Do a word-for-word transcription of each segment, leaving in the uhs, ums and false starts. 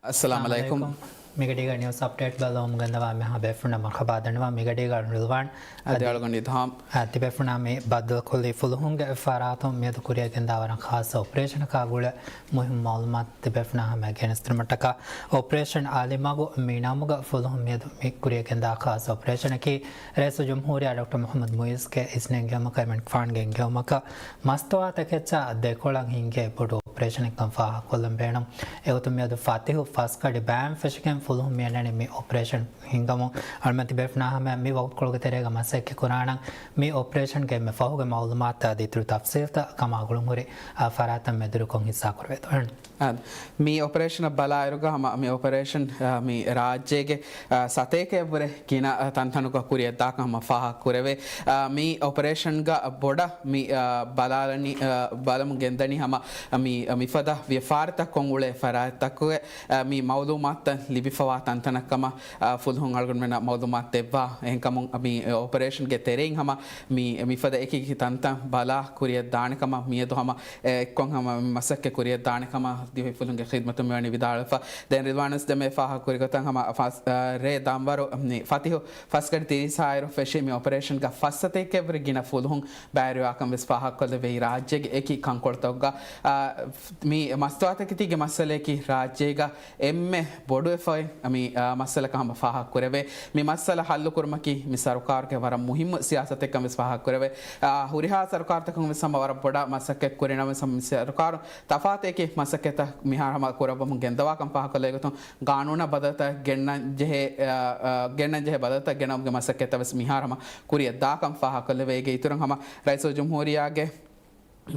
އައްސަލާމު އަލައިކުމް. މިގަޑީގަ ނިއުސް އަޕްޑޭޓް ބަލަމުން ގެންދަވާ މިހާ ބޭފުޅުންނަށް މަރުޙަބާ ދަންނަވަން. މިގަޑީގަ ރިލްވާން އަދި އަޅުގަނޑު އިލްހާމް. އަ، ތިބޭފުޅުންނާ މި ބައްދަލުކޮށްލި ފުލުހުންގެ ފަރާތުން މިއަދު ކުރިއަށް ގެންދާ ވަރަށް ޚާއްޞަ އޮޕަރޭޝަނަކާ ގުޅޭ މުހިންމު މައުލޫމާތު ތިބޭފުޅުންނާ ހަމަޔަށް ގެނެސްދިނުމަށްޓަކާ، އޮޕަރޭޝަން އަލިމަގު މި ނަމުގަ ފުލުހުން މިއަދު މި ކުރިއަށް ގެންދާ ޚާއްޞަ އޮޕަރޭޝަނަކީ، ރައީސުލްޖުމްހޫރިއްޔާ ޑޮކްޓަރ މުޙައްމަދު މުޢިއްޒުގެ އިޒްނެއްގެ އެންގޭވުމަކަށް އެމަނިކުފާނުގެ އެންގޭވުމަކަށް މަސްތުވާތަކެއްޗާ ދެކޮޅަށް ހިންގޭ ބޮޑު އޮޕަރޭޝަނެއްކަން ފާހަގަކޮށްލަން ބޭނުން. އެގޮތުން މިއަދު ފަތިހު ފަސްގަޑި ބައިން ފެށިގެން ފުލުހުން މިއަންނަނީ މި އޮޕަރޭޝަން ހިންގަމުން. އަޅުމެން ތިބޭފުޅުންނާ ހަމަޔަށް މި ވަގުތުކޮޅުގެ ތެރޭގަ މަސައްކަތް ކުރާނަން މި އޮޕަރޭޝަންގެ އެންމެ ފަހުގެ މައުލޫމާތު އަދި އިތުރު ތަފްސީލްތައް ކަމާ ގުޅުންހުރި، އާ، ފަރާތްތައް މެދުވެރިކޮށް ހިއްސާކުރެވޭތޯ. އާދެ، މި އޮޕަރޭޝަނަށް ބަލާއިރުގަ ހަމަ މި އޮޕަރޭޝަން، އާ، މި ރާއްޖޭގެ، އާ، ސަތޭކައެއްވުރެ ގިނަ، އާ، ތަންތަނުގަ ކުރިއަށްދާކަން ހަމަ ފާހަގަކުރެވޭ. އާ، މި އޮޕަރޭޝަންގަ ބޮޑަށް މި، އާ، ބަލާލަނީ، އާ، ބަލަމުން ގެންދަނީ ހަމަ މި، މިފަދަ ވިޔަފާރިތައް ކޮށް އުޅޭ ފަރާތްތަކުގެ، އާ، މި މައުލޫމާތުތައް ލިބިފަވާ ތަންތަނަށް ކަމަށް، އާ، ފުލުހުން އަޅުގަނޑުމެންނަށް މައުލޫމާތު ދެއްވާ. އެހެންކަމުން މި އޮޕަރޭޝަންގެ ތެރެއިން ހަމަ މި، މިފަދަ އެކި އެކި ތަންތަން ބަލާ ކުރިއަށްދާނެ ކަމަށް މިއަދު ހަމަ އެ، އެއްކޮށް ހަމަ މަސައްކަތް ކުރިއަށްދާނެ ކަމަށް ދިވެހި ފުލުހުންގެ ޚިދްމަތުން މިވަނީ ވިދާޅުވެފަ. ދެން ރިލްވާން ވެސް ދެންމެ ފާހަގަކުރި ގޮތަށް ހަމަ ފަސް، އާ، ރޭ ދަންވަރު މި ފަތިހު ފަސްގަޑި ތިރީސް އާއިރު ފެށި މި އޮޕަރޭޝަންގަ ފަސް ސަތޭކައެއްވުރެ ގިނަ ފުލުހުން ބައިވެރިވާކަން ވެސް ފާހަގަކޮށްލެވޭ. ރާއްޖޭގެ އެކި ކަންކޮޅުތަކުގަ، އާ، މި މަސްތުވާތަކެތީގެ މައްސަލަޔަކީ ރާއްޖޭގަ އެންމެ ބޮޑުވެފައި މި، އާ، މައްސަލަކަށް ހަމަ ފާހަގަކުރެވޭ. މި މައްސަލަ ހައްލުކުރުމަކީ މި ސަރުކާރުގެ ވަރަށް މުހިއްމު ސިޔާސަތެއްކަން ވެސް ފާހަގަކުރެވޭ. އާ، ހުރިހާ ސަރުކާރުތަކުން ވެސް ހަމަ ވަރަށް ބޮޑަށް މަސައްކަތް ކުރި ނަމަވެސް ހަމަ މި ސަރުކާރު ތަފާތު އެކި މަސައްކަތްތައް މިހާރު ހަމަ ކުރައްވަމުން ގެންދަވާކަން ފާހަގަކޮށްލެވޭ. ގޮތުން ގާނޫނާ ބަދަލުތައް ގެންނަން ޖެހޭ، އާ، އާ، ގެންނަން ޖެހޭ ބަދަލުތައް ގެނައުމުގެ މަސައްކަތްތައް ވެސް މިހާރު ހަމަ ކުރިއަށް ދާކަން ފާހަގަކޮށްލެވޭ. އޭގެ އިތުރުން ހަމަ ރައީސުލްޖުމްހޫރިއްޔާގެ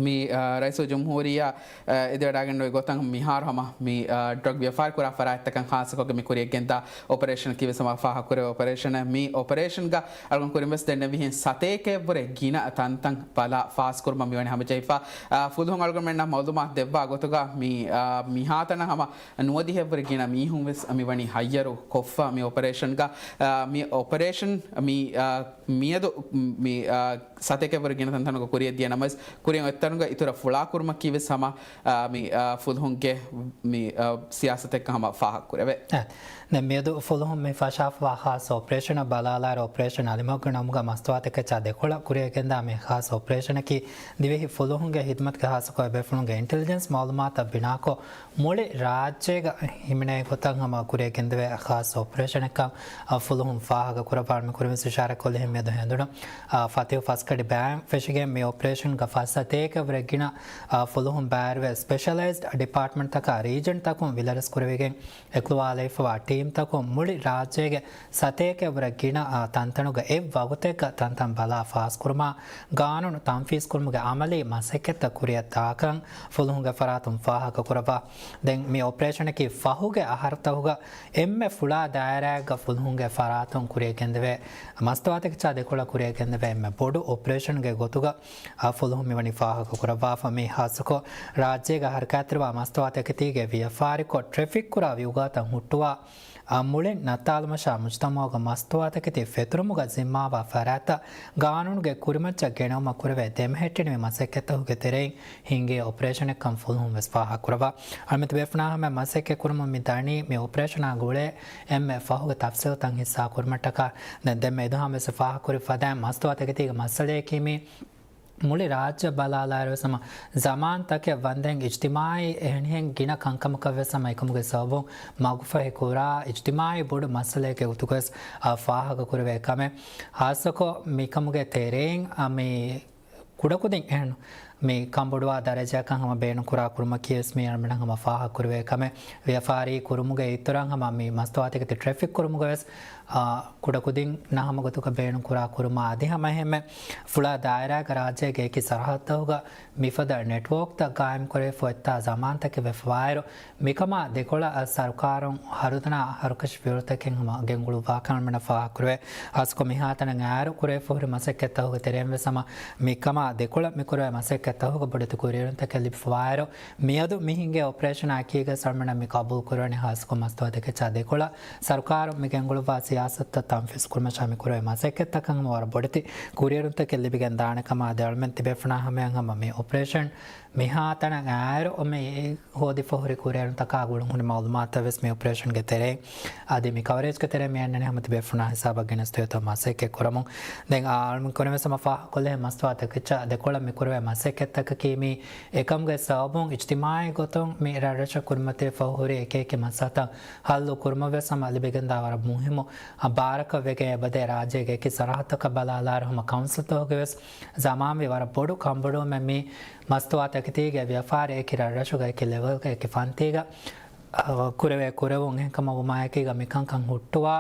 މި، އާ، ރައީސުލްޖުމްހޫރިއްޔާ، އާ، އެދިވަޑައިގެންނެވި ގޮތަށް މިހާރު ހަމަ މި، އާ، ޑްރަގް ވިޔަފާރި ކުރާ ފަރާތްތަކަށް ޚާއްޞަކޮށްގެން މި ކުރިއަށް ގެންދާ އޮޕަރޭޝަނަކީ ވެސް ހަމަ ފާހަގަކުރެވޭ އޮޕަރޭޝަނެއް. މި އޮޕަރޭޝަންގަ އަޅުގަނޑު ކުރިން ވެސް ދެންނެވިހެން ސަތޭކައެއްވުރެ ގިނަ ތަންތަން ބަލާ ފާސްކުރުމަށް މިވަނީ ހަމަޖެހިފަ. އާ، ފުލުހުން އަޅުގަނޑުމެންނަށް މައުލޫމާތު ދެއްވާ ގޮތުގަ މި، އާ، މިހާތަނަށް ހަމަ ނުވަދިހައެއްވުރެ ގިނަ މީހުން ވެސް މިވަނީ ހައްޔަރު ކޮށްފަ މި އޮޕަރޭޝަންގަ. އާ، މި އޮޕަރޭޝަން މި، އާ، މިއަދު މި، އާ، ސަތޭކައެއްވުރެ ގިނަ ތަންތަނުގަ ކުރިއަށްދިޔަ ނަމަވެސް، ކުރިއަށް އޮތްތަނުގަ އިތުރަށް ފުޅާކުރުމަކީ ވެސް ހަމަ، އާ، މި، އާ، ފުލުހުންގެ މި، އާ، ސިޔާސަތެއްކަން ހަމަ ފާހަގަކުރެވޭ. އެ، ދެން މިއަދު ފުލުހުން މި ފަށާފަވާ ޚާއްޞަ އޮޕަރޭޝަނަށް ބަލާލާއިރު، އޮޕަރޭޝަން އަލިމަގުގެ ނަމުގަ މަސްތުވާތަކެއްޗާ ދެކޮޅަށް ކުރިއަށް ގެންދާ މި ޚާއްޞަ އޮޕަރޭޝަނަކީ، ދިވެހި ފުލުހުންގެ ހިދުމަތުގެ ޚާއްޞަކޮށް އެބޭފުޅުންގެ އިންޓެލިޖެންސް މައުލޫމާތަށް ބިނާކޮށް، މުޅި ރާއްޖޭގަ ހިމެނޭ ގޮތަށް ހަމަ ކުރިއަށް ގެންދެވޭ ޚާއްޞަ އޮޕަރޭޝަނެއްކަން، އަ، ފުލުހުން ފާހަގަ ކުރައްވާ. މި ކުރިންވެސް އިޝާރާތްކޮށްލިހެން މިއަދު ހެނދުނު، އަ، ފަތިހު ފަސްގަޑި ބައިން ފެށިގެން މި އޮޕަރޭޝަންގަ ފަސް ސަތޭކައެއްވުރެ ގިނަ، އަ، ފުލުހުން ބައިވެރިވެ، ސްޕެޝަލައިޒްޑް ޑިޕާޓްމަންޓްތަކާ ރީޖަންތަކުން ވިލަރެސް ކުރެވިގެން، އެކުލަވާލައިފަވާ ޓީމްތަކުން މުޅި ރާއްޖޭގެ ސަތޭކައެއްވުރެ ގިނަ، އާ، ތަންތަނުގަ އެއްވަގުތެއްގަ ތަންތަން ބަލާ ފާސްކުރުމާ، ގާނޫނު ތަންފީޒްކުރުމުގެ އަމަލީ މަސައްކަތްތައް ކުރިއަށް ދާކަން ފުލުހުންގެ ފަރާތުން ފާހަގަކުރައްވާ. ދެން މި އޮޕަރޭޝަނަކީ ފަހުގެ އަހަރުތަކުގަ އެންމެ ފުޅާ ދާއިރާއެއްގަ ފުލުހުންގެ ފަރާތުން ކުރިއަށް ގެންދެވޭ މަސްތުވާތަކެއްޗާ ދެކޮޅަށް ކުރިއަށް ގެންދެވޭ އެންމެ ބޮޑު އޮޕަރޭޝަންގެ ގޮތުގަ، އާ، ފުލުހުން މިވަނީ ފާހަގަކުރައްވާފަ. މި ހާއްސަކޮށް ރާއްޖޭގަ ހަރަކާތްތެރިވާ މަސްތުވާތަކެތީގެ ވިޔަފާރިކޮށް ޓްރެފިކް ކުރާ ވިއުގާތައް ހުއްޓުވާ، އާ، މުޅިން ނައްތާލުމަށާ މުޖްތަމައުގަ މަސްތުވާތަކެތި ފެތުރުމުގަ ޒިންމާވާ ފަރާތްތައް ގާނޫނުގެ ކުރިމައްޗަށް ގެނައުމަށް ކުރެވޭ ދެމެހެއްޓެނިވި މަސައްކަތްތަކުގެ ތެރެއިން ހިންގޭ އޮޕަރޭޝަނެއްކަން ފުލުހުން ވެސް ފާހަގަކުރައްވާ. އަޅުމެން ތިބޭފުޅުންނާ ހަމަ މަސައްކަތް ކުރަމުން މި ދަނީ މި އޮޕަރޭޝަނާ ގުޅޭ އެންމެ ފަހުގެ ތަފްސީލްތައް ހިއްސާ ކުރުމަށްޓަކާ. ދެން ދެންމެ އިލްހާމް ވެސް ފާހަގަކުރި ފަދައިން މަސްތުވާތަކެތީގެ މައްސަލަޔަކީ މި މުޅި ރާއްޖެ ބަލާލާއިރު ވެސް ހަމަ ޒަމާންތަކެއް ވަންދެން އިޖްތިމާއީ އެހެނިހެން ގިނަ ކަންކަމަކަށް ވެސް ހަމަ އެކަމުގެ ސަބަބުން މަގުފަހި ކުރާ އިޖްތިމާއީ ބޮޑު މައްސަލައެއްގެ ގޮތުގަވެސް، އާ، ފާހަގަ ކުރެވޭ ކަމެއް. ހާއްސަކޮށް މިކަމުގެ ތެރެއިން، އާ، މި ކުޑަކުދިން އެހެން މި ކަންބޮޑުވާ ދަރަޖައަކަށް ހަމަ ބޭނުންކުރާ ކުރުމަކީ ވެސް މީ އަޅުމެންނަށް ހަމަ ފާހަގަ ކުރެވޭ ކަމެއް. ވިޔަފާރީ ކުރުމުގެ އިތުރަށް ހަމަ މި މަސްތުވާތަކެތި ޓްރެފިކް ކުރުމުގަވެސް، އާ، ކުޑަކުދިންނާ ހަމަ ގޮތުގަ ބޭނުންކުރާ ކުރުމާ އަދި ހަމަ އެހެންމެ ފުޅާ ދާއިރާގަ ރާއްޖޭގެ އެކި ސަރަހައްދަކުގަ މިފަދަ ނެޓްވޯކްތައް ގާއިމްކުރެވިފަ އޮތްތާ ޒަމާންތަކެއް ވެފަވާއިރު، މިކަމާ ދެކޮޅަށް ސަރުކާރުން ހަރުދަނާ ހަރުކަށި ފިޔަވަޅުތަކެއް ހަމަ ގެންގުޅުއްވާކަން އަޅުމެންނަށް ފާހަގަކުރެވޭ. ހާއްސަކޮށް މިހާތަނަށް އައިރު ކުރެވިފަ ހުރި މަސައްކަތްތަކުގެ ތެރެއިން ވެސް ހަމަ މިކަމާ ދެކޮޅަށް މިކުރެވޭ މަސައްކަތް ތަހުގަ ބޮޑެތި ކުރިއެރުންތަކެއް ލިބިފަވާއިރު، މިއަދު މި ހިނގޭ އޮޕަރޭޝަނާ އެކީގަ ސަރމަނަށް މި ޤަބޫލު ކުރުވަނީ ހާއްސަކޮށް މަސްތުވާތަކެއްޗާ ދެކޮޅަށް ސަރުކާރުން މި ގެންގުޅުއްވާ ސިޔާސަތުތައް ތަންފީޒު ކުރުމަށާ މި ކުރެވޭ މަސައްކަތްތަކަށް ހަމަ ވަރަށް ބޮޑެތި ކުރިއެރުންތަކެއް ލިބިގެން ދާނެ ކަމަށް އަދި އަޅުމެން ތިބޭފުޅާ ހަމަޔަށް ހަމަ މި އޮޕަރޭޝަން މިހާތަނަށް އައިރު މި ހޯދިފަ ހުރި ކުރިއެރުންތަކާ ގުޅުން ހުރި މައުލޫމާތުތައް ވެސް މި އޮޕަރޭޝަންގެ ތެރެއިން އަދި މި ކަވަރޭޖްގެ ތެރެއިން މި އަންނަނީ ހަމަ ތިބޭފުޅުންނާ ހިސާބަށް ގެނެސްދެވޭތޯ މަސައްކަތް ކުރަމުން. ދެން އާ އަޅުމެން ކުރިން ވެސް ހަމަ ފާހަގަކޮށްލި މަސްތުވާތަކެއްޗާ ދެކޮޅަށް މި ކުރެވޭ މަސައްކަތްތަކަކީ މި އެކަމުގެ ސަބަބުން އިޖްތިމާޢީ ގޮތުން މި ރަށްރަށަށް ކުރިމަތިވެފަ ހުރި އެކި އެކި މައްސަލަތައް ހައްލު ކުރުމަށް ވެސް ހަމަ ލިބިގެންދާ ވަރަށް މުހިއްމު އާ ބާރަކަށް ވެގެން އެބަދޭ ރާއްޖޭގެ އެކި ސަރަހައްދުތަކަށް ބަލާލާއިރު ހަމަ ކައުންސިލްތަކުގެ ވެސް ޒަމާންވީ ވަރަށް ބޮޑު ކަންބޮޑުވުމެއް މި މަސްތުވާތަކެތީގެ ވިޔަފާރި އެކި ރަށްރަށުގަ އެކި ލެވެލްގަ އެކި ފަންތީގަ އަ، ކުރެވޭ ކުރެވުން އެހެންކަމަށް ވުމާއެކީގަ މިކަންކަން ހުއްޓުވާ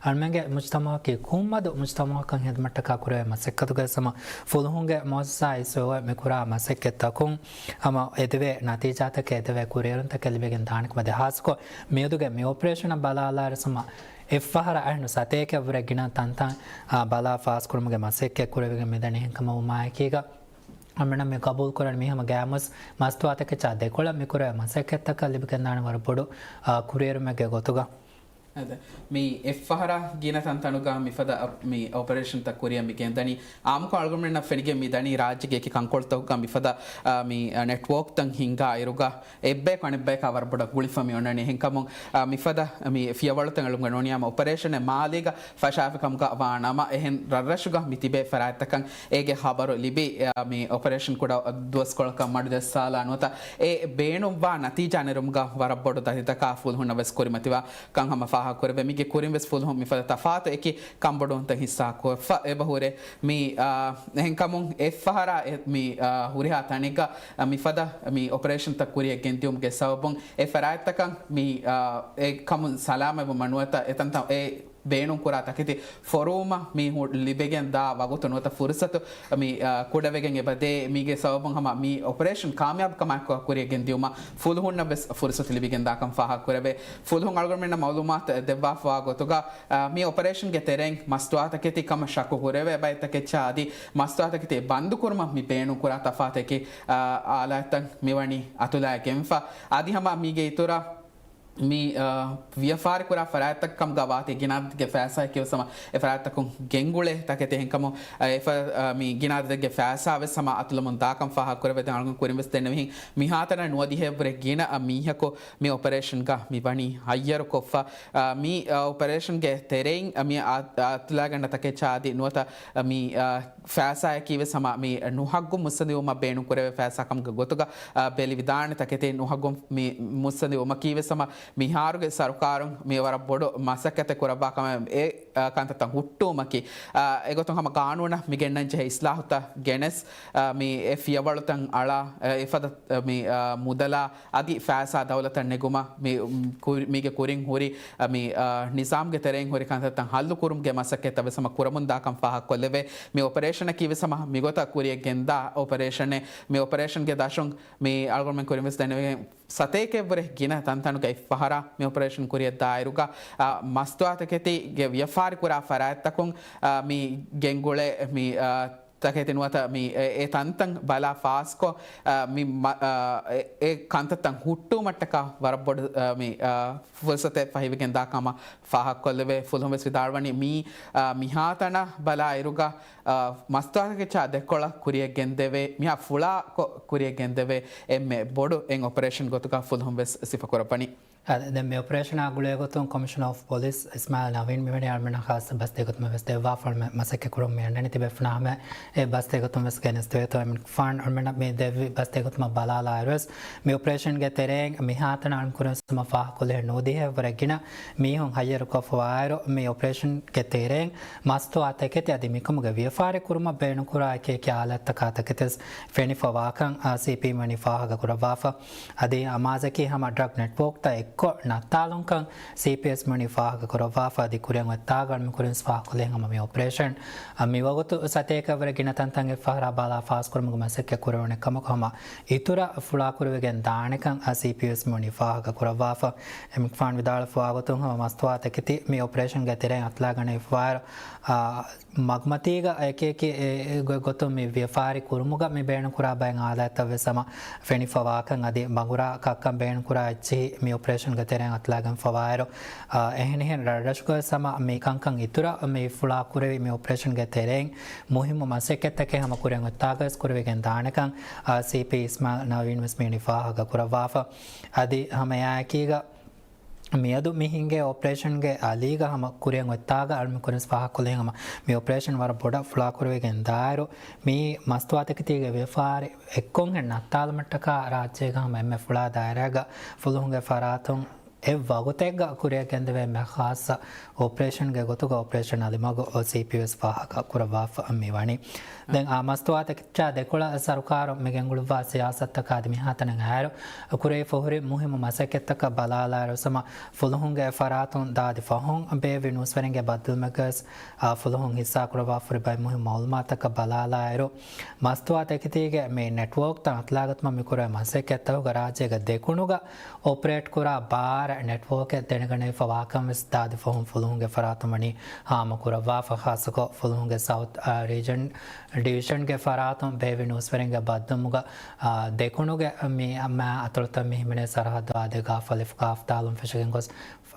އަޅުމެންގެ މުޖްތަމަޢަކީ ކުންމަދު މުޖްތަމަޢަކަށް ހިދުމަތްޓަކާ ކުރެވޭ މަސައްކަތުގައި ހަމަ ފުލުހުންގެ މުއައްސަސާ އިސްވެވޮތް މިކުރާ މަސައްކަތްތަކުން ހަމަ އެދެވޭ ނަތީޖާތަކެއް އެދެވޭ ކުރިއެރުންތަކެއް ލިބިގެން ދާނެ ކަމަށް އަދި ހާއްސަކޮށް މިއަދުގެ މި އޮޕަރޭޝަނަށް ބަލާލާއިރު ހަމަ އެއްފަހަރާ އެހެން ސަތޭކައަށްވުރެ ގިނަ ތަންތަން އާ، ބަލާ ފާސްކުރުމުގެ މަސައްކަތް ކުރެވިގެން މިދަނީ އެހެންކަމަށް ވުމާއެކީގަ އަޅުމެންނަށް މި ޤަބޫލު ކުރަން މީ ހަމަ ގައިމުވެސް މަސްތުވާތަކެއްޗާ ދެކޮޅަށް މި ކުރެވޭ މަސައްކަތްތަކަށް ލިބިގެންދާނެ ވަރަށް ބޮޑު، އާ، ކުރިއެރުމެއްގެ ގޮތުގަ. އަދި މި އެއްފަހަރާ ގިނަ ތަންތަނުގަ މިފަދަ އަ، މި އޮޕަރޭޝަންތައް ކުރިއަށް މި ގެންދަނީ. އާއްމުކޮށް އަޅުގަނޑުމެންނަށް ފެނިގެން މި ދަނީ ރާއްޖޭގެ އެކި ކަންކޮޅުތަކުގަ މިފަދަ، އާ، މި، އާ، ނެޓްވޯކްތައް ހިންގާ އިރުގަ އެއްބަޔަކު އަނެއްބަޔަކާ ވަރަށް ބޮޑަށް ގުޅިފަ މި އޮންނަނީ. އެހެންކަމުން، އާ، މިފަދަ މި ފިޔަވަޅުތައް އެޅުމުގަ ނޫނީ ހަމަ އޮޕަރޭޝަނެއް މާލީގަ ފަށާފި ކަމުގަ ވާ ނަމަ، އެހެން ރަށްރަށުގަ މި ތިބޭ ފަރާތްތަކަށް އޭގެ ހަބަރު ލިބި، އާ، މި އޮޕަރޭޝަން ކުޑަ ދުވަސްކޮޅަކަށް މަޑު ޖައްސާލާ ނުވަތަ އެ ބޭނުންވާ ނަތީޖާ ނެރުމުގަ ވަރަށް ބޮޑު ދަތިތަކާ ފުލުހުންނަށް ވެސް ކުރިމަތިވާ ކަން ހަމަ ފާހަގަ ކުރެވޭ. މީގެ ކުރިން ވެސް ފުލުހުން މިފަދަ ތަފާތު އެކި ކަންބޮޑުވުންތައް ހިއްސާ ކޮށްފަ އެބަ ހުރޭ. މި، އާ، އެހެންކަމުން އެއްފަހަރާ އެ، މި، އާ، ހުރިހާ ތަނެއްގަ، އާ، މިފަދަ މި އޮޕަރޭޝަންތައް ކުރިއަށް ގެންދިއުމުގެ ސަބަބުން އެ ފަރާތްތަކަށް މި، އާ، އެ ކަމުން ސަލާމަތްވުމަށް ނުވަތަ އެތަންތަން އެ ބޭނުންކުރާ ތަކެތި ފޮރުވުމަށް މި ހު-، ލިބިގެން ދާ ވަގުތު ނުވަތަ ފުރުސަތު މި، އާ، ކުޑަވެގެން އެބަދޭ. މީގެ ސަބަބުން ހަމަ މި އޮޕަރޭޝަން ކާމިޔާބުކަމާއެކު ކުރިއަށް ގެންދިއުމަށް ފުލުހުންނަށް ވެސް ފުރުސަތު ލިބިގެން ދާކަން ފާހަގަ ކުރެވޭ. ފުލުހުން އަޅުގަނޑުމެންނަށް މައުލޫމާތު ދެއްވާފަވާ ގޮތުގަ، އާ، މި އޮޕަރޭޝަންގެ ތެރެއިން މަސްތުވާތަކެތި ކަމަށް ޝައްކު ކުރެވޭ ބައެއް ތަކެއްޗާ އަދި މަސްތުވާތަކެތި ބަންދުކުރުމަށް މި ބޭނުންކުރާ ތަފާތު އެކި، އާ، އާލާތްތައް މިވަނީ އަތުލައިގެންފަ. އަދި ހަމަ މީގެ އިތުރަށް މި، އާ، ވިޔަފާރިކުރާ ފަރާތްތައް ކަމުގަ ވާތީ ގިނަ އަދަދެއްގެ ފައިސާއެކީވެސް ހަމަ އެ ފަރާތްތަކުން ގެންގުޅޭ ތަކެތި. އެހެންކަމުން، އާ، އެ ފަ-، އާ، މި ގިނަ އަދަދެއްގެ ފައިސާ ވެސް ހަމަ އަތުލަމުން ދާކަން ފާހަގަކުރެވޭ. ދެން އަޅުގަނޑު ކުރިން ވެސް ދެންނެވިހެން މިހާތަނަށް ނުވަދިހައެއްވުރެ ގިނަ، އާ، މީހަކު މި އޮޕަރޭޝަންގަ މި ވަނީ ހައްޔަރުކޮށްފަ. އާ، މި، އާ، އޮޕަރޭޝަންގެ ތެރެއިން، އާ، މި އާ-، އާ-، އަތުލާގަންނަ ތަކެއްޗާ އަދި ނުވަތަ، އާ، މި، އާ، ފައިސާއަކީ ވެސް ހަމަ މި ނުހައްގުން މުއްސަނދިވުމަށް ބޭނުން ކުރެވޭ ފައިސާ ކަމުގެ ގޮތުގަ، އާ، ބެލި ވިދާނެ ތަކެތި ނުހައްގުން މި މުއްސަނދިވުމަކީ ވެސް ހަމަ މިހާރުގެ ސަރުކާރުން މި ވަރަށް ބޮޑު މަސައްކަތެއް ކުރައްވާ ކަމެއް އެ، އާ، ކަންތައްތައް ހުއްޓުވުމަކީ، އާ، އެގޮތުން ހަމަ ގާނޫނަށް މި ގެންނަން ޖެހޭ އިސްލާހުތައް ގެނެސް، އާ، މި އެ ފިޔަވަޅުތައް އަޅާ، އާ، އެފަދަ، އާ، މި، އާ، މުދަލާ އަދި ފައިސާ ދައުލަތަށް ނެގުމަށް މި، މި ކުރި-، މީގެ ކުރިން ހުރި، އަ، މި، އަ، ނިޒާމްގެ ތެރެއިން ހުރި ކަންތައްތައް ހައްލު ކުރުމުގެ މަސައްކަތްތައް ވެސް ހަމަ ކުރަމުން ދާކަން ފާހަގަކޮށްލެވޭ. މި އޮޕަރޭޝަނަކީ ވެސް ހަމަ މިގޮތަށް ކުރިއަށް ގެންދާ އޮޕަރޭޝަނެއް. މި އޮޕަރޭޝަންގެ ދަށުން މި އަޅުގަނޑުމެން ކުރިން ވެސް ދެނެވިގެން ސަތޭކައެއްވުރެ ގިނަ ތަންތަނުގަ އެއްފަހަރާ މި އޮޕަރޭޝަން ކުރިއަށް ދާއިރުގަ، އަ، މަސްތުވާތަކެތީގެ ވިޔަފާރި ކުރާ ފަރާތްތަކުން، އަ، މި ގެންގުޅޭ މި، އަ، ތަކެތި ނުވަތަ މި އެ، އެ ތަންތަން ބަލާ ފާސްކޮށް، އަ، މި މަ-، އަ، އެ، އެ ކަންތައްތައް ހުއްޓުވުމަށްޓަކާ ވަރަށް ބޮޑު، އަ، މި، އަ، ފުރުސަތެއް ފަހިވެގެން ދާ ކަމަށް ފާހަގަކޮށްލެވޭ. ފުލުހުން ވެސް ވިދާޅުވަނީ މީ، އަ، މިހާތަނަށް ބަލާ އިރުގަ، އަ، މަސްތުވާތަކެއްޗާ ދެކޮޅަށް ކުރިއަށް ގެންދެވޭ، މިހާ ފުޅާކޮށް ކުރިއަށް ގެންދެވޭ އެންމެ ބޮޑު އެއް އޮޕަރޭޝަން ގޮތުގަ ފުލުހުން ވެސް ސިފަކުރައްވަނީ. އަދި ދެން މި އޮޕަރޭޝަނާ ގުޅޭގޮތުން ކޮމިޝަނަރ އޮފް ޕޮލިސް އިސްމާއިލް ނަވީން މިވަނީ އަޅުމެންނަށް ޚާއްސަ ބަސް ދެގޮތުމެއް ވެސް ދެއްވާފަ އަޅުމެން މަސައްކަތް ކުރަމުން މި އަންނަނީ. ތިބޭފުޅުންނާ ހަމަ އެ ބަސް ދެގޮތުން ވެސް ގެނެސްދެވޭތޯ އެމިން ފާން އަޅުމެންނަށް މި ދެއްވި ބަސް ދެގޮތުމަށް ބަލާލާއިރު ވެސް މި އޮޕަރޭޝަންގެ ތެރެއިން މިހާތަނަށް އަޅުމެން ކުރިން ހަމަ ފާހަގަކޮށްލި ނުވަދިހައެއްވުރެ ގިނަ މީހުން ހައްޔަރުކޮށްފަވާއިރު މި އޮޕަރޭޝަންގެ ތެރެއިން މަސްތުވާ ތަކެތި އަދި މިކަމުގެ ވިޔަފާރި ކުރުމަށް ބޭނުންކުރާ އެކި އެކި އާލާތްތަކާ ތަކެތި ވެސް ފެނިފަވާކަން، އާ، ސީޕީ ވަނީ ފާހަގަކުރައްވާފަ. އަދި އަމާޒަކީ ހަމަ ޑްރަގް ނެޓްވޯކްތައް އެއްކޮށް ނައްތާލުންކަން ސީޕީއެސް ވަނީ ފާހަގަކުރައްވާފަ. އަދި ކުރިއަށް އޮތްތާގަ އަޅުމެން ކުރިން ވެސް ފާހަގަކޮށްލި ހަމަ މި އޮޕަރޭޝަން، އަ، މިވަގުތު ސަތޭކައެއްވުރެ ގިނަ ތަންތަން އެއްފަހަރާ ބަލާ ފާސްކުރުމުގެ މަސައްކަތް ކުރެވުނެ ކަމަކު ހަމަ އިތުރަށް ފުޅާކުރެވިގެން ދާނެކަން، އަ، ސީޕީއެސް ވަނީ ފާހަގަކުރައްވާފަ. އެމިން ފާން ވިދާޅުވާ ގޮތުން ހަމަ މަސްތުވާ ތަކެތި މި އޮޕަރޭޝަންގެ ތެރެއިން އަތުލާގަނެވިފަވާއިރު، އަ، މަގުމަތީގަ އެކިއެކި ގޮތުން މި ވިޔަފާރި ކުރުމުގަ މި ބޭނުންކުރާ ބައެއް އާލާތްތައް ވެސް ހަމަ ފެނިފަވާކަން އަދި ބަނގުރާ ކައްކަން ބޭނުންކުރާ އެއްޗިހި މި އޮޕަރޭޝަންގެ ތެރެއިން އަތުލާގެން ފަވާއިރު، އެހެނިހެން ރަށްރަށުގަ ވެސް ހަމަ މި ކަންކަން އިތުރަށް މި ފުޅާ ކުރެވި މި އޮޕަރޭޝަންގެ ތެރެއިން މުހިއްމު މަސައްކަތްތަކެއް ހަމަ ކުރިއަށް އޮތްތާގަވެސް ކުރެވިގެން ދާނެކަން ސީޕީ އިސްމާއިލް ނަވީން ވެސް މިވަނީ ފާހަގަ ކުރައްވާފަ. އަދި ހަމައެއާއެކީގަ މިއަދު މި ހިނގޭ އޮޕަރޭޝަންގެ އަލީގަ ހަމަ ކުރިއަށް އޮތްތާގަ އަޅުމެން ކުރިން ފާހަގަކޮށްލި ހަމަ މި އޮޕަރޭޝަން ވަރަށް ބޮޑަށް ފުޅާކުރެވިގެން ދާއިރު، މި މަސްތުވާތަކެތީގެ ވިޔަފާރި އެއްކޮށްހެން ނައްތާލުމަށްޓަކާ ރާއްޖޭގަ ހަމަ އެންމެ ފުޅާ ދާއިރާގަ ފުލުހުންގެ ފަރާތުން އެއް ވަގުތެއްގަ ކުރިއަށް ގެންދެވޭ އެންމެ ޚާއްޞަ އޮޕަރޭޝަންގެ ގޮތުގަ އޮޕަރޭޝަން އަލިމަގު ސީޕީއު ވެސް ފާހަގަ ކުރައްވާފަ މި ވަނީ. ދެން އާ މަސްތުވާތަކެއްޗާ ދެކޮޅަށް ސަރުކާރުން މި ގެންގުޅުއްވާ ސިޔާސަތުތަކާ އަދި މިހާތަނަށް އައިރު، ކުރެވިފަ ހުރި މުހިއްމު މަސައްކަތްތަކަށް ބަލާލާއިރު، ހަމަ ފުލުހުންގެ ފަރާތުން ދާދި ފަހުން ބޭއްވި ނޫސްވެރިންގެ ބައްދަލުމެއްގަވެސް، އާ، ފުލުހުން ހިއްސާކުރައްވާފަ ހުރި ބައެއް މުހިއްމު މައުލޫމާތުތަކަށް ބަލާލާއިރު، މަސްތުވާތަކެތީގެ މި ނެޓްވޯކްތައް އަތުލާގަތުމަށް މި ކުރެވޭ މަސައްކަތްތަކުގަ ރާއްޖޭގެ ދެކުނުގަ އޮޕަރޭޓް ކުރާ ބާރަ ނެޓްވޯކެއް ދެނެގަނެވިފަ ވާކަން ވެސް ދާދި ފަހުން ފުލުހުންގެ ފަރާތުން ވަނީ ހާމަކުރައްވާފަ، ޚާއްޞަކޮށް ފުލުހުންގެ ސައުތް، އާ، ރީޖަން ޑިވިޝަންގެ ފަރާތުން ބޭއްވި ނޫސްވެރިންގެ ބައްދަލުމުގަ، އާ، ދެކުނުގެ މި މާ އަތޮޅުތައް މި ހިމެނޭ ސަރަހައްދު އާދޭ ގާފަ ލިފް ގާފް ދާލުން ފެށިގެން ގޮސް،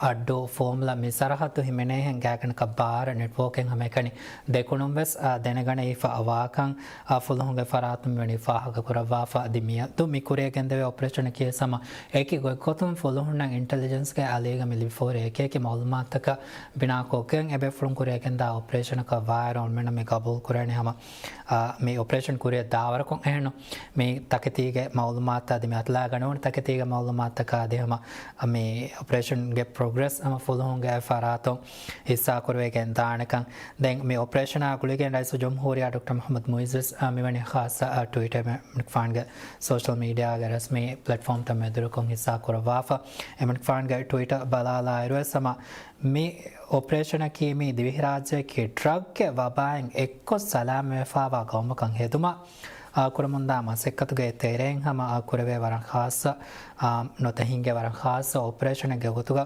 އައްޑޫ ފޯމުލަ މި ސަރަހައްދު ހިމެނޭހެން ގާތްގަނޑަކަށް ބާރަ ނެޓްވޯކެއް ހަމައެކަނި ދެކުނުން ވެސް، އާ، ދެނެގަނެވިފަ ވާކަން، އާ، ފުލުހުންގެ ފަރާތުން މިވަނީ ފާހަގަކުރައްވާފަ. އަދި މިއަދު މި ކުރިއަށް ގެންދެވޭ އޮޕަރޭޝަނަކީ ވެސް ހަމަ އެކި ގޮތްގޮތުން ފުލުހުންނަށް އިންޓެލިޖެންސްގެ އަލީގަ މި ލިބިފަ ހުރި އެކިއެކި މައުލޫމާތުތަކަށް ބިނާކޮށްގެން އެބޭފުޅުން ކުރިއަށް ގެންދާ އޮޕަރޭޝަނަކަށް ވާއިރު އަޅުމެންނަށް މި ގަބޫލު ކުރެވެނީ ހަމަ، އާ، މި އޮޕަރޭޝަން ކުރިއަށް ދާވަރަކުން އެހެންނު. މި ތަކެތީގެ މައުލޫމާތު އަދި މި އަތުލާގަނެވުނު ތަކެތީގެ މައުލޫމާތުތަކާ އަދި ހަމަ މި އޮޕަރޭޝަންގެ ޕްރޮގްރެސް ހަމަ ފުލުހުންގެ ފަރާތުން ހިއްސާކުރެވިގެން ދާނެކަން. ދެން މި އޮޕަރޭޝަނާ ގުޅިގެން ރައީސުލްޖުމްހޫރިއްޔާ ޑޮކްޓަރ މުޙައްމަދު މުޢިއްޒު ވެސް، އާ، މިވަނީ ޚާއްޞަ، އާ، ޓްވީޓެއް އެމަނިކުފާނުގެ ސޯޝަލް މީޑިއާގެ ރަސްމީ ޕްލެޓްފޯމްތައް މެދުވެރިކޮށް ހިއްސާ ކުރައްވާފަ. އެމަނިކުފާނުގެ ޓްވީޓަށް ބަލާލާއިރު ވެސް ހަމަ މި އޮޕަރޭޝަނަކީ މި ދިވެހިރާއްޖެއަކީ ޑްރަގްގެ ވަބާއިން އެއްކޮށް ސަލާމަތްވެފަވާ ގައުމަކަށް ހެދުމަށް، އާ، ކުރަމުންދާ މަސައްކަތުގެ ތެރެއިން ހަމަ، އާ، ކުރެވޭ ވަރަށް ޚާއްޞަ، އާ، ނުވަތަ ހިންގޭ ވަރަށް ޚާއްޞަ އޮޕަރޭޝަނެއްގެ ގޮތުގަ،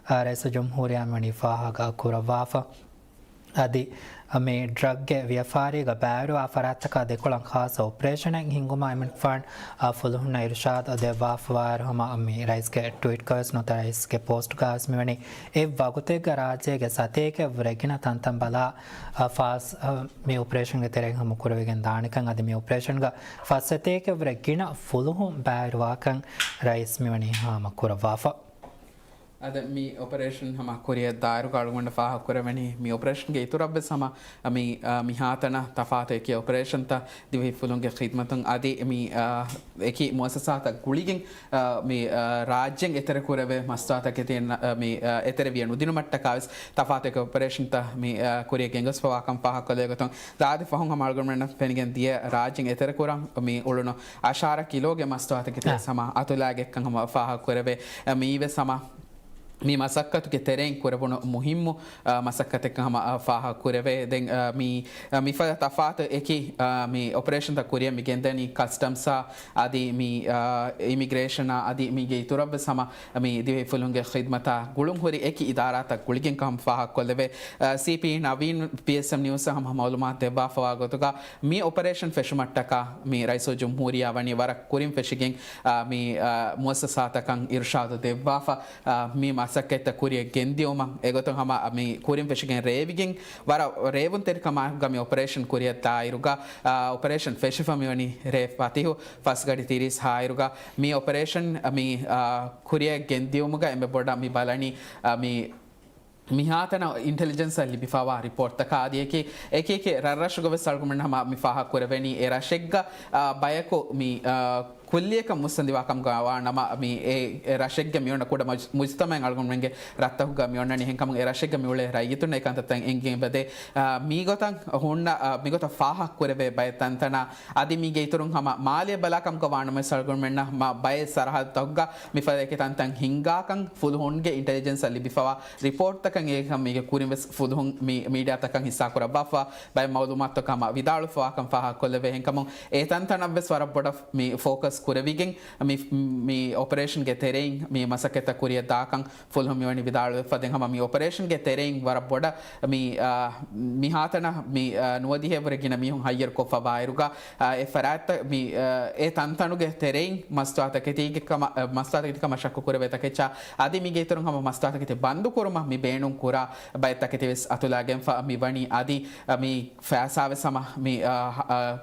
އާ، ރައީސުލްޖުމްހޫރިއްޔާ މިވަނީ ފާހަގަ ކުރައްވާފަ. އަދި މި ޑްރަގްގެ ވިޔަފާރީގަ ބައިވެރިވާ ފަރާތްތަކާ ދެކޮޅަށް ޚާއްޞަ އޮޕަރޭޝަނެއް ހިންގުމަށް އެމަނިކުފާނު، އާ، ފުލުހުންނަށް އިރުޝާދު ދެއްވާފަވާއިރު ހަމަ މި ރައީސްގެ ޓްވީޓްގަވެސް ނުވަތަ ރައީސްގެ ޕޯސްޓްގަވެސް މިވަނީ އެއް ވަގުތެއްގަ ރާއްޖޭގެ ސަތޭކައެއްވުރެ ގިނަ ތަންތަން ބަލާ، އާ، ފާސް، އާ، މި އޮޕަރޭޝަންގެ ތެރެއިން ހަމަ ކުރެވިގެން ދާނެކަން އަދި މި އޮޕަރޭޝަންގަ ފަސް ސަތޭކައެއްވުރެ ގިނަ ފުލުހުން ބައިވެރިވާކަން ރައީސް މިވަނީ ހާމަ ކުރައްވާފަ. އަދި މި އޮޕަރޭޝަން ހަމަ ކުރިއަށް ދާއިރުގަ އަޅުގަނޑަށް ފާހަގަކުރެވެނީ، މި އޮޕަރޭޝަންގެ އިތުރަށްވެސް ހަމަ މި، އާ، މިހާތަނަށް ތަފާތު އެކި އޮޕަރޭޝަންތައް ދިވެހި ފުލުންގެ ޚިދްމަތުން އަދި މި، އާ، އެކި މުއައްސަސާތައް ގުޅިގެން، އާ، މި، އާ، ރާއްޖޭން އެތެރެކުރެވޭ މަސްތުވާތަކެތީން، އާ، މި، އާ، އެތެރެވިޔަ ނުދިނުމަށްޓަކާވެސް ތަފާތު އެކި އޮޕަރޭޝަންތައް މި، އާ، ކުރިއަށް ގެންގޮސްފަވާކަން ފާހަގަކޮށްލެވޭ ގޮތުން، ދާދި ފަހުން ހަމަ އަޅުގަނޑުމެންނަށް ފެނިގެން ދިޔަ ރާއްޖޭން އެތެރެކުރަން މި އުޅުނު އަށާރަ ކިލޯގެ މަސްތުވާތަކެތި ވެސް ހަމަ އަތުލާގެއްކަން ހަމަ ފާހަގަކުރެވޭ. މީ ވެސް ހަމަ މި މަސައްކަތުގެ ތެރެއިން ކުރެވުނު މުހިއްމު، އާ، މަސައްކަތެއްކަން ހަމަ، އާ، ފާހަގަކުރެވޭ. ދެން، އާ، މި، އާ، މިފަދަ ތަފާތު އެކި، އާ، މި އޮޕަރޭޝަންތައް ކުރިއަށް މި ގެންދަނީ ކަސްޓަމްސްއާ އަދި މި، އާ، އިމިގްރޭޝަނާ އަދި މީގެ އިތުރަށްވެސް ހަމަ މި ދިވެހި ފުލުންގެ ޚިދްމަތާ ގުޅުން ހުރި އެކި އިދާރާތައް ގުޅިގެން ކަމަށް ފާހަގަކޮށްލެވޭ. އާ، ސީޕީ ނަވީން ޕީއެސްއެމް ނިއުސްއަށް ހަމަ މައުލޫމާތު ދެއްވާފަވާ ގޮތުގަ މި އޮޕަރޭޝަން ފެށުމަށްޓަކާ މި ރައީސުލްޖުމްހޫރިއްޔާ ވަނީ ވަރަށް ކުރިން ފެށިގެން، އާ، މި، އާ، މުއައްސަސާތަކަށް އިރުޝާދު ދެއްވާފަ، އާ، މި މަސައްކަތްތައް ކުރިއަށް ގެންދިއުމަށް އެގޮތުން ހަމަ މި ކުރިން ފެށިގެން ރޭވިގެން ވަރަށް ރޭވުންތެރިކަމާގަ މި އޮޕަރޭޝަން ކުރިއަށް ދާއިރުގަ، އާ، އޮޕަރޭޝަން ފެށިފަ މިވަނީ ރޭ ފަތިހު ފަސް ގަޑި ތިރީސް ހާއިރުގަ މި އޮޕަރޭޝަން މި، އާ، ކުރިއަށް ގެންދިއުމުގަ އެންމެ ބޮޑަށް މި ބަލަނީ، އާ، މި މިހާތަނަށް އިންޓެލިޖެންސަށް ލިބިފަވާ ރިޕޯޓްތަކާ އަދި އެކި، އެކި އެކި ރަށްރަށުގަ ވެސް އަޅުގަނޑުމެން ހަމަ މި ފާހަގަ ކުރެވެނީ އެ ރަށެއްގަ، އާ، ބަޔަކު މި، އާ، ކުއްލިއަކަށް މުއްސަނދިވާ ކަމުގަ ވާ ނަމަ، މި އެ، އެ ރަށެއްގަ މިއޮންނަ ކުޑަ މުޖް-، މުޖުތަމައެއް އަޅުގަނޑުމެންގެ ރަށްތަކުގަ މިއޮންނަނީ. އެހެންކަމުން އެ ރަށެއްގަ މިއުޅޭ ރައްޔިތުންނަށް އެކަންތައްތައް އެނގިގެން އެބަދޭ. އާ، މީގޮތަށް ހުންނަ، އާ، މިގޮތަށް ފާހަގަ ކުރެވޭ ބައެއް ތަންތަނާ އަދި މީގެ އިތުރުން ހަމަ މާލޭ ބަލާކަމުގަ ވާނަމަވެސް އަޅުގަނޑުމެންނަށް މަ-، ބައެއް ސަރަހައްދުތަކުގަ މިފަދަ އެކި ތަންތަން ހިންގާކަން ފުލުހުންގެ އިންޓެލިޖެންސަށް ލިބިފަވާ ރިޕޯޓްތަކަށް އެކަމް މީގެ ކުރިން ވެސް ފުލުހުން މި މީޑިއާތަކަށް ހިއްސާކުރައްވާފަ ބައެއް މައުލޫމާތުތަކަށް ހަމަ ވިދާޅުވެފަވާކަން ފާހަގަކޮށްލެވޭ. އެހެންކަމުން އެ ތަންތަނަށް ވެސް ވަރަށް ބޮޑަށް މި ފޯކަސް ކުރެވިގެން މި، މި އޮޕަރޭޝަންގެ ތެރެއިން މި މަސައްކަތްތައް ކުރިއަށް ދާކަން ފުލުހުން މިވަނީ ވިދާޅުވެފަ. ދެން ހަމަ މި އޮޕަރޭޝަންގެ ތެރެއިން ވަރަށް ބޮޑަށް މި، އާ، މިހާތަނަށް މި، އާ، ނުވަދިހައެއްވުރެ ގިނަ މީހުން ހައްޔަރުކޮށްފަ ވާއިރުގަ، އާ، އެ ފަރާތްތައް މި، އާ، އެ ތަންތަނުގެ ތެރެއިން މަސްތުވާތަކެތީގެ ކަމަށް، އާ، މަސްތުވާތަކެތިކަމަށް ޝައްކު ކުރެވޭ ތަކެއްޗާ އަދި މީގެ އިތުރުން ހަމަ މަސްތުވާތަކެތި ބަންދު ކުރުމަށް މި ބޭނުން ކުރާ ބައެއް ތަކެތި ވެސް އަތުލާގެންފަ މި ވަނީ. އަދި، އާ، މި ފައިސާ ވެސް ހަމަ މި، އާ، އާ،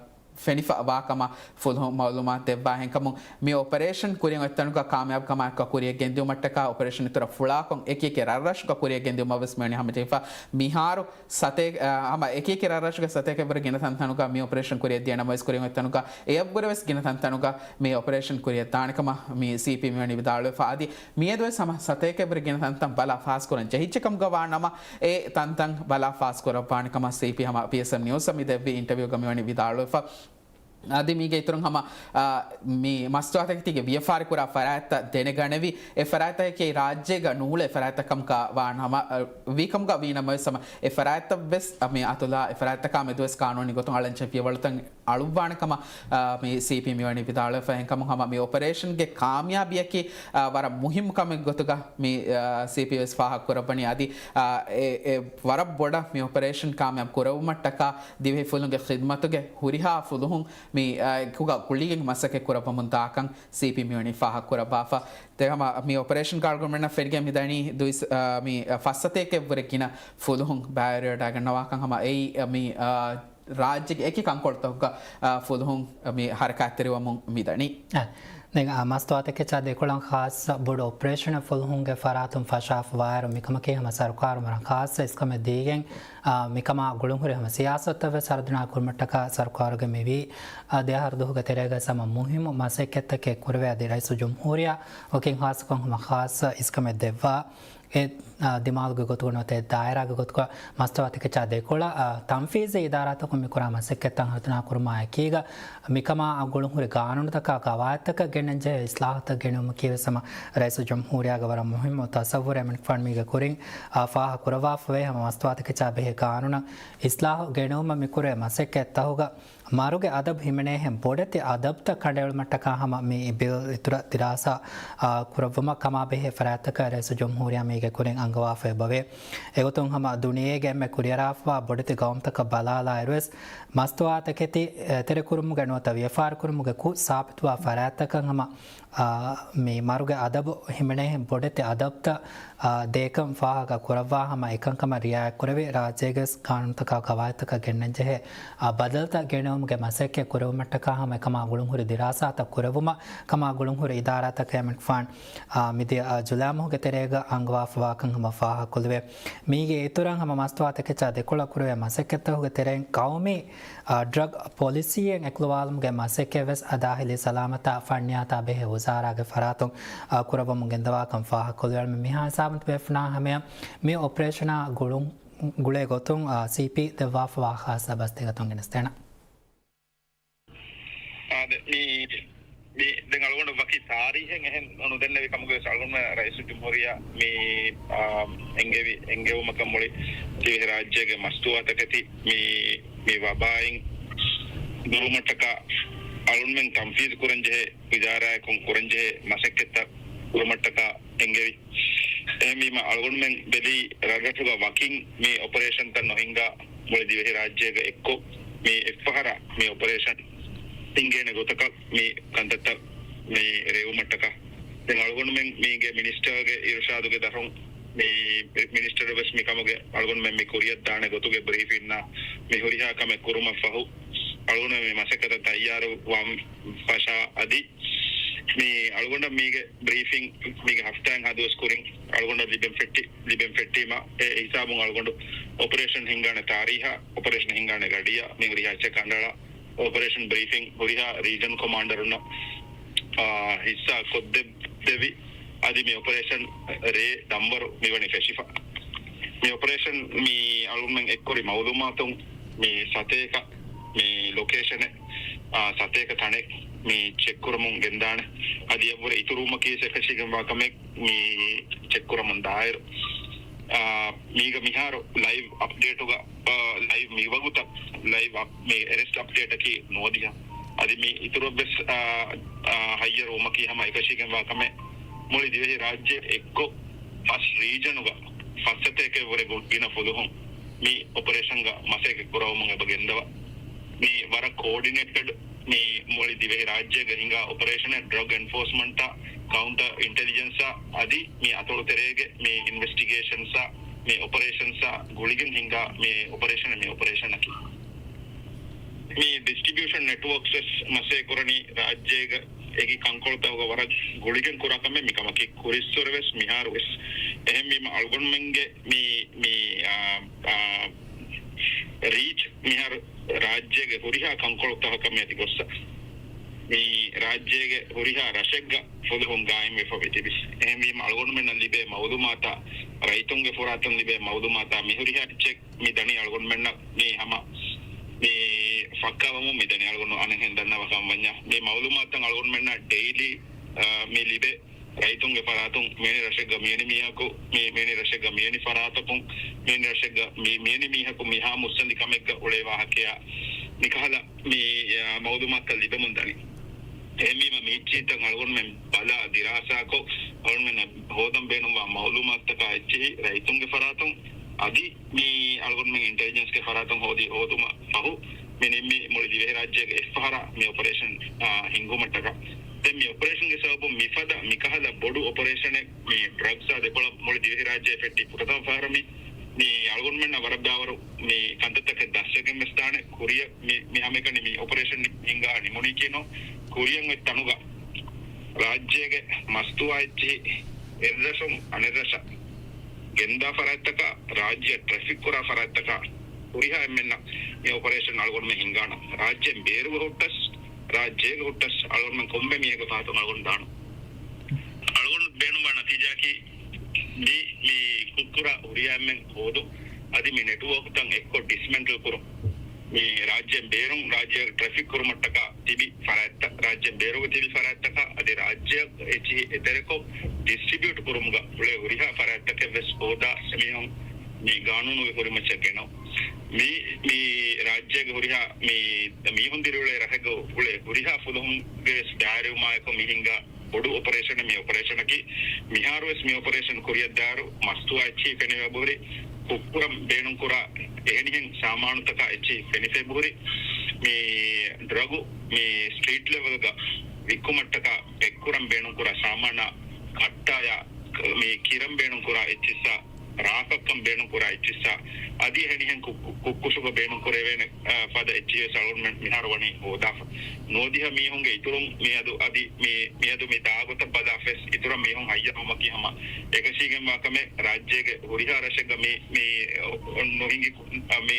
ފެނިފަ ވާކަމަށް ފުލުހުން މައުލޫމާތު ދެއްވާ. ހެންކަމުން މި އޮޕަރޭޝަން ކުރިއަށް އޮތްތަނުގަ ކާމިޔާބުކަމާއެކު ކުރިއަށް ގެންދިއުމަށްޓަކާ އޮޕަރޭޝަން އިތުރަށް ފުޅާކޮށް އެކި އެކި ރަށްރަށުގަ ކުރިއަށް ގެންދިއުމަށް ވެސް މިވަނީ ހަމަޖެހިފަ. މިހާރު ސަތޭ-، އަ، ހަމަ އެކި އެކި ރަށްރަށުގެ ސަތޭކައެއްވުރެ ގިނަ ތަންތަނުގަ މި އޮޕަރޭޝަން ކުރިއަށް ދިޔަ ނަމަވެސް ކުރިއަށް އޮތްތަނުގަ އެއަށްވުރެ ވެސް ގިނަ ތަންތަނުގަ މި އޮޕަރޭޝަން ކުރިއަށް ދާނެ ކަމަށް މި ސީޕީ މިވަނީ ވިދާޅުވެފަ. އަދި މިއަދުވެސް ހަމަ ސަތޭކައެއްވުރެ ގިނަ ތަންތަން ބަލާ ފާސްކުރަން ޖެހިއްޖެކަމުގަ ވާނަމަ، އެ ތަންތަން ބަލާ ފާސްކުރައްވާނެ ކަމަށް ސީޕީ ހަމަ ޕީއެސްއެމް ނިއުސްއަށް މި ދެއްވި އިންޓަވިއުގަ މިވަނީ ވިދާޅުވެފަ. އަދި މީގެ އިތުރުން ހަމަ، އާ، މި މަސްތުވާތަކެތީގެ ވިޔަފާރި ކުރާ ފަރާތްތައް ދެނެގަނެވި، އެ ފަރާތްތަކަކީ ރާއްޖޭގަ ނޫޅޭ ފަރާތްތަކަމުގަ ވާނަމަ، އަ، ވީކަމުގަ ވީނަމަވެސް ހަމަ އެ ފަރާތްތައް ވެސް، އަ، މި އަތުލާ އެ ފަރާތްތަކާ މެދުވެސް ޤާނޫނީ ގޮތުން އަޅަންޗެ ފިޔަވަޅުތައް އަޅުއްވާނެ ކަމަށް، އާ، މި ސީޕީ މިވަނީ ވިދާޅުވެފަ. އެހެންކަމުން ހަމަ މި އޮޕަރޭޝަންގެ ކާމިޔާބީއަކީ، އާ، ވަރަށް މުހިއްމު ކަމެއް ގޮތުގަ މި، އާ، ސީޕީ ވެސް ފާހަގަކުރައްވަނީ. އަދި، އާ، އެ، އެ ވަރަށް ބޮޑަށް މި އޮޕަރޭޝަން ކާމިޔާބު ކުރެވުމަށްޓަކާ ދިވެހި ފުލުންގެ ޚިދްމަތުގެ ހުރިހާ ފުލުހުން މި، އާ، އެކުގަ ގުޅިގެން މަސައްކަތް ކުރައްވަމުން ދާކަން ސީޕީ މިވަނީ ފާހަގަކުރައްވާފަ. ދެން ހަމަ މި އޮޕަރޭޝަންގަ އަޅުގަނޑުމެންނަށް ފެނިގެން މިދަނީ ދުއިސަ-، އާ، މި ފަސް ސަތޭކައެއްވުރެ ގިނަ ފުލުހުން ބައިވެރިވެވަޑައިގަންނަވާކަން. ހަމަ އެއީ، އާ، މި، އާ، ރާއްޖޭގެ އެކި ކަންކޮޅުތަކުގަ، އާ، ފުލުހުން މި ހަރަކާތްތެރިވަމުން މިދަނީ. އަ، ދެން، އާ، މަސްތުވާތަކެއްޗާ ދެކޮޅަށް ޚާއްޞަ ބޮޑު އޮޕަރޭޝަނެއް ފުލުހުންގެ ފަރާތުން ފަށާފަ ވާއިރު މިކަމަކީ ހަމަ ސަރުކާރު ވަރަށް ޚާއްޞަ އިސްކަމެއް ދީގެން، އާ، މިކަމާ ގުޅުންހުރި ހަމަ ސިޔާސަތުތައް ވެސް ހަރުދަނާ ކުރުމަށްޓަކާ ސަރުކާރުގެ މިވީ، އާ، ދެއަހަރު ދުވަހުގެ ތެރޭގަ ހަމަ މުހިއްމު މަސައްކަތްތަކެއް ކުރެވޭ. އަދި ރައީސުލްޖުމްހޫރިއްޔާ ވަކިން ޚާއްޞަކޮށް ހަމަ ޚާއްޞަ އިސްކަމެއް ދެއްވާ. އެ، އާ، ދިމާލުގެ ގޮތުގަ ނުވަތަ އެ ދާއިރާގެ ގޮތުގަ މަސްތުވާތަކެއްޗާ ދެކޮޅަށް، އާ، ތަންފީޒީ އިދާރާތަކުން މިކުރާ މަސައްކަތްތައް ހަރުދަނާ ކުރުމާ އެކީގަ، މިކަމާ ގުޅުންހުރި ގާނޫނުތަކާ ގަވާއިދުތަކަށް ގެންނަންޖެހޭ އިސްލާހުތައް ގެނެވުމަކީ ވެސް ހަމަ ރައީސުލްޖުމްހޫރިއްޔާގެ ވަރަށް މުހިއްމު ތަސައްވުރެއް. އެމަނިކުފާނު މީގެ ކުރިން، އާ، ފާހަގަކުރައްވާފަވޭ. ހަމަ މަސްތުވާތަކެއްޗާ ބެހޭ ގާނޫނަށް އިސްލާހު ގެނެވުމަށް މިކުރެވޭ މަސައްކަތްތަކުގަ މަރުގެ އަދަބު ހިމެނޭހެން ބޮޑެތި އަދަބުތައް ކަނޑައެޅުމަށްޓަކާ ހަމަ މި ބިލް އިތުރަށް ދިރާސާ، އާ، ކުރައްވުމަށް ކަމާބެހޭ ފަރާތްތަކަށް ރައީސުލްޖުމްހޫރިއްޔާ މީގެ ކުރިން އަންގަވާފައި އެބަވޭ. އެގޮތުން ހަމަ ދުނިޔޭގެ އެންމެ ކުރިއަރާފަވާ ބޮޑެތި ގައުމުތަކަށް ބަލާލާއިރުވެސް، މަސްތުވާތަކެތި، އެ، ތެރެކުރުމުގެ ނުވަތަ ވިޔަފާރިކުރުމުގެ ކުށް ސާބިތުވާ ފަރާތްތަކަށް ހަމަ، އާ، މި މަރުގެ އަދަބު ހިމެނޭހެން ބޮޑެތި އަދަބުތައް، އާ، ދޭކަން ފާހަގަ ކުރައްވާ ހަމަ އެކަންކަމަށް ރިއާޔަތްކުރެވި ރާއްޖޭގެ ޤާނޫނުތަކާ ގަވާއިދުތަކަށް ގެންނަންޖެހޭ، އާ، ބަދަލުތައް ގެނެވުމުގެ މަސައްކަތް ކުރެވުމަށްޓަކާ ހަމަ އެކަމާ ގުޅުންހުރި ދިރާސާތައް ކުރެވުމަށް ކަމާ ގުޅުންހުރި އިދާރާތަކަށް އެމަނިކުފާނު، އާ، މިދިޔަ، އާ، ޖުލައި މަހުގެ ތެރޭގަ އަންގަވާފަވާކަން ހަމަ ފާހަގަކޮށްލެވޭ. މީގެ އިތުރަށް ހަމަ މަސްތުވާތަކެއްޗާ ދެކޮޅަށް ކުރެވޭ މަސައްކަތްތަކުގެ ތެރެއިން ޤައުމީ އާ، ޑްރަގް ޕޮލިސީއެއް އެކުލަވާލުމުގެ މަސައްކަތް ވެސް އާ ދާޚިލީ ސަލާމަތާ ފަންނިޔާތާ ބެހޭ ވުޒާރާގެ ފަރާތުން، އާ، ކުރައްވަމުން ގެންދަވާކަން ފާހަގަކޮށްލެވުނު. މިހާ ހިސާބުން ތިބޭފުޅުންނާ ހަމަޔަށް މި އޮޕަރޭޝަނާ ގުޅުން، ގުޅޭ ގޮތުން، އާ، ސީޕީ ދެއްވާފަވާ ޚާއްޞަ ބަސްތެރިގަތުން ގެނެސްދޭނަން. އާދެ، މި، މި ދެން އަޅުގަނޑު ވަކި ތާރީހެއް އެހެން ނުދެންނެވި ކަމުގައި ވެސް އަޅުގަނޑު ރައީސުލްޖުމްހޫރިއްޔާ މި، އާ، އެންގެވި، އެންގެވުމަކަށް މުޅި ދިވެހިރާއްޖޭގެ މަސްތުވާތަކެތި މި، މި ވަބާއިން ދުރުމަށްޓަކާ އަޅުންމެން ތަންފީޒު ކުރަންޖެހޭ ވިޒާރާއަކުން ކުރަންޖެހޭ މަސައްކަތްތައް ކުރުމަށްޓަކާ އެންގެވި. އެހެންވީމަ އަޅުގަނޑުމެން ބެލީ ރަށްރަށުގަ ވަކިން މި އޮޕަރޭޝަންތައް ނުހިންގާ މުޅި ދިވެހިރާއްޖޭގަ އެއްކޮށް މި އެއްފަހަރާ މި އޮޕަރޭޝަން ހިންގޭނެ ގޮތަކަށް މި ކަންތައްތައް މި ރޭވުމަށްޓަކާ. ދެން އަޅުގަނޑުމެން މީގެ މިނިސްޓަރގެ އިރުޝާދުގެ ދަށުން މި މިނިސްޓަރު ވެސް މިކަމުގެ އަޅުގަނޑުމެން މި ކުރިއަށްދާނެ ގޮތުގެ ބްރީފިންއާ މި ހުރިހާ ކަމެއް ކުރުމަށްފަހު އަޅުގަނޑުމެން މި މަސައްކަތަށް ތައްޔާރު ވާން ފަށާ އަދި މި އަޅުގަނޑަށް މީގެ ބްރީފިން މީގެ ހަފްތާއިން ހަ ދުވަސް ކުރިން އަޅުގަނޑަށް ލިބެން ފެއްޓި، ލިބެން ފެއްޓީމަ އެ ހިސާބުން އަޅުގަނޑު އޮޕަރޭޝަން ހިންގާނެ ތާރީހާ، އޮޕަރޭޝަން ހިންގާނެ ގަޑިޔާ މި ހުރިހާ އެއްޗެއް ކަނޑައަޅާ އޮޕަރޭޝަން ބްރީފިން ހުރިހާ ރީޖަން ކޮމާންޑަރުންނަށް، އާ، ހިއްސާ ކޮށްދެއްވި. އަދި މި އޮޕަރޭޝަން ރޭ ދަންވަރު މިވަނީ ފެށިފަ. މި އޮޕަރޭޝަން މި އަޅުގަނޑުމެން އެއްކުރި މައުލޫމާތުން މި ސަތޭކަ މި ލޮކޭޝަނެއް، އާ، ސަތޭކަ ތަނެއް މި ޗެކްކުރަމުން ގެންދާނެ. އަދި އެއްވުރެ އިތުރުވުމަކީ އެކަށީގެންވާ ކަމެއް މި ޗެކްކުރަމުން ދާއިރު، އާ، މީގަ މިހާރު ލައިވް އަޕްޑޭޓުގަ، އާ، ލައިވް މިވަގުތަށް ލައިވް އަޕް-، މި އެރެސްޓް އަޕްޑޭޓަކީ ނުވަދިހަ. އަދި މި އިތުރަށްވެސް، އާ، ހައްޔަރުވުމަކީ ހަމަ އެކަށީގެންވާ ކަމެއް. މުޅި ދިވެހި ރާއްޖެ އެއްކޮށް ފަސް ރީޖަނުގަ ފަސް ސަތޭކައެއްވުރެ ގު-، ގިނަ ފުލުހުން މި އޮޕަރޭޝަންގަ މަސައްކަތް ކުރައްވަމުން އެބަ ގެންދަވާ. މި ވަރަށް ކޯޑިނޭޓެޑް މި މުޅި ދިވެހި ރާއްޖޭގަ ހިނގާ އޮޕަރޭޝަނެއް، ޑްރަގް އެންފޯސްމަންޓާ، ކައުންޓަ އިންޓެލިޖެންސާ އަދި މި އަތޮޅުތެރޭގެ މި އިންވެސްޓިގޭޝަންސާ މި އޮޕަރޭޝަންސާ ގުޅިގެން ހިނގާ މި އޮޕަރޭޝަނެއް މި އޮޕަރޭޝަނަކީ. މި ޑިސްޓްރިބިއުޝަން ނެޓްވޯކްސް ވެސް މަސައްކަތް ކުރަނީ ރާއްޖޭގަ އެކި ކަންކޮޅުތަކުގަ ވަރަށް ގުޅިގެން ކުރާ ކަމެއް މި ކަމަކީ. ކުރިއްސުރެ ވެސް މިހާރު ވެސް. އެހެންވީމަ އަޅުގަނޑުމެންގެ މި، މި، އާ، އާ، ރީޗް މިހާރު ރާއްޖޭގެ ހުރިހާ ކަންކޮޅުތަކަކަށް މިއަދި ގޮއްސަ. މި ރާއްޖޭގެ ހުރިހާ ރަށެއްގަ ފުލުހުން ގާއިމްވެފަ ވެ ތިބި. އެހެންވީމަ އަޅުގަނޑުމެންނަށް ލިބޭ މައުލޫމާތާ، ރައްޔިތުންގެ ފުރާތަށް ލިބޭ މައުލޫމާތާ މި ހުރިހާ އެއްޗެއް މި ދަނީ އަޅުގަނޑުމެންނަށް މި ހަމަ މި ފައްކާވަމުން މި ދަނީ އަޅުގަނޑު އަނެއްހެން ދަންނަވާ ކަމަށް ވަންޏާ. މި މައުލޫމާތުތައް އަޅުގަނޑުމެންނަށް ޑެއިލީ، އާ، މި ލިބޭ ރައްޔިތުންގެ ފަރާތުން މިވެނި ރަށެއްގަ މިވެނި މީހަކު، މި، މިވެނި ރަށެއްގަ މިވެނި ފަރާތަކުން، މިވެނި ރަށެއްގަ މި، މިވެނި މީހަކު މިހާ މުއްސަނދި ކަމެއްގަ އުޅޭ ވާހަކަޔާ މިކަހަލަ މި، އާ، މައުލޫމާތުތައް ލިބެމުން ދަނީ. އެހެންވީމަ މި އެއްޗިހިތައް އަޅުގަނޑުމެން ބަލާ ދިރާސާކޮށް، އަޅުގަނޑުމެންނަށް ހޯދަން ބޭނުންވާ މައުލޫމާތުތަކާ އެއްޗިހި ރައްޔިތުންގެ ފަރާތުން އަދި މި އަޅުގަނޑުމެން އިންޓެލިޖެންސްގެ ފަރާތުން ހޯދި ހޯދުމަށް ފަހު، މި ނިންމި މުޅި ދިވެހިރާއްޖޭގެ އެއްފަހަރާ މި އޮޕަރޭޝަން، އާ، ހިންގުމަށްޓަކާ. ދެން މި އޮޕަރޭޝަންގެ ސަބަބުން މިފަދަ މިކަހަލަ ބޮޑު އޮޕަރޭޝަނެއް މި ޑްރަގްސްއާ ދެކޮޅަށް މުޅި ދިވެހިރާއްޖެ ފެއްޓި ފުރަތަމަ ފަހަރަށް މި، މި އަޅުގަނޑުމެންނަށް ވަރަށް ބާވަރު މި ކަންތައްތަކެއް ދަސްވެގެން ވެސް ދާނެ. ކުރިއަށް މި، މި ހަމައެކަނި މި އޮޕަރޭޝަން ހިންގާ ނިމުނީކީ ނޫން. ކުރިއަށް އޮތް ތަނުގަ ރާއްޖޭގެ މަސްތުވާ އެއްޗިހި އެއްރަށުން އަނެއްރަށަށް ގެންދާ ފަރާތްތަކާ، ރާއްޖެއަށް ޓްރެފިކް ކުރާ ފަރާތްތަކާ ހުރިހާ އެންމެންނަށް މި އޮޕަރޭޝަން އަޅުގަނޑުމެން ހިންގާނަން. ރާއްޖޭން ބޭރުގެ ހުއްޓަސް، ރާއްޖޭގެ ހުއްޓަސް އަޅުގަނޑުމެން ކޮންމެ މީހެއްގެ ފަހަތުން އަޅުގަނޑު ދާނަން. އަޅުގަނޑު ބޭނުންވާ ނަތީޖާއަކީ މި، މި ކުށްކުރާ ހުރިހާ އެންމެން ހޯދުން، އަދި މި ނެޓްވޯކްތައް އެއްކޮށް ޑިސްމެންޓްލް ކުރުން. މި ރާއްޖޭން ބޭރުން ރާއްޖެއަށް ޓްރެފިކް ކުރުމަށްޓަކާ ތިބި ފަރާތްތައް، ރާއްޖޭން ބޭރުގަ ތިބި ފަރާތްތަކާ އަދި ރާއްޖެއަށް އެއްޗިހި އެތެރެކޮށް ޑިސްޓްރިބިއުޓް ކުރުމުގަ އުޅޭ ހުރިހާ ފަރާތްތަކެއް ވެސް ހޯދާ އެމީހުން މި ގާނޫނުގެ ކުރިމައްޗަށް ގެނައު. މި، މި ރާއްޖޭގެ ހުރިހާ މި މީހުން ދިރިއުޅޭ ރަށެއްގަ އުޅޭ ހުރިހާ ފުލުހުންގެ ވެސް ބައިވެރިވުމާއެކު މި ހިންގާ ބޮޑު އޮޕަރޭޝަނެއް މި އޮޕަރޭޝަނަކީ. މިހާރުވެސް މި އޮޕަރޭޝަން ކުރިއަށްދާއިރު މަސްތުވާ އެއްޗިހި ފެނިފަ ހުރި، ކުށްކުރަން ބޭނުންކުރާ އެހެނިހެން ސާމާނުތަކާ އެއްޗިހި ފެނިފަ ހުރި، މި ޑްރަގު މި ސްޓްރީޓް ލެވެލްގަ ވިއްކުމަށްޓަކާ ޕެކްކުރަން ބޭނުންކުރާ ސާމާނާ ކައްޓާޔާ މި ކިރަން ބޭނުންކުރާ އެއްޗިއްސާ، ރާކައްކަން ބޭނުންކުރާ އެއްޗިއްސާ، އަދި އެހެނިހެން ކު-، ކު-، ކުށްކުށުގަ ބޭނުންކުރެވޭނެ، އަ، ފަދަ އެއްޗިހި ވެސް އަޅުގަނޑުމެން މިހާރު ވަނީ ހޯދާފަ. ނުވަދިހަ މީހުންގެ އިތުރުން މިއަދު އަދި މި، މިއަދު މި ދާގޮތަށް ބަލާފަ ވެސް އިތުރަށް މީހުން ހައްޔަރުވުމަކީ ހަމަ އެކަށީގެންވާ ކަމެއް. ރާއްޖޭގެ ހުރިހާ ރަށެއްގަ މި، މި ނުހިނގި ކު-، އަ، މި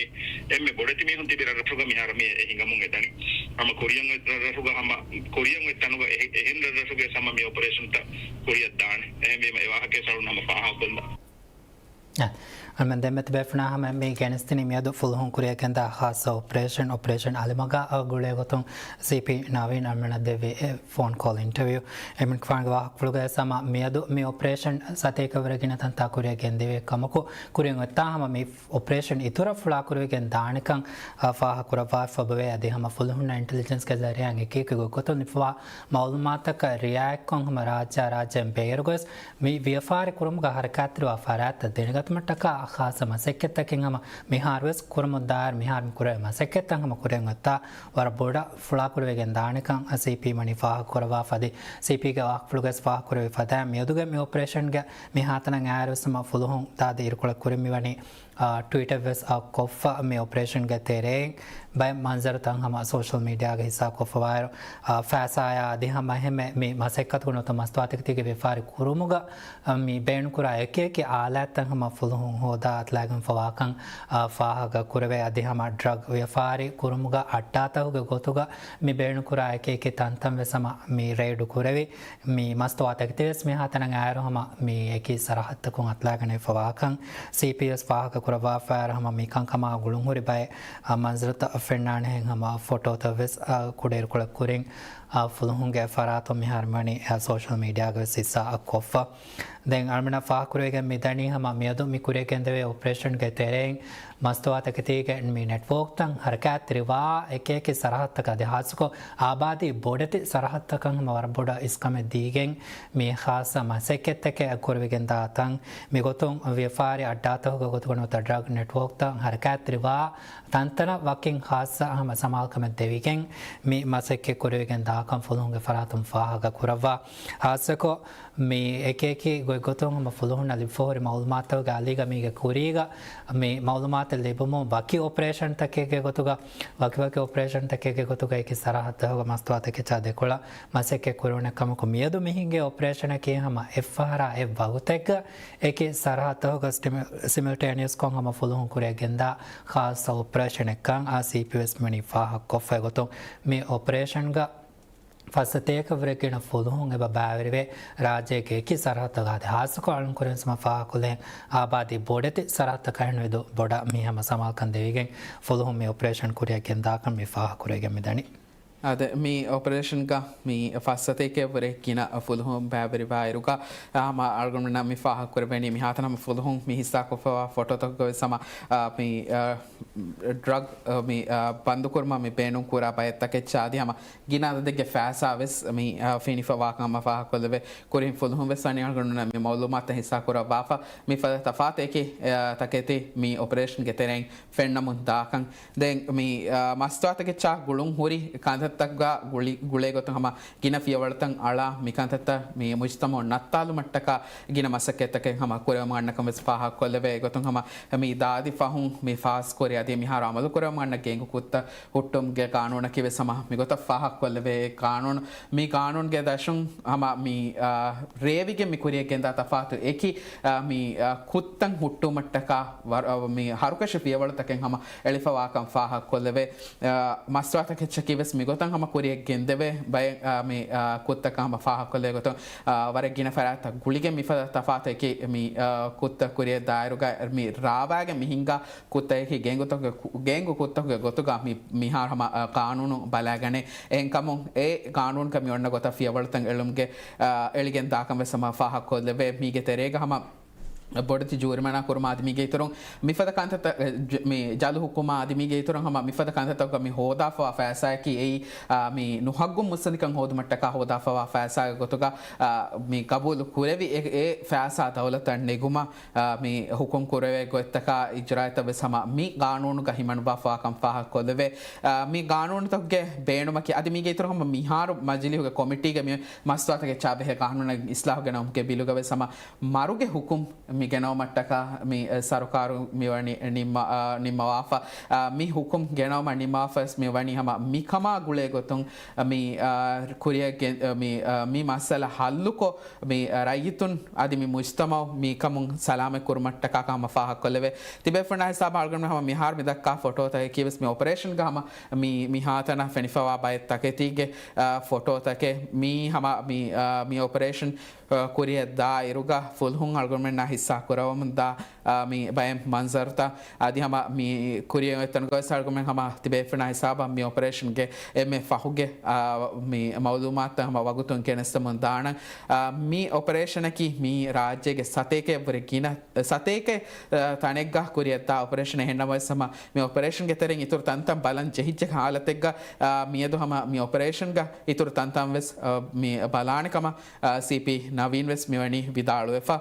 އެންމެ ބޮޑެތި މީހުން ތިބި ރަށްރަށުގަ މިހާރު މި އެ ހިނގަމުން އެދަނީ. ހަމަ ކުރިއަށް އޮތް ރަށްރަށުގަ ހަމަ، ކުރިއަށް އޮތް ތަނުގަ އެ-، އެހެން ރަށްރަށުގެ ހަމަ މި އޮޕަރޭޝަންތައް ކުރިއަށް ދާނެ. އެހެންވީމަ އެ ވާހަކަ ސަޅުން ހަމަ ފާހަގަކޮށްލާ. އަ، އަޅުމެން ދެންމެ ތިބޭފުޅުންނާ ހަމަ މި ގެނެސްދިނީ މިއަދު ފުލުހުން ކުރިއަށް ގެންދާ ޚާއްޞަ އޮޕަރޭޝަން، އޮޕަރޭޝަން އަލިމަގާ ގުޅޭ ގޮތުން ސީޕީ ނަވީން އަޅުމެންނަށް ދެއްވި އެ ފޯން ކޯލް އިންޓަވިއު. އެމިން ކުފާންގެ ވާހަކަފުޅުގައި ހަމަ މިއަދު މި އޮޕަރޭޝަން ސަތޭކަވަރަށް ގިނަ ތަންތާ ކުރިއަށް ގެންދެވޭ ކަމަކު، ކުރިއަށް އޮތްތާ ހަމަ މި އޮޕަރޭޝަން އިތުރަށް ފުޅާކުރެވިގެން ދާނެކަން، އާ، ފާހަގަކުރައްވާފަ އޮވޭ. އަދި ހަމަ ފުލުހުންނަށް އިންޓެލިޖެންސްގެ ޒަރީއާއިން އެކި އެކި ގޮތްގޮތުން ލިބިފަވާ މައުލޫމާތުތަކަށް ރިއާޔަތްކޮށް ހަމަ ރާއްޖެއާ ރާއްޖޭން ބޭރުގަވެސް މި ވިޔަފާރި ކުރުމުގަ ހަރަކާތްތެރިވާ ފަރާތްތައް ދެނެގަތުމަށްޓަކާ ޚާއްޞަ މަސައްކަތްތަކެއް ހަމަ މިހާރުވެސް ކުރަމުންދާއިރު މިހާރު މި ކުރެވޭ މަސައްކަތްތައް ހަމަ ކުރިއަށް އޮތްތާ ވަރަށް ބޮޑަށް ފުޅާކުރެވިގެން ދާނެކަން ސީޕީ މަނީ ފާހަގަކުރައްވާފަ. އަދި ސީޕީގެ ވާހަކަފުޅުގައި ފާހަގަކުރެވި ފަދައިން މިއަދުގެ މި އޮޕަރޭޝަންގެ މިހާތަނަށް އައިއާރުވެސް ހަމަ ފުލުހުން ތާދަ އިރުކޮޅެއް ކުރިން މިވަނީ އާ، ޓްވީޓެއް ވެސް، އާ، ކޮށްފަ މި އޮޕަރޭޝަންގެ ތެރެއިން ބައެއް މަންޒަރުތައް ހަމަ ސޯޝަލް މީޑިއާގަ ހިއްސާ ކޮށްފަވާއިރު، އާ، ފައިސާއާ އަދި ހަމަ އެހެންމެ މި މަސައްކަތުގަ ނުވަތަ މަސްތުވާތަކެތީގެ ވިޔަފާރި ކުރުމުގަ، އާ، މި ބޭނުންކުރާ އެކި އެކި އާލާތްތައް ހަމަ ފުލުހުން ހޯދާ އަތުލައިގެންފަވާކަން، އާ، ފާހަގަ ކުރެވޭ. އަދި ހަމަ ޑްރަގް ވިޔަފާރި ކުރުމުގަ އައްޑާތަކުގެ ގޮތުގަ މި ބޭނުންކުރާ އެކި އެކި ތަންތަން ވެސް ހަމަ މި ރެއިޑު ކުރެވި. މި މަސްތުވާތަކެތިވެސް މިހާތަނަށް އައިއިރު ހަމަ މި އެކި ސަރަހައްދަކުން އަތުލައިގަނެވިފަވާކަން ސީޕީއެސް ފާހަގަކުރައްވާފައި ހަމަ މި ކަންކަމާ ގުޅުންހުރި ބައެއް، އަ، މަންޒަރުތައް ފެންނާނެހެން ހަމަ ފޮޓޯތައް ވެސް، އަ، ކުޑައިރުކޮޅެއް ކުރިން، އަ، ފުލުހުންގެ ފަރާތުން މިހާރު މިވަނީ، އަ، ސޯޝަލް މީޑިއާގަ ވެސް ހިއްސާ ކޮށްފަ. ދެން އަޅުމެންނަށް ފާހަގަކުރެވިގެން މިދަނީ ހަމަ މިއަދު މި ކުރިއަށް ގެންދެވޭ އޮޕަރޭޝަންގެ ތެރެއިން މަސްތުވާތަކެތީގެ މި ނެޓްވޯކްތައް ހަރަކާތްތެރިވާ އެކި އެކި ސަރަހައްދުތަކަށް އަދި ހާއްސަކޮށް އާބާދީ ބޮޑެތި ސަރަހައްދުތަކަށް ހަމަ ވަރަށް ބޮޑަށް އިސްކަމެއް ދީގެން މި ޚާއްޞަ މަސައްކަތްތަކެއް ކުރެވިގެން ދާތަން. މިގޮތުން ވިޔަފާރި އައްޑާތަކުގެ ގޮތުގަ ނުވަތަ ޑްރަގް ނެޓްވޯކްތައް ހަރަކާތްތެރިވާ ތަންތަނަށް ވަކިން ޚާއްޞަ ހަމަ ސަމާލުކަމެއް ދެވިގެން މި މަސައްކަތް ކުރެވިގެން ދާކަން ފުލުހުންގެ ފަރާތުން ފާހަގަ ކުރައްވާ. ޚާއްޞަކޮށް މި އެކި އެކި ގޮތްގޮތުން ހަމަ ފުލުހުންނަށް ލިބިފަހުރި މައުލޫމާތުގެ އަލީގަ މީގެ ކުރީގަ މި މައުލޫމާތު ލިބުމުން ވަކި އޮޕަރޭޝަންތަކެއްގެ ގޮތުގަ، ވަކި ވަކި އޮޕަރޭޝަންތަކެއްގެ ގޮތުގަ އެކި ސަރަހައްދުތަކުގަ މަސްތުވާތަކެއްޗާ ދެކޮޅަށް މަސައްކަތް ކުރެވުނެއްކަމަކު މިއަދު މި ހިނގޭ އޮޕަރޭޝަނަކީ ހަމަ އެއްފަހަރާ އެއްވަގުތެއްގަ އެކި ސަރަހައްދުތަކުގަ ސިމިލްޓޭނިއަސްކޮށް ހަމަ ފުލުހުން ކުރިއަށްގެންދާ ޚާއްޞަ އޮޕަރޭޝަނެއްކަން އާސީޕީވެސް މިވަނީ ފާހަގަކޮށްފައި ގޮތުން މި އޮޕަރޭޝަންގަ ފައްސަތޭކަ ވުރެ ގިނަ ފުލުހުން އެބަ ބައިވެރިވެ، ރާއްޖޭގެ އެކި ސަރަހައްދުގަ އަދި ހާއްސަކޮށް އަޅުން ކުރިން ސަމަ ފާހަކުލެން އާބާދީ ބޮޑެތި ސަރަހައްދަކަށް ނުވިދު ބޮޑަށް މި ހަމަ ސަމާލްކަން ދެވިގެން ފުލުހުން މި އޮޕަރޭޝަން ކުރިއަށް ގެންދާކަން މި ފާހަކުރެވިގެން މިދަނީ. އާދެ، މި އޮޕަރޭޝަންގަ މި ފައްސަތޭކަ ވުރެ ގިނަ ފުލުހުން ބައިވެރިވާއިރުގަ، ހަމަ އަޅުގަނޑުމެންނަށް މި ފާހަކުރެވެނީ މިހާތަނަށް ހަމަ ފުލުހުން މި ހިއްސާކޮށްފަވާ ފޮޓޯތަކުގަވެސް ހަމަ، އާ، މި، އާ، ޑްރަގް، އާ، މި، އާ، ބަންދުކުރުމަށް މި ބޭނުންކުރާ ބައެއް ތަކެއްޗާ އަދި ހަމަ ގިނަ އަދަދެއްގެ ފައިސާ ވެސް މި، އާ، ފެނިފަވާކަން ހަމަ ފާހަގަކޮށްލެވޭ. ކުރިން ފުލުހުން ވެސް ވަނީ އަޅުގަނޑުމެންނަށް މި މައުލޫމާތުތައް ހިއްސާކުރައްވާފަ. މިފަދަ ތަފާތު އެކި، އާ، ތަކެތި މި އޮޕަރޭޝަންގެ ތެރެއިން ފެންނަމުން ދާކަން. ދެން މި، އާ، މަސްތުވާތަކެއްޗާ ގުޅުން ހުރި ކަންތައްތަކުގަ ގުޅި، ގުޅޭ ގޮތުން ހަމަ ގިނަ ފިޔަވަޅުތައް އަޅާ މި ކަންތައްތައް މި މުޖްތަމައު ނައްތާލުމަށްޓަކާ ގިނަ މަސައްކަތްތަކެއް ހަމަ ކުރެވެމުން އަންނަކަން ވެސް ފާހަގަކޮށްލެވޭ. އެގޮތުން ހަމަ މި ދާދި ފަހުން މި ފާސްކުރި އަދި މިހާރު އަމަލުކުރެވެމުން އަންނަ ގެންގު ކުއްތަ ހުއްޓުމުގެ ގާނޫނަކީ ވެސް ހަމަ މިގޮތަށް ފާހަގަކޮށްލެވޭ. ގާނޫނު، މި ގާނޫނުގެ ދަށުން ހަމަ މި، އާ، ރޭވިގެން މި ކުރިއަށް ގެންދާ ތަފާތު އެކި، އާ، މި، އާ، ކުއްތައް ހުއްޓުމަށްޓަކާ ވަރ-، އާ، މި ހަރުކަށި ފިޔަވަޅުތަކެއް ހަމަ އެޅިފަވާކަން ފާހަގަކޮށްލެވޭ. އާ، މަސްތުވާތަކެއްޗަކީ ވެސް މިގޮތަށް ހަމަ ކުރިއަށް ގެންދެވޭ ބައެއް، އާ، މި، އާ، ކުއްތަކަށް ހަމަ ފާހަގަކޮށްލޭ ގޮތުން، އާ، ވަރަށް ގިނަ ފަރާތްތައް ގުޅިގެން މިފަދަ ތަފާތު އެކި މި، އާ، ކުއްތައް ކުރިއަށް ދާއިރުގަ މި ރާވާގެން މި ހިންގާ ކުއްތަކީ ގެންގުތަކުގެ ކު-، ގެންގު ކުއްތަކުގެ ގޮތުގަ މި، މިހާރު ހަމަ، އާ، ގާނޫނު ބަލާގަނެ. އެހެންކަމުން އެ ގާނޫނުގަ މި އޮންނަ ގޮތަށް ފިޔަވަޅުތައް އެޅުމުގެ، އާ، އެޅިގެން ދާކަން ވެސް ހަމަ ފާހަގަކޮށްލެވޭ. މީގެ ތެރޭގަ ހަމަ ބޮޑެތި ޖޫރިމަނާ ކުރުމާ އަދި މީގެ އިތުރުން މިފަދަ ކަންތައްތައް، އެ، ޖ-، މި ޖަލު ހުއްކުމާ އަދި މީގެ އިތުރުން ހަމަ މިފަދަ ކަންތައްތަކުގަ މި ހޯދާފަވާ ފައިސާއަކީ އެއީ، އާ، މި ނުހައްގުން މުއްސަނދިކަން ހޯދުމަށްޓަކާ ހޯދާފަވާ ފައިސާގެ ގޮތުގަ، އާ، މި ގަބޫލު ކުރެވި އެ، އެ ފައިސާ ދައުލަތަށް ނެގުމަށް، އާ، މި ހުކުމް ކުރެވޭ ގޮތްތަކާ އިޖްރާއަތްތައް ވެސް ހަމަ މި ގާނޫނުގަ ހިމަނުވާފަވާކަން ފާހަގަކޮށްލެވޭ. އާ، މި ގާނޫނުތަކުގެ ބޭނުމަކީ އަދި މީގެ އިތުރުން ހަމަ މިހާރު މަޖިލީހުގެ ކޮމިޓީގެ މި މަސްތުވާތަކެއްޗާ ބެހޭ ގާނޫނަށް އިސްލާހު ގެނައުމުގެ ބިލުގަ ވެސް ހަމަ މަރުގެ ހުކުމް މި ގެނައުމަށްޓަކާ މި، އެ، ސަރުކާރު މިވަނީ ނިންމަ-، އާ، ނިންމަވާފަ. އާ، މި ހުކުމް ގެނައުމަށް ނިންމަވާފަ ވެސް މިވަނީ ހަމަ މިކަމާ ގުޅޭ ގޮތުން، އާ، މި، އާ، ކުރިއަށް ގެ-، އާ، މި، އާ، މި މައްސަލަ ހައްލުކޮށް، މި، އާ، ރައްޔިތުން އަދި މި މުޖްތަމައު މިކަމުން ސަލާމަތް ކުރުމަށްޓަކާ ކަމަށް ފާހަގަކޮށްލެވޭ. ތިބޭފުޅުންނާ ހިސާބަށް އަޅުގަނޑު ހަމަ މިހާރު މި ދައްކާ ފޮޓޯތަކަކީ ވެސް މި އޮޕަރޭޝަންގަ ހަމަ މި، މިހާތަނަށް ފެނިފަވާ ބައެއް ތަކެތީގެ، އާ، ފޮޓޯތަކެއް. މީ ހަމަ މި، އާ، މި އޮޕަރޭޝަން އަ، ކުރިއަށް ދާއިރުގަ ފުލުހުން އަޅުގަނޑުމެންނާ ހިއްސާ ކުރަވަމުންދާ، އަ، މި ބައެއް މަންޒަރުތައް އަދި ހަމަ މި ކުރިއަށް އޮތްތަނުގަވެސް އަޅުގަނޑުމެން ހަމަ ތިބޭފުޅުންނާ ހިސާބަށް މި އޮޕަރޭޝަންގެ އެންމެ ފަހުގެ، އަ، މި މައުލޫމާތުތައް ހަމަ ވަގުތުން ގެނެސްދެމުން ދާނަން. އަ، މި އޮޕަރޭޝަނަކީ މި ރާއްޖޭގެ ސަތޭކައެއްވުރެ ގިނަ، ސަތޭކަ، އަ، ތަނެއްގަ ކުރިއަށްދާ އޮޕަރޭޝަނެއް. އެހެންނަމަވެސް ހަމަ މި އޮޕަރޭޝަންގެ ތެރެއިން އިތުރު ތަންތަން ބަލަން ޖެހިއްޖެ ހާލަތެއްގަ، އަ، މިއަދު ހަމަ މި އޮޕަރޭޝަންގަ އިތުރު ތަންތަން ވެސް، އަ، މި ބަލާނެ ކަމަށް އާ، ސީޕީ ނަވީން ވެސް މިވަނީ ވިދާޅުވެފަ.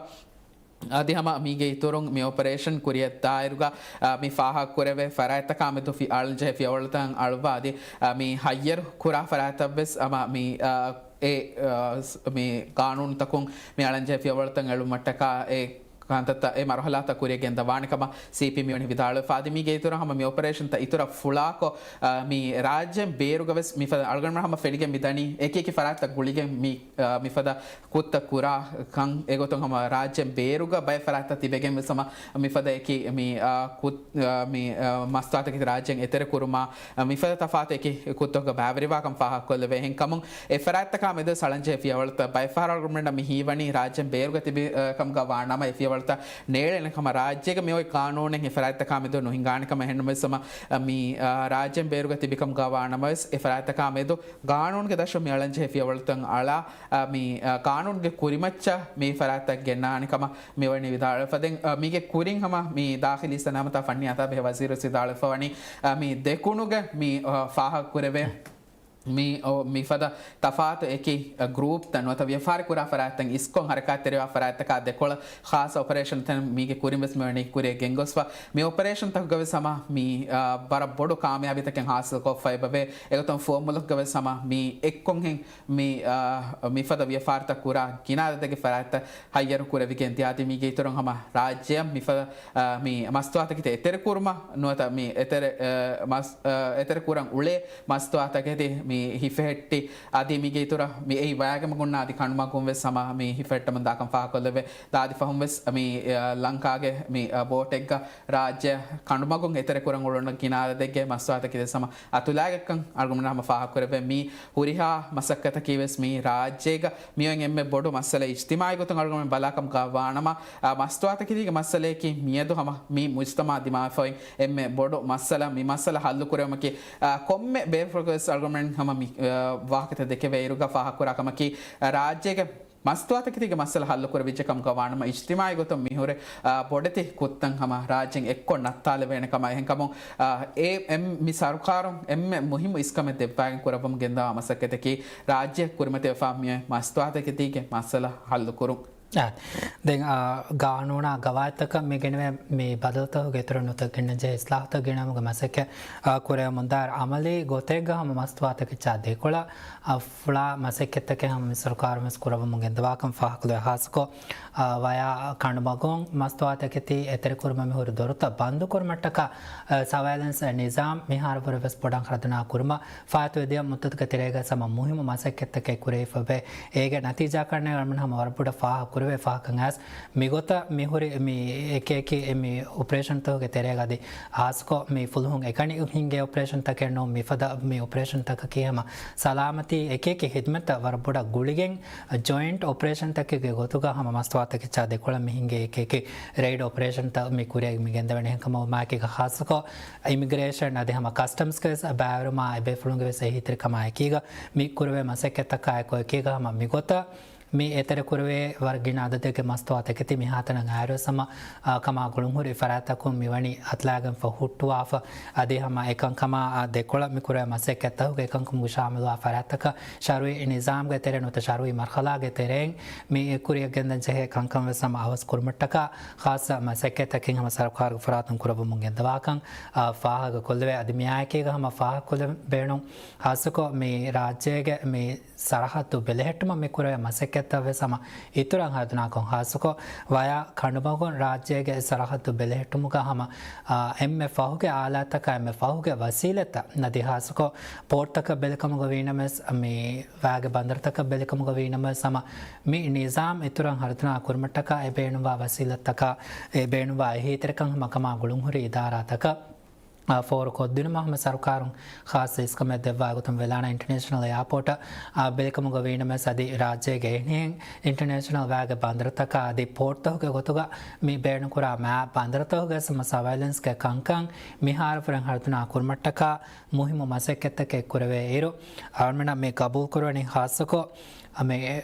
އަދި ހަމަ މީގެ އިތުރުން މި އޮޕަރޭޝަން ކުރިއަށްދާއިރުގަ، އާ، މި ފާހަގަކުރެވޭ ފަރާތްތަކާމެދު ފި-، އަޅަންޖެހޭ ފިޔަވަޅުތައް އަޅުއްވާ އަދި، އާ، މި ހައްޔަރު ކުރާ ފަރާތްތައް ވެސް ހަމަ މި، އާ، އެ، އާ، ސް-، މި ގާނޫނުތަކުން މި އަޅަންޖެހޭ ފިޔަވަޅުތައް އެޅުމަށްޓަކާ އެ ކަންތައްތައް އެ މަރުހަލާތައް ކުރިއަށް ގެންދަވާނެ ކަމަށް ސީޕީ މިވަނީ ވިދާޅުވެފަ. އަދި މީގެ އިތުރަށް ހަމަ މި އޮޕަރޭޝަންތައް އިތުރަށް ފުޅާކޮށް، އާ، މި ރާއްޖޭން ބޭރުގަ ވެސް މިފަދަ އަޅުގަނޑުމެން ހަމަ ފެނިގެން މިދަނީ އެކި އެކި ފަރާތްތައް ގުޅިގެން މި، އާ، މިފަދަ ކުއްތައް ކުރާ ކަން. އެގޮތުން ހަމަ ރާއްޖޭން ބޭރުގަ ބައެއް ފަރާތްތައް ތިބެގެން ވެސް ހަމަ މިފަދަ އެކި މި، އާ، ކުއް-، އާ، މި، އާ، މަސްތުވާތަކެތި ރާއްޖޭން އެތެރެ ކުރުމާ، އާ، މިފަދަ ތަފާތު އެކި ކުއްތަކުގަ ބައިވެރިވާކަން ފާހަގަކޮށްލެވޭ. އެހެންކަމުން އެ ފަރާތްތަކާ މެދުވެސް އަޅަންޖެހޭ ފިޔަވަޅުތައް ބައެއް ފަހަރަށް އަޅުގަނޑުމެންނަށް މި ހީވަނީ ރާއްޖޭން ބޭރުގަ ތިބި، އާ، ކަމުގަ ވާ ނަމަ އެ ފިޔަވަޅު ފިޔަވަޅުތައް ނޭޅޭނެ ކަމަށް ރާއްޖޭގަ މިއޮތް ގާނޫނެއް އެ ފަރާތްތަކާ މެދު ނުހިނގާނެ ކަމަށް. އެހެންނަމަވެސް ހަމަ މި، އާ، ރާއްޖޭން ބޭރުގަ ތިބިކަމުގަ ވާނަމަވެސް އެ ފަރާތްތަކާ މެދު ގާނޫނުގެ ދަށުން މި އަޅަންޖެހޭ ފިޔަވަޅުތައް އަޅާ، އާ، މި، އާ، ގާނޫނުގެ ކުރިމައްޗަށް މި ފަރާތްތައް ގެންނާނެ ކަމަށް މިވަނީ ވިދާޅުވެފަ. ދެން، އާ، މީގެ ކުރިން ހަމަ މި ދާޚިލީ ސަލާމަތާ ފަންނީ އަތާބެހޭ ވަޒީރު ވެސް ވިދާޅުވެފަ ވަނީ، އާ، މި ދެކުނުގެ މި، އާ، ފާހަގަކުރެވޭ މި، އޮ، މިފަދަ ތަފާތު އެކި، އަ، ގްރޫޕްތައް ނުވަތަ ވިޔަފާރި ކުރާ ފަރާތްތައް އިސްކޮށް ހަރަކާތްތެރިވާ ފަރާތްތަކާ ދެކޮޅަށް ޚާއްޞަ އޮޕަރޭޝަންތައް މީގެ ކުރިން ވެސް މިވަނީ ކުރިއަށް ގެންގޮސްފަ. މި އޮޕަރޭޝަންތަކުގަ ވެސް ހަމަ މި، އަ، ވަރަށް ބޮޑު ކާމިޔާބީތަކެއް ހާސިލްކޮށްފަ އެބަވޭ. އެގޮތުން ފުވައްމުލަކުގަ ވެސް ހަމަ މި އެއްކޮށްހެން މި، އަ، މިފަދަ ވިޔަފާރިތައް ކުރާ ގިނަ އަދަދެއްގެ ފަރާތްތައް ހައްޔަރު ކުރެވިގެން ދިޔަ. އަދި މީގެ އިތުރުން ހަމަ ރާއްޖެއަށް މިފަދަ، އަ، މި މަސްތުވާތަކެތި އެތެރެކުރުމަށް ނުވަތަ މި އެތެރެ، އަ، މަސް، އަ، އެތެރެކުރަން އުޅޭ މަސްތުވާތަކެތި މި ހިފެހެއްޓި. އަދި މީގެ އިތުރަށް މި އެއީ ވައިގެ މަގުންނާ އަދި ކަނޑުމަގުން ވެސް ހަމަ މި ހިފެހެއްޓަމުން ދާކަން ފާހަގަކޮށްލެވޭ. ދާދި ފަހުން ވެސް މި، އަ، ލަންކާގެ މި، އަ، ބޯޓެއްގަ ރާއްޖެ ކަނޑުމަގުން އެތެރެކުރަން އުޅުނު ގިނަ އަދަދެއްގެ މަސްތުވާތަކެތި ވެސް ހަމަ އަތުލާގެކަން އަޅުގަނޑު ހަމަ ފާހަގަކުރެވޭ. މި ހުރިހާ މަސައްކަތަކީ ވެސް މި ރާއްޖޭގަ މިއޮތް އެންމެ ބޮޑު މައްސަލަ އިޖްތިމާޢީ ގޮތުން އަޅުގަނޑު ބަލާކަމުގަ ވާނަމަ، އާ، މަސްތުވާތަކެތީގެ މައްސަލަޔަކީ މިއަދު ހަމަ މި މުޖްތަމަޢަށް ދިމާވެފައި އެންމެ ބޮޑު މައްސަލަ. މި މައްސަލަ ހައްލު ކުރެވުމަކީ، އާ، ކޮންމެ ބޭފުޅަކު ވެސް އަޅުގަނޑުމެން ހަމަ މި، އާ، ވާހަކަތައް ދެކެވޭ އިރުގަ ފާހަގަކުރާ ކަމަކީ، އާ، ރާއްޖޭގެ މަސްތުވާތަކެތީގެ މައްސަލަ ހައްލު ކުރެވިއްޖެ ކަމުގަ ވާނަމަ، އިޖްތިމާޢީ ގޮތުން މިހުރި، އާ، ބޮޑެތި ކުށްތައް ހަމަ ރާއްޖެން އެއްކޮށް ނައްތާލެވޭނެ ކަމަށް. އެހެންކަމުން، އާ، އެ، އެ، މި ސަރުކާރުން އެންމެ މުހިއްމު އިސްކަމެއް ދެއްވާގެން ކުރައްވަމުން ގެންދަވާ މަސައްކަތަކީ، ރާއްޖެ ކުރިމަތިވެފާ މި މަސްތުވާތަކެތީގެ މައްސަލަ ހައްލު ކުރުން. އާ، ދެން، އާ، ގާނޫނާ ގަވާއިދުތަކަށް މި ގެނެވޭ މި ބަދަލުތަކުގެ އިތުރަށް ނުވަތަ ގެންނަންޖެހޭ އިސްލާހުތައް ގެނައުމުގެ މަސައްކަތް، އާ، ކުރެވެމުންދާއިރު އަމަލީ ގޮތެއްގަ ހަމަ މަސްތުވާތަކެއްޗާ ދެކޮޅަށް، އާ، ފުޅާ މަސައްކަތްތަކެއް ހަމަ މި ސަރުކާރުން ވެސް ކުރައްވަމުން ގެންދަވާކަން ފާހަގަކޮށްލެވޭ. ހާއްސަކޮށް، އާ، ވަޔާ ކަނޑުމަގުން މަސްތުވާތަކެތީ އެތެރެކުރުމަށް މިހުރި ދޮރުތައް ބަންދުކުރުމަށްޓަކާ، އާ، ސަވައިލެންސް ނިޒާމް މިހާރުވުރެ ވެސް ބޮޑަށް ހަރަދުނާ ކުރުމަށް ފާއިތުވެދިޔަ މުއްދަތުގެ ތެރޭގަ ހަމަ މުހިއްމު މަސައްކަތްތަކެއް ކުރެވިފަވޭ. އޭގެ ނަތީޖާކަށް އަޅުގަނޑު ހަމަ ވަރަށް ބޮޑަށް ފާހަގަ ކުރެވޭ ފާހަގަ އައިސް މިގޮތަށް މިހުރި މި އެކިއެކި މި އޮޕަރޭޝަންތަކުގެ ތެރޭގަ އަދި ހާއްސަކޮށް މި ފުލުހުން އެކަނި ހިންގޭ އޮޕަރޭޝަންތަކެއް ނޫން މިފަދަ މި އޮޕަރޭޝަންތަކަކީ ހަމަ ސަލާމަތީ އެކިއެކި ހިދުމަތްތައް ވަރަށް ބޮޑަށް ގުޅިގެން ޖޮއިންޓް އޮޕަރޭޝަންތަކެއްގެ ގޮތުގަ ހަމަ މަސްތުވާތަކެއްޗާ ދެކޮޅަށް މިހިނގޭ އެކިއެކި ރެއިޑް އޮޕަރޭޝަންތައް މި ކުރިއަށް މި ގެންދަވަނީ. އެހެންކަމުން މާކީގަ ހާއްސަކޮށް އިމިގްރޭޝަން އަދި ހަމަ ކަސްޓަމްސްގެ ވެސް ބައިވެރިވުމާ އެބޭފުޅުންގެ ވެސް އެހީތެރިކަމާ އެކީގަ މި ކުރެވޭ މަސައްކަތްތަކާއެކު އެކީގަ ހަމަ މިގޮތަށް މި އެތެރެކުރެވޭ ވަރަށް ގިނަ އަދަދެއްގެ މަސްތުވާތަކެތި މިހާތަނަށް އައިރުވެސް ހަމަ، އާ، ކަމާ ގުޅުންހުރި ފަރާތްތަކުން މިވަނީ އަތުލާގެންފަ ހުއްޓުވާފަ. އަދި ހަމަ އެކަންކަމާ، އާ، ދެކޮޅަށް މި ކުރެވޭ މަސައްކަތްތަކުގެ އެކަންކަމުގަ ޝާމިލުވާ ފަރާތްތަކަށް ޝަރުއީ ނިޒާމްގެ ތެރެއިން ނުވަތަ ޝަރުއީ މަރްހަލާގެ ތެރެއިން މި ކުރިއަށް ގެންދަން ޖެހޭ ކަންކަން ވެސް ހަމަ އަވަސް ކުރުމަށްޓަކާ ޚާއްޞަ މަސައްކަތްތަކެއް ހަމަ ސަރުކާރުގެ ފަރާތުން ކުރައްވަމުން ގެންދަވާކަން، އާ، ފާހަގަ ކޮށްލެވޭ. އަދި މިއާއެކީގަ ހަމަ ފާހަގަކޮށްލަން ބޭނުން ޚާއްޞަކޮށް މި ރާއްޖޭގެ މި ސަރަހައްދު ބެލެހެއްޓުމަށް މި ކުރެވޭ މަސައްކަތްތައް ވެސް ހަމަ އިތުރަށް ހަރަދުނާކޮށް، ޚާއްޞަކޮށް ވަޔާ ކަނޑުމަގުން ރާއްޖޭގެ ސަރަހައްދު ބެލެހެއްޓުމުގަ ހަމަ، އާ، އެންމެ ފަހުގެ އާލާތްތަކާ އެންމެ ފަހުގެ ވަސީލަތްތައް އަދި ޚާއްޞަކޮށް ޕޯޓްތަކަށް ބެލިކަމުގަ ވީނަމަވެސް، މި ވައިގެ ބަނދަރުތަކަށް ބެލިކަމުގަ ވީނަމަވެސް ހަމަ މި ނިޒާމް އިތުރަށް ހަރަދުނާ ކުރުމަށްޓަކާ އެ ބޭނުންވާ ވަސީލަތްތަކާ އެ ބޭނުންވާ އެހީތެރިކަން ހަމަ ކަމާ ގުޅުންހުރި އިދާރާތަކަށް އާ، ފޯރުކޮށްދިނުމަށް ހަމަ ސަރުކާރުން ޚާއްޞަ އިސްކަމެއް ދެއްވާ ގޮތުން ވެލާނާ އިންޓަރނޭޝަނަލް އެއާޕޯޓަށް، އާ، ބެލިކަމުގަ ވީނަމަވެސް އަދި ރާއްޖޭގެ އެހެނިހެން އިންޓަރނޭޝަނަލް ވައިގެ ބަނދަރުތަކާ އަދި ޕޯޓްތަކުގެ ގޮތުގަ މި ބޭނުންކުރާ މާ ބަނދަރުތަކުގެ ހަމަ ސަވައިލެންސްގެ ކަންކަން މިހާރު ފުރެން ހަރަދުނާ ކުރުމަށްޓަކާ މުހިއްމު މަސައްކަތްތަކެއް ކުރެވޭ އިރު، އަޅުމެނަށް މި ގަބޫލުކުރަނީ ޚާއްޞަކޮށް، މި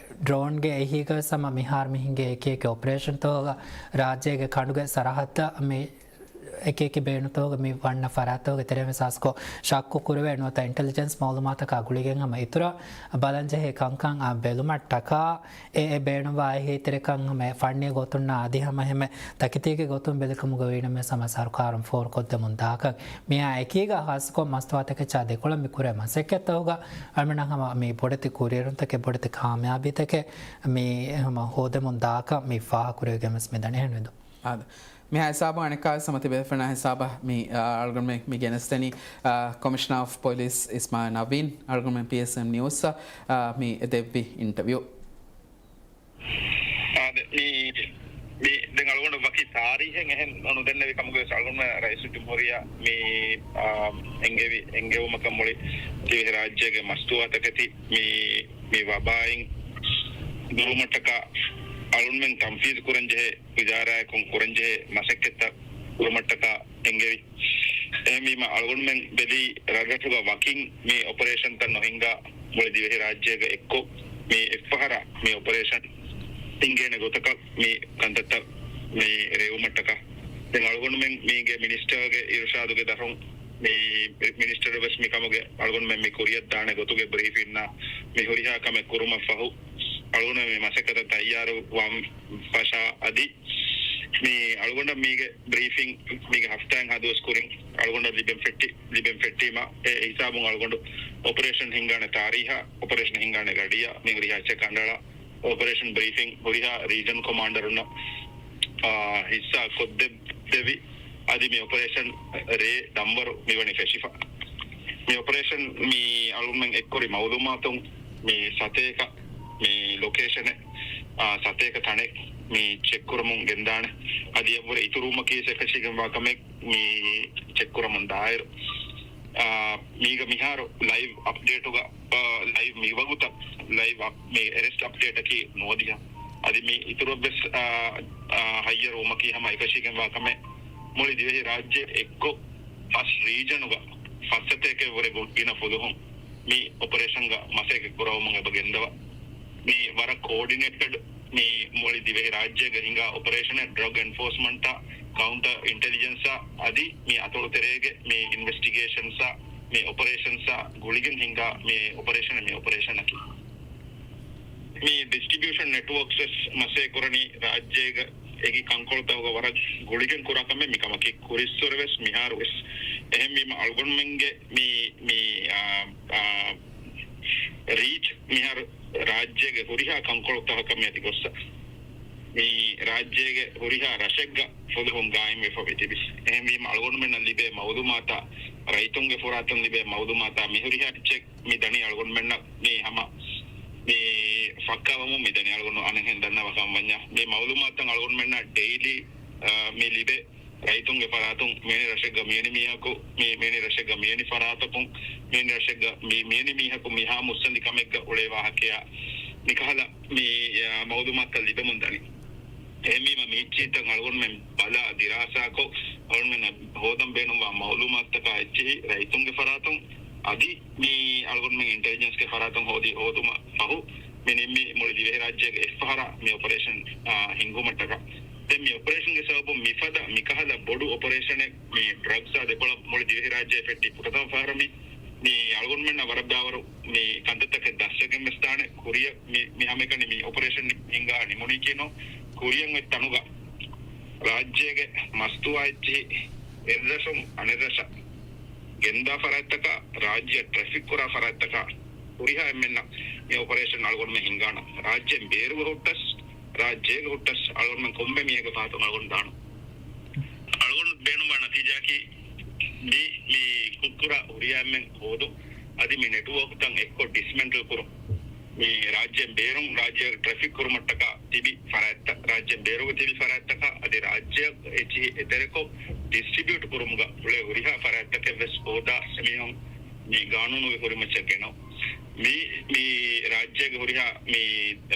ޑްރޯންގެ އެހީގަވެސް ހަމަ މިހާރު މި ހިނގޭ އެކި އެކި އޮޕަރޭޝަންތަކުގަ ރާއްޖޭގެ ކަނޑުގެ ސަރަހައްދަށް މި އެކި އެކި ބޭނުންތަކުގަ މި ވަންނަ ފަރާތްތަކުގެ ތެރެއިން ވެސް ހާއްސަކޮށް ޝައްކު ކުރެވޭ ނުވަތަ އިންޓެލިޖެންސް މައުލޫމާތަކާ ގުޅިގެން ހަމަ އިތުރަށް ބަލަން ޖެހޭ ކަންކަން އާ ބެލުމަށްޓަކާ އެ، އެ ބޭނުންވާ އެހީތެރިކަން ހަމަ ފަންނީ ގޮތުންނާ އަދި ހަމަ އެހެންމެ ތަކެތީގެ ގޮތުން ބެލިކަމުގަ ވީނަމަވެސް ހަމަ ސަރުކާރުން ފޯރުކޮށްދެމުން ދާކަން. މިއާ އެކީގަ ހާއްސަކޮށް މަސްތުވާތަކެއްޗާ ދެކޮޅަށް މި ކުރޭ މަސައްކަތްތަކުގަ އަޅުމެންނަށް ހަމަ މި ބޮޑެތި ކުރިއެރުންތަކެއް ބޮޑެތި ކާމިޔާބީތަކެއް މި ހަމަ ހޯދެމުން ދާކަން މި ފާހަގަކުރެވިގެން ވެސް މިދަނީ. އެހެންވެދޯ؟ އާދެ. މިހާ ހިސާބު އަނެއްކާވެސް ހަމަ ތިބޭފުޅުންނާ ހިސާބަށް މި، އާ، އަޅުގަނޑުމެން މި ގެނެސްދެނީ، އާ، ކޮމިޝަނަރ އޮފް ޕޮލިސް އިސްމާއިލް ނަވީން އަޅުގަނޑުމެން ޕީއެސްއެމް ނިއުސްއަށް، އާ، މި ދެއްވި އިންޓަވިއު. އާދެ، މި، މި ދެން އަޅުގަނޑު ވަކި ތާރީހެއް އެހެން ނުދެންނެވި ކަމުގަވެސް އަޅުގަނޑުމެން ރައީސުލްޖުމްހޫރިއްޔާ މި، އާ، އެންގެވި، އެންގެވުމަކަށް މުޅި ދިވެހި ރާއްޖޭގެ މަސްތުވާތަކެތި މި މި ވަބާއިން ދުރުމަށްޓަކާ، އަޅުންމެން ތަންފީޒު ކުރަންޖެހޭ އިދާރާއަކުން ކުރަންޖެހޭ މަސައްކަތްތައް ކުރުމަށްޓަކާ އެންގެވި. އެހެންވީމަ، އަޅުގަނޑުމެން ބެލީ ރަށްރަށުގަ ވަކިން މި އޮޕަރޭޝަންތައް ނުހިންގާ މުޅި ދިވެހި ރާއްޖޭގަ އެއްކޮށް، މި އެއްފަހަރާ މި އޮޕަރޭޝަން ހިންގޭނެ ގޮތަކަށް މި ކަންތައްތައް މި ރޭވުމަށްޓަކާ. ދެން އަޅުގަނޑުމެން މީގެ މިނިސްޓަރގެ އިރުޝާދުގެ ދަށުން މި މިނިސްޓަރު ވެސް މި ކަމުގެ އަޅުގަނޑުމެން މި ކުރިއަށް ދާނެ ގޮތުގެ ބްރީފިންއާ މި ހުރިހާ ކަމެއް ކުރުމަށް ފަހު، އަޅުގަނޑުމެން މި މަސައްކަތަށް ތައްޔާރު ވާން ފަށާ އަދި މި އަޅުގަނޑަށް މީގެ ބްރީފިން މީގެ ހަފްތާއެއްހާ ދުވަސް ކުރިން އަޅުގަނޑަށް ލިބެން ފެއްޓި، ލިބެން ފެއްޓީމަ، އެ ހިސާބުން އަޅުގަނޑު އޮޕަރޭޝަން ހިންގާނެ ތާރީހާ، އޮޕަރޭޝަން ހިންގާނެ ގަޑިއަށް މި ހުރިހާ އެއްޗެއް ކަނޑައަޅާ، އޮޕަރޭޝަން ބްރީފިން ހުރިހާ ރީޖަން ކޮމާންޑަރުންނަށް، އާ، ހިއްސާ ކޮށްދެއްވި. އަދި މި އޮޕަރޭޝަން ރޭ ނަންބަރު މިވަނީ ފެށިފަ. މި އޮޕަރޭޝަން މި އަޅުގަނޑުމެން އެއްކުރި މައުލޫމާތުން މި ސަތޭކަ މި ލޮކޭޝަނެއް، އާ، ސަތޭކަ ތަނެއް މި ޗެކްކުރަމުން ގެންދާނެ. އަދި އެއްވުރެ އިތުރުވުމަކީ އެކަށީގެންވާ ކަމެއް މި ޗެކްކުރަމުން ދާއިރު، އާ، މީގަ މިހާރު ލައިވް އަޕްޑޭޓުގަ، އާ، ލައިވް މިވަގުތަށް ލައިވް އަޕް-، މި އެރެސްޓް އަޕްޑޭޓަކީ ނުވަދިހަ. އަދި މި އިތުރަށްވެސް، އާ، އާ، ހައްޔަރުވުމަކީ ހަމަ އެކަށީގެންވާ ކަމެއް. މުޅި ދިވެހި ރާއްޖެ އެއްކޮށް ފަސް ރީޖަނުގަ ފަސް ސަތޭކައެއްވުރެ ގު-، ގިނަ ފުލުހުން މި އޮޕަރޭޝަންގަ މަސައްކަތް ކުރައްވަމުން އެބަ ގެންދަވާ. މި ވަރަށް ކޯޑިނޭޓެޑް މި މުޅި ދިވެހި ރާއްޖޭގަ ހިނގާ އޮޕަރޭޝަނެއް، ޑްރަގް އެންފޯސްމަންޓާ، ކައުންޓަ އިންޓެލިޖެންސާ އަދި މި އަތޮޅު ތެރޭގެ މި އިންވެސްޓިގޭޝަންސާ މި އޮޕަރޭޝަންސާ ގުޅިގެން ހިނގާ މި އޮޕަރޭޝަނެއް، މި އޮޕަރޭޝަނަކީ. މި ޑިސްޓްރިބިއުޝަން ނެޓްވޯކްސް ވެސް މަސޭ ކުރަނީ ރާއްޖޭގަ އެކި ކަންކޮޅުތަކުގަ ވަރަށް ގުޅިގެން ކުރާ ކަމެއް. މި ކަމަކީ ކުރިއްސުރެ ވެސް މިހާރު ވެސް. އެހެންވީމަ އަޅުގަނޑުމެންގެ މި، މި، އާ، އާ، ރީޗް މިހާރު ރާއްޖޭގެ ހުރިހާ ކަންކޮޅުތަކަކަށް މިއަދި ގޮއްސަ. މި ރާއްޖޭގެ ހުރިހާ ރަށެއްގަ ފުލުހުން ގާއިމްވެފަ ވި ތިބި. އެހެންވީމަ އަޅުގަނޑުމެންނަށް ލިބޭ މައުލޫމާތާ، ރައްޔިތުންގެ ފުރާތުން ލިބޭ މައުލޫމާތާ މި ހުރިހާ އެއްޗެއް މި ދަނީ އަޅުގަނޑުމެންނަށް މި ހަމަ މި ފައްކާވަމުން މި ދަނީ އަޅުގަނޑު އަނެއްހެން ދަންނަވާ ކަމަށް ވަންޏާ. މި މައުލޫމާތުތައް އަޅުގަނޑުމެންނަށް ޑެއިލީ، އާ، މި ލިބޭ ރައްޔިތުންގެ ފަރާތުން މިވެނި ރަށެއްގަ މިވެނި މީހަކު، މި، މިވެނި ރަށެއްގަ މިވެނި ފަރާތަކުން، މިވެނި ރަށެއްގަ މި، މިވެނި މީހަކު މިހާ މުއްސަނދި ކަމެއްގަ އުޅޭ ވާހަކަޔާ މިކަހަލަ މި، އާ، މައުލޫމާތުތައް ލިބެމުން ދަނީ. އެހެންވީމަ މި އެއްޗިހިތައް އަޅުގަނޑުމެން ބަލާ ދިރާސާކޮށް، އަޅުގަނޑުމެންނަށް ހޯދަން ބޭނުންވާ މައުލޫމާތުތަކާ އެއްޗިހި ރައްޔިތުންގެ ފަރާތުން އަދި މި އަޅުގަނޑުމެން އިންޓެލިޖެންސްގެ ފަރާތުން ހޯދި ހޯދުމަށް ފަހު، މި ނިންމީ މުޅި ދިވެހިރާއްޖޭގެ އެއްފަހަރާ މި އޮޕަރޭޝަން، އާ، ހިންގުމަށްޓަކާ. ދެން މި އޮޕަރޭޝަންގެ ސަބަބުން މިފަދަ މިކަހަލަ ބޮޑު އޮޕަރޭޝަނެއް މި ޑްރަގްސްއާ ދެކޮޅަށް މުޅި ދިވެހިރާއްޖެ ފެއްޓި ފުރަތަމަ ފަހަރަށް މި، މި އަޅުގަނޑުމެންނަށް ވަރަށް ބާވަރު މި ކަންތައްތަކެއް ދަސްވެގެން ވެސް ދާނެ. ކުރިއަށް މި، މި ހަމައެކަނި މި އޮޕަރޭޝަން ހިންގާ ނިމުނީކީ ނޫން. ކުރިއަށް އޮތް ތަނުގަ ރާއްޖޭގެ މަސްތުވާ އެއްޗިހި އެއްރަށުން އަނެއްރަށަށް ގެންދާ ފަރާތްތަކާ، ރާއްޖެއަށް ޓްރެފިކް ކުރާ ފަރާތްތަކާ ހުރިހާ އެންމެންނަށް މި އޮޕަރޭޝަން އަޅުގަނޑުމެން ހިންގާނަން. ރާއްޖޭން ބޭރުގަ ހުއްޓަސް، ރާއްޖޭގަ ހުއްޓަސް އަޅުގަނޑުމެން ކޮންމެ މީހެއްގެ ފަހަތުން އަޅުގަނޑު ދާނަން. އަޅުގަނޑު ބޭނުންވާ ނަތީޖާއަކީ މި، މި ކުށްކުރާ ހުރިހާ އެންމެން ހޯދުން، އަދި މި ނެޓްވޯކްތައް އެއްކޮށް ޑިސްމެންޓްލް ކުރުން. މި ރާއްޖޭން ބޭރުން ރާއްޖޭގަ ޓްރެފިކް ކުރުމަށްޓަކާ ތިބި ފަރާތްތައް، ރާއްޖޭން ބޭރުގަ ތިބި ފަރާތްތަކާ އަދި ރާއްޖެއަށް އެއްޗިހި އެތެރެކޮށް ޑިސްޓްރިބިއުޓް ކުރުމުގަ އުޅޭ ހުރިހާ ފަރާތްތަކެއް ވެސް ހޯދާ އެމީހުން މި ގާނޫނުގެ ކުރިމައްޗަށް ގެނައު. މި، މި ރާއްޖޭގެ ހުރިހާ މި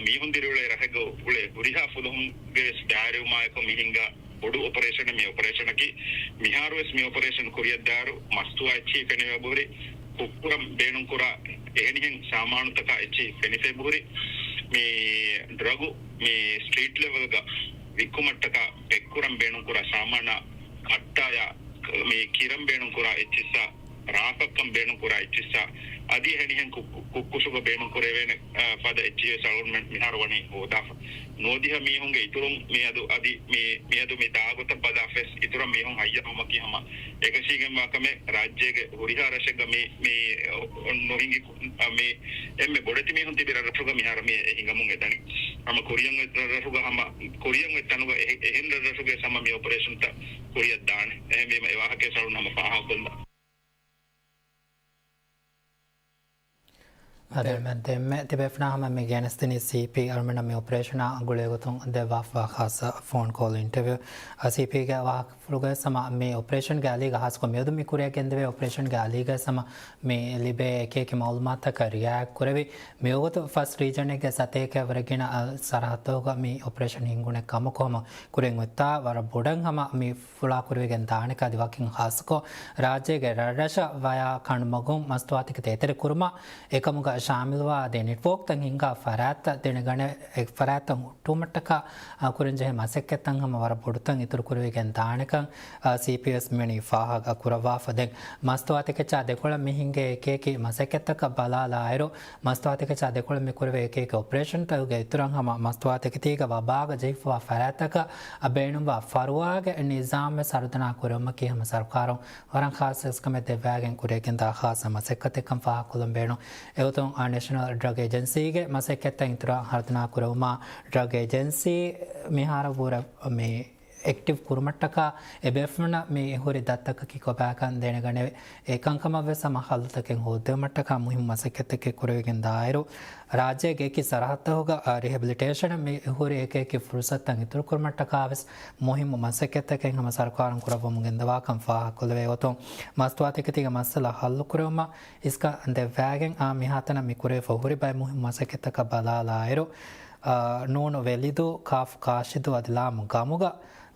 މީހުން ދިރިއުޅޭ ރަށެއްގަ އުޅޭ ހުރިހާ ފުލުހުންގެ ވެސް ބައިވެރިވުމާއެކު މި ހިންގާ ބޮޑު އޮޕަރޭޝަނެއް މި އޮޕަރޭޝަނަކީ. މިހާރުވެސް މި އޮޕަރޭޝަން ކުރިއަށްދާއިރު މަސްތުވާ އެއްޗިހި ފެނިފައި ބުހުރި، ކުށްކުރަން ބޭނުންކުރާ އެހެނިހެން ސާމާނުތަކާ އެއްޗިހި ފެނިފައި ބުހުރި، މި ޑްރަގު މި ސްޓްރީޓް ލެވެލްގަ ވިއްކުމަށްޓަކާ ޕެކްކުރަން ބޭނުންކުރާ ސާމާނާ ކައްޓާޔާ މި ކިރަން ބޭނުންކުރާ އެއްޗިއްސާ ރާކައްކަން ބޭނުންކުރާ އެއްޗިއްސާ އަދި އެހެނިހެން ކު-، ކު-، ކުއްކުށުގަ ބޭނުންކުރެވޭނެ، އާ، ފަދަ އެއްޗިހިވެސް އަޅުގަނޑުމެން މިހާރު ވަނީ ހޯދާފަ. ނުވަދިހަ މީހުންގެ އިތުރުން މިއަދު އަދި މި، މިއަދު މި ދާގޮތަށް ބަލާފަވެސް އިތުރަށް މީހުން ހައްޔަރުވުމަކީ ހަމަ އެކަށީގެންވާ ކަމެއް. ރާއްޖޭގެ ހުރިހާ ރަށެއްގަ މި، މި ނުހިނގި ކު-، މި އެންމެ ބޮޑެތި މީހުން ތިބި ރަށްރަށުގަ މިހާރު މި ހިނގަމުން އެދަނީ. ހަމަ ކުރިއަށް އޮތް ރަށްރަށުގަ ހަމަ، ކުރިއަށް އޮތް ތަނުގަ އެ-، އެހެން ރަށްރަށުގެ ހަމަ މި އޮޕަރޭޝަންތައް ކުރިއަށް ދާނެ. އެހެންވީމަ އެ ވާހަކަޔަސް އަޅުން ހަމަ ފާހަގަކޮށްލާ. އަދި ދެ- މެ ދެންމެ ތިބޭފުޅާ ހަމަ މި ގެނެސްދިނީ ސީޕީ އަޅުމެންނަށް މި އޮޕަރޭޝަނާ ގުޅޭގޮތުން ދެއްވާފަ ޚާއްޞަ ފޯން ކޯލް އިންޓަވިއު. އަ، ސީޕީގެ ވާހަކަފުޅުގައި ހަމަ މި އޮޕަރޭޝަންގެ އަލީގަ ހާއްސަކޮށް މިއަދު މި ކުރިއަށް ގެންދެވޭ އޮޕަރޭޝަންގެ އަލީގަ ހަމަ މި ލިބޭ އެކިއެކި މައުލޫމާތަކަށް ރިއާޔަތް ކުރެވި، މިވަގުތު ފަސް ރީޖަނެއްގެ ސަތޭކައަށް ވުރެ ގިނަ ސަރަހައްދުގަ މި އޮޕަރޭޝަން ހިންގުނެ ކަމަކު ހަމަ ކުރިން އޮތްތާ ވަރަށް ބޮޑަށް ހަމަ މި ފުޅާ ކުރެވިގެން ދާނެ ކަދި ވަކިން ހާއްސަކޮށް، ރާއްޖޭގެ ރަށްރަށަށް ވަޔާ ކަނޑުމަގުން މަސްތުވާތަކެތި އެތެރެ ކުރުމަށް އެކަމުގަ ޝާމިލުވާ އަދި ނެޓްވޯކްތައް ހިންގާ ފަރާތްތައް ދެނެގަނެ، އެ ފަރާތްތައް ހުއްޓުވުމަށްޓަކާ، އާ، ކުރަންޖެހޭ މަސައްކަތްތައް ހަމަ ވަރަށް ބޮޑުތަން އިތުރު ކުރެވިގެން ދާނެކަން، އާ، ސީޕީއެސް މިވަނީ ފާހަގަ ކުރައްވާފަ. ދެން މަސްތުވާތަކެއްޗާ ދެކޮޅަށް މި ހިންގޭ އެކިއެކި މަސައްކަތްތަކަށް ބަލާލާއިރު، މަސްތުވާތަކެއްޗާ ދެކޮޅަށް މި ކުރެވޭ އެކިއެކި އޮޕަރޭޝަންތަކުގެ އިތުރަށް ހަމަ މަސްތުވާތަކެތީގެ ވަބާގަ ޖެހިފަވާ ފަރާތްތަކަށް ބޭނުންވާ ފަރުވާގެ ނިޒާމްވެސް ހަރުދަނާ ކުރެވުމަކީ ހަމަ ސަރުކާރުން ވަރަށް ޚާއްސަ އިސްކަމެއް ދެއްވާގެން ކުރިއަށްގެންދާ ޚާއްސަ މަސައްކަތެއްކަން ފާހަގަކޮށްލަން ބޭނުން. އެގޮތުން، އާ، ނޭޝަނަލް ޑްރަގް އޭޖެންސީގެ މަސައްކަތްތައް އިތުރަށް ހަރުދަނާ ކުރެވުމަށް ޑްރަގް އޭޖެންސީ މިހާރު ވުރެ މި އެކްޓިވް ކުރުމަށްޓަކާ އެބޭފުޅުންނަށް މި ހުރި ދަތިތަކަކީ ކޮބާކަން ދެނެގަނެވޭ. އެ ކަންކަމަށްވެސް ހަމަ ހައްލުތަކެއް ހޯއްދެވުމަށްޓަކާ މުހިއްމު މަސައްކަތްތަކެއް ކުރެވިގެން ދާއިރު، ރާއްޖޭގެ އެކި ސަރަހައްދަކުގަ، އާ، ރިހެބިލިޓޭޝަނަށް މި ހުރި އެކި އެކި ފުރުސަތުތައް އިތުރުކުރުމަށްޓަކާވެސް މުހިއްމު މަސައްކަތްތަކެއް ހަމަ ސަރުކާރުން ކުރައްވަމުން ގެންދަވާކަން ފާހަގަކޮށްލެވޭ. އޮތުން މަސްތުވާތަކެތީގެ މައްސަލަ ހައްލުކުރެވުމަށް އިސްކަން ދެއްވާގެން، އާ، މިހާތަނަށް މި ކުރެވިފަ ހުރި ބައެއް މުހިއްމު މަސައްކަތްތަކަށް ބަލާލާއިރު، އާ، ނޫނު ވެލިދޫ، ކާފް ކާށިދޫ އަދި ލާމު ގަމުގަ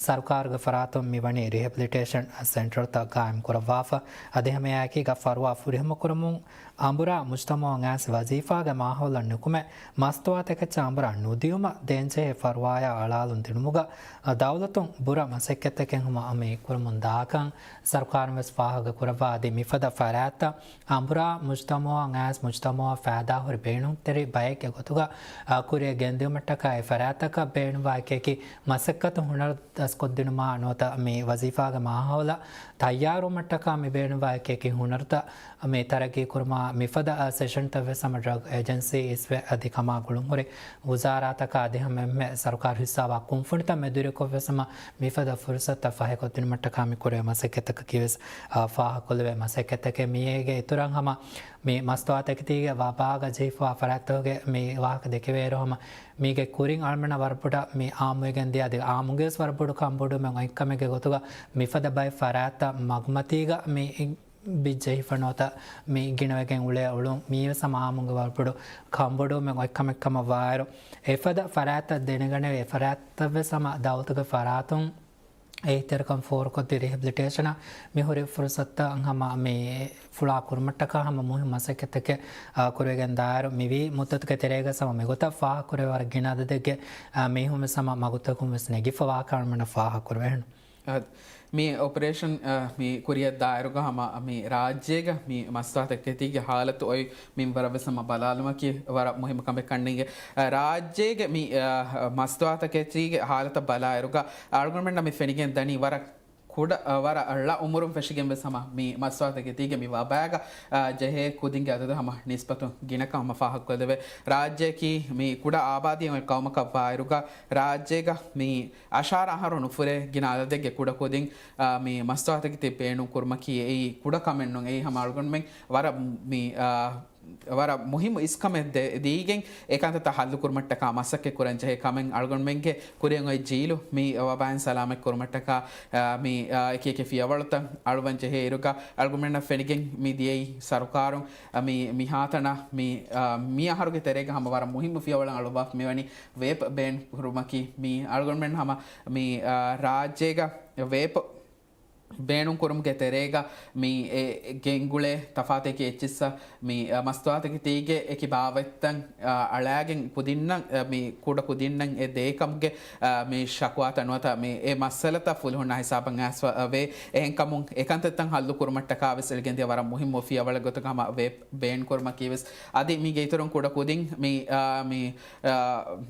ސަރުކާރުގެ ފަރާތުން މިވަނީ ރިހެބިލިޓޭޝަން ސެންޓަރުތައް ގާއިމް ކުރައްވާފަ. އަދި ހަމައެއާއެކީގަ ފަރުވާ ފުރިހަމަކުރަމުން އަނބުރާ މުޖްތަމަޢު އަންނާސް ވަޒީފާގެ މާހައުލަށް ނުކުމެ، މަސްތުވާތަކެއްޗަށް އަނބުރާ ނުދިޔުމަށް ދޭންޖެހޭ ފަރުވާޔާ އަޅާލުން ދިނުމުގަ ދައުލަތުން ބުރަ މަސައްކަތްތަކެއް ހަމަ މި ކުރަމުން ދާކަން ސަރުކާރުން ވެސް ފާހަގަ ކުރައްވާ. އަދި މިފަދަ ފަރާތްތައް އަނބުރާ މުޖްތަމަޢު އަންނާސް މުޖްތަމަޢަށް ފައިދާހުރި ބޭނުންތެރި ބައެއްގެ ގޮތުގަ، އާ، ކުރިއަށް ގެންދިއުމަށްޓަކާ އެ ފަރާތްތަކަށް ބޭނުންވާ އެކި އެކި މަސައްކަތު ހުނަރު ދަސްކޮށްދިނުމާ ނުވަތަ މި ވަޒީފާގެ މާހައުލަށް ތައްޔާރުވުމަށްޓަކާ މި ބޭނުންވާ އެކި އެކި ހުނަރުތައް މި ތަރައްގީ ކުރުމާ މިފަދަ، އާ، ސެޝަންތައް ވެސް ހަމަ ޑްރަގް އޭޖެންސީ އިސްވެ އަދި ކަމާ ގުޅުންހުރި ވުޒާރާތަކާ އަދި ހަމަ އެންމެ ސަރުކާރު ހިއްސާވާ ކުންފުނިތައް މެދުވެރިކޮށްވެސް ހަމަ މިފަދަ ފުރުސަތުތައް ފަހިކޮށްދިނުމަށްޓަކާ މި ކުރެވޭ މަސައްކަތްތަކަކީވެސް، އާ، ފާހަގަކޮށްލެވޭ މަސައްކަތްތަކެއް. މިއޭގެ އިތުރަށް ހަމަ މި މަސްތުވާތަކެތީގެ ވަބާގަ ޖެހިފަވާ ފަރާތްތަކުގެ މި ވާހަކަ ދެކެވޭއިރު ހަމަ މީގެ ކުރިން އަޅުމެންނަށް ވަރަށް ބޮޑަށް މި އާއްމުވެގެން ދިޔަ އަދި އާއްމުގެވެސް ވަރަށް ބޮޑު ކަންބޮޑުވުމެއް އޮތްކަމެއްގެ ގޮތުގަ މިފަދަ ބައެއް ފަރާތްތައް މަގުމަތީގަ މި ބިއްޖެހިފަ ނުވަތަ މި ގިނަވެގެން އުޅޭ އުޅުން މީވެސް ހަމަ އާއްމުގެ ވަރަށް ބޮޑު ކަންބޮޑުވުމެއް އޮތްކަމެއްކަމަށް ވާއިރު، އެފަދަ ފަރާތްތައް ދެނެގަނެވި، އެފަރާތްތައްވެސް ހަމަ ދައުލަތުގެ ފަރާތުން އެހީތެރިކަން ފޯރުކޮށްދީ ރިހެބިލިޓޭޝަނަށް މިހުރި ފުރުސަތުތައް ހަމަ މި ފުޅާ ކުރުމަށްޓަކާ ހަމަ މުހިން މަސައްކަތްތަކެއް، އާ، ކުރެވިގެން ދާއިރު މިވީ މުއްދަތުގެ ތެރޭގަ ހަމަ މިގޮތަށް ފާހަގަކުރެވޭ ވަރަށް ގިނަ އަދަދެއްގެ، އާ، މީހުންވެސް ހަމަ މަގުތަކުންވެސް ނެގިފަވާކަން އަޅުމެންނަށް ފާހަގަކުރެވޭނެ. އަދި މި އޮޕަރޭޝަން، އާ، މި ކުރިއަށް ދާއިރުގަ ހަމަ މި ރާއްޖޭގަ މި މަސްތުވާތަކެތީގެ ހާލަތު އޮތް މިންވަރަށްވެސް ހަމަ ބަލާލުމަކީ ވަރަށް މުހިންމު ކަމެއް ކަންނޭނގެ. އާ، ރާއްޖޭގެ މި، އާ، މަސްތުވާތަކެތީގެ ހާލަތަށް ބަލާއިރުގަ އަޅުގަނޑުމެންނަށް މި ފެނިގެން ދަނީ ވަރަށް ކުޑަ، އަ، ވަރަށް އަޅަ އުމުރުން ފެށިގެން ވެސް ހަމަ މި މަސްތުވާތަކެތީގެ މި ވަބާގަ، އަ، ޖެހޭ ކުދިންގެ އަދަދު ހަމަ ނިސްބަތުން ގިނަކަން ހަމަ ފާހަގަކޮށްލެވޭ. ރާއްޖެއަކީ މި ކުޑަ އާބާދީ އޮތް ޤައުމަކަށް ވާއިރުގަ، ރާއްޖޭގަ މި އަށާރަ އަހަރު ނުފުރޭ ގިނަ އަދަދެއްގެ ކުޑަ ކުދިން، އަ، މި މަސްތުވާތަކެތި ބޭނުން ކުރުމަކީ އެއީ ކުޑަ ކަމެއް ނޫން. އެއީ ހަމަ އަޅުގަނޑުމެން ވަރަށް މި، އަ، ވަރަށް މުހިއްމު އިސްކަމެއް ދެ-، ދީގެން އެކަންތައްތައް ހައްލުކުރުމަށްޓަކާ މަސައްކަތް ކުރަން ޖެހޭ ކަމެއް އަޅުގަނޑުމެންގެ ކުރިއަށް އޮތް ޖީލު މި ވަބާއިން ސަލާމަތް ކުރުމަށްޓަކާ، އާ، މި، އާ، އެކި އެކި ފިޔަވަޅުތައް އަޅުވަން ޖެހޭ އިރުގަ އަޅުގަނޑުމެންނަށް ފެނިގެން މި ދިޔައީ ސަރުކާރުން، އާ، މި، މިހާތަނަށް މި، އާ، މި އަހަރުގެ ތެރޭގަ ހަމަ ވަރަށް މުހިއްމު ފިޔަވަޅެއް އަޅުއްވާފަ މިވަނީ ވޭޕް ބޭން ކުރުމަކީ. މި އަޅުގަނޑުމެން ހަމަ މި، އާ، ރާއްޖޭގަ ވޭޕް ބޭނުން ކުރުމުގެ ތެރޭގަ މި އެ ގެންގުޅޭ ތަފާތެކި އެއްޗިއްސަށް މި، އަ، މަސްތުވާތަކެތީގެ އެކި ބާވަތްތައް، އަ، އަޅާގެން ކުދިންނަށް، އަ، މި ކުޑަ ކުދިންނަށް އެ ދޭކަމުގެ، އަ، މި ޝަކުވާތައް ނުވަތަ މި އެ މައްސަލަތައް ފުލުހުންނާ ހިސާބަށް އައިސްފަ، އަ، ވޭ. އެހެންކަމުން އެކަންތައްތައް ހައްލު ކުރުމަށްޓަކާ ވެސް އެޅިގެންދިޔަ ވަރަށް މުހިއްމު ފިޔަވަޅެއް ގޮތުގަ ހަމަ ވޭ ބޭން ކުރުމަކީ ވެސް. އަދި މީގެ އިތުރުން ކުޑަ ކުދިން މި، އާ، މި، އާ،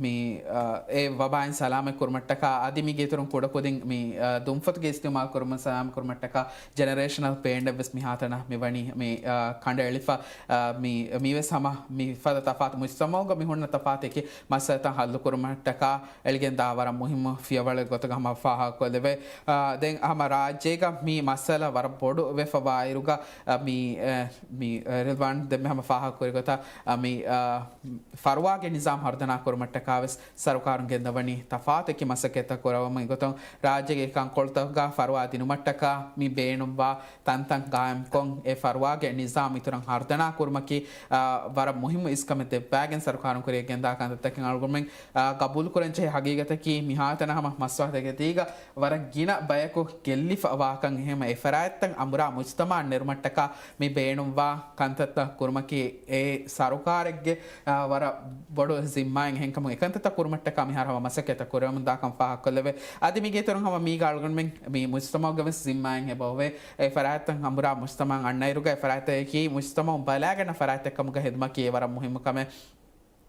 މި، އާ، އެ ވަބާއިން ސަލާމަތް ކުރުމަށްޓަކާ އަދި މީގެ އިތުރުން ކުޑަ ކުދިން މި، އާ، ދުންފަތުގެ އިސްތިޢުމާލް ކުރުމަށް ސަލާމް، ކުރުމަށްޓަކާ ޖެނެރޭޝަނަލް ޕޭންޑެއް ވެސް މިހާތަނަށް މި ވަނީ މި، އާ، ކަނޑައެޅިފަ، އާ، މި، މީވެސް ހަމަ މި ފަދަ ތަފާތު މުޖްތަމަޢުގަ މި ހުންނަ ތަފާތެކި މައްސަލަތައް ހައްލު ކުރުމަށްޓަކާ އެޅިގެން ދާ ވަރަށް މުހިއްމު ފިޔަވަޅެއް ގޮތުގަ ހަމަ ފާހަގަކޮށްލެވޭ. އާ، ދެން ހަމަ ރާއްޖޭގަ މި މައްސަލަ ވަރަށް ބޮޑު ވެފަ ވާއިރުގަ، އާ، މި، އެ، މި، އެ، ރިލްވާން ދެންމެ ހަމަ ފާހަގަކުރި ގޮތަށް، އާ، މި، އާ، ފަރުވާގެ ނިޒާމް ހަރުދަނާ ކުރުމަށްޓަކާ ވެސް ސަރުކާރުން ގެންދަވަނީ ތަފާތު އެކި މަސައްކަތްތައް ކުރައްވަމުގެ ގޮތުން، ރާއްޖޭގެ ކަންކޮޅުތަކުގަ ފަރުވާ ދިނުމަށްޓަކާ މި ބޭނުންވާ ތަންތަން ގާއިމްކޮށް، އެ ފަރުވާގެ ނިޒާމް އިތުރަށް ހަރުދަނާ ކުރުމަކީ، އާ، ވަރަށް މުހިއްމު އިސްކަމެއް ދެއްވާގެން ސަރުކާރުން ކުރިއަށް ގެންދާ ކަންތައްތަކެއް އަޅުގަނޑުމެން، އާ، ގަބޫލުކުރަންޖެހޭ ހަގީގަތަކީ މިހާތަނަށް ހަމަ މަސްތުވާތަކެތީގަ ވަރަށް ގިނަ ބަޔަކު ގެއްލިފަ ވާކަން. އެހެންވެ، އެ ފަރާތްތައް އަނބުރާ މުޖްތަމަޢަށް ނެރުމަށްޓަކާ މި ބޭނުންވާ ކަންތައްތައް ކުރުމަކީ އެ ސަރުކާރެއްގެ، އާ، ވަރަށް ބޮޑު ޒިންމާއެއް. އެހެންކަމުން އެކަންތައްތައް ކުރުމަށްޓަކާ މިހާރު ހަމަ މަސައްކަތްތައް ކުރެވެމުން ދާކަން ފާހަގަކޮށްލެވޭ. އަދި މީގެ އިތުރުން ހަމަ މީގަ އަޅުގަނޑުމެން މި މުޖްތަމަޢުގެ ވެސް ޒިންމާއެއް އެބައޮވޭ. އެ ފަރާތްތައް އަނބުރާ މުޖްތަމަޢަށް އަންނައިރުގަ އެ ފަރާތްތަކަކީ މުޖްތަމަޢުން ބަލާގަންނަ ފަރާތްތައް ކަމުގަ ހެދުމަކީ އެ ވަރަށް މުހިއްމު ކަމެއް.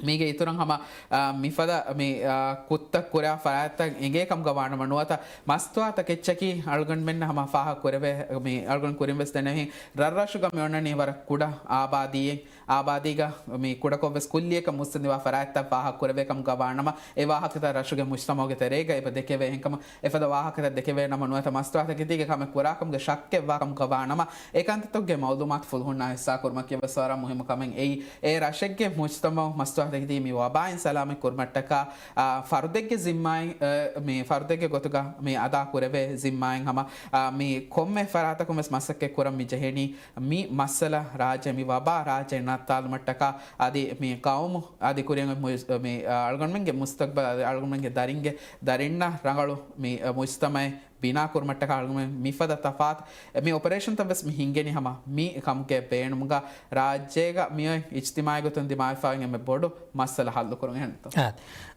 މީގެ އިތުރަށް ހަމަ، އާ، މިފަދަ މި، އާ، ކުށްތައް ކުރާ ފަރާތްތައް އެނގޭ ކަމުގަ ވާނަމަ ނުވަތަ މަސްތުވާތަކެއްޗަކީ އަޅުގަނޑުމެންނަށް ހަމަ ފާހަގަ ކުރެވޭ، މި އަޅުގަނޑު ކުރިން ވެސް ދެނެހި ރަށްރަށުގަ މި އޮންނަނީ ވަރަށް ކުޑަ އާބާދީއެއް، އާބާދީގަ މި ކުޑަކޮށް ވެސް ކުއްލިއަކަށް މުއްސަނދިވާ ފަރާތްތައް ފާހަގަ ކުރެވޭ ކަމުގަ ވާނަމަ، އެ ވާހަކަތައް ރަށުގެ މުޖްތަމަޢުގެ ތެރޭގަ އެބަ ދެކެވޭ. އެހެންކަމުން އެފަދަ ވާހަކަތައް ދެކެވޭނަމަ ނުވަތަ މަސްތުވާތަކެތީގެ ކަމެއް ކުރާކަމުގެ ޝައްކެއް ވާކަމުގަ ވާނަމަ، އެކަންތައްތަކުގެ މައުލޫމާތު ފުލުހުންނާ ހިއްސާކުރުމަކީ ވެސް ވަރަށް މުހިއްމު ކަމެއް. އެއީ، އެ ރަށެއްގެ މުޖްތަމަޢު މަސްތުވާތަކެތީ މި ވަބާއިން ސަލާމަތް ކުރުމަށްޓަކާ، އާ، ފަރުދެއްގެ ޒިންމާއިން، އަ، މި ފަރުދެއްގެ ގޮތުގަ މި އަދާ ކުރެވޭ ޒިންމާއިން ހަމަ، އާ، މި ކޮންމެ ފަރާތަކުން ވެސް މަސައްކަތް ކުރަން މި ޖެހެނީ. މި މައްސަލަ ރާއްޖެ، މި ވަބާ ރާއްޖެ ނައްތާލުމަށްޓަކާ އަދި މި ޤައުމު އަދި ކުރިން މު-، މި، އަ، އަޅުގަނޑުމެންގެ މުސްތަޤްބަލް އަދި އަޅުގަނޑުމެންގެ ދަރިންގެ ދަރިންނަށް ރަނގަޅު މި، އަ، މުޖްތަމަޢެއް ބިނާ ކުރުމަށްޓަކާ އަޅުގަނޑުމެން މިފަދަ ތަފާތު މި އޮޕަރޭޝަންތައް ވެސް މި ހިންގެނީ ހަމަ މި ކަމުގެ ބޭނުމުގަ ރާއްޖޭގަ މިއޮތް އިޖްތިމާޢީ ގޮތުން ދިމާވެފައި އެންމެ ބޮޑު މައްސަލަ ހައްލުކުރުން އެހެންތޯ؟ އާ،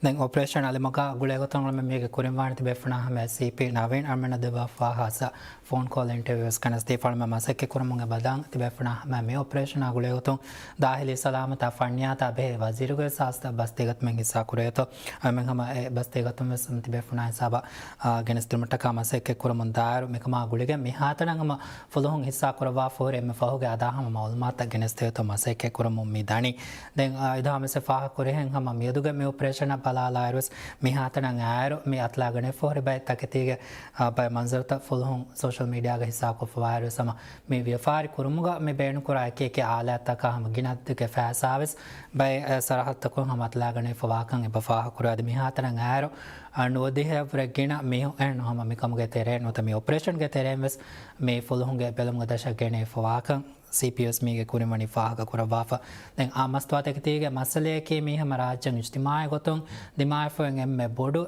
ދެން އޮޕަރޭޝަން އަލިމަގާ ގުޅޭގޮތުން އަޅުމެން މީގެ ކުރިންވާނެ ތިބޭފުޅާ ހަމަ ސީޕީ ނަވީން އަޅުމެންނަށް ދެއްވާ ފާހަސަ ފޯން ކޯލް އިންޓަވިއު ވެސް ގެނެސް ދީފަ އަޅުމެން މަސައްކަތް ކުރަމުން އެބަދާން ތިބޭފުޅާ ހަމަ މި އޮޕަރޭޝަނާ ގުޅޭގޮތުން ދާހިލީ ސަލާމަތާ ފަންނިޔާތާ ބެހޭ ވަޒީރުގެ ސާސްތަ ބަސް ދެގަތުމެއް ހިއްސާ ކުރޭތޯ؟ އަޅުމެން ހަމަ އެ ބަސް ދެގަތުން ވެސް ތިބޭފުޅާ ހިސާބަށް، އާ، ގެނެސްދިނުމަށްޓަކާ މަސައްކަތް ކުރަމުން ދާއިރު މިކަމާ ގުޅިގެން މިހާތަނަށް ހަމަ ފުލުހުން ހިއްސާ ކުރައްވާފަ ހުރި އެންމެ ފަހުގެ އަދާ ހަމަ މައުލޫމާތަށް ގެނެސްދޭތޯ މަސައްކަތް ކުރަމުން މި ދަނީ. ދެން، އާ، އިދާ މެސެ ފާހަ ކުރިހެން ހަމަ މިއަދުގެ މި އޮޕަރޭޝަނަށް ބަލާލާއިރުވެސް މިހާތަނަށް އައިރު މި އަތުލާގަނެފަ ހުރި ބައެއް ތަކެތީގެ، އާ، ބައެއް މަންޒަރުތައް ފުލުހުން ސޯޝަލް މީޑިއާގަ ހިއްސާކޮށްފަވާއިރުވެސް ހަމަ މި ވިޔަފާރި ކުރުމުގަ މި ބޭނުންކުރާ އެކި އެކި އާލާތްތަކާ ހަމަ ގިނަ ދެކެ ފައިސާވެސް ބައެއް، އަ، ސަރަހައްދުތަކުން ހަމަ އަތުލާގަނެފަ ވާކަން އެބަ ފާހަކުރާ. އަދި މިހާތަނަށް އައިރު، އަ، ނުވަދިހައަށްވުރެ ގިނަ މީހުން އެހެން ހަމަ މިކަމުގެ ތެރޭ ނުވަތަ މި އޮޕަރޭޝަންގެ ތެރެއިން ވެސް މި ފުލުހުންގެ ބެލުމުގެ ދަށަށް ގެނެފަ ވާކަން ސީޕީއެސް މީގެ ކުރިން ވަނީ ފާހަގަ ކުރައްވާފަ. ދެން އާ މަސްތުވާތަކެތީގެ މައްސަލަޔަކީ މީ ހަމަ ރާއްޖޭން އިޖްތިމާޢީ ގޮތުން ދިމާވެފައި އެންމެ ބޮޑު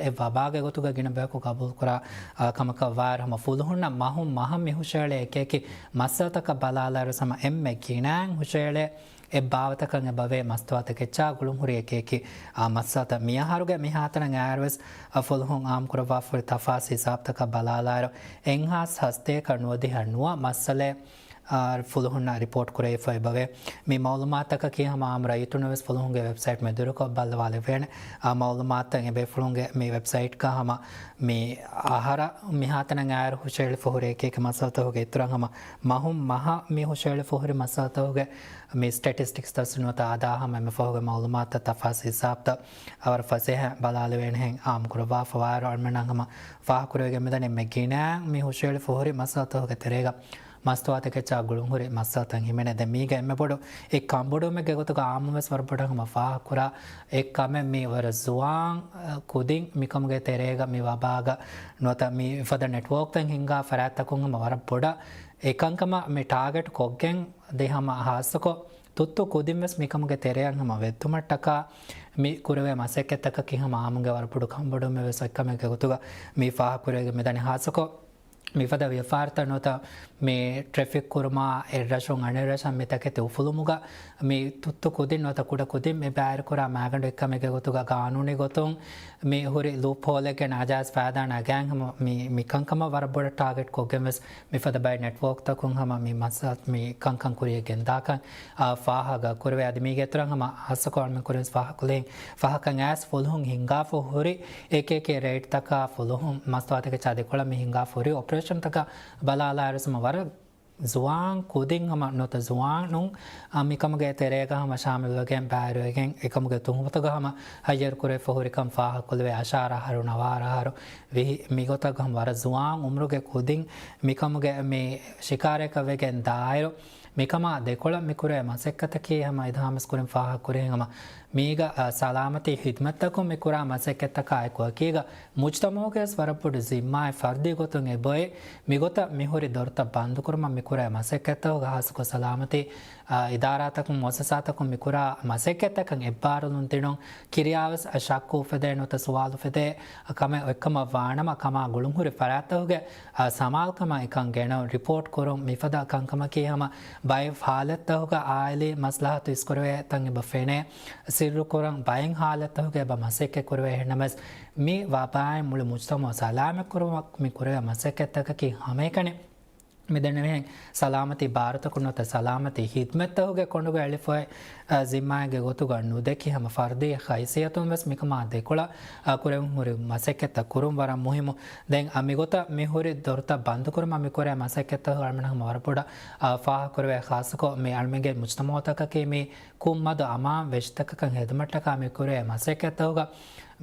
އެއް ވަބާގެ ގޮތުގަ ގިނަ ބަޔަކު ގަބޫލުކުރާ، އާ، ކަމަކަށް ވާއިރު ހަމަ ފުލުހުންނަށް މަހުން މަހަށް މި ހުށައެޅޭ އެކި އެކި މައްސަލަތަކަށް ބަލާލާއިރު ހަމަ އެންމެ ގިނައިން ހުށައެޅޭ އެއް ބާވަތަކަށް އެބަވޭ މަސްތުވާތަކެއްޗާ ގުޅުންހުރި އެކި އެކި، އާ، މައްސަލަތައް. މިއަހަރުގެ މިހާތަނަށް އައިރުވެސް، އާ، ފުލުހުން އާއްމުކުރައްވާފަ ހުރި ތަފާސް ހިސާބުތަކަށް ބަލާލާއިރު އެއްހާސް ހަސަތޭކަ ނުވަދިހަ ނުވަ މައްސަލައެއް އާ، ފުލުހުންނަށް ރިޕޯޓް ކުރެވިފައި އެބަވޭ. މި މައުލޫމާތަކަކީ ހަމަ އާއްމު ރައްޔިތުންނަށް ވެސް ފުލުހުންގެ ވެބްސައިޓް މެދުވެރިކޮށް ބައްލަވާލެވޭނެ. އާ، މައުލޫމާތަށް އެބޭފުޅުންގެ މި ވެބްސައިޓްގަ ހަމަ މި އަހަރަށް މިހާތަނަށް އައިރު ހުށައެޅިފަ ހުރި އެކި އެކި މައްސަލަތަކުގެ އިތުރަށް ހަމަ މަހުން މަހަށް މި ހުށައެޅިފަ ހުރި މައްސަލަތަކުގެ މި ސްޓެޓިސްޓިކްސް ތަސް ނުވަތަ އަދާ ހަމަ އެންމެ ފަހުގެ މައުލޫމާތުތައް ތަފާސް ހިސާބުތައް އަވަރަށް ފަސޭހައިން ބަލާލެވޭނެހެން އާއްމުކުރައްވާފަ ވާއިރު އަޅުމެންނަށް ހަމަ ފާހަގަކުރެވިގެން މިދަނީ އެންމެ ގިނައިން މި ހުށައެޅިފަ ހުރި މައްސަލަތަކުގެ ތެރޭގަ މަސްތުވާތަކެއްޗާ ގުޅުންހުރި މައްސަލަތައް ހިމެނޭ. ދެން މީގަ އެންމެ ބޮޑު އެއް ކަންބޮޑުވުމެއްގެ ގޮތުގަ އާއްމުވެސް ވަރަށް ބޮޑަށް ހަމަ ފާހަގަކުރާ އެއް ކަމެއް މީ ވަރަށް ޒުވާން، އަ، ކުދިން މިކަމުގެ ތެރޭގަ މި ވަބާގަ ނުވަތަ މި ފަދަ ނެޓްވޯކްތައް ހިންގާ ފަރާތްތަކުން ހަމަ ވަރަށް ބޮޑަށް އެކަންކަމަށް މި ޓާގެޓް ކޮށްގެން ދެ ހަމަ ހާއްސަކޮށް ތުއްތު ކުދިން ވެސް މިކަމުގެ ތެރެއަށް ހަމަ ވެއްދުމަށްޓަކާ މި ކުރެވޭ މަސައްކަތްތަކަކީ ހަމަ އާއްމުގެ ވަރަށް ބޮޑު ކަންބޮޑުވުމެއް ވެސް އެއްކަމެއްގެ ގޮތުގަ މި ފާހަގަކުރެވިގެން މިދަނީ. ހާއްސަކޮށް މިފަދަ ވިޔަފާރިތައް ނުވަތަ މި ޓްރެފިކް ކުރުމާ، އެއްރަށުން އަނެއްރަށަށް މި ތަކެތި އުފުލުމުގަ މި ތުއްތު ކުދިން ނުވަތަ ކުޑަ ކުދިން މި ބައިވެރިކުރާ މައިގަނޑު އެއްކަމެއްގެ ގޮތުގަ ގާނޫނީ ގޮތުން މި ހުރި ލޫޕް ހޯލެއްގެ ނާޖާއިޒް ފައިދާ ނަގާން ހަމަ މި، މި ކަންކަމަށް ވަރަށް ބޮޑަށް ޓާގެޓް ކޮށްގެން ވެސް މިފަދަ ބައެއް ނެޓްވޯކްތަކުން ހަމަ މި މައްސަ-، މި ކަންކަން ކުރިއަށް ގެންދާކަން، އާ، ފާހަގަ ކުރެވޭ. އަދި މީގެ އިތުރަށް ހަމަ ހާއްސަކޮށް އަޅުމެން ކުރިން ފާހަގަކޮށްލި ފަހަކަށް އައިސް ފުލުހުން ހިންގާފަ ހުރި އެކި އެކި ރެއިޑްތަކާ ފުލުހުން މަސްތުވާތަކެއްޗާ ދެކޮޅަށް މި ހިންގާފަ ހުރި އޮޕަރޭޝަންތަކަށް ބަލާލާއިރު ހަމަ ވަރަށް ޒުވާން ކުދިން ހަމަ ނުވަތަ ޒުވާނުން، އަ، މިކަމުގެ ތެރޭގަ ހަމަ ޝާމިލްވެގެން ބައިވެރިވެގެން އެކަމުގެ ތުހުމަތުގަ ހަމަ ހައްޔަރުކުރެވިފަ ހުރިކަން ފާހަގަކޮށްލެވޭ. އަށާރަ އަހަރު، ނަވާރަ އަހަރު، ވިހި، މިގޮތަށް ހަމަ ވަރަށް ޒުވާން އުމުރުގެ ކުދިން މިކަމުގެ މި ޝިކާރައަކަށް ވެގެން ދާއިރު، މިކަމާ ދެކޮޅަށް މިކުރޭ މަސައްކަތަކީ ހަމަ އިލްހާމްވެސް ކުރިން ފާހަގަކުރިހެން ހަމަ މީގަ، އަ، ސަލާމަތީ ހިދްމަތްތަކުން މިކުރާ މަސައްކަތްތަކާއެކު އެކީގަ މުޖްތަމަޢުގެވެސް ވަރަށް ބޮޑު ޒިންމާއެއް ފަރްދީ ގޮތުން އެބައޮތް. މިގޮތަށް މިހުރި ދޮރުތައް ބަންދުކުރުމަށް މިކުރޭ މަސައްކަތްތަކުގަ ހާއްސަކޮށް ސަލާމަތީ، އ، އިދާރާތަކުން މުއައްސަސާތަކުން މިކުރާ މަސައްކަތްތަކަށް އެއްބާރުލުން ދިނުން ކިރިޔާވެސް ޝައްކު އުފެދޭ ނުވަތަ ސުވާލު އުފެދޭ ކަމެއް އޮތްކަމަށް ވާނަމަ، ކަމާ ގުޅުންހުރި ފަރާތްތަކުގެ، އ، ސަމާލުކަމަށް އެކަން ގެނައުން ރިޕޯޓް ކުރުން މިފަދަ ކަންކަމަކީ ހަމަ ބައެއް ހާލަތްތަކުގަ އާއިލީ މަސްލަހަތު އިސްކުރެވޭ ތަން އެބަ ފެނޭ. ސިއްރުކުރަން ބައެއް ހާލަތްތަކުގަ އެބަ މަސައްކަތް ކުރެވޭ. އެހެންނަމަވެސް، މި ވަބާއިން މުޅި މުޖްތަމަޢު ސަލާމަތްކުރުމަށް މި ކުރެވޭ މަސައްކަތްތަކަކީ ހަމައެކަނި މިދެންނެވިހެން ސަލާމަތީ ބާރުތަކުން ނުވަތަ ސަލާމަތީ ހިދްމަތްތަކުގެ ކޮނޑުގަ އެޅިފައި، އަ، ޒިންމާއެއްގެ ގޮތުގަ ނުދެކި ހަމަ ފަރްދީ ހައިސިއްޔަތުން ވެސް މިކަމާ ދެކޮޅަށް، އަ، ކުރެވެން ހުރި މަސައްކަތްތައް ކުރުން ވަރަށް މުހިއްމު. ދެން، އަ، މިގޮތަށް މި ހުރި ދޮރުތައް ބަންދުކުރުމަށް މި ކުރޭ މަސައްކަތްތަކު އަޅުމެން ހަމަ ވަރަށް ބޮޑަށް، އަ، ފާހަގަކުރެވޭ. ޚާއްޞަކޮށް މި އަޅުމެންގެ މުޖްތަމަޢުތަކަކީ މި ކުށްމަދު އަމާން ވެށިތަކަކަށް ހިދުމަތްޓަކާ މި ކުރޭ މަސައްކަތްތަކުގަ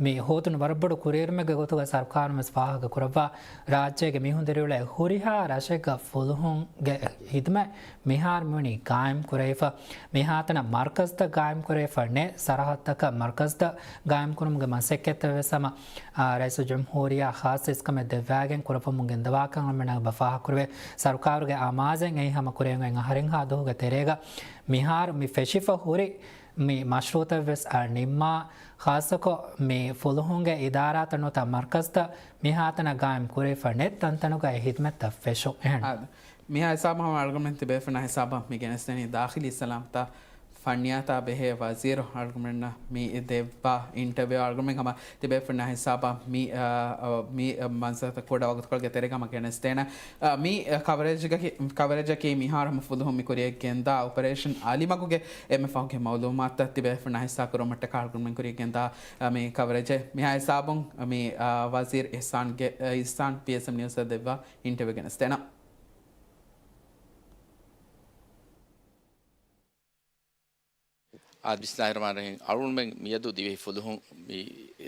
މި ހޯދުނު ވަރަށް ބޮޑު ކުރިއެރުމެއްގެ ގޮތުގަ ސަރުކާރުން ވެސް ފާހަގަ ކުރައްވާ، ރާއްޖޭގެ މީހުން ދިރިއުޅޭ ހުރިހާ ރަށެއްގަ ފުލުހުންގެ ހިދުމަތް މިހާރު މިވަނީ ގާއިމް ކުރެވިފަ، މިހާތަނަށް މަރުކަޒްތައް ގާއިމް ކުރެވިފަ ނެތް، ސަރަހައްދަކަށް މަރުކަޒްތައް ގާއިމް ކުރުމުގެ މަސައްކަތްތައް ވެސް ހަމަ، އާ، ރައީސުލްޖުމްހޫރިއްޔާ ޚާއްޞަ އިސްކަމެއް ދެއްވާގެން ކުރައްވަމުން ގެންދަވާކަން އަޅުމެންނަށް އެބަ ފާހަގަކުރެވޭ. ސަރުކާރުގެ އަމާޒެއް އެއީ ހަމަ ކުރެވެން އޮތް އަހަރެއްހާ ދުވަހުގެ ތެރޭގަ މިހާރު މި ފެށިފަ ހުރި މި މަޝްރޫޢުތައް ވެސް، އާ، ނިންމާ، ޚާއްޞަކޮށް މި ފުލުހުންގެ އިދާރާތައް ނުވަތަ މަރުކަޒްތައް މިހާތަނަށް ގާއިމް ކުރެވިފަ ނެތް ތަންތަނުގައި ހިދުމަތްތައް ފެށުން. އެހެން. އާދެ، މިހާ ހިސާބަށް ހަމަ އަޅުގަނޑުމެން ތިބޭފުޅުންނާ ހިސާބަށް މި ގެނެސްދެނީ ދާޚިލީ ސަލާމަތާ ފަންނިޔާތާ ބެހޭ ވަޒީރު އަޅުގަނޑުމެންނަށް މި ދެއްވާ އިންޓަވިއު. އަޅުގަނޑުމެން ހަމަ ތިބޭފުޅުންނާ ހިސާބަށް މި، އާ، އާ، މި މަންޒަރުތައް ކުޑަ ވަގުތުކޮޅުގެ ތެރޭގަ ހަމަ ގެނެސްދޭނަން. އާ، މި ކަވަރޭޖްގަކީ، ކަވަރޭޖަކީ މިހާރު ހަމަ ފުލުހުން މި ކުރިޔަށް ގެންދާ އޮޕަރޭޝަން އަލިމަގުގެ އެންމެ ފަހުގެ މައުލޫމާތުތައް ތިބޭފުޅުންނާ ހިއްސާ ކުރުމަށްޓަކާ އަޅުގަނޑުމެން ކުރިޔަށް ގެންދާ، އާ، މި ކަވަރޭޖެއް. މިހާ ހިސާބުން މި، އާ، ވަޒީރު އިޙްސާންގެ، އާ، އިޙްސާން ޕީއެސްއެމް ނިއުސްއަށް ދެއްވާ އިންޓަވިއު ގެނެސްދޭނަން. އާ، ބިސްމިﷲ އަލްރަޙްމާނި އަލްރަޙީމް. އަޅުގަނޑުމެން މިއަދު ދިވެހި ފުލުހުން މި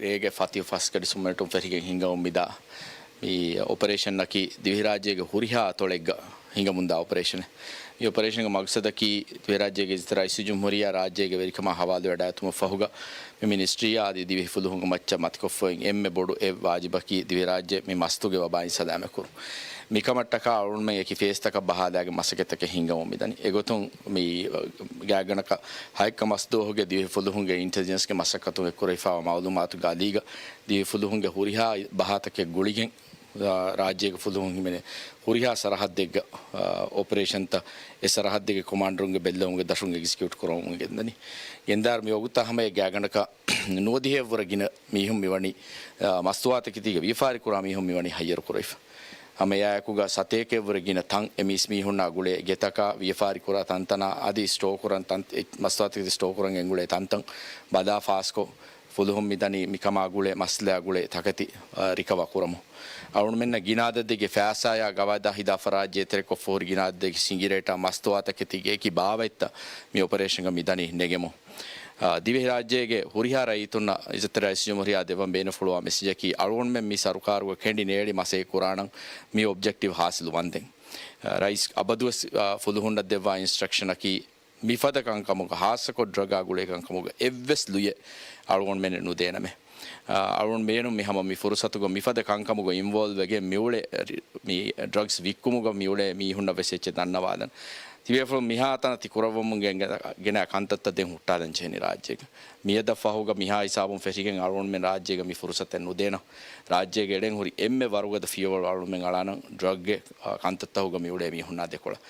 ރޭގެ ފަތިހު ފަސް ގަޑި ސުންމަނެއްޓުން ފެށިގެން ހިންގަމުން މިދާ މި އޮޕަރޭޝަނަކީ ދިވެހިރާއްޖޭގެ ހުރިހާ އަތޮޅެއްގަ ހިނގަމުންދާ އޮޕަރޭޝަނެއް. މި އޮޕަރޭޝަންގެ މަގްސަދަކީ ދިވެހިރާއްޖޭގެ އިއްޒަތްތެރި ރައީސުލްޖުމްހޫރިއްޔާ ރާއްޖޭގެ ވެރިކަމާ ހަވާލުވެވަޑައިގަތުމަށް ފަހުގަ މި މިނިސްޓްރީއާ އަދި ދިވެހި ފުލުހުންގެ މައްޗަށް މަތިކޮށްފައި އެންމެ ބޮޑު އެއް ވާޖިބަކީ ދިވެހިރާއްޖެ މި މަސްތުގެ ވަބާއިން ސަލާމަތްކުރުން. މިކަމަށްޓަކާ އަޅުގަނޑުމެން އެކި ފޭސްތަކަށް ބަހާލާގެން މަސައްކަތްތަކެއް ހިންގަމުން މިދަނީ. އެގޮތުން މި ގާތްގަނޑަކަށް ހައެއްކަ މަސްދުވަހުގެ ދިވެހި ފުލުހުންގެ އިންޓެލިޖެންސްގެ މަސައްކަތުން އެއްކުރެވިފައިވާ މައުލޫމާތުގެ އަލީގަ ދިވެހި ފުލުހުންގެ ހުރިހާ ބަހާތަކެއް ގުޅިގެން، ރާ-، ރާއްޖޭގެ ފުލުހުން ހިމެނޭ ހުރިހާ ސަރަހައްދެއްގަ، އާ، އޮޕަރޭޝަންތައް އެ ސަރަހައްދެއްގެ ކޮމާންޑަރުންގެ ބެއްލެވުމުގެ ދަށުން އެގްޒިކިއުޓް ކުރަމުން ގެންދަނީ. ގެންދާއިރު މި ވަގުތާ ހަމަ އެ ގާތްގަނޑަކަށް ނުވަދިހައެއްވުރެ ގިނަ މީހުން މިވަނީ، އާ، މަސްތުވާތަކެތީގަ ވިޔަފާރި ކުރާ މީހުން މިވަނީ ހައްޔަރު ކުރެވިފަ. ހަމަ އެއާއެކުގަ ސަތޭކައެއްވުރެ ގިނަ ތަން އެ މީސް މީހުންނާ ގުޅޭ ގެތަކާ ވިޔަފާރި ކުރާ ތަންތަނާ އަދި ސްޓޯ ކުރަން ތަން، އެ މަސްތުވާތަކެތި ސްޓޯ ކުރަން ގެންގުޅޭ ތަންތަން ބަލާ ފާސްކޮށް، ފުލުހުން މިދަނީ މިކަމާ ގުޅޭ މައްސަލައާ ގުޅޭ ތަކެތި، އަ، ރިކަވަރ ކުރަމުން. އަޅުގަނޑުމެންނަށް ގިނަ އަދަދެއްގެ ފައިސާޔާ ގަވާއިދާ ހިދާފަ ރާއްޖެ އެތެރެކޮށްފަ ހުރި ގިނަ އަދަދެއްގެ ސިނގިރޭޓާ މަސްތުވާތަކެތީގެ އެކި ބާވަތްތައް މި އޮޕަރޭޝަންގަ މިދަނީ ނެގެމުން. އާ، ދިވެހިރާއްޖޭގެ ހުރިހާ ރައްޔިތުންނަށް އިއްޒަތްތެރި ރައީސުލްޖުމްހޫރިއްޔާ ދެއްވަން ބޭނުންފުޅުވާ މެސެޖަކީ، އަޅުގަނޑުމެން މި ސަރުކާރުގަ ކެނޑި ނޭޅި މަސައްކަތް ކުރާނަން މި އޮބްޖެކްޓިވް ހާސިލު ވަންދެން. އާ، ރައީސް އަބަދުވެސް، އާ، ފުލުހުންނަށް ދެއްވާ އިންސްޓްރަކްޝަނަކީ، މިފަދަ ކަންކަމުގަ ހާއްސަކޮށް ޑްރަގާ ގުޅޭ ކަންކަމުގަ އެއްވެސް ލުޔެއް އަޅުގަނޑުމެން ނުދޭނަމޭ. އަޅުގަނޑު ބޭނުން މި ހަމަ މި ފުރުސަތުގަ މިފަދަ ކަންކަމުގަ އިންވޯލްވް ވެގެން މިއުޅޭ ރި-، މި ޑްރަގްސް ވިއްކުމުގަ މިއުޅޭ މީހުންނަށް ވެސް އެއްޗެއް ދަންނަވާލަން. ތިބޭފުޅުން މިހާތަނަށް ތި ކުރައްވަމުން ގެން-، ގެނައި ކަންތައްތައް ދެން ހުއްޓާލަން ޖެހެނީ ރާއްޖޭގަ. މިއަދަށް ފަހުގަ މިހާ ހިސާބުން ފެށިގެން އަޅުގަނޑުމެން ރާއްޖޭގަ މި ފުރުސަތެއް ނުދޭނަން. ރާއްޖޭގަ އެޅެން ހުރި އެންމެ ވަރުގަދަ ފިޔަވަޅު އަޅުގަނޑުމެން އަޅާނަން ޑްރަގްގެ، އާ، ކަންތައްތަކުގަ މިއުޅޭ މީހުންނާ ދެކޮޅަށް.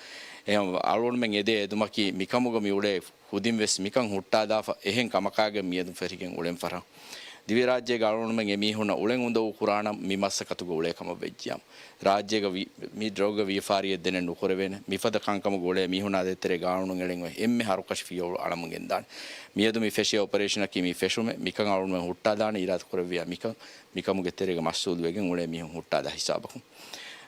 އެހެން އަޅުގަނޑުމެން އެދޭ އެދުމަކީ މިކަމުގަ މިއުޅޭ ކުދިން ވެސް މިކަން ހުއްޓާލާފަ އެހެން ކަމަކާގެން މިއަދު ފެށިގެން އުޅެން ފަރާތް. ދިވެހިރާއްޖޭގަ އަޅުގަނޑުމެން އެމީހުންނަށް އުޅެން އުނދަގޫ ކުރާނަން މި މަސައްކަތުގަ އުޅޭ ކަމަށް ވެއްޖިއްޔާ، ރާއްޖޭގަ ވި-، މި ޑްރަގްގެ ވިޔަފާރިއެއް ދެނެއް ނުކުރެވޭނެ. މިފަދަ ކަންކަމުގަ އުޅޭ މީހުންނާ ދޭތެރޭގަ ގާނޫނުން އެޅެން އޮތް އެންމެ ހަރުކަށި ފިޔަވަޅު އަޅަމުން ގެންދާނެ. މިއަދު މި ފެށޭ އޮޕަރޭޝަނަކީ މި ފެށުމެއް. މިކަން އަޅުގަނޑުމެން ހުއްޓާލާނެ އިރާދަ ކުރެއްވިއްޔާ މިކަން، މިކަމުގެ ތެރޭގަ މަޝްޣޫލުވެގެން އުޅޭ މީހުން ހުއްޓާލާ ހިސާބަކުން.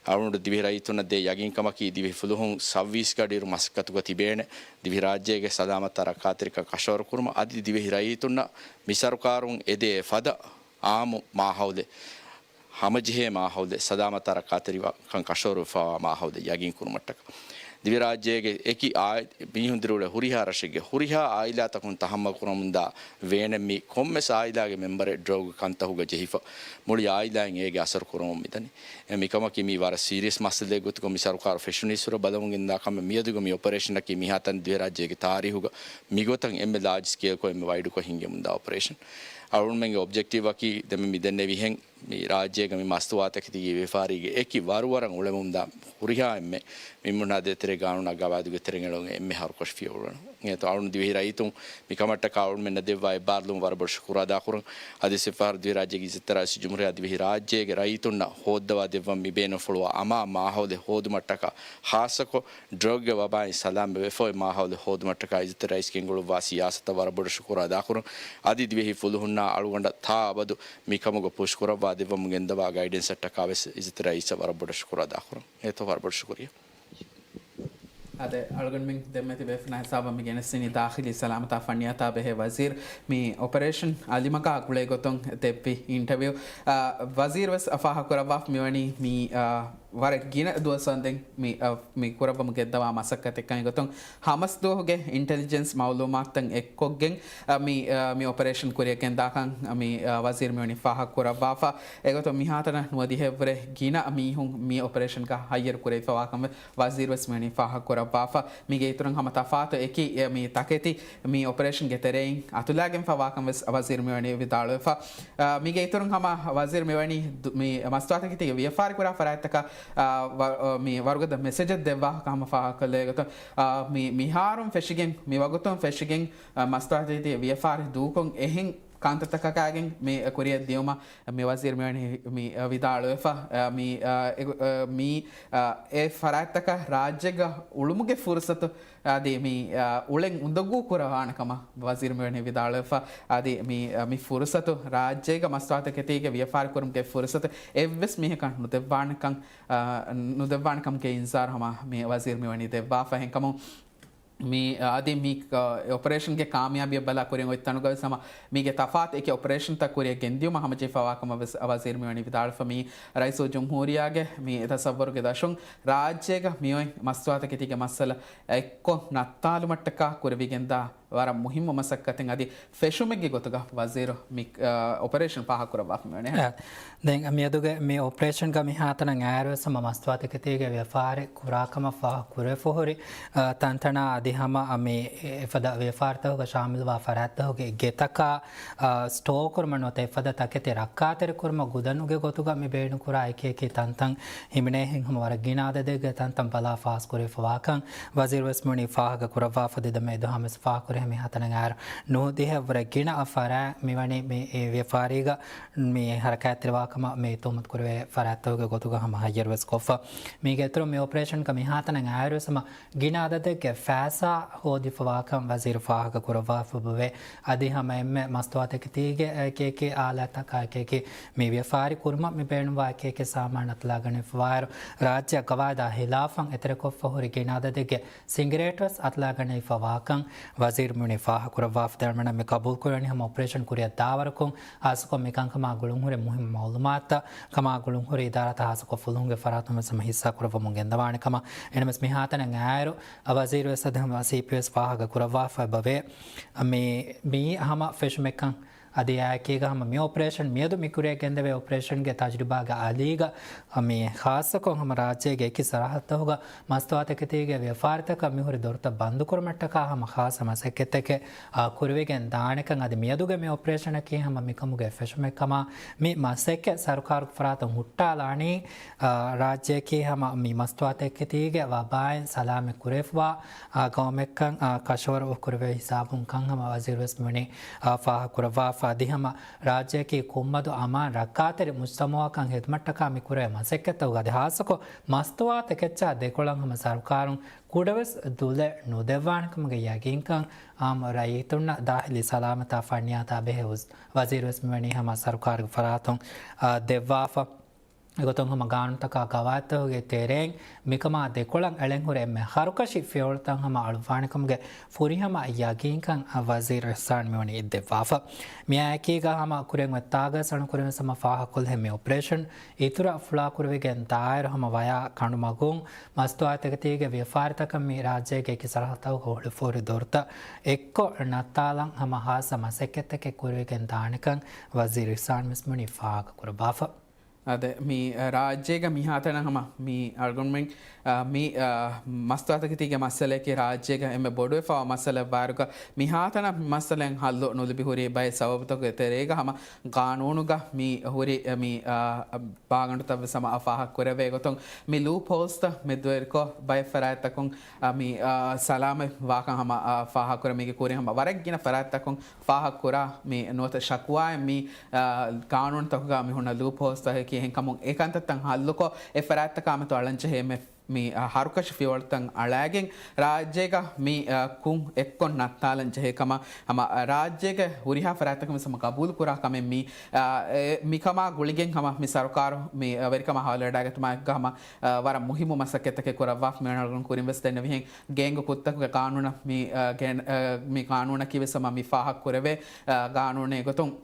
އަޅުގަނޑު ދިވެހި ރައްޔިތުންނަށް ދޭ ޔަގީންކަމަކީ، ދިވެހި ފުލުހުން ސައްވީސް ގަޑިއިރު މަސައްކަތުގަ ތިބޭނެ، ދިވެހިރާއްޖޭގެ ސަލާމަތާ ރައްކާތެރިކަން ކަށަވަރުކުރުމަށް. އަދި ދިވެހި ރައްޔިތުންނަށް މި ސަރުކާރުން އެދޭ ފަދަ އާއްމު މާހައުލެއް، ހަމަޖެހޭ މާހައުލެއް، ސަލާމަތާ ރައްކާތެރިކަން ކަށަވަރުވެފައިވާ މާހައުލެއް ޔަގީންކުރުމަށްޓަކާ، ދިވެހިރާއްޖޭގެ އެކި އާ-، މީހުން ދިރިއުޅޭ ހުރިހާ ރަށެއްގެ ހުރިހާ އާއިލާތަކުން ތަހައްމަލް ކުރަމުންދާ ވޭނެއް މި ކޮންމެސް އާއިލާގެ މެމްބަރެއް ޑްރަގުގެ ކަންތަކުގަ ޖެހިފަ، މުޅި އާއިލާއިން އޭގެ އަސަރު ކުރަމުން މިދަނީ. އެ މިކަމަކީ މީ ވަރަށް ސީރިއަސް މައްސަލައެއް ގޮތުގަ މި ސަރުކާރު ފެށުނީއްސުރެ ބަލަމުން ގެންދާ ކަމެއް. މިއަދުގެ މި އޮޕަރޭޝަނަކީ މިހާތަން ދިވެހިރާއްޖޭގެ ތާރީހުގަ މިގޮތަށް އެންމެ ލާޖް ސްކޭލްކޮށް އެންމެ ވައިޑުކޮށް ހިންގެމުންދާ އޮޕަރޭޝަން. އަޅުގަނޑުމެންގެ އޮބްޖެކްޓިވްއަކީ ދެންމެ މި ދެންނެވިހެން މި ރާއްޖޭގަ މި މަސްތުވާތަކެތީގެ ވިޔަފާރީގެ އެކި ވަރުވަރަށް އުޅެމުންދާ ހުރިހާ އެންމެ މިންވަންހާ ދޭތެރޭ ގާނޫނާ ގަވާއިދުގެ ތެރެއިން އެޅުން އެންމެ ހަރުކަށި ފިޔަވަޅު އެނގޭތޯ. އަޅުގަނޑު ދިވެހި ރައްޔިތުން މިކަމަށްޓަކާ އަޅުގަނޑުމެންނަށް ދެއްވާ އެއްބާރުލުން ވަރަށް ބޮޑަށް ޝުކުރު އަދާކުރަން. އަދި އެއްފަހަރު ދިވެހިރާއްޖޭގެ އިއްޒަތްތެރި ރައީސް ޖުމްހޫރިއްޔާ ދިވެހިރާއްޖޭގެ ރައްޔިތުންނަށް ހޯއްދަވާ ދެއްވަން މި ބޭނުންފުޅުވާ އަމާން މާހައުލެއް ހޯދުމަށްޓަކާ، ޚާއްޞަކޮށް ޑްރަގްގެ ވަބާއިން ސަލާމަތްވެފަ އޮތް މާހައުލެއް ހޯދުމަށްޓަކާ އިއްޒަތްތެރި ރައީސް ގެންގުޅުއްވާ ސިޔާސަތަށް ވަރަށް ބޮޑަށް ޝުކުރު އަދާކުރަން. އަދި ދިވެހި ފުލުހުންނާ އަޅުގަނޑަށް ތާ އަބަދު މިކަމުގަ ޕުޝް ކުރައްވާ ދެއްވަމުން ގެންދަވާ ގައިޑެންސަށްޓަކާ ވެސް އިއްޒަތްތެރި ރައީސަށް ވަރަށް ބޮޑަށް ޝުކުރު އަދާކުރަން. އެތޯ ވަރަށް ބޮޑަށް ޝުކުރިއްޔާ. އާދެ، އަޅުގަނޑުމެން ދެންމެ ތިބޭފުޅާ ހިސާބަށް މި ގެނެސްދިނީ ދާޚިލީ ސަލާމަތާ ފަންނިޔާތާ ބެހޭ ވަޒީރު މި އޮޕަރޭޝަން އަލިމަގާ ގުޅޭ ގޮތުން ދެއްވި އިންޓަވިއު. އާ، ވަޒީރު ވެސް ފާހަގަކުރައްވާފަ މިވަނީ މި، އާ، ވަރަށް ގިނަ ދުވަސް ވަންދެން މި، އާ، މި ކުރައްވަމުން ގެންދަވާ މަސައްކަތެއްކަން ގޮތުން ހަމަސް ދުވަހުގެ އިންޓެލިޖެންސް މައުލޫމާތުތައް އެއްކޮށްގެން، އާ، މި، އާ، މި އޮޕަރޭޝަން ކުރިއަށް ގެންދާކަން މި، އާ، ވަޒީރު މިވަނީ ފާހަގަކުރައްވާފަ. އެގޮތުން މިހާތަނަށް ނުވަދިހައެއްވުރެ ގިނަ މީހުން މި އޮޕަރޭޝަންގަ ހައްޔަރު ކުރެވިފަވާކަން ވެ ވަޒީރު ވެސް މިވަނީ ފާހަގަކުރައްވާފަ. މީގެ އިތުރުން ހަމަ ތަފާތު އެކި މި ތަކެތި މި އޮޕަރޭޝަންގެ ތެރެއިން އަތުލާގެންފަވާކަން ވެސް ވަޒީރު މިވަނީ ވިދާޅުވެފަ. އަ، މީގެ އިތުރުން ހަމަ ވަޒީރު މިވަނީ ދު-، މި މަސްތުވާތަކެތީގެ ވިޔަފާރި ކުރާ ފަރާތްތަކަށް، އަ، ވަ-، އަ، މި ވަރުގަދަ މެސެޖެއް ދެއްވާ ހަމަ ފާހަގަކޮށްލޭ ގޮތަށް، އަ، މި މިހާރުން ފެށިގެން، މި ވަގުތުން ފެށިގެން، އަ، މަސްތުވާތަކެތީގެ ވިޔަފާރި ދޫކޮށް އެހެން ކަންތައްތަކަކާގެން މި ކުރިއަށް ދިޔުމަށް މި ވަޒީރު މިވަނީ މި ވިދާޅުވެފަ. މި، އެ، މި، އެ ފަރާތްތަކަށް ރާއްޖޭގަ އުޅުމުގެ ފުރުސަތު އަދި މި، އަ، އުޅެން އުނދަގޫ ކުރައްވާނެ ކަމަށް ވަޒީރު މިވަނީ ވިދާޅުވެފަ. އަދި މި، އަ، މި ފުރުސަތު ރާއްޖޭގަ މަސްތުވާތަކެތީގެ ވިޔަފާރި ކުރުމުގެ ފުރުސަތު އެއްވެސް މީހަކަށް ނުދެއްވާނެކަން، އަ، ނުދެއްވާނެ ކަމުގެ އިންޒާރު ހަމަ މި ވަޒީރު މިވަނީ ދެއްވާފަ. އެހެންކަމުން މި، އަ، އަދި މި، އަ، އޮޕަރޭޝަންގެ ކާމިޔާބީއަށް ބަލާ ކުރިން އޮތް ތަނުގަވެސް ހަމަ މީގެ ތަފާތު އެކި އޮޕަރޭޝަންތައް ކުރިއަށް ގެންދިޔުމަށް ހަމަޖެހިފަވާކަމަށް ވެސް ވަޒީރު މިވަނީ ވިދާޅުވެފަ. މި ރައީސުލްޖުމްހޫރިއްޔާގެ މި ތަސައްވަރުގެ ދަށުން ރާއްޖޭގަ މިއޮތް މަސްތުވާތަކެތީގެ މައްސަލަ އެއްކޮށް ނައްތާލުމަށްޓަކާ ކުރެވިގެންދާ ވަރަށް މުހިއްމު މަސައްކަތެއް އަދި ފެށުމެއްގެ ގޮތުގަ ވަޒީރު މި، އަ، އޮޕަރޭޝަން ފާހަގަކުރައްވާފަ މިވަނީ. އަ، ދެން މިއަދުގެ މި އޮޕަރޭޝަންގަ މިހާތަނަށް އައިރުވެސް ހަމަ މަސްތުވާތަކެތީގެ ވިޔަފާރި ކުރާކަމަށް ފާހަގަކުރެވިފަ ހުރި، އަ، ތަންތަނާ އަދި ހަމަ މި އެފަދަ ވިޔަފާރިތަކުގަ ޝާމިލުވާ ފަރާތްތަކުގެ ގެތަކާ، އަ، ސްޓޯ ކުރުމަށް ނުވަތަ އެފަދަ ތަކެތި ރައްކާތެރިކުރުމަށް ގުދަނުގެ ގޮތުގަ މި ބޭނުންކުރާ އެކި އެކި ތަންތަން ހިމެނޭހެން ހަމަ ވަރަށް ގިނަ އަދަދެއްގެ ތަންތަން ބަލާ ފާސްކުރެވިފަވާކަން ވަޒީރު ވެސް މިވަނީ ފާހަގަކުރައްވާފަ. ދެންމެ އެދުވަހު ހަމަ ވެސް ފާހަގަކުރި ހަމަ މިހާތަނަށް އައިރު ނުވަދިހައެއްވުރެ ގިނަ ފަރާތް މިވަނީ މި ވިޔަފާރީގަ މި ހަރަކާތްތެރިވާކަމަށް މި ތުހުމަތު ކުރެވޭ ފަރާތްތަކުގެ ގޮތުގަ ހަމަ ހައްޔަރުވެސް ކޮށްފަ. މީގެ އިތުރުން މި އޮޕަރޭޝަންގަ މިހާތަނަށް އައިރުވެސް ހަމަ ގިނަ އަދަދެއްގެ ފައިސާ ހޯދިފަވާކަން ވަޒީރު ފާހަގަކުރައްވާފައެވެ. އަދި ހަމަ އެންމެ މަސްތުވާތަކެތީގެ އެކި އެކި އާލާތްތަކާ އެކި އެކި މި ވިޔަފާރި ކުރުމަށް މި ބޭނުންވާ އެކި އެކި ސާމާނު އަތުލާގަނެފަވާއިރު، ރާއްޖެއަށް ގަވާއިދާ ހިލާފަށް އެތެރެކޮށްފަ ހުރި ގިނަ އަދަދެއްގެ ސިނގިރޭޓްވެސް އަތުލާގަނެފަވާކަން ވަޒީރު މިވަނީ ފާހަގަކުރައްވާފަ. ދެންމެ މި ގަބޫލުކުރަނީ ހަމަ އޮޕަރޭޝަން ކުރިއަށް ދާވަރަކުން ހާއްސަކޮށް މިކަންކަމާ ގުޅުންހުރި މުހިއްމު މައުލޫމާތުތައް ކަމާ ގުޅުންހުރި އިދާރާތައް ހާއްސަކޮށް ފުލުހުންގެ ފަރާތުން ވެސް ހަމަ ހިއްސާ ކުރައްވަމުން ގެންދަވާނެ ކަމަށް. އެނަމަސް މިހާތަނަށް އައިރު ވަޒީރު ވެސް އަދި ހަމަ ސީޕީއެސް ފާހަގަ ކުރައްވާފަ އެބަވޭ. މި، މި ހަމަ ފެށުމެއްކަން އަދި އާއެކީގަ ހަމަ މި އޮޕަރޭޝަން މިއަދު މި ކުރިއަށް ގެންދެވޭ އޮޕަރޭޝަންގެ ތަޖުރިބާގެ އަލީގަ މި ޚާއްޞަކޮށް ހަމަ ރާއްޖޭގެ އެކި ސަރަހައްދުތަކުގަ މަސްތުވާތަކެތީގެ ވިޔަފާރިތަކަށް މިހުރި ދޮރުތައް ބަންދުކުރުމަށްޓަކާ ހަމަ ޚާއްޞަ މަސައްކަތްތަކެއް، އާ، ކުރެވިގެން ދާނެކަން އަދި މިއަދުގެ މި އޮޕަރޭޝަނަކީ ހަމަ މިކަމުގެ ފެށުމެއް ކަމަށް މި މަސައްކަތް ސަރުކާރުގެ ފަރާތުން ހުއްޓާލާނީ، އާ، ރާއްޖެއަކީ ހަމަ މި މަސްތުވާތަކެތީގެ ވަބާއިން ސަލާމަތް ކުރެވިފަވާ، އާ، ގައުމެއްކަން، އާ، ކަށަވަރު ކުރެވޭ ހިސާބުން ކަން ހަމަ ވަޒީރު ވެސް މިވަނީ، އާ، ފާހަގަކުރައްވާފަ. އަދި ހަމަ ރާއްޖެއަކީ ކުއްމަދު އަމާން ރައްކާތެރި މުޖްތަމަޢަކަށް ހިދުމަތްޓަކާ މި ކުރެވޭ މަސައްކަތްތަކުގަ އަދި ހާއްސަކޮށް މަސްތުވާތަކެއްޗާ ދެކޮޅަށް ހަމަ ސަރުކާރުން ކުޑަވެސް ދުލެއް ނުދެއްވާނެ ކަމުގެ ޔަގީންކަން އާއްމު ރައްޔިތުންނަށް ދާޚިލީ ސަލާމަތާ ފަންނިޔާތާ ބެހޭ ވަޒީރު ވެސް މިވަނީ ހަމަ ސަރުކާރުގެ ފަރާތުން، އާ، ދެއްވާފަ. އެގޮތުން ހަމަ ގާނޫނުތަކާ ގަވާއިދުތަކުގެ ތެރެއިން މިކަމާ ދެކޮޅަށް އެޅެން ހުރި އެންމެ ހަރުކަށި ފިޔަވަޅުތައް ހަމަ އަޅުއްވާނެކަމުގެ ފުރިހަމަ ޔަގީންކަން ވަޒީރު އިޙްސާން މިވަނީ ދެއްވާފަ. މިއާއެކީގަ ހަމަ ކުރިން އޮތްތާގަ ސަނަ ކުރިން ހަމަ ފާހަގަކޮށްލި މި އޮޕަރޭޝަން އިތުރަށް ފުޅާކުރެވިގެން ދާއިރު ހަމަ ވަޔާ ކަނޑުމަގުން މަސްތުވާތަކެތީގެ ވިޔަފާރިތަކަށް މި ރާއްޖޭގެ އެކި ސަރަހައްދަކުގަ ހުޅުފޯރި ދޮރުތައް އެއްކޮށް ނައްތާލަން ހަމަ ހާއްސަ މަސައްކަތްތަކެއް ކުރެވިގެން ދާނެކަން ވަޒީރު އިޙްސާން މިސްމުނީ ފާހަގަކުރައްވާފަ. އާދެ، މި ރާއްޖޭގަ މިހާތަނަށް ހަމަ މި އަޅުގަނޑުމެން، އާ، މި، އާ، މަސްތުވާތަކެތީގެ މައްސަލައަކީ ރާއްޖޭގަ އެންމެ ބޮޑުވެފަވާ މައްސަލައެއް ވާއިރުގަ މިހާތަނަށް މައްސަލައިން ހައްލު ނުލިބި ހުރި ބައެއް ސަބަބުތަކުގެ ތެރޭގަ ހަމަ ގާނޫނުގަ މި ހުރި މި، އާ، ބާގަނޑުތައްވެސް ހަމަ ފާހަގަކުރެވޭ ގޮތުން މި ލޫޕް ހޯލްސްތައް މެދުވެރިކޮށް ބައެއް ފަރާތްތަކުން، އާ، މި، އާ، ސަލާމަތް ވާކަން ހަމަ، އާ، ފާހަގަކުރެ މީގެ ކުރިން ހަމަ ވަރަށް ގިނަ ފަރާތްތަކުން ފާހަގަކުރާ މި ނުވަތަ ޝަކުވާއެއް މި، އާ، ގާނޫނުތަކުގަ މި ހުންނަ ލޫޕް ހޯލްސްތަކަކީ. އެހެންކަމުން އެ ކަންތައްތައް ހައްލުކޮށް އެ ފަރާތްތަކާ މެދު އަޅަންޖެހޭ މި، މި، އާ، ހަރުކަށި ފިޔަވަޅުތައް އަޅާގެން ރާއްޖޭގަ މި، އާ، ކުން އެއްކޮށް ނައްތާލަން ޖެހޭ ކަމަށް ހަމަ، އާ، ރާއްޖޭގެ ހުރިހާ ފަރާތްތަކުން ވެސް ހަމަ ގަބޫލު ކުރާ ކަމެއް މި، އާ، އެ، މިކަމާ ގުޅިގެން ހަމަ މި ސަރުކާރު މި، އާ، ވެރިކަމާ ހަވާލުވެވަޑައިގަތުމާއެކުގަ ހަމަ، އާ، ވަރަށް މުހިއްމު މަސައްކަތްތަކެއް ކުރައްވާފަ. މި އަޅުގަނޑު ކުރިން ވެސް ދެންނެވިހެން ގޭންގު ކުށްތަކުގެ ގާނޫނަށް މި، އާ، ގޭން-، އާ، މި ގާނޫނަކީ ވެސް ހަމަ މި ފާހަގަ ކުރެވޭ، އާ، ގާނޫނެއް ގޮތުން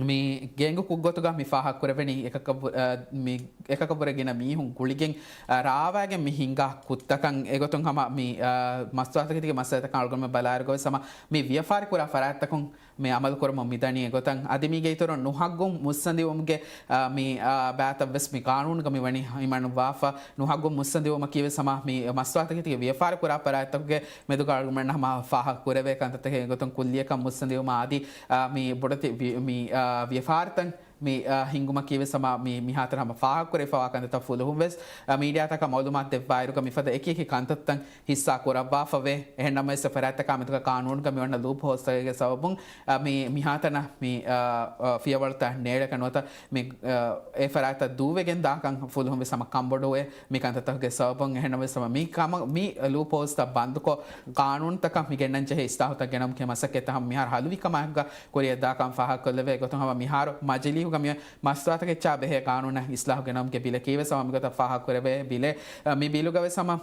މި ގޭންގު ކުށް ގޮތުގަ މި ފާހަގަ ކުރެވެނީ އެކަކަށް ވު-، އާ، މި އެކަކަށް ވުރެ ގިނަ މީހުން ގުޅިގެން، އާ، ރާވާގެން މި ހިނގާ ކުށްތަކަށް. އެގޮތުން ހަމަ މި، އާ، މަސްތުވާތަކެތީގެ މައްސަލަތަކަށް އަޅުގަނޑުމެން ބަލާއިރުގަ ވެސް ހަމަ މި ވިޔަފާރި ކުރާ ފަރާތްތަކުން މި އަމަލު ކުރަމުން މިދަނީ. އެގޮތަށް އަދި މީގެ އިތުރުން ނުހައްގުން މުއްސަނދިވުމުގެ، އާ، މި، އާ، ބާތައް ވެސް މި ގާނޫނުގަ މި ވަނީ ހިމަނުއްވާފަ. ނުހައްގުން މުއްސަނދިވުމަކީ ވެސް ހަމަ މި މަސްތުވާތަކެތީގެ ވިޔަފާރި ކުރާ ފަރާތްތަކުގެ މެދުގަ އަޅުގަނޑުމެން ހަމަ ފާހަގަ ކުރެވޭ ކަންތައްތަކެއް. އެގޮތުން ކުއްލިއަކަށް މުއްސަނދިވުމާ އަދި، އާ، މި ބޮޑެތި ވި-، މި، އާ، ވިޔަފާރިތައް މި، އާ، ހިންގުމަކީ ވެސް ހަމަ މި މިހާތަނަށް ހަމަ ފާހަގަކުރެވިފަވާ ކަންތައްތައް ފުލުހުން ވެސް، އާ، މީޑިއާތަކަށް މައުލޫމާތު ދެއްވާއިރުގަ މިފަދަ އެކި އެކި ކަންތައްތައް ހިއްސާ ކުރައްވާފަވޭ. އެހެންނަމަވެސް އެ ފަރާތްތަކާ މެދުގަ ގާނޫނުގަ މި އޮންނަ ލޫޕް ހޯލްސްތަކެއްގެ ސަބަބުން، އާ، މި މިހާތަނަށް މި، އާ، އާ، ފިޔަވަޅުތައް ނޭޅަކަށް ނުވަތަ މި، އާ، އެ ފަރާތްތައް ދޫވެގެން ދާކަން ފުލުހުން ވެސް ހަމަ ކަންބޮޑުވޭ. މި ކަންތައްތަކުގެ ސަބަބުން އެހެންނަމަވެސް ހަމަ މި ކަމަށް މި ލޫޕް ހޯލްސްތައް ބަންދުކޮށް ގާނޫނުތަކަށް މި ގެންނަން ޖެހޭ އިސްލާހުތައް ގެނައުމުގެ މަސައްކަތްތައް ހަމަ މިހާރު ހަލުވި ކަމާއެކުގަ ކުރިއަށްދާކަން ފާހަގަކޮށްލެވޭ. އެގޮތުން ހަމަ މިހާރު މަޖިލީހުގަ މި މަސްތުވާތަކެއްޗާ ބެހޭ ގާނޫނަށް އިސްލާހު ގެނައުމުގެ ބިލަކީ ވެސް ހަމަ މިގޮތަށް ފާހަގަކުރެވޭ ބިލެއް. މި ބިލުގަ ވެސް ހަމަ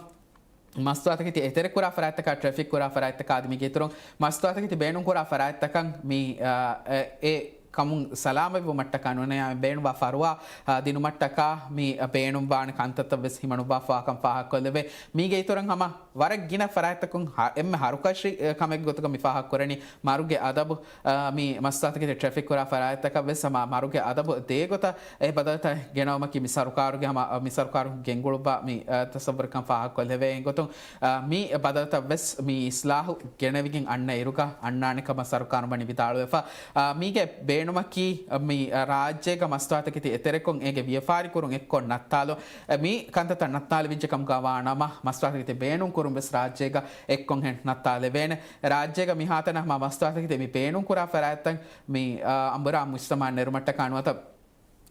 މަސްތުވާތަކެތި އެތެރެކުރާ ފަރާތްތަކާ، ޓްރެފިކް ކުރާ ފަރާތްތަކާ އަދި މީގެ އިތުރުން މަސްތުވާތަކެތި ބޭނުންކުރާ ފަރާތްތަކަށް މި، އާ، އެ، އެ ކަމުން ސަލާމަތްވުމަށްޓަކާ ނޫނީ ބޭނުންވާ ފަރުވާ، އާ، ދިނުމަށްޓަކާ މި ބޭނުންވާނެ ކަންތައްތައް ވެސް ހިމަނުއްވާފަވާކަން ފާހަގަކޮށްލެވޭ. މީގެ އިތުރުން ހަމަ ވަރަށް ގިނަ ފަރާތްތަކުން ހަ-، އެންމެ ހަރުކަށި، އެ، ކަމެއްގެ ގޮތުގަ މި ފާހަގަކުރަނީ މަރުގެ އަދަބު، އާ، މި މަސްތުވާތަކެތި ޓްރެފިކް ކުރާ ފަރާތްތަކަށް ވެސް ހަމަ މަރުގެ އަދަބު ދޭ ގޮތަށް އެ ބަދަލުތައް ގެނައުމަކީ މި ސަރުކާރުގެ ހަމަ، މި ސަރުކާރު ގެންގުޅުއްވާ މި، އަ، ތަސައްވުރަކަން ފާހަގަކޮށްލެވޭ. އެގޮތުން، އަ، މި ބަދަލުތައް ވެސް މި އިސްލާހު ގެނެވިގެން އަންނަ އިރުގަ އަންނާނެ ކަމަށް ސަރުކާރު ވަނީ ވިދާޅުވެފަ. އަ، މީގެ ބޭނުމަކީ، އަ، މި، އަ، ރާއްޖޭގަ މަސްތުވާތަކެތި އެތެރެކޮށް އޭގެ ވިޔަފާރި ކުރުން އެއްކޮށް ނައްތާލު، އަ، މި ކަންތައްތައް ނައްތާލެވިއްޖެ ކަމުގަ ވާނަމަ، މަސްތުވާތަކެތި ބޭނުން ކުރުން ވެސް ރާއްޖޭގަ އެއްކޮށް ހެން ނައްތާލެވޭނެ. ރާއްޖޭގަ މިހާތަނަށް މަ-، މަސްތުވާތަކެތި މި ބޭނުން ކުރާ ފަރާތްތައް މި، އަ، އަނބުރާ މުޖްތަމައަށް ނެރުމަށްޓަކާ ނުވަތަ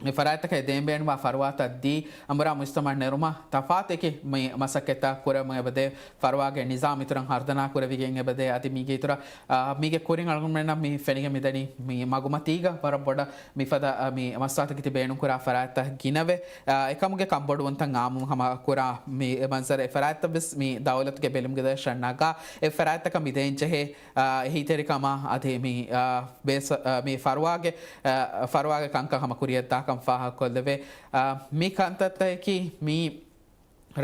މި ފަރާތްތަކަށް ދޭން ބޭނުންވާ ފަރުވާތައް ދީ، އަނބުރާ މުޖްތަމައަށް ނެރުމަށް ތަފާތު އެކި މި މަސައްކަތްތައް ކުރަމުން އެބަދޭ، ފަރުވާގެ ނިޒާމް އިތުރަށް ހަރުދަނާ ކުރެވިގެން އެބަދޭ. އަދި މީގެ އިތުރަށް، އާ، މީގެ ކުރިން އަޅުގަނޑުމެންނަށް މި ފެނިގެން މިދަނީ މި މަގުމަތީގަ ވަރަށް ބޮޑަށް މިފަދަ، އާ، މި މަސްތުވާތަކެތި ބޭނުންކުރާ ފަރާތްތައް ގިނަވެ، އާ، އެކަމުގެ ކަންބޮޑުވުންތައް އާއްމު ހަމަ ކުރާ މި މަންޒަރު އެ ފަރާތްތައް ވެސް މި ދައުލަތުގެ ބެލުމުގެ ދަށަށް ނަގާ އެ ފަރާތްތަކަށް މި ދޭން ޖެހޭ އާ، އެހީތެރިކަމާ އަދި މި، އާ، ބޭސް-، އާ، މި ފަރުވާގެ، އާ، ފަރުވާގެ ކަންކަން ހަމަ ކުރިއަށްދާކަން ފާހަގަކޮށްލެވޭ. އާ، މި ކަންތައްތަކަކީ މި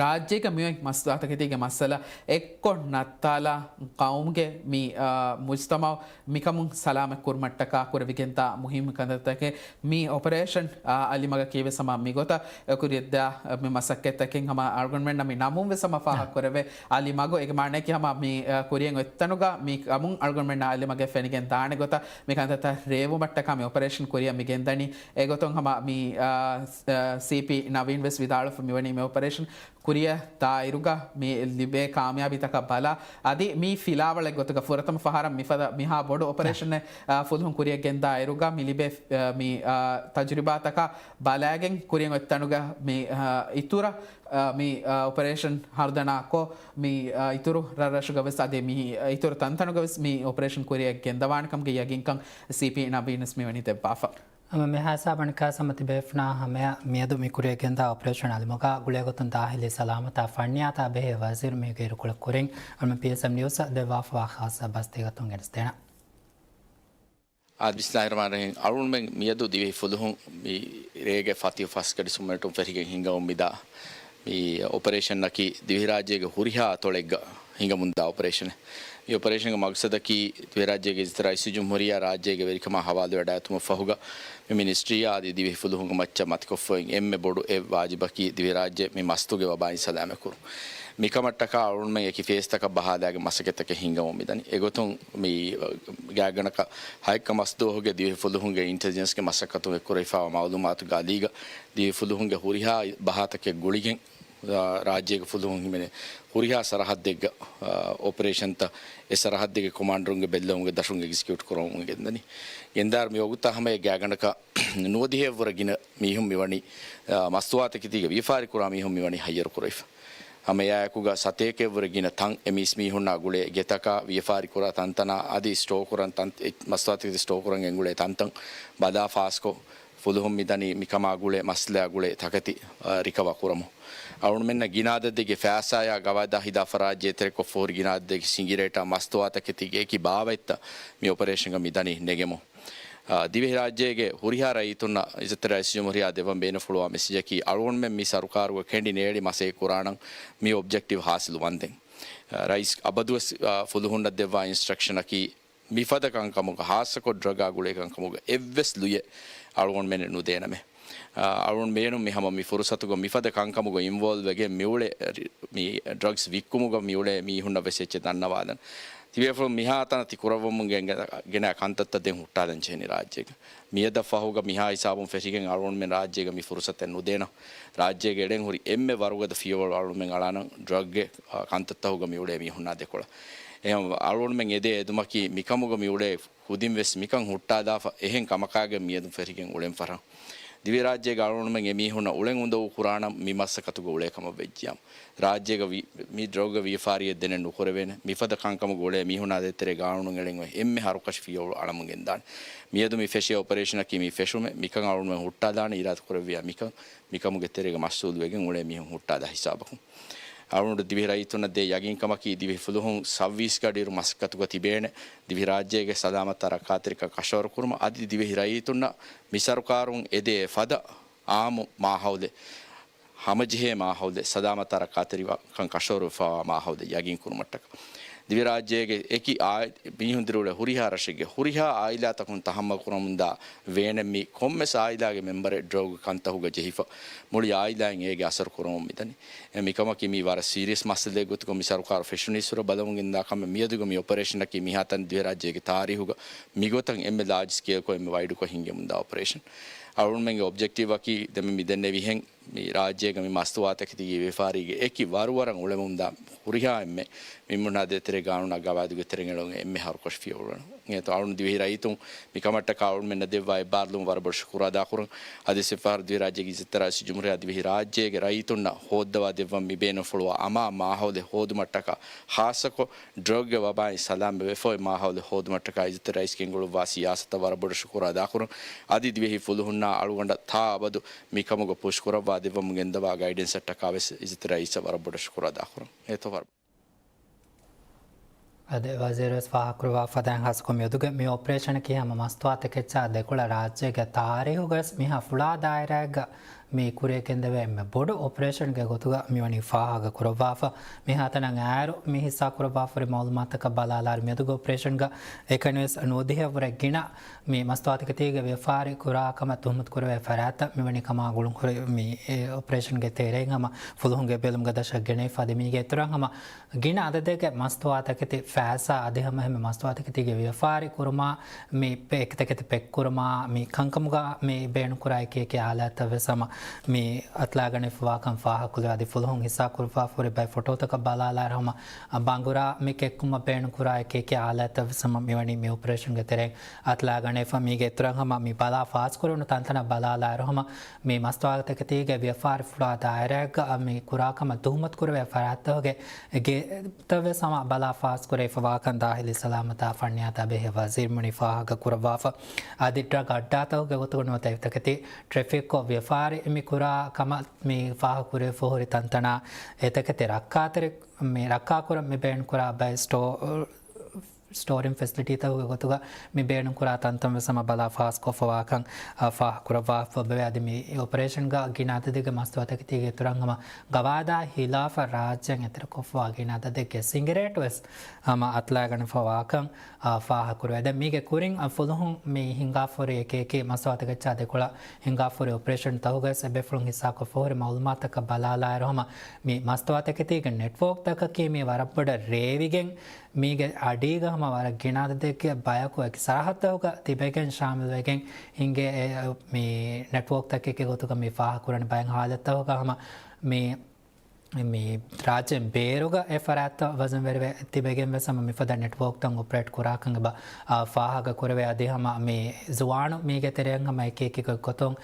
ރާއްޖޭގަ މިއޮތް މަސްތުވާތަކެތީގެ މައްސަލަ އެއްކޮށް ނައްތާލާ ޤައުމުގެ މި، އާ، މުޖްތަމަޢު މިކަމުން ސަލާމަތް ކުރުމަށްޓަކާ ކުރެވިގެންދާ މުހިއްމު ކަންތައްތަކެއް. މި އޮޕަރޭޝަން، އާ، އަލިމަގަކީ ވެސް ހަމަ މިގޮތަށް ކުރިއަށްދާ މި މަސައްކަތްތަކެއް ހަމަ އަޅުގަނޑުމެންނަށް މި ނަމުން ވެސް ހަމަ ފާހަގަކުރެވޭ. އަލިމަގު އޭގެ މާނައަކީ ހަމަ މި، އާ، ކުރިއަށް އޮތްތަނުގަ މި ކަމުން އަޅުގަނޑުމެންނަށް އަލިމަގެއް ފެނިގެން ދާނެ ގޮތަށް މި ކަންތައްތައް ރޭވުމަށްޓަކާ މި އޮޕަރޭޝަން ކުރިއަށް މި ގެންދަނީ. އެގޮތުން ހަމަ މި، އާ، ސް-، އާ، ސީޕީ ނަވީން ވެސް ވިދާޅުވެފަ މިވަނީ މި އޮޕަރޭޝަން ކުރިއަށް ދާއިރުގަ މި ލިބޭ ކާމިޔާބީތަކަށް ބަލާ، އަދި މީ ފިލާވަޅެއް ގޮތުގަ ފުރަތަމަ ފަހަރަށް މިފަދަ މިހާ ބޮޑު އޮޕަރޭޝަނެއް، އާ، ފުލުހުން ކުރިއަށް ގެންދާ އިރުގަ މި ލިބޭ، އާ، މި، އާ، ތަޖުރިބާތަކާ ބަލާގެން ކުރިއަށް އޮތް ތަނުގަ މި، އާ، އިތުރަށް، އާ، މި، އާ، އޮޕަރޭޝަން ހަރުދަނާކޮށް، މި، އާ، އިތުރު ރަށްރަށުގަ ވެސް އަދި މި، އާ، އިތުރު ތަންތަނުގަ ވެސް މި އޮޕަރޭޝަން ކުރިއަށް ގެންދަވާނެ ކަމުގެ ޔަގީންކަން ސީޕީ ނަވީން ވެސް މިވަނީ ދެއްވާފަ. މިހާ ހިސާބަނިކާ ސަމަތި ބޭފުނާ ހަމަޔަށް މިއަދު މި ކުރިޔަށް ގެންދާ އޮޕަރޭޝަން އަލިމުގާ ގުޅޭގޮތުން ދާހިލީ ސަލާމަތާ ފަންނިޔާތާ ބެހޭ ވަޒީރު މީގެ އިރުކޮޅަށް ކުރިން އަޅުމެން ޕީއެސްއެމް ނިއުސްއަށް ދެއްވާފަވާ ޚާއްސަ ބަސްތެރިކޮޅުން ގެނެސްދޭނަން. އާ، ބިސްމިﷲ ރަޙްމާނި ރަޙީމް. އަޅުގަނޑުމެން މިއަދު ދިވެހި ފުލުހުން މި ރޭގެ ފަތިހު ފަސް ގަޑި ސުންމަންޓުން ފެށިގެން ހިންގަމުން މިދާ މި އޮޕަރޭޝަނަކީ ދިވެހިރާއްޖޭގެ ހުރިހާ އަތޮޅެއްގަ ހިނގަމުންދާ އޮޕަރޭޝަނެއް. މި އޮޕަރޭޝަންގެ މަގްސަދަކީ ދިވެހިރާއްޖޭގެ އިއްޒަތްތެރި ރައީސުލްޖުމްހޫރިއްޔާ ރާއްޖޭގެ ވެރިކަމާ ހަވާލުވެވަޑައިގަތުމަށް ފަހުގަ މި މިނިސްޓްރީއާ އަދި ދިވެހި ފުލުހުންގެ މައްޗަށް މަތިކޮށްފައި އެންމެ ބޮޑު އެއް ވާޖިބަކީ ދިވެހިރާއްޖެ މި މަސްތުގެ ވަބާއިން ސަލާމަތްކުރުން. މިކަމަށްޓަކާ އަޅުގަނޑުމެން އެކި ފޭސްތަކަށް ބަހާލާގެން މަސައްކަތްތަކެއް ހިންގަމުން މިދަނީ. އެގޮތުން މި ގާތްގަނޑަކަށް ހައެއްކަ މަސްދުވަހުގެ ދިވެހި ފުލުހުންގެ އިންޓެލިޖެންސްގެ މަސައްކަތުން އެއްކުރެވިފައިވާ މައުލޫމާތުގެ އަލީގަ ދިވެހި ފުލުހުންގެ ހުރިހާ ބަހާތަކެއް ގުޅިގެން، އާ، ރާއްޖޭގެ ފުލުހުން ހިމެނޭ ހުރިހާ ސަރަހައްދެއްގަ، އާ، އޮޕަރޭޝަންތައް އެ ސަރަހައްދެއްގެ ކޮމާންޑަރުންގެ ބެއްލެވުމުގެ ދަށުން އެގްޒިކިއުޓް ކުރަމުން ގެންދަނީ. ގެންދާއިރު މި ވަގުތާ ހަމަޔަށް ގާތްގަނޑަކަށް ނުވަދިހައެއްވުރެ ގިނަ މީހުން މިވަނީ، އާ، މަސްތުވާތަކެތީގަ ވިޔަފާރި ކުރާ މީހުން މިވަނީ ހައްޔަރު ކުރެވިފަ. ހަމައެއާއެކުގަ ސަތޭކައެއްވުރެ ގިނަ ތަން އެ މީސްމީހުންނާ ގުޅޭ ގެތަކާ ވިޔަފާރި ކުރާ ތަންތަނާ އަދި ސްޓޯ ކުރަން ތަން، އެ މަސްތުވާތަކެތި ސްޓޯ ކުރަން ގެންގުޅޭ ތަންތަން ބަލާ ފާސްކޮށް، ފުލުހުން މިދަނީ މިކަމާ ގުޅޭ މައްސަލައާ ގުޅޭ ތަކެތި، އާ، ރިކަވަރ ކުރަމުން. އަޅުގަނޑުމެންނަށް ގިނަ އަދަދެއްގެ ފައިސާއާ ގަވާއިދާ ހިދާ ފަރާތް ޖެހޭތެރެކޮށްފަ ހުރި ގިނަ އަދަދެއްގެ ސިނގިރޭޓާ މަސްތުވާތަކެތީގެ އެކި ބާވަތްތައް މި އޮޕަރޭޝަންގަ މިދަނީ ނެގެމުން. އާ، ދިވެހިރާއްޖޭގެ ހުރިހާ ރައްޔިތުންނަށް އިއްޒަތްތެރި ރައީސުލްޖުމްހޫރިއްޔާ ދެއްވަން ބޭނުންފުޅުވާ މެސެޖަކީ، އަޅުގަނޑުމެން މި ސަރުކާރުގަ ކެނޑި ނޭޅި މަސައްކަތް ކުރާނަން މި އޮބްޖެކްޓިވް ހާސިލު ވަންދެން. އާ، ރައީސް އަބަދުވެސް، އާ، ފުލުހުންނަށް ދެއްވާ އިންސްޓްރަކްޝަނަކީ، މިފަދަ ކަންކަމުގަ، ހާއްސަކޮށް ޑްރަގާ ގުޅޭ ކަންކަމުގަ އެއްވެސް ލުޔެއް އަޅުގަނޑުމެންނަށް ނުދޭނަމޭ. އާ، އަޅުގަނޑު ބޭނުން މި ހަމަ މި ފުރުސަތުގަ މިފަދަ ކަންކަމުގަ އިންވޯލްވް ވެގެން މިއުޅޭ ރި-، މި ޑްރަގްސް ވިއްކުމުގަ މިއުޅޭ މީހުންނަށް ވެސް އެއްޗެއް ދަންނަވާލަން. ތިބޭފުޅުން މިހާތަނަށް ތި ކުރައްވަމުން ގެން-، ގެނައި ކަންތައްތައް ދެން ހުއްޓާލަން ޖެހެނީ ރާއްޖޭގަ. މިއަދަށް ފަހުގަ މިހާ ހިސާބުން ފެށިގެން އަޅުގަނޑުމެން ރާއްޖޭގަ މި ފުރުސަތެއް ނުދޭނަން. ރާއްޖޭގަ އެޅެން ހުރި އެންމެ ވަރުގަދަ ފިޔަވަޅު އަޅުގަނޑުމެން އަޅާނަން ޑްރަގްގެ، އާ، ކަންތައްތަހުގަ މިއުޅޭ މީހުންނާ ދެކޮޅަށް. އެހެން އަޅުގަނޑުމެން އެދޭ އެދުމަކީ މިކަމުގަ މިއުޅޭ ކުދިން ވެސް މިކަން ހުއްޓާލާފަ އެހެން ކަމަކާގެން މިއަދު ފެށިގެން އުޅެން ފަރާތް. ދިވެހިރާއްޖޭގެ އަޅުގަނޑުމެން އެމީހުންނަށް އުޅެން އުނދަގޫ ކުރާނަން މި މަސައްކަތުގަ އުޅޭ ކަމަށް ވެއްޖިއްޔާ. ރާއްޖޭގަ ވި-، މި ޑްރަގްގެ ވިޔަފާރިއެއް ދެނެއް ނުކުރެވޭނެ. މިފަދަ ކަންކަމުގަ އުޅޭ މީހުންނާ ދޭތެރޭ ގާނޫނުން އެޅެން އޮތް އެންމެ ހަރުކަށި ފިޔަވަޅު އަޅަމުން ގެންދާނެ. މިއަދު މި ފެށޭ އޮޕަރޭޝަނަކީ މި ފެށުމެއް. މިކަން އަޅުގަނޑުމެން ހުއްޓާލާނެ އިރާދަ ކުރެއްވިއްޔާ މިކަން، މިކަމުގެ ތެރޭގަ މަސްއޫލުވެގެން އުޅޭ މީހުން ހުއްޓާލާ ހިސާބަކުން. އަޅުގަނޑު ދިވެހި ރައްޔިތުންނަށް ދޭ ޔަގީންކަމަކީ، ދިވެހި ފުލުހުން ސައުވީސް ގަޑިއިރު މަސައްކަތުގަ ތިބޭނެ، ދިވެހިރާއްޖޭގެ ސަލާމަތާ ރައްކާތެރިކަން ކަށަވަރުކުރުމަށް، އަދި ދިވެހި ރައްޔިތުންނަށް މި ސަރުކާރުން އެދޭ ފަދަ އާއްމު މާހައުލެއް، ހަމަޖެހޭ މާހައުލެއް، ސަލާމަތާ ރައްކާތެރިކަން ކަށަވަރުވެފަވާ މާހައުލެއް ޔަގީންކުރުމަށްޓަކާ. ދިވެހިރާއްޖޭގެ އެކި އާ-، މީހުން ދިރިއުޅޭ ހުރިހާ ރަށެއްގެ ހުރިހާ އާއިލާތަކުން ތަހައްމަލް ކުރަމުންދާ ވޭނެ މި ކޮންމެސް އާއިލާގެ މެމްބަރެއް ޑްރަގް ކަންތަހުގަ ޖެހިފަ، މުޅި އާއިލާއިން އޭގެ އަސަރު ކުރަމުން މިދަނީ. އެ މިކަމަކީ މީ ވަރަށް ސީރިއަސް މައްސަލައެއް ގޮތުގަ މި ސަރުކާރު ފެށުނީއްސުރެ ބަލަމުން ގެންދާ ކަމެއް. މިއަދުގެ މި އޮޕަރޭޝަނަކީ މިހާތަނަށް ދިވެހިރާއްޖޭގެ ތާރީހުގަ މިގޮތަށް އެންމެ ލާޖް ސްކޭލްކޮށް އެންމެ ވައިޑުކޮށް ހިންގެމުންދާ އޮޕަރޭޝަން. އަޅުގަނޑުމެންގެ އޮބްޖެކްޓިވްއަކީ ދެންމެ މި ދެންނެވިހެން މި ރާއްޖޭގަ މި މަސްތުވާތަކެތީގެ ވިޔަފާރީގެ އެކި ވަރުވަރަށް އުޅެމުންދާ ހުރިހާ އެންމެ މީހުންނާ ދޭތެރޭ ގާނޫނާ ގަވާއިދުގެ ތެރެއިން އެޅުން އެންމެ ހަރުކަށި ފިޔަވަޅު އެނގޭތޯ. އަޅުގަނޑު ދިވެހި ރައްޔިތުން މިކަމަށްޓަކާ އަޅުގަނޑުމެންނަށް ދެއްވާ އެއްބާރުލުން ވަރަށް ބޮޑަށް ޝުކުރު އަދާކުރަން. އަދި އެއްފަހަރު ދިވެހިރާއްޖޭގެ އިއްޒަތްތެރި ރައީސުލްޖުމްހޫރިއްޔާ ދިވެހިރާއްޖޭގެ ރައްޔިތުންނަށް ހޯއްދަވާ ދެއްވަން މި ބޭނުންފުޅުވާ އަމާން މާހައުލެއް ހޯދުމަށްޓަކާ ޚާއްޞަކޮށް، ޑްރަގްގެ ވަބާއިން ސަލާމަތް ވެފަ އޮތް މާހައުލެއް ހޯދުމަށްޓަކާ އިއްޒަތްތެރި ރައީސް ގެންގުޅުއްވާ ސިޔާސަތަށް ވަރަށް ބޮޑަށް ޝުކުރު އަދާކުރަން. އަދި ދިވެހި ފުލުހުންނާ އަޅުގަނޑަށް ތާ އަބަދު މިކަމުގަ ޕުޝް ކުރައްވާ ދެއްވަމުން ގެންދަވާ ގައިޑެންސަށްޓަކާ ވެސް އިއްޒަތްތެރި ރައީސަށް ވަރަށް ބޮޑަށް ޝުކުރު އަދާކުރަން. އެތޯ ވަރަށް އަދި ވަޒީރުވެސް ފާހަގަކުރައްވާ ފަދައިން ހާއްސަކޮށް މިއަދުގެ މި އޮޕަރޭޝަނަކީ ހަމަ މަސްތުވާތަކެއްޗާ ދެކޮޅަށް ރާއްޖޭގެ ތާރީހުގަވެސް މިހާ ފުޅާ ދާއިރާއެއްގަ މި ކުރިޔަށް ގެންދެވޭ އެންމެ ބޮޑު އޮޕަރޭޝަންގެ ގޮތުގަ މިވަނީ ފާހަގަކުރައްވާފަ. މިހާތަނަށް އައިރު މި ހިއްސާކުރައްވާފަހުރި މައުލޫމާތަކަށް ބަލާލާއިރު މިއަދުގެ އޮޕަރޭޝަންގަ އެކަނިވެސް ނުވަދިހައެއްވުރެ ގިނަ މި މަސްތުވާތަކެތީގެ ވިޔަފާރި ކުރާ ކަމަށް ތުހުމަތު ކުރެވޭ ފަރާތްތައް މިވަނީ ކަމާ ގުޅުންހުރި މި އެ އޮޕަރޭޝަންގެ ތެރެއިން ހަމަ ފުލުހުންގެ ބެލުމުގެ ދަށަށް ގެނައިފަ. އަދި މީގެ އިތުރަށް ހަމަ ގިނަ އަދަދެއްގެ މަސްތުވާތަކެތި ފައިސާ އަދި ހަމަ އެހެންމެ މަސްތުވާތަކެތީގެ ވިޔަފާރި ކުރުމާ، މި ޕެ-، އެކިތަކެތި ޕެކް ކުރުމާ، މި ކަންކަމުގަ މި ބޭނުންކުރާ އެކި އެކި އާލާތްތައް ވެސް ހަމަ މި އަތުލާގަނެފަވާކަން ފާހަގަކުރެވޭ. އަދި ފުލުހުން ހިއްސާކުރައްވާފަހުރި ބައެއް ފޮޓޯތަކަށް ބަލާލާއިރު ހަމަ ބަނގުރާ މި ކެއްކުމަށް ބޭނުންކުރާ އެކި އެކި އާލާތްތައް ވެސް ހަމަ މިވަނީ މި އޮޕަރޭޝަންގެ ތެރެއިން އަތުލާގަނެފަ. މީގެ އިތުރަށް ހަމަ މި ބަލާ ފާސްކުރެވުނު ތަންތަނަށް ބަލާލާއިރު ހަމަ މި މަސްތުވާތަކެތީގެ ވިޔަފާރިފުޅާ ދާއިރާއަށް މި ކުރާކަމަށް ތުހުމަތުކުރެވޭ ފަރާތްތަކުގެ ގެތައް ވެސް ހަމަ ބަލާ ފާސްކުރެވިފަވާކަން ދާހިލީ ސަލާމަތާ ފަންޏާތާ ބެހޭ ވަޒީރު މިވަނީ ފާހަގަކުރައްވާފަ. އަދި ޑްރަގް އައްޑާތަކުގެ ގޮތުގަ ނުވަތަ އެތަކެތި ޓްރެފިކްކޮށް ވިޔަފާރި މި ކުރާ ކަމަށް މި ފާހަގަކުރެވިފަހުރި ތަންތަނާ އެތަކެތި ރައްކާތެރި، މި ރައްކާކުރަން މި ބޭނުންކުރާ ބައެއް ސްޓޯ، ސްޓޯރިން ފެސިލިޓީތަކުގެ ގޮތުގަ މި ބޭނުންކުރާ ތަންތަން ވެސް ހަމަ ބަލާ ފާސްކޮށްފަވާކަން، އާ، ފާހަގަކުރައްވާފައިވޭ. އަދި މި އޮޕަރޭޝަންގަ ގިނަ އަދަދެއްގެ މަސްތުވާތަކެތީގެ އިތުރަށް ހަމަ ގަވާއިދާ ހިލާފަށް ރާއްޖޭން އެތެރެކޮށްފަވާ ގިނަ އަދަދެއްގެ ސިނގިރޭޓް ވެސް ހަމަ އަތުލާގަނެފަވާކަން، އާ، ފާހަގަކުރެވޭ. ދެން މީގެ ކުރިން، އާ، ފުލުހުން މި ހިނގާފަހުރި އެކި އެކި މަސްތުވާތަކެއްޗާ ދެކޮޅަށް ހިނގާފަހުރި އޮޕަރޭޝަން ތަކުގައި އެބޭފުޅުން ހިއްސާކޮށްފަހުރި މައުލޫމާތަކަށް ބަލާލާއިރު ހަމަ މި މަސްތުވާތަކެތީގެ ނެޓްވޯކްތަކަކީ މި ވަރަށް ބޮޑަށް ރޭވިގެން، މީގެ އަޑީގަ ހަމަ ވަރަށް ގިނަ އަދަދެއްގެ ބަޔަކު އެކި ސަރަހައްދުތަކުގަ ތިބެގެން ޝާމިލްވެގެން ހިނގޭ. އެ، މި ނެޓްވޯކްތަކެއްގެ ގޮތުގަ މި ފާހަގަކުރަނީ ބައެއް ހާލަތްތަކުގަ ހަމަ މި، މި ރާއްޖޭން ބޭރުގަ އެ ފަރާތްތައް ވަޒަންވެރިވެ ތިބެގެން ވެސް ހަމަ މިފަދަ ނެޓްވޯކްތައް އޮޕަރޭޓް ކުރާކަން އެބަ، އާ، ފާހަގަކުރެވޭ. އަދި ހަމަ މި ޒުވާނު މީގެ ތެރެއިން ހަމަ އެކި އެކި ގޮތްގޮތުން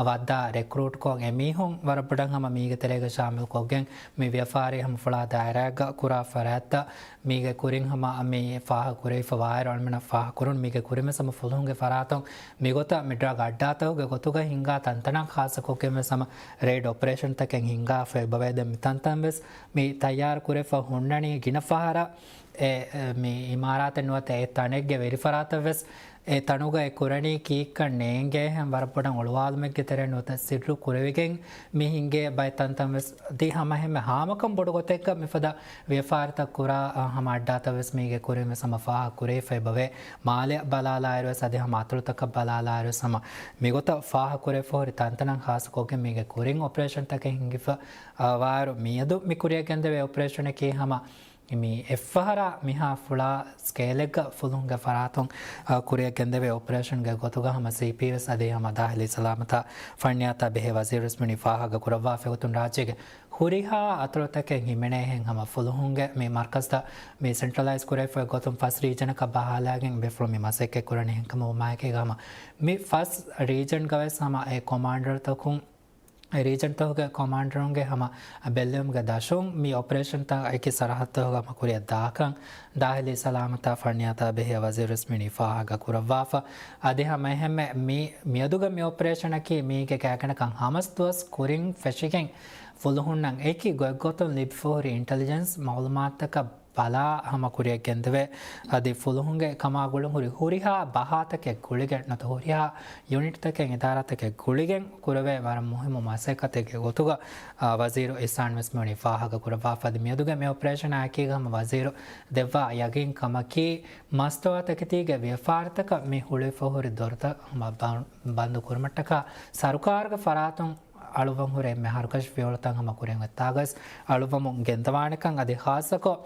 ވައްދާ ރެކްރޫޓްކޮށް އެމީހުން ވަރަށް ބޮޑަށް ހަމަ މީގެ ތެރޭގަ ޝާމިލްކޮށްގެން މި ވިޔަފާރި ހަމަ ފުޅާ ދާއިރާއަށް ކުރާ ފަރާތްތައް މީގެ ކުރިން ހަމަ މި ފާހަގަކުރެވިފަ ވާއިރު އަޅުމެންނަށް ފާހަގަކުރުން މީގެ ކުރިން ވެސް ހަމަ ފުލުހުންގެ ފަރާތުން މިގޮތަށް މި ޑްރަގް އައްޑާތަކުގެ ގޮތުގަ ހިނގާ ތަންތަނަށް ޚާއްޞަކޮށްގެން ވެސް ހަމަ ރެއިޑް އޮޕަރޭޝަންތަކެއް ހިނގާފަ އެބަވޭ. ދެން މި ތަންތަން ވެސް މި ތައްޔާރު ކުރެފަ ހުންނަނީ ގިނަ ފަހަރަށް އެ، އެ، މި އިމާރާތެއް ނުވަތަ އެ ތަނެއްގެ ވެރިފަރާތަށް ވެސް އެ ތަނުގައި ކުރަނީ ކީއްކަން ނޭނގޭހެން ވަރަށް ބޮޑަށް އޮޅުވާލުމެއްގެ ތެރެއިން ނުވަތަ ސިއްރު ކުރެވިގެން މި ހިނގޭ ބައެއް ތަންތަން ވެސް ދި ހަމަ ހަމަ ހާމަކަން ބޮޑު ގޮތެއްގަ މިފަދަ ވިޔަފާރިތައް ކުރާ، އަ، ހަމަ އައްޑާތައް ވެސް މީގެ ކުރިން ވެސް ހަމަ ފާހަގަ ކުރެވިފައި އެބަވޭ. މާލެ ބަލާލާއިރު ވެސް އަދި ހަމަ އަތޮޅުތަކަށް ބަލާލާއިރު ވެސް ހަމަ މިގޮތަށް ފާހަގަ ކުރެވިފަހުރި ތަންތަނަށް ޚާއްޞަކޮށްގެން މީގެ ކުރިން އޮޕަރޭޝަންތަކެއް ހިނގިފަ، އަ، ވާއިރު މިއަދު މި ކުރިއަށް ގެންދެވޭ އޮޕަރޭޝަނަކީ ހަމަ މި އެއްފަހަރާ މިހާ ފުޅާ ސްކޭލެއްގަ ފުލުހުންގެ ފަރާތުން، އަ، ކުރިއަށް ގެންދެވޭ އޮޕަރޭޝަންގެ ގޮތުގަ ހަމަ ސީޕީ ވެސް އަދި ހަމަ ދާހިލީ ސަލާމަތާ ފަންޏާތާ ބެހޭ ވަޒީރު ވެސް މިވަނީ ފާހަގަ ކުރައްވާފަ. އެގޮތުން ރާއްޖޭގެ ހުރިހާ އަތޮޅުތަކެއް ހިމެނޭހެން ހަމަ ފުލުހުންގެ މި މަރްކަޒްތައް މި ސެންޓްރަލައިޒް ކުރެވިފައި ގޮތުން ފަސް ރީޖަނަކަށް ބަހާލާގެން ބޭފުޅުން މި މަސައްކަތް ކުރަނީ ހެންކަމުން ވުމާއެކީގަ ހަމަ މި ފަސް ރީޖަންގަ ވެސް ހަމަ އެ ކޮމާންޑަރުތަކުން އެ ރީޖަންތަކުގެ ކޮމާންޑަރުންގެ ހަމަ ބެއްލެވުމުގެ ދަށުން މި އޮޕަރޭޝަންތައް އެކި ސަރަހައްދުތަކުގަ ހަމަ ކުރިއަށް ދާކަން ދާހިލީ ސަލާމަތާ ފަންޏާތާ ބެހޭ ވަޒީރު ވެސް މިވަނީ ފާހަގަ ކުރައްވާފަ. އަދި ހަމަ އެހެންމެ މި، މިއަދުގެ މި އޮޕަރޭޝަނަކީ މީގެ ގާތްގަނޑަކަށް ހަމަސް ދުވަސް ކުރިން ފެށިގެން ފުލުހުންނަށް އެކި ގޮތްގޮތުން ލިބިފަހުރި އިންޓެލިޖެންސް މައުލޫމާތުތަކަށް ބަލާ ހަމަ ކުރިއަށް ގެންދެވޭ. އަދި ފުލުހުންގެ ކަމާ ގުޅުން ހުރި ހުރިހާ ބަހާތަކެއް ގުޅިގެން ނުވަތަ ހުރިހާ ޔުނިޓްތަކެއް އިދާރާތަކެއް ގުޅިގެން ކުރެވޭ ވަރަށް މުހިއްމު މަސައްކަތެއްގެ ގޮތުގަ، އާ، ވަޒީރު އިޙްސާން ވެސް މިވަނީ ފާހަގަ ކުރައްވާފަ. އަދި މިއަދުގެ މި އޮޕަރޭޝަނާ އެކީގަ ހަމަ ވަޒީރު ދެއްވާ ޔަގީން ކަމަކީ، މަސްތުވާތަކެތީގެ ވިޔަފާރިތަކަށް މި ހުޅުވިފަ ހުރި ދޮރުތައް ހަމަ ބަން-، ބަންދު ކުރުމަށްޓަކާ ސަރުކާރުގެ ފަރާތުން އަޅުއްވަން ހުރި އެންމެ ހަރުކަށި ފިޔަވަޅުތައް ހަމަ ކުރިން އޮތްތާގަސް އަޅުއްވަމުން ގެންދަވާނެކަން އަދި ޚާއްޞަކޮށް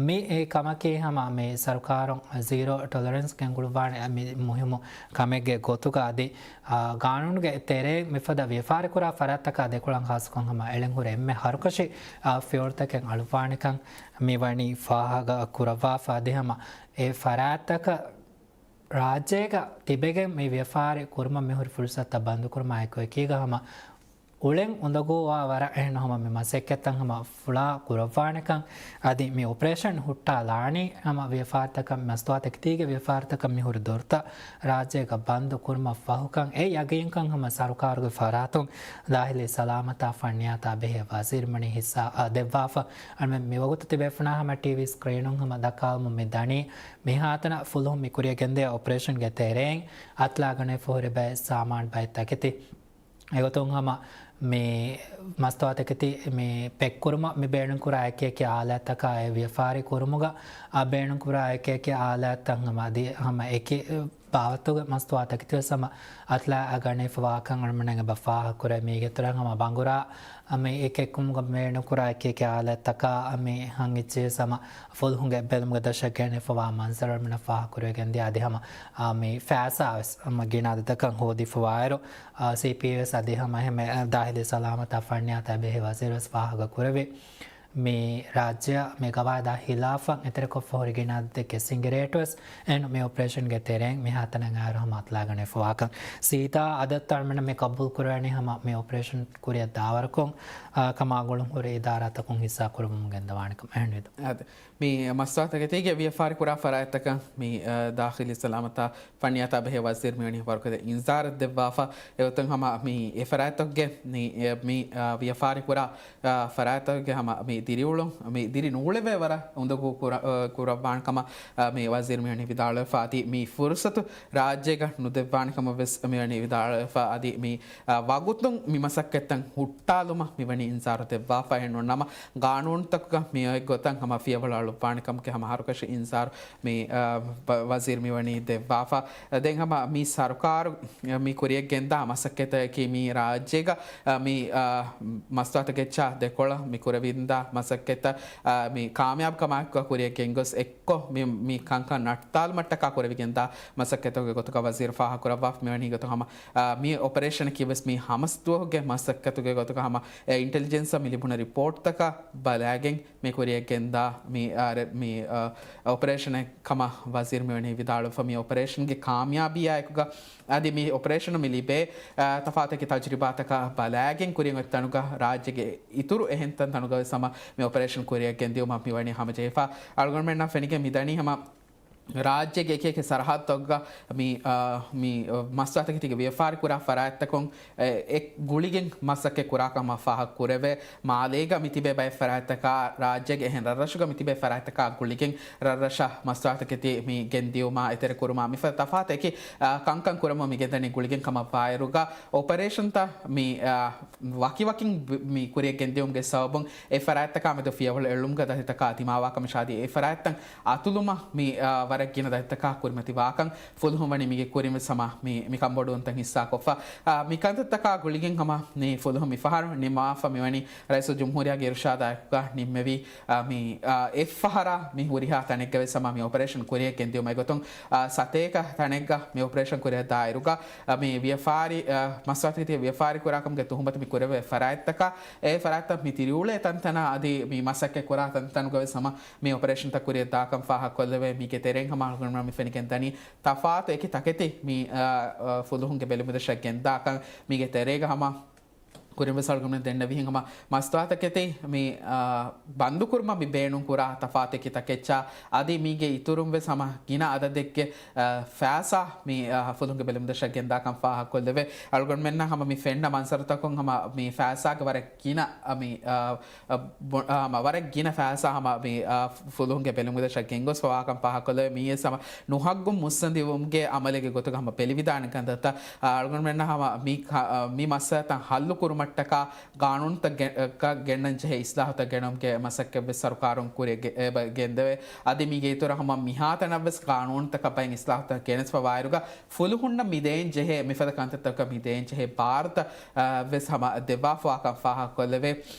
މި އެ ކަމަކީ ހަމަ މި ސަރުކާރުން ޒީރޯ ޓޮލަރެންސް ގެންގުޅުއްވާނެ މި މުހިއްމު ކަމެއްގެ ގޮތުގަ އަދި، އާ، ގާނޫނުގެ ތެރޭ މިފަދަ ވިޔަފާރިކުރާ ފަރާތްތަކާ ދެކޮޅަށް ޚާއްޞަކޮށް ހަމަ އެޅެން ހުރި އެންމެ ހަރުކަށި، އާ، ފިޔަވަޅުތަކެއް އަޅުއްވާނެކަން މި ވަނީ ފާހަގަ ކުރައްވާފަ. އަދި ހަމަ އެ ފަރާތްތަކަށް ރާއްޖޭގަ ތިބެގެން މި ވިޔަފާރި ކުރުމަށް މިހުރި ފުރުސަތުތައް ބަންދުކުރުމާ އެކު އެކީގަ ހަމަ އުޅެން އުނދަގޫވާ ވަރަށް އެހެން ހަމަ މި މަސައްކަތްތައް ހަމަ ފުޅާ ކުރައްވާނެކަން އަދި މި އޮޕަރޭޝަން ހުއްޓާލާނީ ހަމަ ވިޔަފާރިތަކަށް މަސްތުވާތަކެތީގެ ވިޔަފާރިތަކަށް މިހުރި ދޮރުތައް ރާއްޖޭގަ ބަންދު ކުރުމަށް ފަހުކަން އެ ޔަގީންކަން ހަމަ ސަރުކާރުގެ ފަރާތުން ދާހިލީ ސަލާމަތާ ފަންޏާތާ ބެހޭ ވަޒީރު މިވަނީ ހިއްސާ، އާ، ދެއްވާފަ. އަންމެ މިވަގުތު ތިބޭފުޅުންނާ ހަމަ ޓީވީ ސްކްރީނުން ހަމަ ދައްކާލަމުން މި ދަނީ މިހާތަނަށް ފުލުހުން މި ކުރިއަށް ގެންދެވޭ އޮޕަރޭޝަންގެ ތެރެއިން އަތުލާގަނެފަ ހުރި ބައެއް ސާމާނު ބައެއް ތަކެތި. އެގޮތުން ހަމަ މި މަސްތުވާތަކެތި މި ޕެކްކުރުމަށް މި ބޭނުންކުރާ އެކި އެކި އާލާތްތަކާއި ވިޔަފާރި ކުރުމުގަ އާ ބޭނުންކުރާ އެކި އެކި އާލާތްތައް ހަމަ އަދި ހަމަ އެކި ބާވަތުގެ މަސްތުވާތަކެތިވެސް ހަމަ އަތުލާ ގަނެފަވާކަން އަޅުމެން އެބަ ފާހަގަކުރޭ. މީގެ އިތުރަށް ހަމަ ބަނގުރާ މި އެކެއްކުމުގަ ބޭނުންކުރާ އެކި އެކި އާލަތްތަކާ މި ހަން އެއްޗިވެސް ހަމަ ފުލުހުންގެ ބެލުމުގެ ދަށަށް ގެނެފަވާ މަންޒަރު އަޅުމެންނަށް ފާހަގަކުރެވިގެން ދިޔަ. އަދި ހަމަ އާ، މި ފައިސާވެސް ހަމަ ގިނަ އަދަދަކަށް ހޯދިފަވާއިރު، އާ، ސީޕީއޭވެސް އަދި ހަމަ އެހެމެ ދާޚިލީ ސަލާމަތާ ފަންނިޔާތާ ބެހޭ ވަޒީރުވެސް ފާހަގަކުރެވި. މި ރާއްޖެއަށް މި ގަވާއިދާ ހިލާފަށް އެތެރެކޮށްފަ ހުރި ގިނަ އަދަދެއްގެ ސިނގިރޭޓުވެސް އެހެން މި އޮޕަރޭޝަންގެ ތެރެއިން މިހާތަނަށް އައިރު ހަމަ އަތުލާގަނެފަވާކަން. ސީދާ އަދަދުތައް އަޅުމެންނަށް މި ޤަބޫލު ކުރެވޭނީ ހަމަ މި އޮޕަރޭޝަން ކުރިއަށް ދާވަރުކޮށް، އާ، ކަމާ ގުޅުން ހުރި އިދާރާތަކުން ހިއްސާ ކުރަމުން ގެންދަވާނެ ކަމަށް އެހެން ވެދޯ. އާދެ. މި މަސްތުވާތަކެތީގެ ވިޔަފާރި ކުރާ ފަރާތްތަކަށް މި، އަ، ދާޚިލީ ސަލާމަތާ ފަންނިޔާތާ ބެހޭ ވަޒީރު މިވަނީ ވަރުގަދަ އިންޒާރެއް ދެއްވާފަ. އެގޮތުން ހަމަ މި އެ ފަރާތްތަކުގެ މި، އެ، މި، އަ، ވިޔަފާރި ކުރާ، އަ، ފަރާތްތަކުގެ ހަމަ މި ދިރިއުޅުން މި ދިރި ނޫޅެވޭ ވަރަށް އުނދަގޫ ކުރަ-، އަ، ކުރައްވާނެ ކަމަށް، އަ، މި ވަޒީރު މިވަނީ ވިދާޅުވެފަ. އަދި މި ފުރުސަތު ރާއްޖޭގަ ނުދެއްވާނެ ކަމަށް ވެސް މިވަނީ ވިދާޅުވެފަ. އަދި މި، އަ، ވަގުތުން މި މަސައްކަތްތައް ހުއްޓާލުމަށް މިވަނީ އިންޒާރު ދެއްވާފަ. އެހެން ނޫން ނަމަ، ގާނޫނުތަކުގަ މިއޮތް ގޮތަށް ހަމަ ފިޔަވަޅު އަޅުއްވާނެ ކަމުގެ ހަމަ ހަރުކަށި އިންޒާރު މި، އަ، ވަ-، ވަޒީރު މިވަނީ ދެއްވާފަ. ދެން ހަމަ މި ސަރުކާރު މި ކުރިއަށް ގެންދާ މަސައްކަތަކީ މި ރާއްޖޭގަ، އަ، މި، އަ، މަސްތުވާތަކެއްޗާ ދެކޮޅަށް މި ކުރެވިގެންދާ މަސައްކަތްތައް، އަ، މި ކާމިޔާބުކަމާއެކު ކުރިއަށް ގެންގޮސް އެއްކޮށް މި، މި ކަންކަން ނައްތާލުމަށްޓަކާ ކުރެވިގެންދާ މަސައްކަތުގެ ގޮތުގަ ވަޒީރު ފާހަގަކުރައްވާފަ. މިވަނީ ގޮތު ހަމަ، އަ، މި އޮޕަރޭޝަނަކީ ވެސް މި ހަމަސްދުވަހުގެ މަސައްކަތުގެ ގޮތުގަ ހަމަ އެ އިންޓެލިޖެންސަށް މި ލިބުނު ރިޕޯޓްތަކަށް ބަލާގެން މި ކުރިއަށް ގެންދާ މި، އާ، ރެ-، މި، އާ، އޮޕަރޭޝަނެއް ކަމަށް ވަޒީރު މިވަނީ ވިދާޅުވެފަ. މި އޮޕަރޭޝަންގެ ކާމިޔާބީއާއެކުގަ އަދި މި އޮޕަރޭޝަނު މި ލިބޭ، އާ، ތަފާތު އެކި ތަޖުރިބާތަކާ ބަލާގެން ކުރިން އޮތް ތަނުގަ ރާއްޖޭގެ އިތުރު އެހެން ތަން ތަނުގަ ވެސް ހަމަ މި އޮޕަރޭޝަން ކުރިއަށް ގެންދިއުމަށް މިވަނީ ހަމަޖެހިފަ. އަޅުގަނޑުމެންނަށް ފެނިގެން މިދަނީ ހަމަ ރާއްޖޭގެ އެކި އެކި ސަރަހައްދުތަކުގަ މި، އާ، މި، އާ، މަސްތުވާތަކެތީގެ ވިޔަފާރި ކުރާ ފަރާތްތަކުން އެ، އެ ގުޅިގެން މަސައްކަތް ކުރާ ކަމަށް ފާހަގަ ކުރެވޭ. މާލޭގަ މި ތިބޭ ބައެއް ފަރާތްތަކާ، ރާއްޖޭގެ އެހެން ރަށްރަށުގަ މި ތިބޭ ފަރާތްތަކާ ގުޅިގެން ރަށްރަށަށް މަސްތުވާތަކެތި މި ގެންދިއުމާ އެތެރެކުރުމާ މިފަދަ ތަފާތު އެކި، އާ، ކަންކަން ކުރަމުން މި ގެންދަނީ ގުޅިގެން ކަމަށް ވާއިރުގަ އޮޕަރޭޝަންތައް މި، އާ، ވަކިވަކިން ބި-، މި ކުރިއަށް ގެންދިއުމުގެ ސަބަބުން އެ ފަރާތްތަކާ މެދު ފިޔަވަޅު އެޅުމުގަ ދަތިތަކާ ދިމާވާކަމަށާ އަދި އެ ފަރާތްތައް އަތުލުމަށް މި، އާ، ވަރަށް ގިނަ ދަތިތަކާ ކުރިމަތިވާކަން ފުލުހުން ވަނީ މީގެ ކުރިން ވެސް ހަމަ މި، މި ކަންބޮޑުވުންތައް ހިއްސާކޮށްފަ. އާ، މި ކަންތައްތަކާ ގުޅިގެން ހަމަ މި ފުލުހުން މިފަހަރު ނިންމާފަ މިވަނީ ރައީސުލްޖުމްހޫރިއްޔާގެ އިރުޝާދާއެކުގަ ނިންމެވި، އާ، މި، އާ، އެއްފަހަރާ މި ހުރިހާ ތަނެއްގަ ވެސް ހަމަ މި އޮޕަރޭޝަން ކުރިއަށް ގެންދިއުމާ ގޮތުން، އާ، ސަތޭކަ ތަނެއްގަ މި އޮޕަރޭޝަން ކުރިއަށް ދާއިރުގަ، އާ، މި ވިޔަފާރި، އާ، މަސްތުވާތަކެތި ވިޔަފާރި ކުރާކަމުގެ ތުހުމަތު މި ކުރެވޭ ފަރާތްތަކާ، އެ ފަރާތްތައް މި ދިރިއުޅޭ ތަންތަނާ އަދި މި މަސައްކަތް ކުރާ ތަންތަނުގަ ވެސް ހަމަ މި އޮޕަރޭޝަންތައް ކުރިއަށް ދާކަން ފާހަގަކޮށްލެވޭ. މީގެ ތެރެއިން ހަމަ އަޅުގަނޑުމެން މި ފެނިގެން ދަނީ ތަފާތު އެކި ތަކެތި މި، އާ، އާ، ފުލުހުންގެ ބެލުމުގެ ދަށަށް ގެންދާކަން. މީގެ ތެރޭގަ ހަމަ ކުރިން ވެސް އަޅުގަނޑުމެން ދެންނެވިހެން ހަމަ މަސްތުވާތަކެތި މި، އާ، ބަންދުކުރުމަށް މި ބޭނުންކުރާ ތަފާތު އެކި ތަކެއްޗާ އަދި މީގެ އިތުރުން ވެސް ހަމަ ގިނަ އަދަދެއްގެ، އާ، ފައިސާ މި، އާ، ފުލުހުންގެ ބެލުމުގެ ދަށަށް ގެންދާކަން ފާހަގަކޮށްލެވޭ. އަޅުގަނޑުމެންނަށް ހަމަ މި ފެންނަ މަންޒަރުތަކުން ހަމަ މި ފައިސާގެ ވަރަށް ގިނަ، އަ، މި، އަ، އަ، ބޮ-، އަ، ހަމަ ވަރަށް ގިނަ ފައިސާ ހަމަ މި، އަ، ފުލުހުންގެ ބެލުމުގެ ދަށަށް ގެންގޮސްފަވާކަން ފާހަގަކޮށްލެވޭ. މިއީވެސް ހަމަ ނުހައްގުން މުއްސަނދިވުމުގެ އަމަލެއްގެ ގޮތުގަ ހަމަ ބެލިވިދާނެ ކަންތައްތައް، އަ، އަޅުގަނޑުމެންނަށް ހަމަ މި ކަ-، އަ، މި މައްސަލަތައް ހައްލު ކުރުމަށްޓަކާ ގާނޫނުތައް ގެ-، އަ، ކަ-، ގެންނަން ޖެހޭ އިސްލާހުތައް ގެނައުމުގެ މަސައްކަތްވެސް ސަރުކާރުން ކުރިއަށް ގެ-، އެބަ ގެންދެވޭ. އަދި މީގެ އިތުރަށް ހަމަ މިހާތަނަށްވެސް ގާނޫނުތަކަށް ބައެއް އިސްލާހުތައް ގެނެސްފަވާއިރުގަ ފުލުހުންނަށް މި ދޭން ޖެހޭ، މިފަދަ ކަންތައްތަކަށް މި ދޭން ޖެހޭ ބާރުތައް، އާ، ވެސް ހަމަ ދެއްވާފަވާކަން ފާހަގަކޮށްލެވޭ.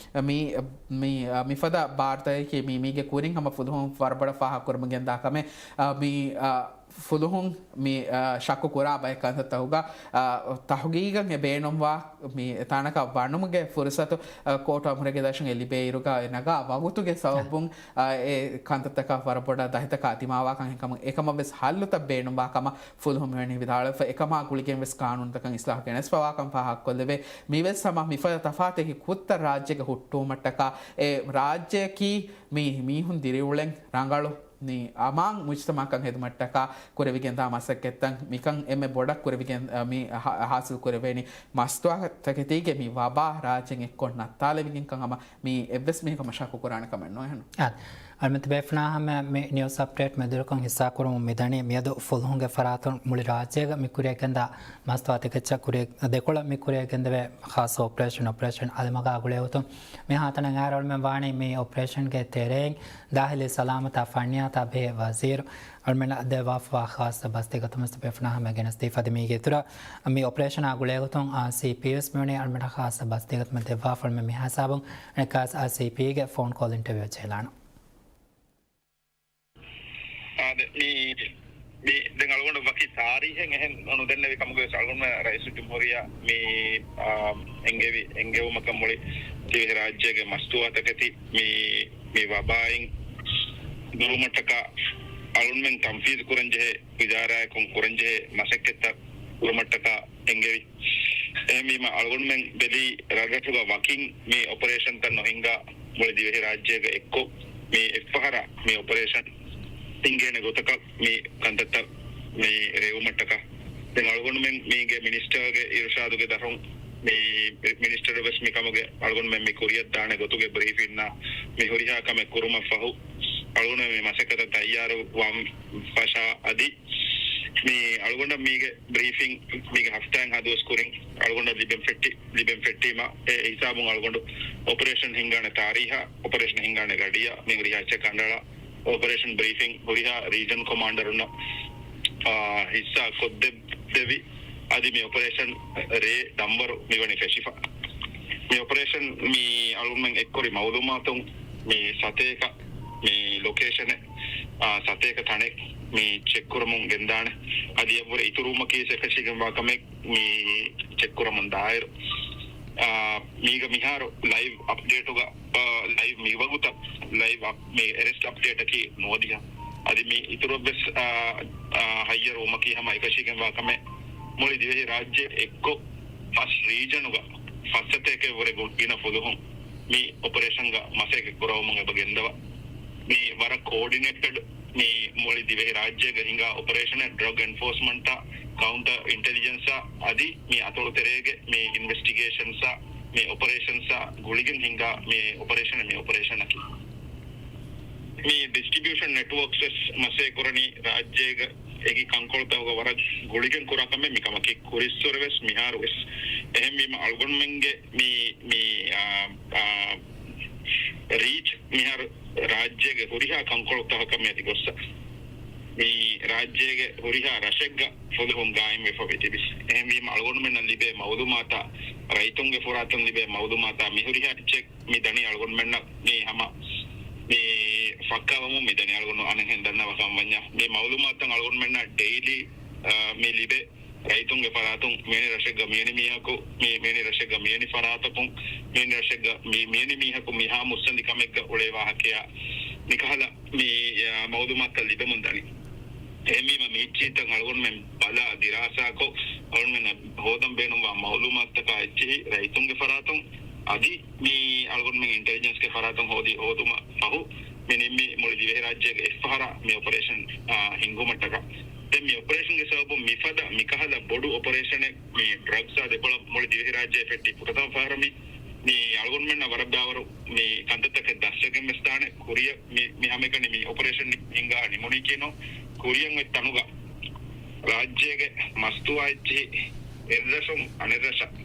މި، މި، އާ، މިފަދަ ބާރުތަކަކީ މި، މީގެ ކުރިން ހަމަ ފުލުހުން ވަރަށް ބޮޑަށް ފާހަގަކުރަމުން ގެންދާ ކަމެއް، އާ، މި، އާ، ފުލުހުން މި، އާ، ޝައްކު ކުރާ ބައެއް ކަންތައްތަކުގަ، އާ، ތަހުގީގަށް އެ ބޭނުންވާ މި ތާނަކަށް ވަނުމުގެ ފުރުސަތު، އަ، ކޯޓު އަމުރެއްގެ ދަށުން އެ ލިބޭއިރުގަ އެ ނަގާ ވަގުތުގެ ސަބަބުން، އަ، އެ ކަންތައްތަކަށް ވަރަށް ބޮޑަށް ދަތިތަކާ ދިމާވާކަން އެކަމަށް، އެކަމަށް ވެސް ހައްލުތައް ބޭނުންވާ ކަމަށް ފުލުހުން މިވަނީ ވިދާޅުވެފަ. އެކަމާ ގުޅިގެން ވެސް ގާނޫނުތަކަށް އިސްލާހު ގެނެސްފަވާކަން ފާހަގަކޮށްލެވޭ. މިވެސް ހަމަ މިފަދަ ތަފާތެކި ކުށްތައް ރާއްޖޭގަ ހުއްޓުވުމަށްޓަކާ އެ ރާއްޖެއަކީ މި މީހުން ދިރިއުޅެން ރަނގަޅު މި އަމާން މުޖްތަމަޢަކަށް ހެދުމަށްޓަކާ ކުރެވިގެންދާ މަސައްކަތްތައް މިކަން އެންމެ ބޮޑަށް ކުރެވިގެން، މި ހާ-، ހާސިލް ކުރެވޭނީ މަސްތުވާތަކެތީގެ މި ވަބާ ރާއްޖެއިން އެއްކޮށް ނައްތާލެވިގެންކަން ހަމަ މި އެއްވެސް މީހަކަށް ޝައްކު ކުރާނެ ކަމެއް ނޫން. އާ، އަޅުމެން ބޭފުޅާ ހަމަ މި ނިއުސް އަޕްޑޭޓް މެދުވެރިކޮށް ހިއްސާކުރަމުން މިދަނީ، މިއަދު ފުލުހުންގެ ފަރާތުން މުޅި ރާއްޖޭގަ މި ކުރިއަށް ގެންދާ މަސްތުވާ ތަކެއްޗަށް ކުރި ދެކޮޅަށް މި ކުރިއަށް ގެންދެވޭ ޚާއްޞަ އޮޕަރޭޝަން، އޮޕަރޭޝަން އަލިމަގާ ގުޅޭގޮތުން މިހާތަނަށް އައިރު އަޅުމެން ވާނީ މި އޮޕަރޭޝަންގެ ތެރެއިން ދާޚިލީ ސަލާމަތާ ފަންނިޔާތާ ބެހޭ ވަޒީރު އަޅުމެންނަށް ދެއްވާފަވާ ޚާއްޞަ ބަސްތިގަތުމަސް ބޭފުޅާ ހަމަ ގެނެސްދީފަ. މީގެ އިތުރަށް މި އޮޕަރޭޝަނާ ގުޅޭގޮތުން އާ ސީޕީވެސް މިވަނީ އަޅުމެންނަށް ޚާއްޞަ ބަސްތިގަތުމެއް ދެއްވާފަ. އަޅުމެން މިހާ ހިސާބުން އަނެއްކާސް އާ ސީޕީގެ ފޯން ކޯލް އިންޓަވިއު ޖެހިލާނަން. އާދެ، މި، މި ދެން އަޅުގަނޑު ވަކި ތާރީހެއް އެހެން ނުދެންނެވި ކަމުގައި ވެސް އަޅުގަނޑުމެން ރައީސުލްޖުމްހޫރިއްޔާ މި، އާ، އެންގެވި، އެންގެވުމަކަށް މުޅި ދިވެހިރާއްޖޭގެ މަސްތުވާތަކެތި މި، މި ވަބާއިން ދުރުމަށްޓަކާ އަޅުންމެން ތަންފީޒު ކުރަންޖެހޭ އިދާރާއަކުން ކުރަންޖެހޭ މަސައްކަތްތައް ކުރުމަށްޓަކާ އެންގެވި. އެހެންވީމަ އަޅުގަނޑުމެން ބެލީ ރަށްރަށުގަ ވަކިން މި އޮޕަރޭޝަންތައް ނުހިންގާ މުޅި ދިވެހިރާއްޖޭގަ އެއްކޮށް މި އެއްފަހަރާ މި އޮޕަރޭޝަން ހިންގޭނެ ގޮތަކަށް މި ކަންތައްތައް މި ރޭވުމަށްޓަކާ. ދެން އަޅުގަނޑުމެން މީގެ މިނިސްޓަރގެ އިރުޝާދުގެ ދަށުން މި މިނިސްޓަރު ވެސް މިކަމުގެ އަޅުގަނޑުމެން މި ކުރިއަށްދާނެ ގޮތުގެ ބްރީފިންއާ މި ހުރިހާ ކަމެއް ކުރުމަށްފަހު އަޅުގަނޑުމެން މި މަސައްކަތަށް ތައްޔާރު ވާން ފަށާ އަދި މި އަޅުގަނޑަށް މީގެ ބްރީފިން މީގެ ހަފްތާއިން ހަ ދުވަސް ކުރިން އަޅުގަނޑަށް ލިބެން ފެއްޓި، ލިބެން ފެއްޓީމަ، އެ ހިސާބުން އަޅުގަނޑު އޮޕަރޭޝަން ހިންގާނެ ތާރީހާ، އޮޕަރޭޝަން ހިންގާނެ ގަޑިއަށް މި ހުރިހާ އެއްޗެއް ކަނޑައަޅާ، އޮޕަރޭޝަން ބްރީފިން ހުރިހާ ރީޖަން ކޮމާންޑަރުންނަށް، އާ، ހިއްސާ ކޮށްދެއްވި. އަދި މި އޮޕަރޭޝަން ރޭ ނަންބަރު މިވަނީ ފެށިފަ. މި އޮޕަރޭޝަން މި އަޅުގަނޑުމެން އެއްކުރި މައުލޫމާތުން މި ސަތޭކަ މި ލޮކޭޝަނެއް، އާ، ސަތޭކަ ތަނެއް މި ޗެކް ކުރަމުން ގެންދާނެ. އަދި އެއަށްވުރެ އިތުރުވުމަކީ އެކަށީގެންވާ ކަމެއް މި ޗެކް ކުރަމުން ދާއިރު، އާ، މީގަ މިހާރު ލައިވް އަޕްޑޭޓުގަ، އާ، ލައިވް މިވަގުތަށް ލައިވް އަޕް، މި އެރެސްޓް އަޕްޑޭޓަކީ ނުވަދިހަ. އަދި މި އިތުރަށްވެސް، އާ، އާ، ހައްޔަރުވުމަކީ ހަމަ އެކަށީގެންވާ ކަމެއް. މުޅި ދިވެހި ރާއްޖެ އެއްކޮށް ފަސް ރީޖަނުގަ ފައްސަތޭކައަށްވުރެ ގު-، ގިނަ ފުލުހުން މި އޮޕަރޭޝަންގަ މަސައްކަތް ކުރައްވަމުން އެބަ ގެންދަވާ. މި ވަރަށް ކޯޑިނޭޓެޑް މި މުޅި ދިވެހި ރާއްޖޭގަ ހިނގާ އޮޕަރޭޝަނެއް، ޑްރަގް އެންފޯސްމަންޓާ، ކައުންޓަ އިންޓެލިޖެންސާ އަދި މި އަތޮޅު ތެރޭގެ މި އިންވެސްޓިގޭޝަންސާ، މި އޮޕަރޭޝަންސާ ގުޅިގެން ހިނގާ މި އޮޕަރޭޝަނެއް މި އޮޕަރޭޝަނަކީ. މި ޑިސްޓްރިބިއުޝަން ނެޓްވޯކްސް ވެސް މަސޭ ކުރަނީ ރާއްޖޭގަ އެކި ކަންކޮޅުތަކުގަ ވަރަށް ގުޅިގެން ކުރާ ކަމެއް މިކަމަކީ ކުރިއްސުރެ ވެސް މިހާރު ވެސް. އެހެންވީމަ އަޅުގަނޑުމެންގެ މި، މި، އާ، އާ، ރީޗް މިހާރު ރާއްޖޭގެ ހުރިހާ ކަންކޮޅުތަކަކަށް މިއަދި ގޮއްސަ. މި ރާއްޖޭގެ ހުރިހާ ރަށެއްގަ ފުލުހުން ގާއިމްވެފަ ވެތިބި. އެހެންވީމަ އަޅުގަނޑުމެންނަށް ލިބޭ މައުލޫމާތާ، ރައްޔިތުންގެ ފުރާތުން ލިބޭ މައުލޫމާތާ މި ހުރިހާ އެއްޗެއް މި ދަނީ އަޅުގަނޑުމެންނަށް މި ހަމަ މި ފައްކާވަމުން މި ދަނީ އަޅުގަނޑު އަނެއްހެން ދަންނަވާ ކަމަށް ވަންޏާ، މި މައުލޫމާތުތައް އަޅުގަނޑުމެންނަށް ޑެއިލީ، އާ، މި ލިބޭ ރައްޔިތުންގެ ފަރާތުން މިވެނި ރަށެއްގަ މިވެނި މީހަކު، މި، މިވެނި ރަށެއްގަ މިވެނި ފަރާތަކުން، މިވެނި ރަށެއްގަ މި، މިވެނި މީހަކު މިހާ މުއްސަނދި ކަމެއްގަ އުޅޭ ވާހަކަޔާ މިކަހަލަ މި، އާ، މައުލޫމާތުތައް ލިބެމުން ދަނީ. އެހެންވީމަ މި އެއްޗިހިތައް އަޅުގަނޑުމެން ބަލާ ދިރާސާކޮށް، އަޅުގަނޑުމެން ހޯދަން ބޭނުންވާ މައުލޫމާތުތަކާ އެއްޗިހި ރައްޔިތުންގެ ފަރާތުން އަދި މި އަޅުގަނޑުމެން އިންޓެލިޖެންސްގެ ފަރާތުން ހޯދި، ހޯދުމަށް ފަހު، މި ނިންމީ މުޅި ދިވެހިރާއްޖޭގެ އެއްފަހަރާ މި އޮޕަރޭޝަން، އާ، ހިންގުމަށްޓަކާ. ދެން މި އޮޕަރޭޝަންގެ ސަބަބުން މިފަދަ މިކަހަލަ ބޮޑު އޮޕަރޭޝަނެއް މި ޑްރަގްސްއާ ދެކޮޅަށް މުޅި ދިވެހިރާއްޖެ ފެއްޓި ފުރަތަމަ ފަހަރަށް މި، މި އަޅުގަނޑުމެންނަށް ވަރަށް ބާވަރު މި ކަންތައްތަކެއް ދަސްވެގެން ވެސް ދާނެ. ކުރިއަށް މި، މި ހަމައެކަނި މި އޮޕަރޭޝަން ހިންގާ ނިމުނީކީ ނޯ، ކުރިއަށް އޮތް ތަނުގަ ރާއްޖޭގެ މަސްތުވާ އެއްޗިހި އެއްރަށުން އަނެއްރަށަށް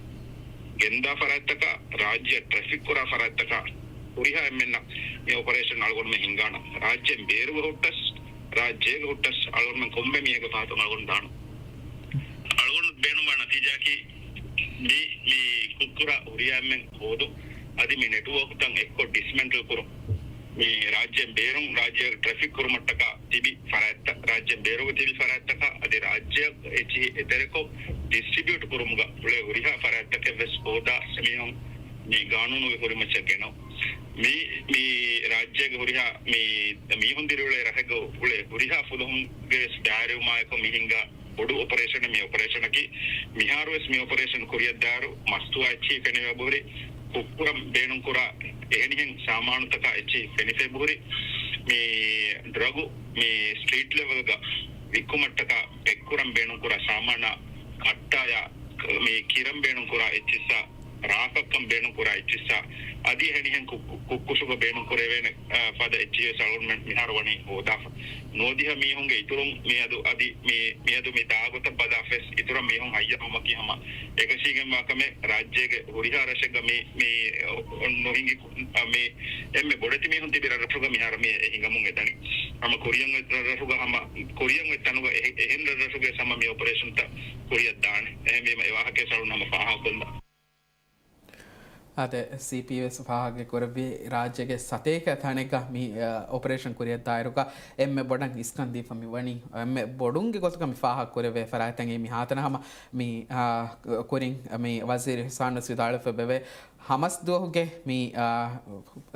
ގެންދާ ފަރާތްތަކާ، ރާއްޖެއަށް ޓްރެފިކް ކުރާ ފަރާތްތަކާ ހުރިހާ އެންމެންނަށް މި އޮޕަރޭޝަން އަޅުގަނޑުމެން ހިންގާނަން. ރާއްޖޭން ބޭރުގަ ހުއްޓަސް، ރާއްޖޭގަ ހުއްޓަސް އަޅުގަނޑުމެން ކޮންމެ މީހެއްގެ ފަހަތުން އަޅުގަނޑު ދާނަން. އަޅުގަނޑު ބޭނުންވާ ނަތީޖާއަކީ މި، މި ކުށްކުރާ ހުރިހާ އެންމެން ހޯދުން، އަދި މި ނެޓްވޯކްތައް އެއްކޮށް ޑިސްމެންޓްލް ކުރުން. މި ރާއްޖޭން ބޭރުން ރާއްޖޭގެ ޓްރެފިކް ކުރުމަށްޓަކާ ތިބި ފަރާތްތައް، ރާއްޖޭން ބޭރުގަ ތިބި ފަރާތްތަކާ އަދި ރާއްޖެއަށް އެއްޗިހި އެތެރެކޮށް ޑިސްޓްރިބިއުޓް ކުރުމުގަ އުޅޭ ހުރިހާ ފަރާތްތަކެއް ވެސް ހޯދާ އެމީހުން މި ގާނޫނުގެ ކުރިމައްޗަށް ގެނައު. މި، މި ރާއްޖޭގެ ހުރިހާ މި މީހުން ދިރިއުޅޭ ރަށެއްގަ އުޅޭ ހުރިހާ ފުލުހުންގެ ވެސް ބައިވެރިވުމާއެކު މި ހިންގާ ބޮޑު އޮޕަރޭޝަނެއް މި އޮޕަރޭޝަނަކީ. މިހާރުވެސް މި އޮޕަރޭޝަން ކުރިއަށްދާއިރު މަސްތުވާ އެއްޗިހި ފެނިފައިބަހުރި، ކުށްކުރަން ބޭނުންކުރާ އެހެނިހެން ސާމާނުތަކާ އެއްޗިހި ފެނިފައިބަހުރި، މި ޑްރަގު މި ސްޓްރީޓް ލެވެލްގަ ވިއްކުމަށްޓަކާ ޕެކްކުރަން ބޭނުންކުރާ ސާމާނާ ކައްޓާޔާ މި ކިރަން ބޭނުންކުރާ އެއްޗިއްސާ ރާކަށްކަން ބޭނުންކުރާ އެއްޗިއްސާ އަދި އެހެނިހެން ކު-، ކު-، ކުއްކުށުގަ ބޭނުންކުރެވޭނެ، އާ، ފަދަ އެއްޗިހިވެސް އަޅުގަނޑުމެން މިހާރު ވަނީ ހޯދާފަ. ނުވަދިހަ މީހުންގެ އިތުރުން މިއަދު އަދި މި، މިއަދު މި ދާގޮތަށް ބަލާފަވެސް އިތުރަށް މީހުން ހައްޔަރުވުމަކީ ހަމަ އެކަށީގެންވާ ކަމެއް. ރާއްޖޭގެ ހުރިހާ ރަށެއްގަ މި، މި ނުހިނގި މި އެންމެ ބޮޑެތި މީހުން ތިބި ރަށްރަށުގަ މިހާރު މި އެ ހިނގަމުން އެދަނީ. ހަމަ ކުރިއަށް އޮތް ރަށްރަށުގަ ހަމަ ކުރިއަށް އޮތް ތަނުގަ އެ-، އެހެން ރަށްރަށުގެ ހަމަ މި އޮޕަރޭޝަންތައް ކުރިއަށް ދާނެ. އެހެންވީމަ އެ ވާހަކަ ސަޅުން ހަމަ ފާހަގަކޮށްލާ. އާދެ، ސީޕީ ވެސް ފާހަގަ ކުރެއްވި ރާއްޖޭގެ ސަތޭކަ ތަނެއްގަ މި، އަ، އޮޕަރޭޝަން ކުރިއަށް ދާއިރުގަ އެންމެ ބޮޑަށް އިސްކަން ދީފަ މި ވަނީ. އެންމެ ބޮޑުންގެ ގޮތުގަ މި ފާހަގަ ކުރެވޭ ފަރާތްތައް މިހާތަނަ ހަމަ މި، އާ، ކުރިން މި ވަޒީރު އިޙްސާން ވެސް ވިދާޅުވެފަ އެބަވޭ. ހަމަސް ދުވަހުގެ މި، އާ،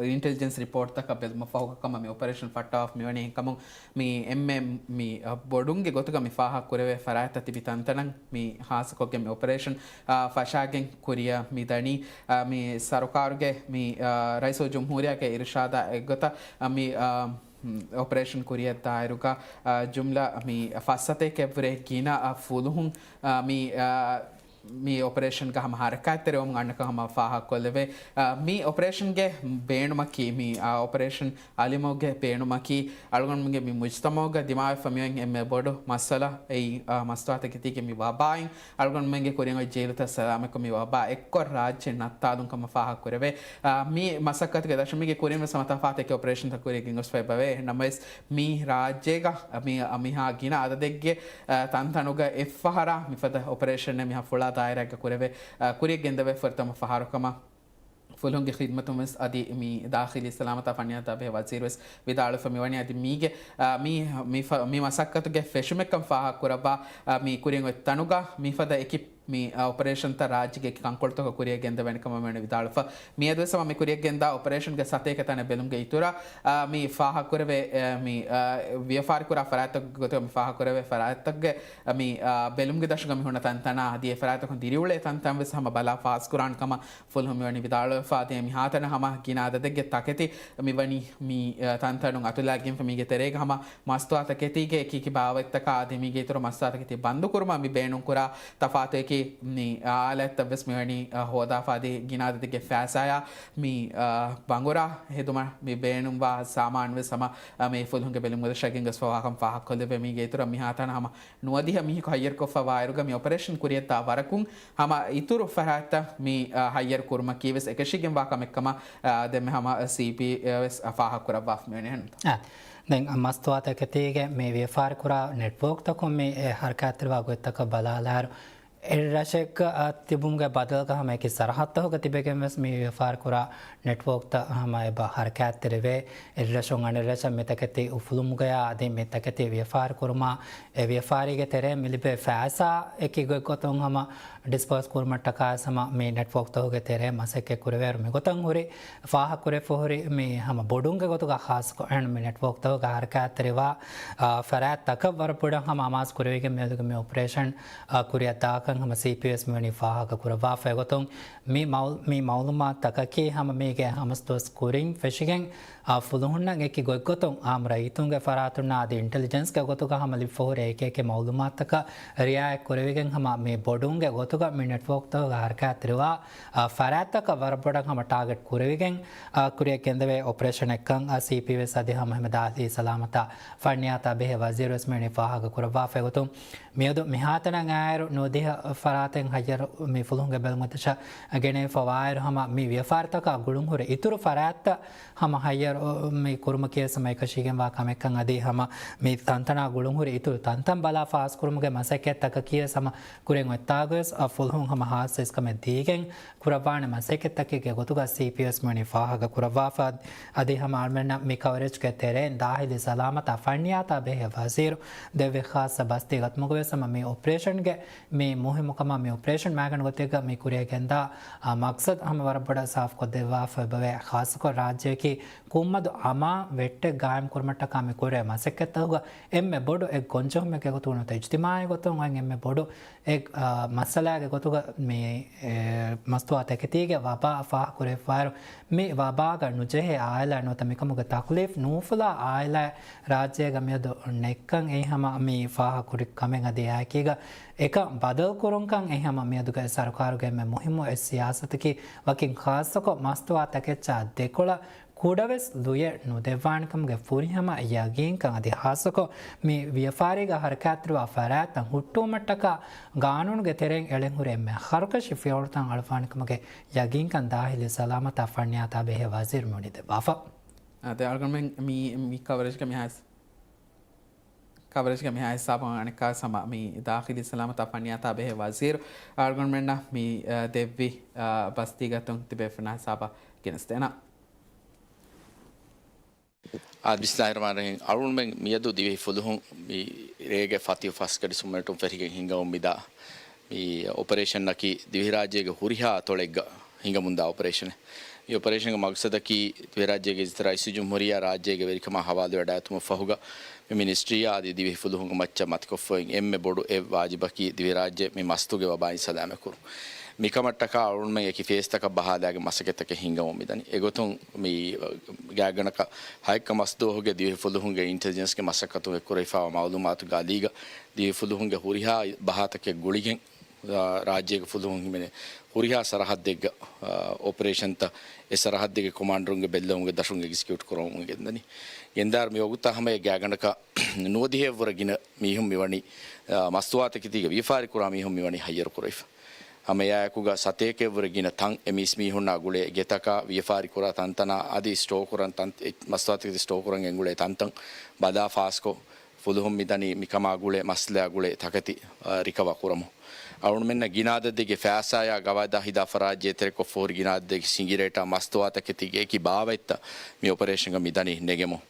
އިންޓެލިޖެންސް ރިޕޯޓްތަކަށް ބެލުމަށް ފަހުގަ ކަމަށް މި އޮޕަރޭޝަން ފައްޓަވާފަ މިވަނީ. އެހެންކަމުން މި އެންމެ މި، އަ، ބޮޑުންގެ ގޮތުގަ މި ފާހަގަ ކުރެވޭ ފަރާތްތައް ތިބި ތަންތަނަށް މި ހާއްސަކޮށްގެން މި އޮޕަރޭޝަން، އާ، ފަށާގެން ކުރިއަށް މި ދަނީ. އާ، މި ސަރުކާރުގެ މި، އާ، ރައީސުލްޖުމްހޫރިއްޔާގެ އިރުޝާދާ އެއްގޮތަށް، އާ، މި، އާ، އޮޕަރޭޝަން ކުރިއަށް ދާއިރުގަ، އާ، ޖުމްލަ މި ފައްސަތޭކައަށްވުރެ ގިނަ، އާ، ފުލުހުން، އާ، މި، އާ، މި އޮޕަރޭޝަންގަ ހަމަ ހަރަކާތްތެރިވަމުން އަންނަކަން ހަމަ ފާހަގަކޮށްލެވޭ. އާ، މި އޮޕަރޭޝަންގެ ބޭނުމަކީ، މި، އާ، އޮޕަރޭޝަން އަލިމަގުގެ ބޭނުމަކީ، އަޅުގަނޑުމެންގެ މި މުޖްތަމަޢުގަ ދިމާވެފަ މިއޮތް އެންމެ ބޮޑު މައްސަލަ އެއީ، އާ، މަސްތުވާތަކެތީގެ މި ވަބާއިން، އަޅުގަނޑުމެންގެ ކުރިން އޮތް ޖީލުތައް ސަލާމަތްކޮށް، މި ވަބާ އެއްކޮށް ރާއްޖެ ނައްތާލުން ކަމަށް ފާހަގަކުރެވޭ. އާ، މި މަސައްކަތުގެ ދަށުން މީގެ ކުރިން ވެސް ހަމަ ތަފާތު އެކި އޮޕަރޭޝަންތައް ކުރިއަށް ގެންގޮސްފަ އެބަވޭ. ނަމަވެސް، މި ރާއްޖޭގަ މި، މިހާ ގިނަ އަދަދެއްގެ، އަ، ތަންތަނުގަ އެއްފަހަރާ މިފަދަ އޮޕަރޭޝަނެއް މިހާ ފުޅާ ދާއިރާއެއްގަ ކުރެވޭ، އަ، ކުރިއަށް ގެންދެވޭ ފުރަތަމަ ފަހަރު ކަމަށް ފުލުހުންގެ ޚިދްމަތުން ވެސް އަދި މި ދާޚިލީ ސަލާމަތާ ފަންނިޔާތާ ބެހޭ ވަޒީރު ވެސް ވިދާޅުވެފަ މިވަނީ. އަދި މީގެ، އަ، މި، މި ފަ-، މި މަސައްކަތުގެ ފެށުމެއްކަން ފާހަގަކުރައްވާ، އަ، މި ކުރިން އޮތް ތަނުގަ މިފަދަ އެކި މި، އަ، އޮޕަރޭޝަންތައް ރާއްޖޭގެ ކަންކޮޅުތަކަށް ކުރިއަށް ގެންދެވޭނެ ކަމަށް މިވަނީ ވިދާޅުވެފަ. މިއަދުވެސް ހަމަ މި ކުރިއަށް ގެންދާ އޮޕަރޭޝަންގެ ސަތޭކަ ތަނެއް ބެލުމުގެ އިތުރަށް، އަ، މި ފާހަގަކުރެވޭ، އެ، މި، އަ، ވިޔަފާރިކުރާ ފަރާތްތަކުގެ ގޮތުގަ މި ފާހަގަކުރެވޭ ފަރާތްތަކުގެ، އަ، މި، އަ، ބެލުމުގެ ދަށުގަ މި ހުންނަ ތަންތަނާ އަދި އެ ފަރާތްތަކުން ދިރިއުޅޭ ތަންތަން ވެސް ހަމަ ބަލާ ފާސްކުރާނެ ކަމަށް ފުލުހުން މިވަނީ ވިދާޅުވެފަ. އަދި މިހާތަނަށް ހަމަ ގިނަ އަދަދެއްގެ ތަކެތި މިވަނީ މި، އަ، ތަންތަނުން އަތުލައިގެންފަ. މީގެ ތެރޭގަ ހަމަ މަސްތުވާތަކެތީގެ އެކި އެކި ބާވަތްތަކާ އަދި މީގެ އިތުރު މަސްތުވާތަކެތި ބަންދުކުރުމަށް މި ބޭނުންކުރާ ތަފާތު އެކި މި އާލާތްތައް ވެސް މިވަނީ، އަ، ހޯދާފަ. އަދި ގިނަ އަދަދެއްގެ ފައިސާޔާ މި، އަ، ބަނގުރާ ހެދުމަށް މި ބޭނުންވާ ސާމާނު ވެސް ހަމަ، އަ، މި ފުލުހުންގެ ބެލުމުގެ ދަށަށް ގެންގޮސްފަ ވާކަން ފާހަގަކޮށްލެވޭ. މީގެ އިތުރަށް މިހާތަނަށް ހަމަ ނުވަދިހަ މީހަކު ހައްޔަރުކޮށްފަ ވާއިރުގަ މި އޮޕަރޭޝަން ކުރިއަށްދާ ވަރަކުން ހަމަ އިތުރު ފަރާތްތައް މި، އަ، ހައްޔަރު ކުރުމަކީ ވެސް އެކަށީގެންވާ ކަމެއް ކަމަށް، އަ، ދެންމެ ހަމަ ސީޕީ ވެސް، އަ، ފާހަގަކުރައްވާފަ މިވަނީ. އާ، ދެން މަސްތުވާތަކެތީގެ މި ވިޔަފާރިކުރާ ނެޓްވޯކްތަކުން މި އެ ހަރަކާތްތެރިވާ ގޮތްތަކަށް ބަލާލާއިރު، އެއްރަށެއްގަ ތިބުމުގެ ބަދަލުގަ ހަމަ އެކި ސަރަހައްދަކުގަ ތިބެގެން ވެސް މި ވިޔަފާރިކުރާ ނެޓްވޯކްތައް ހަމަ އެބަ ހަރަކާތްތެރިވޭ. އެއްރަށުން އަނެއްރަށަށް މިތަކެތި އުފުލުމުގަޔާ އަދި މިތަކެތި ވިޔަފާރިކުރުމާ، އެ ވިޔަފާރީގެ ތެރޭ މި ލިބޭ ފައިސާ އެކި ގޮތްގޮތުން ހަމަ ޑިސްބާސް ކުރުމަށްޓަކާ ވެސް ހަމަ މި ނެޓްވޯކްތަކުގެ ތެރޭ މަސައްކަތް ކުރެވޭއިރު މިގޮތަށް ހުރި ފާހަގަކުރެވިފަ ހުރި މި ހަމަ ބޮޑުންގެ ގޮތުގަ ޚާއްޞަކޮށް އެހެން މި ނެޓްވޯކްތަކުގަ ހަރަކާތްތެރިވާ، އާ، ފަރާތްތަކަށް ވަރަށް ބޮޑަށް ހަމަ އަމާޒު ކުރެވިގެން މިއަދުގެ މި އޮޕަރޭޝަން، އާ، ކުރިއަށް ދާކަން ހަމަ ސީޕީވެސް މިވަނީ ފާހަގަ ކުރައްވާފައި ގޮތުން މި މައު-، މި މައުލޫމާތުތަކަކީ ހަމަ މީގެ ހަމަސް ދުވަސް ކުރިން ފެށިގެން، އާ، ފުލުހުންނަށް އެކި ގޮތްގޮތުން އާއްމު ރައްޔިތުންގެ ފަރާތުންނާ އަދި އިންޓެލިޖެންސްގެ ގޮތުގަ ހަމަ ލިބިފަ ހުރި އެކި އެކި މައުލޫމާތުތަކަށް ރިއާޔަތް ކުރެވިގެން ހަމަ މި ބޮޑުންގެ ގޮތުގަ މި ނެޓްވޯކްތަކުގަ ހަރަކާތްތެރިވާ، އާ، ފަރާތްތަކަށް ވަރަށް ބޮޑަށް ހަމަ ޓާގެޓް ކުރެވިގެން، އާ، ކުރިއަށް ގެންދެވޭ އޮޕަރޭޝަނެއްކަން، އާ، ސީޕީވެސް އަދި ހަމަ އެހެންމެ ދާޚިލީ ސަލާމަތާ ފަންނިޔާތާ ބެހޭ ވަޒީރުވެސް މިވަނީ ފާހަގަ ކުރައްވާފައި ގޮތުން މިއަދު މިހާތަނަށް އައިއިރު ނުވަދިހަ ފަރާތެއް ހައްޔަރު މި ފުލުހުންގެ ބެލުމަށްޓަކާ ގެނެވިފަ ވާއިރު ހަމަ މި ވިޔަފާރިތަކާ ގުޅުންހުރި އިތުރު ފަރާތްތައް ހަމަ ހައްޔަރު މި ކުރުމަކީވެސް ހަމަ އެކަށީގެންވާ ކަމެއްކަން އަދި ހަމަ މި ތަންތަނާ ގުޅުންހުރި އިތުރު ތަންތަން ބަލާ ފާސްކުރުމުގެ މަސައްކަތްތަކަކީވެސް ހަމަ ކުރިން އޮތްތާގަވެސް ފުލުހުން ހަމަ ހާއްސަ އިސްކަމެއް ދީގެން ކުރައްވާނެ މަސައްކަތްތަކެއްގެ ގޮތުގަ ސީޕީވެސް މިވަނީ ފާހަގަ ކުރައްވާފަ. އަދި ހަމަ އަޅުމެންނަށް މި ކަވަރޭޖްގެ ތެރެއިން ދާޚިލީ ސަލާމަތާ ފަންނިޔާތާ ބެހޭ ވަޒީރު ދެއްވި ޚާއްޞަ ބަސްތީ ގަތުމުގަވެސް ހަމަ މި އޮޕަރޭޝަންގެ މި މުހިއްމުކަމާ މި އޮޕަރޭޝަން މައިގަނޑު ގޮތެއްގަ މި ކުރިއަށް ގެންދާ، އާ، މަޤްޞަދު ހަމަ ވަރަށް ބޮޑަށް ސާފުކޮށްދެއްވާފަ އެބަވޭ. ޚާއްޞަކޮށް ރާއްޖެއަކީ މުހައްމަދު އަމާން ވެއްޓެއް ގާއިމް ކުރުމަށްޓަކާ މި ކުރެވޭ މަސައްކަތްތަކުގަ އެންމެ ބޮޑު އެއް ގޮންޖެހުމެއްގެ ގޮތުގަ ނުވަތަ އިޖްތިމާޢީ ގޮތުން އޮތް އެންމެ ބޮޑު އެއް، އާ، މައްސަލާގެ ގޮތުގަ މި، އެ، މަސްތުވާ ތަކެތީގެ ވަބާ ފާހަގަކުރެވިފައިރު، މި ވަބާގަ ނުޖެހޭ އާއިލާ ނުވަތަ މިކަމުގެ ތަކުލީފް ނޫފުލާ އާއިލާ ރާއްޖޭގަ މިއަދު ނެތްކަން އެއީ ހަމަ މި ފާހަގަކުރި ކަމެއް. އަދި އެއާއެކީގަ އެކަން ބަދަލުކުރުންކަން އެއީ ހަމަ މިއަދުގެ ސަރުކާރުގެ އެންމެ މުހިއްމު އެއް ސިޔާސަތަކީ. ވަކިން ޚާއްޞަކޮށް މަސްތުވާ ތަކެއްޗާ ދެކޮޅަށް ކުޑަވެސް ލުޔެއް ނުދެއްވާނެކަމުގެ ފުރިހަމަ ޔަގީންކަން އަދި ޚާއްޞަކޮށް މި ވިޔަފާރީގަ ހަރަކާތްތެރިވާ ފަރާތްތައް ހުއްޓުވުމަށްޓަކާ ގާނޫނުގެ ތެރެއިން އެޅެން ހުރި އެންމެ ހަރުކަށި ފިޔަވަޅުތައް އަޅުވާނެކަމުގެ ޔަގީންކަން ދާޚިލީ ސަލާމަތާ ފަންނިޔާތާ ބެހޭ ވަޒީރު މިވަނީ ދެއްވާފަ. އާ، ދެ އަޅުގަނޑުމެން މި، މި ކަވަރޭޖްގަ މިހާ ކަވަރޭޖްގެ މިހާ ހިސާބުން އަނެއްކާ ހަމަ މި ދާޚިލީ ސަލާމަތާ ފަންނިޔާތާ ބެހޭ ވަޒީރު އަޅުގަނޑުމެންނަށް މި، އަ، ދެއްވި، އަ، ބަސްތީގަތުން ތިބޭފުޅުންނާ ހިސާބަށް ގެނެސްދޭނަން. އާ، ބިސްމިﷲ ރަޙްމާނި ރަޙީމް. އަޅުގަނޑުމެން މިއަދު ދިވެހި ފުލުހުން މި ރޭގެ ފަތިހު ފަސް ގަޑި ސުންމަތުން ފެށިގެން ހިންގަމުން މިދާ މި އޮޕަރޭޝަނަކީ ދިވެހިރާއްޖޭގެ ހުރިހާ އަތޮޅެއްގަ ހިނގަމުންދާ އޮޕަރޭޝަނެއް. މި އޮޕަރޭޝަންގެ މަގްސަދަކީ ދިވެހިރާއްޖޭގެ އިއްޒަތްތެރި ރައީސުލްޖުމްހޫރިއްޔާ ރާއްޖޭގެ ވެރިކަމާ ހަވާލުވެވަޑައިގަތުމަށް ފަހުގަ މި މިނިސްޓްރީއާ އަދި ދިވެހި ފުލުހުންގެ މައްޗަށް މަތިކޮށްފައި އެންމެ ބޮޑު އެއް ވާޖިބަކީ ދިވެހިރާއްޖެ މި މަސްތުގެ ވަބާއިން ސަލާމަތްކުރުން. މިކަމަށްޓަކާ އަޅުގަނޑުމެން އެކި ފޭސްތަކަށް ބަހާލާގެން މަސައްކަތްތަކެއް ހިންގަމުން މިދަނީ. އެގޮތުން މި ގާތްގަނޑަކަށް ހައެއްކަ މަސްދުވަހުގެ ދިވެހި ފުލުހުންގެ އިންޓެލިޖެންސްގެ މަސައްކަތުން އެއްކުރެވިފައިވާ މައުލޫމާތުގެ އަލީގަ ދިވެހި ފުލުހުންގެ ހުރިހާ ބަހާތަކެއް ގުޅިގެން ރާއްޖޭގެ ފުލުހުން ހިމެނޭ ހުރިހާ ސަރަހައްދެއްގަ، އާ، އޮޕަރޭޝަންތައް އެ ސަރަހައްދެއްގެ ކޮމާންޑަރުންގެ ބެއްލެވުމުގެ ދަށުން އެގްޒިކިއުޓް ކުރަމުން ގެންދަނީ. ގެންދާއިރު މި ވަގުތާ ހަމަ އެ ގާތްގަނޑަކަށް ނުވަދިހައެއްވުރެ ގިނަ މީހުން މިވަނީ، އާ، މަސްތުވާތަކެތީގަ ވިޔަފާރި ކުރާ މީހުން މިވަނީ ހައްޔަރު ކުރެވިފަ. ހަމަ އެއާއެކުގަ ސަތޭކައެއްވުރެ ގިނަ ތަން އެ މީސްމީހުންނާ ގުޅޭ ގެތަކާ، ވިޔަފާރި ކުރާ ތަންތަނާ އަދި ސްޓޯ ކުރަން ތަން، އެ މަސްތުވާތަކެތި ސްޓޯ ކުރަން ގެންގުޅޭ ތަންތަން ބަލާ ފާސްކޮށް، ފުލުހުން މިދަނީ މިކަމާ ގުޅޭ މައްސަލައާ ގުޅޭ ތަކެތި، އަ، ރިކަވަރ ކުރަމުން. އަޅުގަނޑުމެންނަށް ގިނަ އަދަދެއްގެ ފައިސާއާ ގަވާއިދާ ހިދާ ފަރާތް ޖެހޭތެރެކޮށްފަ ހުރި ގިނަ އަދަދެއްގެ ސިނގިރޭޓާ މަސްތުވާތަކެތީގެ އެކި ބާވަތްތައް މި އޮޕަރޭޝަންގަ މިދަނީ ނެގެމުން.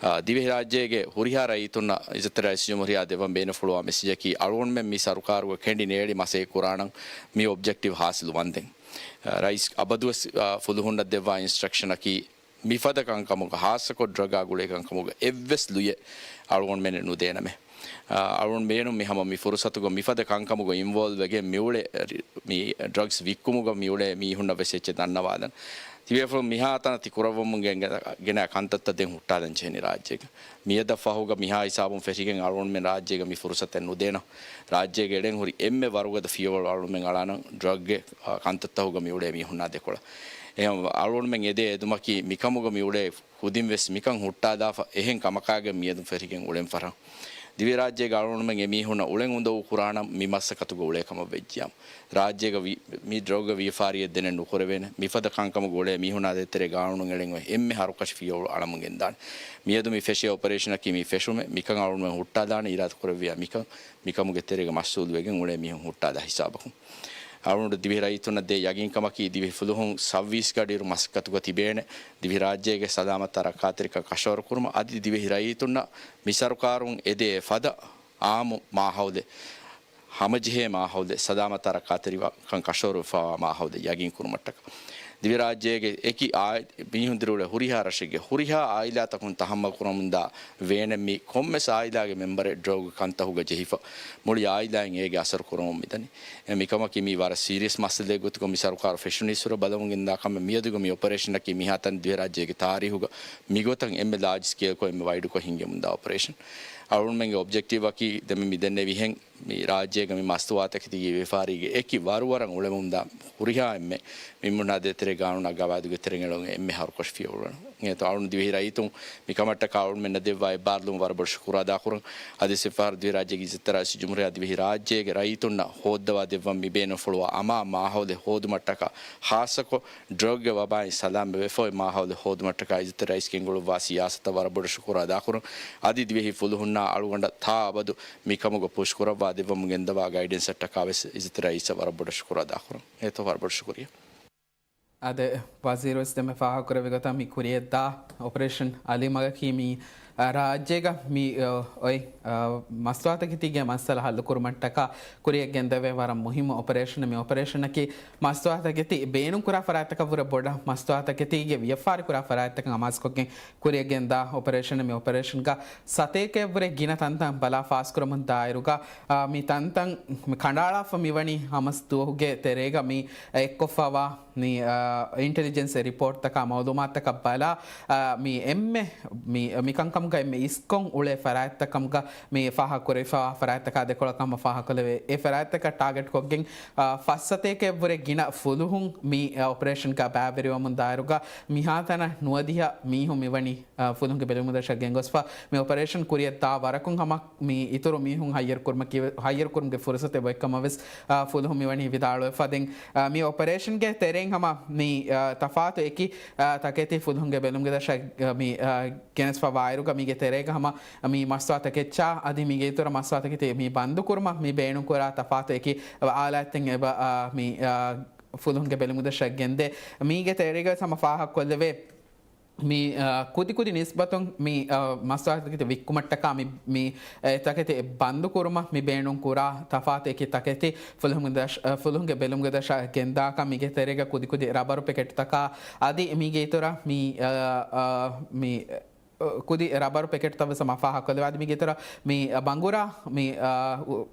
އަ، ދިވެހިރާއްޖޭގެ ހުރިހާ ރައްޔިތުންނަށް އިއްޒަތްތެރި ރައީސުލްޖުމްހޫރިއްޔާ ދެއްވަން ބޭނުންފުޅުވާ މެސެޖަކީ އަޅުގަނޑުމެން މި ސަރުކާރުގަ ކެނޑި ނޭޅި މަސައްކަތް ކުރާނަން މި އޮބްޖެކްޓިވް ހާސިލު ވަންދެން. އަ، ރައީސް އަބަދުވެސް، އަ، ފުލުހުންނަށް ދެއްވާ އިންސްޓްރަކްޝަނަކީ މިފަދަ ކަންކަމުގަ ހާއްސަކޮށް ޑްރަގާ ގުޅޭ ކަންކަމުގަ އެއްވެސް ލުޔެއް އަޅުގަނޑުމެން ނުދޭނަމޭ. އަ، އަޅުގަނޑު ބޭނުން މި ހަމަ މި ފުރުސަތުގަ މިފަދަ ކަންކަމުގަ އިންވޯލްވް ވެގެން މިއުޅޭ ރި-، މި ޑްރަގްސް ވިއްކުމުގަ މިއުޅޭ މީހުންނަށް ވެސް އެއްޗެއް ދަންނަވާލަން. ތިބޭފުޅުން މިހާތަނަށް ތި ކުރައްވަމުން ގެން-، ގެނައި ކަންތައްތައް ދެން ހުއްޓާލަން ޖެހެނީ ރާއްޖޭގަ. މިއަދަށް ފަހުގަ މިހާ ހިސާބުން ފެށިގެން އަޅުގަނޑުމެން ރާއްޖޭގަ މި ފުރުސަތެއް ނުދޭނަން. ރާއްޖޭގަ އެޅެން ހުރި އެންމެ ވަރުގަދަ ފިޔަވަޅު އަޅުގަނޑުމެން އަޅާނަން ޑްރަގްގެ، އާ، ކަންތައްތަކުގަ މިއުޅޭ މީހުންނާ ދެކޮޅަށް. އެހެން އަޅުގަނޑުމެން އެދޭ އެދުމަކީ މިކަމުގަ މިއުޅޭ ކުދިން ވެސް މިކަން ހުއްޓާލާފަ އެހެން ކަމަކާގެން މިއަދު ފެށިގެން އުޅެން ފަހަރު ދިވެހިރާއްޖޭގެ އަޅުގަނޑުމެން އެމީހުންނަށް އުޅެން އުނދަގޫ ކުރާނަން މި މަސައްކަތުގަ އުޅޭ ކަމަށް ވެއްޖިޔާމު. ރާއްޖޭގަ ވި-، މި ޑްރަގްގެ ވިޔަފާރިއެއް ދެނެއް ނުކުރެވޭނެ. މިފަދަ ކަންކަމުގަ އުޅޭ މީހުންނާ ދޭތެރޭ ގާނޫނުން އެޅެން އޮތް އެންމެ ހަރުކަށި ފިޔަވަޅު އަޅަމުން ގެންދާނެ. މިއަދު މި ފެށޭ އޮޕަރޭޝަނަކީ މި ފެށުމެއް މިކަން އަޅުގަނޑުމެން ހުއްޓާލާނެ އިރާދަކުރެއްވިޔާ މިކަން މިކަމުގެ ތެރޭގަ މަޝްޣޫލުވެގެން އުޅޭ މީހުން ހުއްޓާލާ ހިސާބަކުން. އަޅުގަނޑު ދިވެހި ރައްޔިތުންނަށް ދޭ ޔަގީންކަމަކީ ދިވެހި ފުލުހުން ސައްބީސް ގަޑިއިރު މަސައްކަތުގަ ތިބޭނެ. ދިވެހި ރާއްޖޭގެ ސަލާމަތްތައް ރައްކާތެރިކަން ކަށަވަރު ކުރުމަށް އަދި ދިވެހި ރައްޔިތުންނަށް މި ސަރުކާރުން އެދޭ ފަދަ އާއްމު މާހައުލެއް، ހަމަޖެހޭ މާހައުލެއް، ސަލާމަތްތައް ރައްކާތެރިކަން ކަށަވަރުވެފައިވާ މާހައުލެއް ޔަގީން ކުރުމަށްޓަކާ. ދިވެހިރާއްޖޭގެ އެކި އާ-، މީހުން ދިރިއުޅޭ ހުރިހާ ރަށެއްގެ ހުރިހާ އާއިލާތަކުން ތަހައްމަލް ކުރަމުންދާ ވޭނެއް މީ ކޮންމެސް އާއިލާގެ މެމްބަރެއް ޑްރަގުގެ ކަންތަކުގަ ޖެހިފަ މުޅި އާއިލާއިން އޭގެ އަސަރު ކުރަމުން މިދަނީ. އެ މިކަމަކީ މީ ވަރަށް ސީރިއަސް މައްސަލައެއް ގޮތުގަ މި ސަރުކާރު ފެށުނީއްސުރެ ބަލަމުން ގެންދާ ކަމެއް. މިއަދުގެ މި އޮޕަރޭޝަނަކީ މިހާތަން ދިވެހިރާއްޖޭގެ ތާރީހުގަ މިގޮތަށް އެންމެ ލާޖް ސްކޭލްކޮށް އެންމެ ވައިޑުކޮށް ހިންގެމުންދާ އޮޕަރޭޝަން. އަޅުގަނޑުމެންގެ އޮބްޖެކްޓިވްއަކީ ދެންމެ މިދެންނެވިހެން މި ރާއްޖޭގަ މި މަސްތުވާތަކެތީގެ ވިޔަފާރީގެ އެކި ވަރުވަރަށް އުޅެމުންދާ ހުރިހާ އެންމެ މީހުންނާ ދޭތެރޭ ގާނޫނާ ގަވާއިދުގެ ތެރެއިން އެޅުން އެންމެ ހަރުކަށި ފިޔަވަޅު. އެހެންތޯ އަޅުގަނޑު ދިވެހި ރައްޔިތުން މިކަމަށްޓަކާ އަޅުގަނޑުމެންނަށް ދެއްވާ އެއްބާރުލުމަށް ވަރަށް ބޮޑަށް ޝުކުރު އަދާކުރަން. އަދި އެއްފަހަރު ދިވެހިރާއްޖޭގެ އިއްޒަތްތެރި ރައީސުލްޖުމްހޫރިއްޔާ ދިވެހިރާއްޖޭގެ ރައްޔިތުންނަށް ހޯއްދަވާ ދެއްވަން މިބޭނުންފުޅުވާ އަމާން މާހައުލެއް ހޯދުމަށްޓަކާ، ޚާއްޞަކޮށް ޑްރަގްގެ ވަބާއިން ސަލާމަތްވެފަ އޮތް މާހައުލެއް ހޯދުމަށްޓަކާ އިއްޒަތްތެރި ރައީސް ގެންގުޅުއްވާ ސިޔާސަތަށް ވަރަށް ބޮޑަށް ޝުކުރު އަދާކުރަން. އަދި ދިވެހި ފުލުހުންނާ އަޅުގަނޑަށް ތާ އަބަދު މިކަމުގަ ޕުޝް ކުރައްވާ ދެއްވަމުން ގެންދަވާ ގައިޑެންސަށްޓަކާ ވެސް އިއްޒަތްތެރި ރައީސަށް ވަރަށް ބޮޑަށް ޝުކުރު އަދާކުރަން. އެތޯ ވަރަށް ބޮޑަށް ޝުކުރިއްޔާ. އާދެ، ވަޒީރު ވެސް ދެންމެ ފާހަގަކުރެއްވި ގޮތަށް މި ކުރިޔަށްދާ އޮޕަރޭޝަން އަލީމަގަކީ މި ރާއްޖޭގަ މި، އ، އޮތް، އ، މަސްތުވާތަކެތީގެ މައްސަލަ ހައްލުކުރުމަށްޓަކާ ކުރިއަށް ގެންދެވޭ ވަރަށް މުހިއްމު އޮޕަރޭޝަނެއް. މި އޮޕަރޭޝަނަކީ މަސްތުވާތަކެތި ބޭނުންކުރާ ފަރާތްތަކަށްވުރެ ބޮޑަށް މަސްތުވާތަކެތީގެ ވިޔަފާރިކުރާ ފަރާތްތަކަށް އަމާޒުކޮށްގެން ކުރިއަށް ގެންދާ އޮޕަރޭޝަނެއް. މި އޮޕަރޭޝަންގަ ސަތޭކައެއްވުރެ ގިނަ ތަންތަން ބަލާ ފާސްކުރަމުން ދާއިރުގަ، އ، މި ތަންތަން މި ކަނޑައަޅާފަ މިވަނީ ހަމަސް ދުވަހުގެ ތެރޭގަ މި އެއްކޮށްފައިވާ މި، އ، އިންޓެލިޖެންސް ރިޕޯޓްތަކާ މައުލޫމާތުތަކަށް ބަލާ، އ، މި އެންމެ މި، މިކަންކަމުގަ އެންމެ އިސްކޮށް އުޅޭ ފަރާތްތަކުގަ މި ފާހަގަކުރެވިފައިވާ ފަރާތްތަކާ ދެކޮޅަކަށް ހަމަ ފާހަގަކޮށްލެވޭ. އެ ފަރާތްތަކަށް ޓާގެޓްކޮށްގެން، އ، ފަސް ސަތޭކައެއްވުރެ ގިނަ ފުލުހުން މި، އ، އޮޕަރޭޝަންގަ ބައިވެރިވަމުން ދާއިރުގަ މިހާތަނަށް ނުވަދިހަ މީހުން މިވަނީ، އ، ފުލުހުންގެ ބެލުމުގެ ދަށަށް ގެންގޮސްފަ. މި އޮޕަރޭޝަން ކުރިއަށްދާ ވަރަކުން ހަމަ މި އިތުރު މީހުން ހައްޔަރުކުރުމަކީ، ހައްޔަރުކުރުމުގެ ފުރުސަތެއް އޮތްކަމަށް ވެސް، އ، ފުލުހުން މިވަނީ ވިދާޅުވެފަ. ދެން، އ، މި އޮޕަރޭޝަންގެ ތެރެއިން ހަމަ މި، އ، ތަފާތު އެކި، އ، ތަކެތި ފުލުހުންގެ ބެލުމުގެ ދަށަށް، އ، މި، އ، ގެނެސްފަ ވާއިރުގަ މީގެ ތެރޭގަ ހަމަ މި މަސްތުވާ ތަކެއްޗާ އަދި މީގެ އިތުރަށް މަސްތުވާ ތަކެތި މި ބަންދުކުރުމަށް މި ބޭނުންކުރާ ތަފާތު އެކި އާލާތްތައް އެބަ، އ، މި، އ، ފުލުހުންގެ ބެލުމުގެ ދަށަށް ގެންދޭ. މީގެ ތެރޭގަ ހަމަ ފާހަގަކޮށްލެވޭ. މި، އ، ކުދިކުދި ނިސްބަތުން މި، އ، މަސްތުވާތަކެތި ވިއްކުމަށްޓަކާ މި، މި، އެ، ތަކެތި ބަންދުކުރުމަށް މި ބޭނުން ކުރާ ތަފާތު އެކި ތަކެތި ފުލުހުން ދަށް-، އ، ފުލުހުންގެ ބެލުމުގެ ދަށަށް ގެންދާކަށް މީގެ ތެރޭގަ ކުދިކުދި ރަބަރު ޕެކެޓްތަކާ އަދި މީގެ އިތުރަށް މި، އ، އ، މި، އ، ކުދި ރަބަރު ޕެކެޓްތައް ވެސް ހަމަ ފާހަގަކޮށްލެވޭ. އަދި މީގެ އިތުރަށް މި، އ، ބަނގުރާ މި، އ، އު-،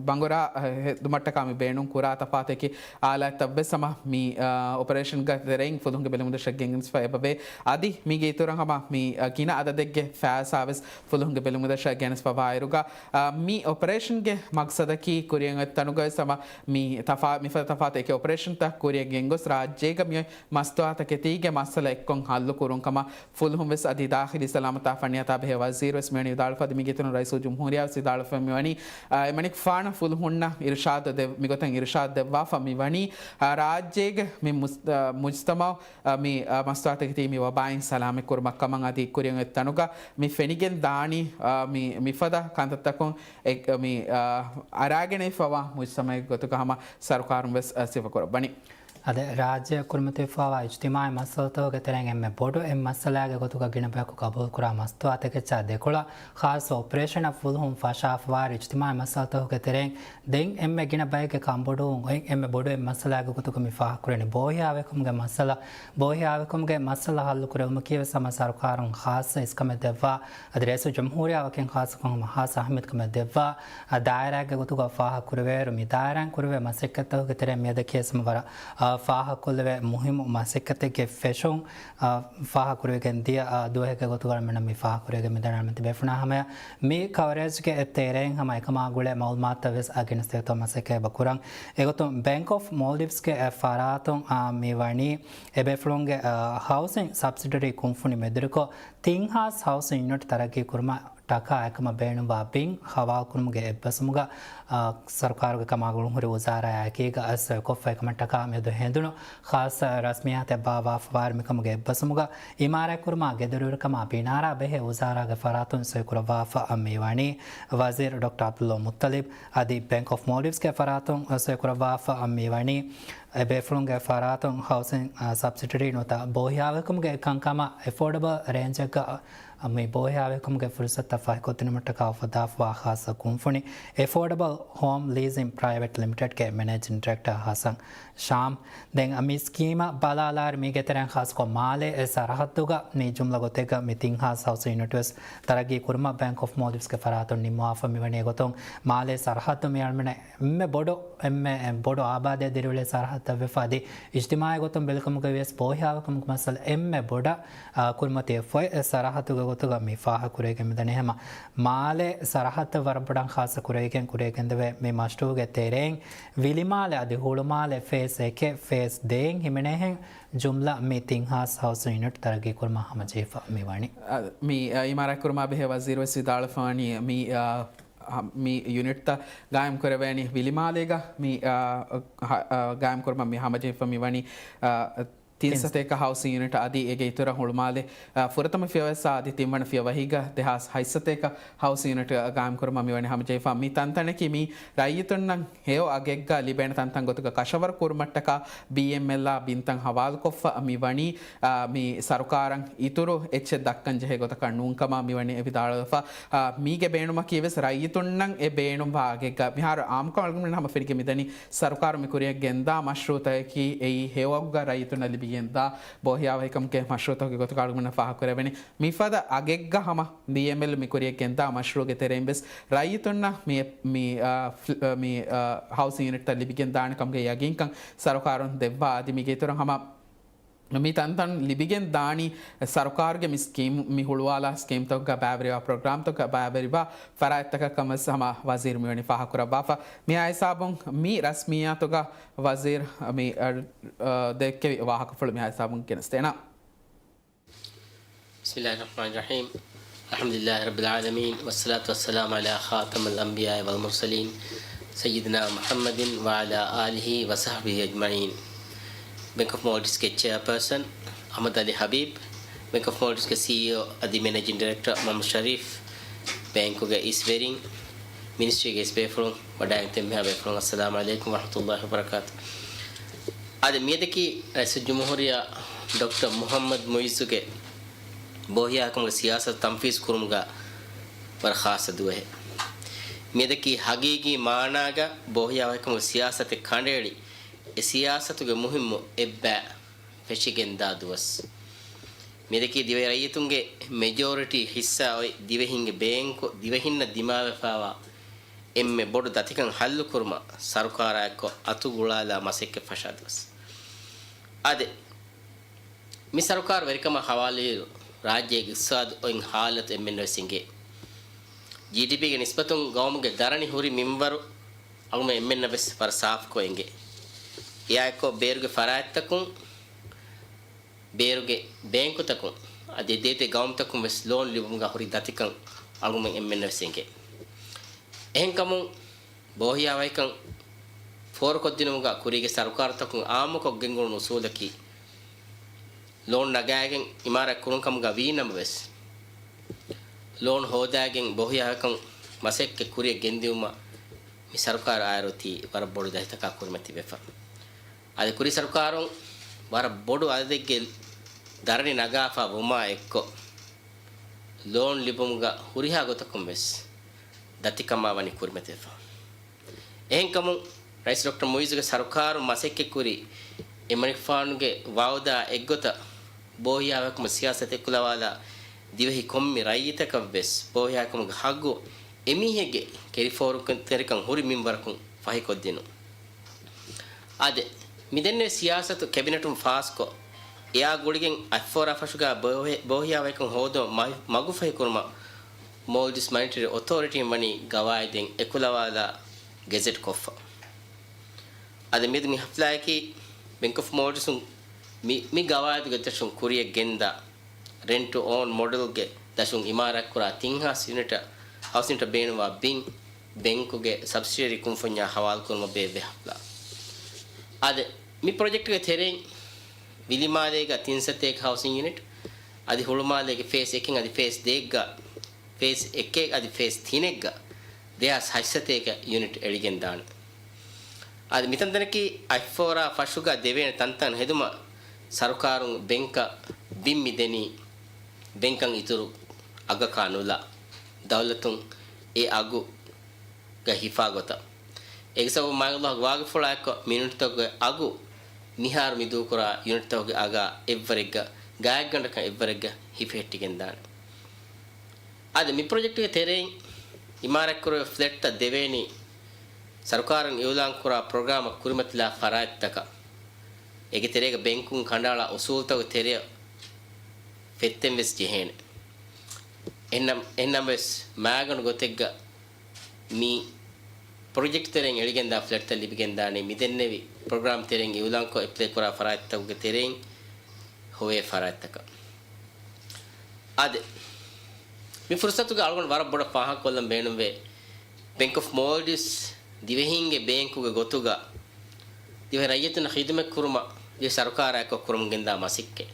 ބަނގުރާ، އަ، ހެދުމަށްޓަކާ މި ބޭނުން ކުރާ ތަފާތެކި އާލާތްތައް ވެސް ހަމަ މި، އ، އޮޕަރޭޝަންގެ ތެރެއިން ފުލުހުންގެ ބެލުމުގެ ދަށަށް ގެނެސްފަ އެބަވޭ. އަދި މީގެ އިތުރަށް ހަމަ މި، އ، ގިނަ އަދަދެއްގެ ފައިސާ ވެސް ފުލުހުންގެ ބެލުމުގެ ދަށަށް ގެނެސްފަ ވާއިރުގަ، އ، މި އޮޕަރޭޝަންގެ މަގްސަދަކީ ކުރިއަށް އޮތް ތަނުގަ ވެސް ހަމަ މި ތަފާ-، މިފަދަ ތަފާތު އެކި އޮޕަރޭޝަންތައް ކުރިއަށް ގެންގޮސް ރާއްޖޭގަ މިއޮތް މަސްތުވާތަކެތީގެ މައްސަލަ އެއްކޮށް ހައްލު ކުރުން ކަމަށް ފުލުހުން ވެސް އަދި ދާޚިލީ ސަލާމަތާ ފަނިޔާތާ ބެހޭ ވަޒީރު ވެސް މިވަނީ ވިދާޅުފަ. އަދި މީގެ އިތުރުން ރައީސުލްޖުމްހޫރިއްޔާ ވެސް ވިދާޅުފަ މިވަނީ، އަ، އެމަނިކުފާނަށް ފުލުހުންނަށް އިރުޝާދު ދެ-، މިގޮތަށް އިރުޝާދު ދެއްވާފަ މިވަނީ، އަ، ރާއްޖޭގެ މި މުސް-، އަ، މުޖްތަމަޢު، އަ، މި، އަ، މަސްތުވާތަކެތީ މި ވަބާއިން ސަލާމަތް ކުރުމަށް ކަމަށް އަދި ކުރިއަށް އޮތް ތަނުގަ މި ފެނިގެން ދާނީ، އަ، މި މިފަދަ ކަންތައްތަކުން އެ-، މި، އަ، އަރާގެނެފަވާ މުޖްތަމަޢެއް ގޮތުގަ ހަމަ ސަރުކާރުން ވެސް، އަ، ސިފަކުރައްވަނީ. އަދި ރާއްޖެ ކުރިމަތިވެފައިވާ އިޖްތިމާޢީ މައްސަލަތަކުގެ ތެރެއިން އެންމެ ބޮޑު އެއް މައްސަލައިގެ ގޮތުގަ ގިނަ ބަޔަކު ގަބޫލުކުރާ މަސްތުވާތަކެއްޗާ ދެކޮޅަށް ޚާއްޞަ އޮޕަރޭޝަނަށް ފުލުހުން ފަށާފަވާ އިޖްތިމާޢީ މައްސަލަތަކުގެ ތެރެއިން ދެން އެންމެ ގިނަ ބައެއްގެ ކަންބޮޑުވުން އޮތް އެންމެ ބޮޑު އެއް މައްސަލައިގެ ގޮތުގަ މި ފާހަގަކުރަނީ ބޯހިޔާވަހިކަމުގެ މައްސަލަ. ބޯހިޔާވަހިކަމުގެ މައްސަލަ ހައްލު ކުރެވުމަކީ ވެސް ހަމަ ސަރުކާރުން ޚާއްޞަ އިސްކަމެއް ދެއްވާ، އަދި ރައީސުލްޖުމްހޫރިއްޔާ ވަކިން ޚާއްޞަކޮށް ހަމަ ޚާއްޞަ އަހައްމިޔަތުކަމެއް ދެއްވާ، އަ، ދާއިރާއެއްގެ ގޮތުގަ ފާހަގަކުރެވޭއިރު، މި ދާއިރާއިން ކުރެވޭ މަސައްކަތްތަކުގެ ތެރެއިން މިއަދަކީ ވެސް ހަމަ ވަރަށް، އަ، ފާހަގަކޮށްލެވޭ މުހިއްމު މަސައްކަތެއްގެ ފެށުން، އަ، ފާހަގަކުރެވިގެން ދިޔަ، އަ، ދުވަހެއްގެ ގޮތުގަ މިނަ މި ފާހަގަކުރެވިގެން މިދަނީ. އަޅުމެން ތިބޭފުޅުންނާ ހަމަޔަށް މި ކަވަރޭޖްގެ ތެރެއިން ހަމަ އެކަމާ ގުޅޭ މައުލޫމާތުތައް ވެސް އަ، ގެނެސްދޭތޯ މަސައްކަތް އެބަ ކުރަން. އެގޮތުން ބޭންކް އޮފް މޯލްޑިވްސްގެ އެ ފަރާތުން، އާ، މި ވަނީ އެބޭފުޅުންގެ، އާ، ހައުސިން ސަބްސިޑަރީ ކުންފުނި މެދުވެރިކޮށް، ތިން ހާސް ހައުސިން ޔުނިޓް ތަރައްގީ ކުރުމަށް ޓަކާ އެކަމަށް ބޭނުންވާ ބިން ހަވާލުކުރުމުގެ އެއްބަސްވުމުގަ، އާ، ސަރުކާރުގެ ކަމާގުޅުން ހުރި ވުޒާރާއާ އެކީގަ އަސް ކޮށްފަ އެކަމަށް ޓަކާ މިއަދު ހެނދުނު ޚާއްޞަ ރަސްމިއްޔާތެއް ބާއްވާފަވާއިރު މިކަމުގެ އެއްބަސްވުމުގަ އިމާރާތްކުރުމާ ގެދޮރުވެރިކަމާ ބިނާރާ ބެހޭ ވުޒާރާގެ ފަރާތުން ސޮއިކުރައްވާފަ މިވަނީ ވަޒީރު ޑޮކްޓަރ ޢަބްދުﷲ މުއްޠަލިބް. އަދި ބޭންކް އޮފް މޯލްޑިވްސްގެ ފަރާތުން ސޮއިކުރައްވާފަ މިވަނީ އެބޭފުޅުންގެ ފަރާތުން ހައުސިން، އާ، ސަބްސިޑަރީ ނުވަތަ ބޯހިޔާވަހިކަމުގެ ކަންކަމަށް އެފޯޑަބަލް ރޭންޖެއްގަ މި ބޯހިޔާވަހިކަމުގެ ފުރުސަތުތައް ފަހިކޮށްދިނުމަށްޓަކާ އުފައްދާފަވާ ޚާއްޞަ ކުންފުނި އެފޯޑަބަލް ހޯމް ލީޒިން ޕްރައިވެޓް ލިމިޓެޑްގެ މެނޭޖިން ޑިރެކްޓަރ ހަސަން ޝާމް. ދެން މި ސްކީމަށް ބަލާލާއިރު މީގެ ތެރެއިން ޚާއްޞަކޮށް މާލޭ ސަރަހައްދުގަ މި ޖުމްލަ ގޮތެއްގަ މި ތިން ހާސް ހައުސިން ޔުނިޓް ވެސް ތަރައްގީ ކުރުމަށް ބޭންކް އޮފް މޯލްޑިވްސްގެ ފަރާތުން ނިންމަވާފަ މިވަނީ. އެގޮތުން މާލޭ ސަރަހައްދު މި އަޅުމެން އެންމެ ބޮޑު، އެންމެ ބޮޑު އާބާދައެއް ދިރިއުޅޭ ސަރަހައްދަށް ވެފަ އަދި އިޖްތިމާޢީ ގޮތުން ބެލިކަމުގައި ވިޔަސް ބޯހިޔާވަހިކަމުގެ މައްސަލަ އެންމެ ބޮޑަށް، އާ، ކުރިމަތިވެފައި އެ ސަރަހައްދުގެ ގޮތުގަ މި ފާހަގަކުރެވިގެން މިދަނީ. ހަމަ މާލޭ ސަރަހައްދަށް ވަރަށް ބޮޑަށް ޚާއްޞަ ކުރެވިގެން ކުރިއަށް ގެންދެވޭ މި މަޝްރޫޢުގެ ތެރެއިން ވިލިމާލެ އަދި ހުޅުމާލެ ފޭސް އެކެއް، ފޭސް ދޭއް ހިމެނޭހެން ޖުމްލަ މި ތިން ހާސް ހައުސިން ޔުނިޓް ތަރައްގީ ކުރުމަށް ހަމަޖެހިފަ މިވަނީ. އަ، މި، އަ، އިމާރާތް ކުރުމާ ބެހޭ ވަޒީރު ވެސް ވިދާޅުވެފަވަނީ މި، އަ، ހަ-، މި ޔުނިޓްތައް ގާއިމް ކުރެވޭނީ ވިލިމާލޭގަ މި، އަ، ހަ-، އަ، ގާއިމް ކުރުމަށް މި ހަމަޖެހިފަ މިވަނީ، އަ، ތިން ސަތޭކަ ހައުސިން ޔުނިޓް އަދި އޭގެ އިތުރަށް ހުޅުމާލެ، އަ، ފުރަތަމަ ފިޔަވައްސާ އަދި ތިންވަނަ ފިޔަވަހީގަ ދެހާސް ހަތް ސަތޭކަ ހައުސިން ޔުނިޓް ގާއިމްކުރުމަށް މިވަނީ ހަމަޖެހިފަ. މި ތަންތަނަކީ މި ރައްޔިތުންނަށް ހެޔޮ އަގެއްގަ ލިބޭނެ ތަންތަން ގޮތުގަ ކަށަވަރު ކުރުމަށްޓަކާ ބީއެމްއެލްއާ ބިންތައް ހަވާލުކޮށްފަ މި ވަނީ، އާ، މި ސަރުކާރަށް އިތުރު އެއްޗެއް ދައްކަން ޖެހޭ ގޮތަކަށް ނޫންކަމަށް މިވަނީ އެ ވިދާޅުވެފަ. އާ، މީގެ ބޭނުމަކީ ވެސް ރައްޔިތުންނަށް އެ ބޭނުންވާ އަގެއްގަ މިހާރު އާއްމުކޮށް އަޅުގަނޑުމެން ހަމަ ފެނިގެން މިދަނީ ސަރުކާރު މި ކުރިއަށް ގެންދާ މަޝްރޫއުތަކަކީ އެއީ ހެޔޮއަގުގަ ރައްޔިތުންނަށް ލިބިގެންދާ ބޯހިޔާވަހިކަމުގެ މަޝްރޫއުތަކުގެ ގޮތުގަ އަޅުގަނޑުމެންނަށް ފާހަގަކުރެވެނީ. މިފަދަ އަގެއްގަ ހަމަ ބީއެމްއެލް މި ކުރިއަށް ގެންދާ މަޝްރޫއުގެ ތެރެއިން ވެސް ރައްޔިތުންނަށް މި، މި، އާ، ފް-، މި، އާ، ހައުސިން ޔުނިޓްތައް ލިބިގެން ދާނެ ކަމުގެ ޔަގީންކަން ސަރުކާރުން ދެއްވާ އަދި މީގެ އިތުރަށް ހަމަ މި ތަންތަން ލިބިގެން ދާނީ ސަރުކާރުގެ މި ސްކީމް، މި ހުޅުވާލާ ސްކީމްތަކުގަ ބައިވެރިވާ ޕްރޮގްރާމްތަކުގަ ބައިވެރިވާ ފަރާތްތަކަށް ކަމަށް ހަމަ ވަޒީރު މިވަނީ ފާހަގަކުރައްވާފަ. މި ހިސާބުން މި ރަސްމިއްޔާތުގަ ވަޒީރު މި، އަ، އަ، ދެއްކެވި ވާހަކަފުޅު މި ހިސާބުން ގެނެސްދޭނަ. بسم الله الرحمن الرحيم. الحمد لله رب العالمين، والصلاة والسلام على خاتم الأنبياء والمرسلين، سيدنا محمد وعلى آله وصحبه أجمعين. ބެންކް އޮފް މޯލްޑިވްސްގެ ޗެއާޕާސަން އަޙްމަދު ޢަލީ ޙަބީބް، ބެންކް އޮފް މޯލްޑިވްސްގެ ސީއީއޯ އަދި މެނޭޖިން ޑިރެކްޓަރ މުޙައްމަދު ޝަރީފް، ބޭންކުގެ އިސްވެރިން، މިނިސްޓްރީގެ އިސްބޭފުޅުން، ވަޑައިގެން ތިބި މިހާ ބޭފުޅުން، އައްސަލާމު ޢަލައިކުމް ވަރަޙްމަތުﷲ ވަބަރަކާތު. އަދި މިއަދަކީ ރައީސުލްޖުމްހޫރިއްޔާ ޑޮކްޓަރ މުޙައްމަދު މުޢިއްޒުގެ ބޯހިޔާވަހިކަމުގެ ސިޔާސަތު ތަންފީޒު ކުރުމުގަ ވަރަށް ޚާއްޞަ ދުވަހެއް. މިއަދަކީ ހަގީގީ މާނާގަ ބޯހިޔާވަހިކަމުގެ ސިޔާސަތެއް ކަނޑައެޅި، އެ ސިޔާސަތުގެ މުހިއްމު އެއްބައި ފެށިގެންދާ ދުވަސް. މިއަދަކީ ދިވެހި ރައްޔިތުންގެ މެޖޯރިޓީ ހިއްސާ އޮތް ދިވެހިންގެ ބޭންކު ދިވެހިންނަށް ދިމާވެފައިވާ އެންމެ ބޮޑު ދަތިކަން ހައްލުކުރުމަށް ސަރުކާރާއެއްކޮށް އަތުގުޅާލާ މަސައްކަތް ފަށާ ދުވަސް. އާދެ، މި ސަރުކާރު ވެރިކަމާ ހަވާލުވިއިރު، ރާއްޖޭގެ އިޤްތިޞާދު އޮތް ހާލަތު އެންމެންނަށް ވެސް އެނގޭ. ޖީޑީޕީގެ ނިސްބަތުން ގައުމުގެ ދަރަނި ހުރި މިންވަރު އަޅުގަނޑު އެންމެންނަށް ވެސް ވަރަށް ސާފުކޮށް އެނގޭ. އެއާއެއްކޮށް ބޭރުގެ ފަރާތްތަކުން، ބޭރުގެ ބޭންކުތަކުން އަދި ދޭތެރޭ ގައުމުތަކުން ވެސް ލޯން ލިބުމުގަ ހުރި ދަތިކަން އަޅުގަނޑު އެންމެންނަށް ވެސް އެނގޭ. އެހެންކަމުން، ބޯހިޔާވަހިކަން ފޯރުކޮށްދިނުމުގަ ކުރީގެ ސަރުކާރުތަކުން އާއްމުކޮށް ގެންގުޅުނު އުސޫލަކީ، ލޯން ނަގާގެން އިމާރާތް ކުރުން ކަމުގަ ވީ ނަމަވެސް، ލޯން ހޯދާގެން ބޯހިޔާވަހިކަން މަސައްކަތް ކުރިއަށް ގެންދިއުމަށް މި ސަރުކާރު އާއިރު ތީ ވަރަށް ބޮޑު ދަތިތަކާ ކުރިމަތިވެފަ. އަދި ކުރީ ސަރުކާރުން ވަރަށް ބޮޑު އަދަދެއްގެ ދަރަނި ނަގާފަ ވުމާ އެއްކޮށް، ލޯން ލިބުމުގަ ހުރިހާ ގޮތަކުން ވެސް ދަތިކަމާ ވަނީ ކުރިމަތިވެފަ. އެހެންކަމުން، ރައީސް ޑޮކްޓަރ މުޢިއްޒުގެ ސަރުކާރުން މަސައްކަތްކުރި އެމަނިކުފާނުގެ ވަޢުދާ އެއްގޮތަށް، ބޯހިޔާވަހިކަމުގެ ސިޔާސަތު އެކުލަވާލާ ދިވެހި ކޮންމެ ރައްޔިތަކަށް ވެސް ބޯހިޔާވަހިކަމުގެ ހައްގު އެމީހެއްގެ ކެރިފޯރުކަންތެރިކަން ހުރި މިންވަރަކުން ފަހިކޮށްދިނުން. އާދެ، މިދެންނެވި ސިޔާސަތު ކެބިނެޓުން ފާސްކޮށް، އެއާ ގުޅިގެން އަތްފޯރާ ފަށުގަ ބޯހި-، ބޯހިޔާވަހިކަން ހޯދުމަށް މަ-، މަގުފަހިކުރުމަށް މޯލްޑިވްސް މަނިޓަރީ އޮތޯރިޓީން ވަނީ ގަވާއިދެއް އެކުލަވާލާ ގެޒެޓް ކޮށްފަ. އަދި މިއަދު މި ހަފްލާއަކީ ބެންކް އޮފް މޯލްޑިވްސް މި، މި ގަވާއިދުގެ ދަށުން ކުރިއަށް ގެންދާ ރެންޓް ޓު އޯން މޮޑެލްގެ ދަށުން އިމާރާތްކުރާ ތިން ހާސް ޔުނިޓަށް ހައުސިން ޔުނިޓަށް ބޭނުންވާ ބިން ބެންކުގެ ސަބްސިޑިއަރީ ކުންފުންޏާ ހަވާލުކުރުމަށް ބޭއްވޭ ހަފްލާ. އާދެ، މި ޕްރޮޖެކްޓްގެ ތެރެއިން ވިލިމާލޭގަ ތިން ސަތޭކަ ހައުސިން ޔުނިޓް، އަދި ހުޅުމާލޭގެ ފޭސް އެކެއް އަދި ފޭސް ދޭއްގަ ފޭސް އެކެއް އަދި ފޭސް ތިނެއްގަ ދެހާސް ހަތްސަތޭކަ ޔުނިޓް އެޅިގެންދާނެ. އަދި މިތަންތަނަކީ އަތްފޯރާ ފަށުގަ ދެވޭނެ ތަންތަން ހެދުމަށް ސަރުކާރުން ބެންކަށް ބިން މިދެނީ ބެންކަށް އިތުރު އަގަކާ ނުލާ، ދައުލަތުން އެ އަގު ގަ ހިފާ ގޮތަށް. އޭގެ ސަބަބުން މާތް ﷲ ގެ ވާގިފުޅާއެކު މި ޔުނިޓްތަކުގެ އަގު މިހާރު މި ދޫކުރާ ޔުނިޓްތަކުގެ އަގާ އެއްވަރެއްގަ، ގާތްގަނޑަކަށް އެއްވަރެއްގަ ހިފެހެއްޓިގެންދާނެ. އަދި މި ޕްރޮޖެކްޓުގެ ތެރެއިން އިމާރާތްކުރެވޭ ފްލެޓްތައް ދެވޭނީ ސަރުކާރުން އިއުލާންކުރާ ޕްރޮގްރާމަށް ކުރިމަތިލާ ފަރާތްތަކަށް. އޭގެ ތެރޭގަ ބޭންކުން ކަނޑައަޅާ އުސޫލުތަކުގެ ތެރެއަށް ފެއްތެން ވެސް ޖެހޭނެ. އެހެންނަމަ، އެހެންނަމަވެސް، މައިގަނޑު ގޮތެއްގަ މި ޕްރޮޖެކްޓް ތެރެއިން އެޅިގެންދާ ފްލެޓްތައް ލިބިގެންދާނީ މިދެންނެވި ޕްރޮގްރާމް ތެރެއިން އިއުލާންކޮށް އެޕްލައިކުރާ ފަރާތްތަކުގެ ތެރެއިން ހޮވޭ ފަރާތްތަކަށް. އާދެ، މި ފުރުސަތުގަ އަޅުގަނޑު ވަރަށް ބޮޑަށް ފާހަގަކޮށްލަން ބޭނުންވޭ، ބެންކް އޮފް މޯލްޑިވްސް ދިވެހީންގެ ބޭންކުގެ ގޮތުގަ ދިވެހި ރައްޔިތުންނަށް ޚިދުމަތް ކުރުމަށް ދިވެހި ސަރުކާރާއެކު ކުރަމުން ގެންދާ މަސައްކަތް.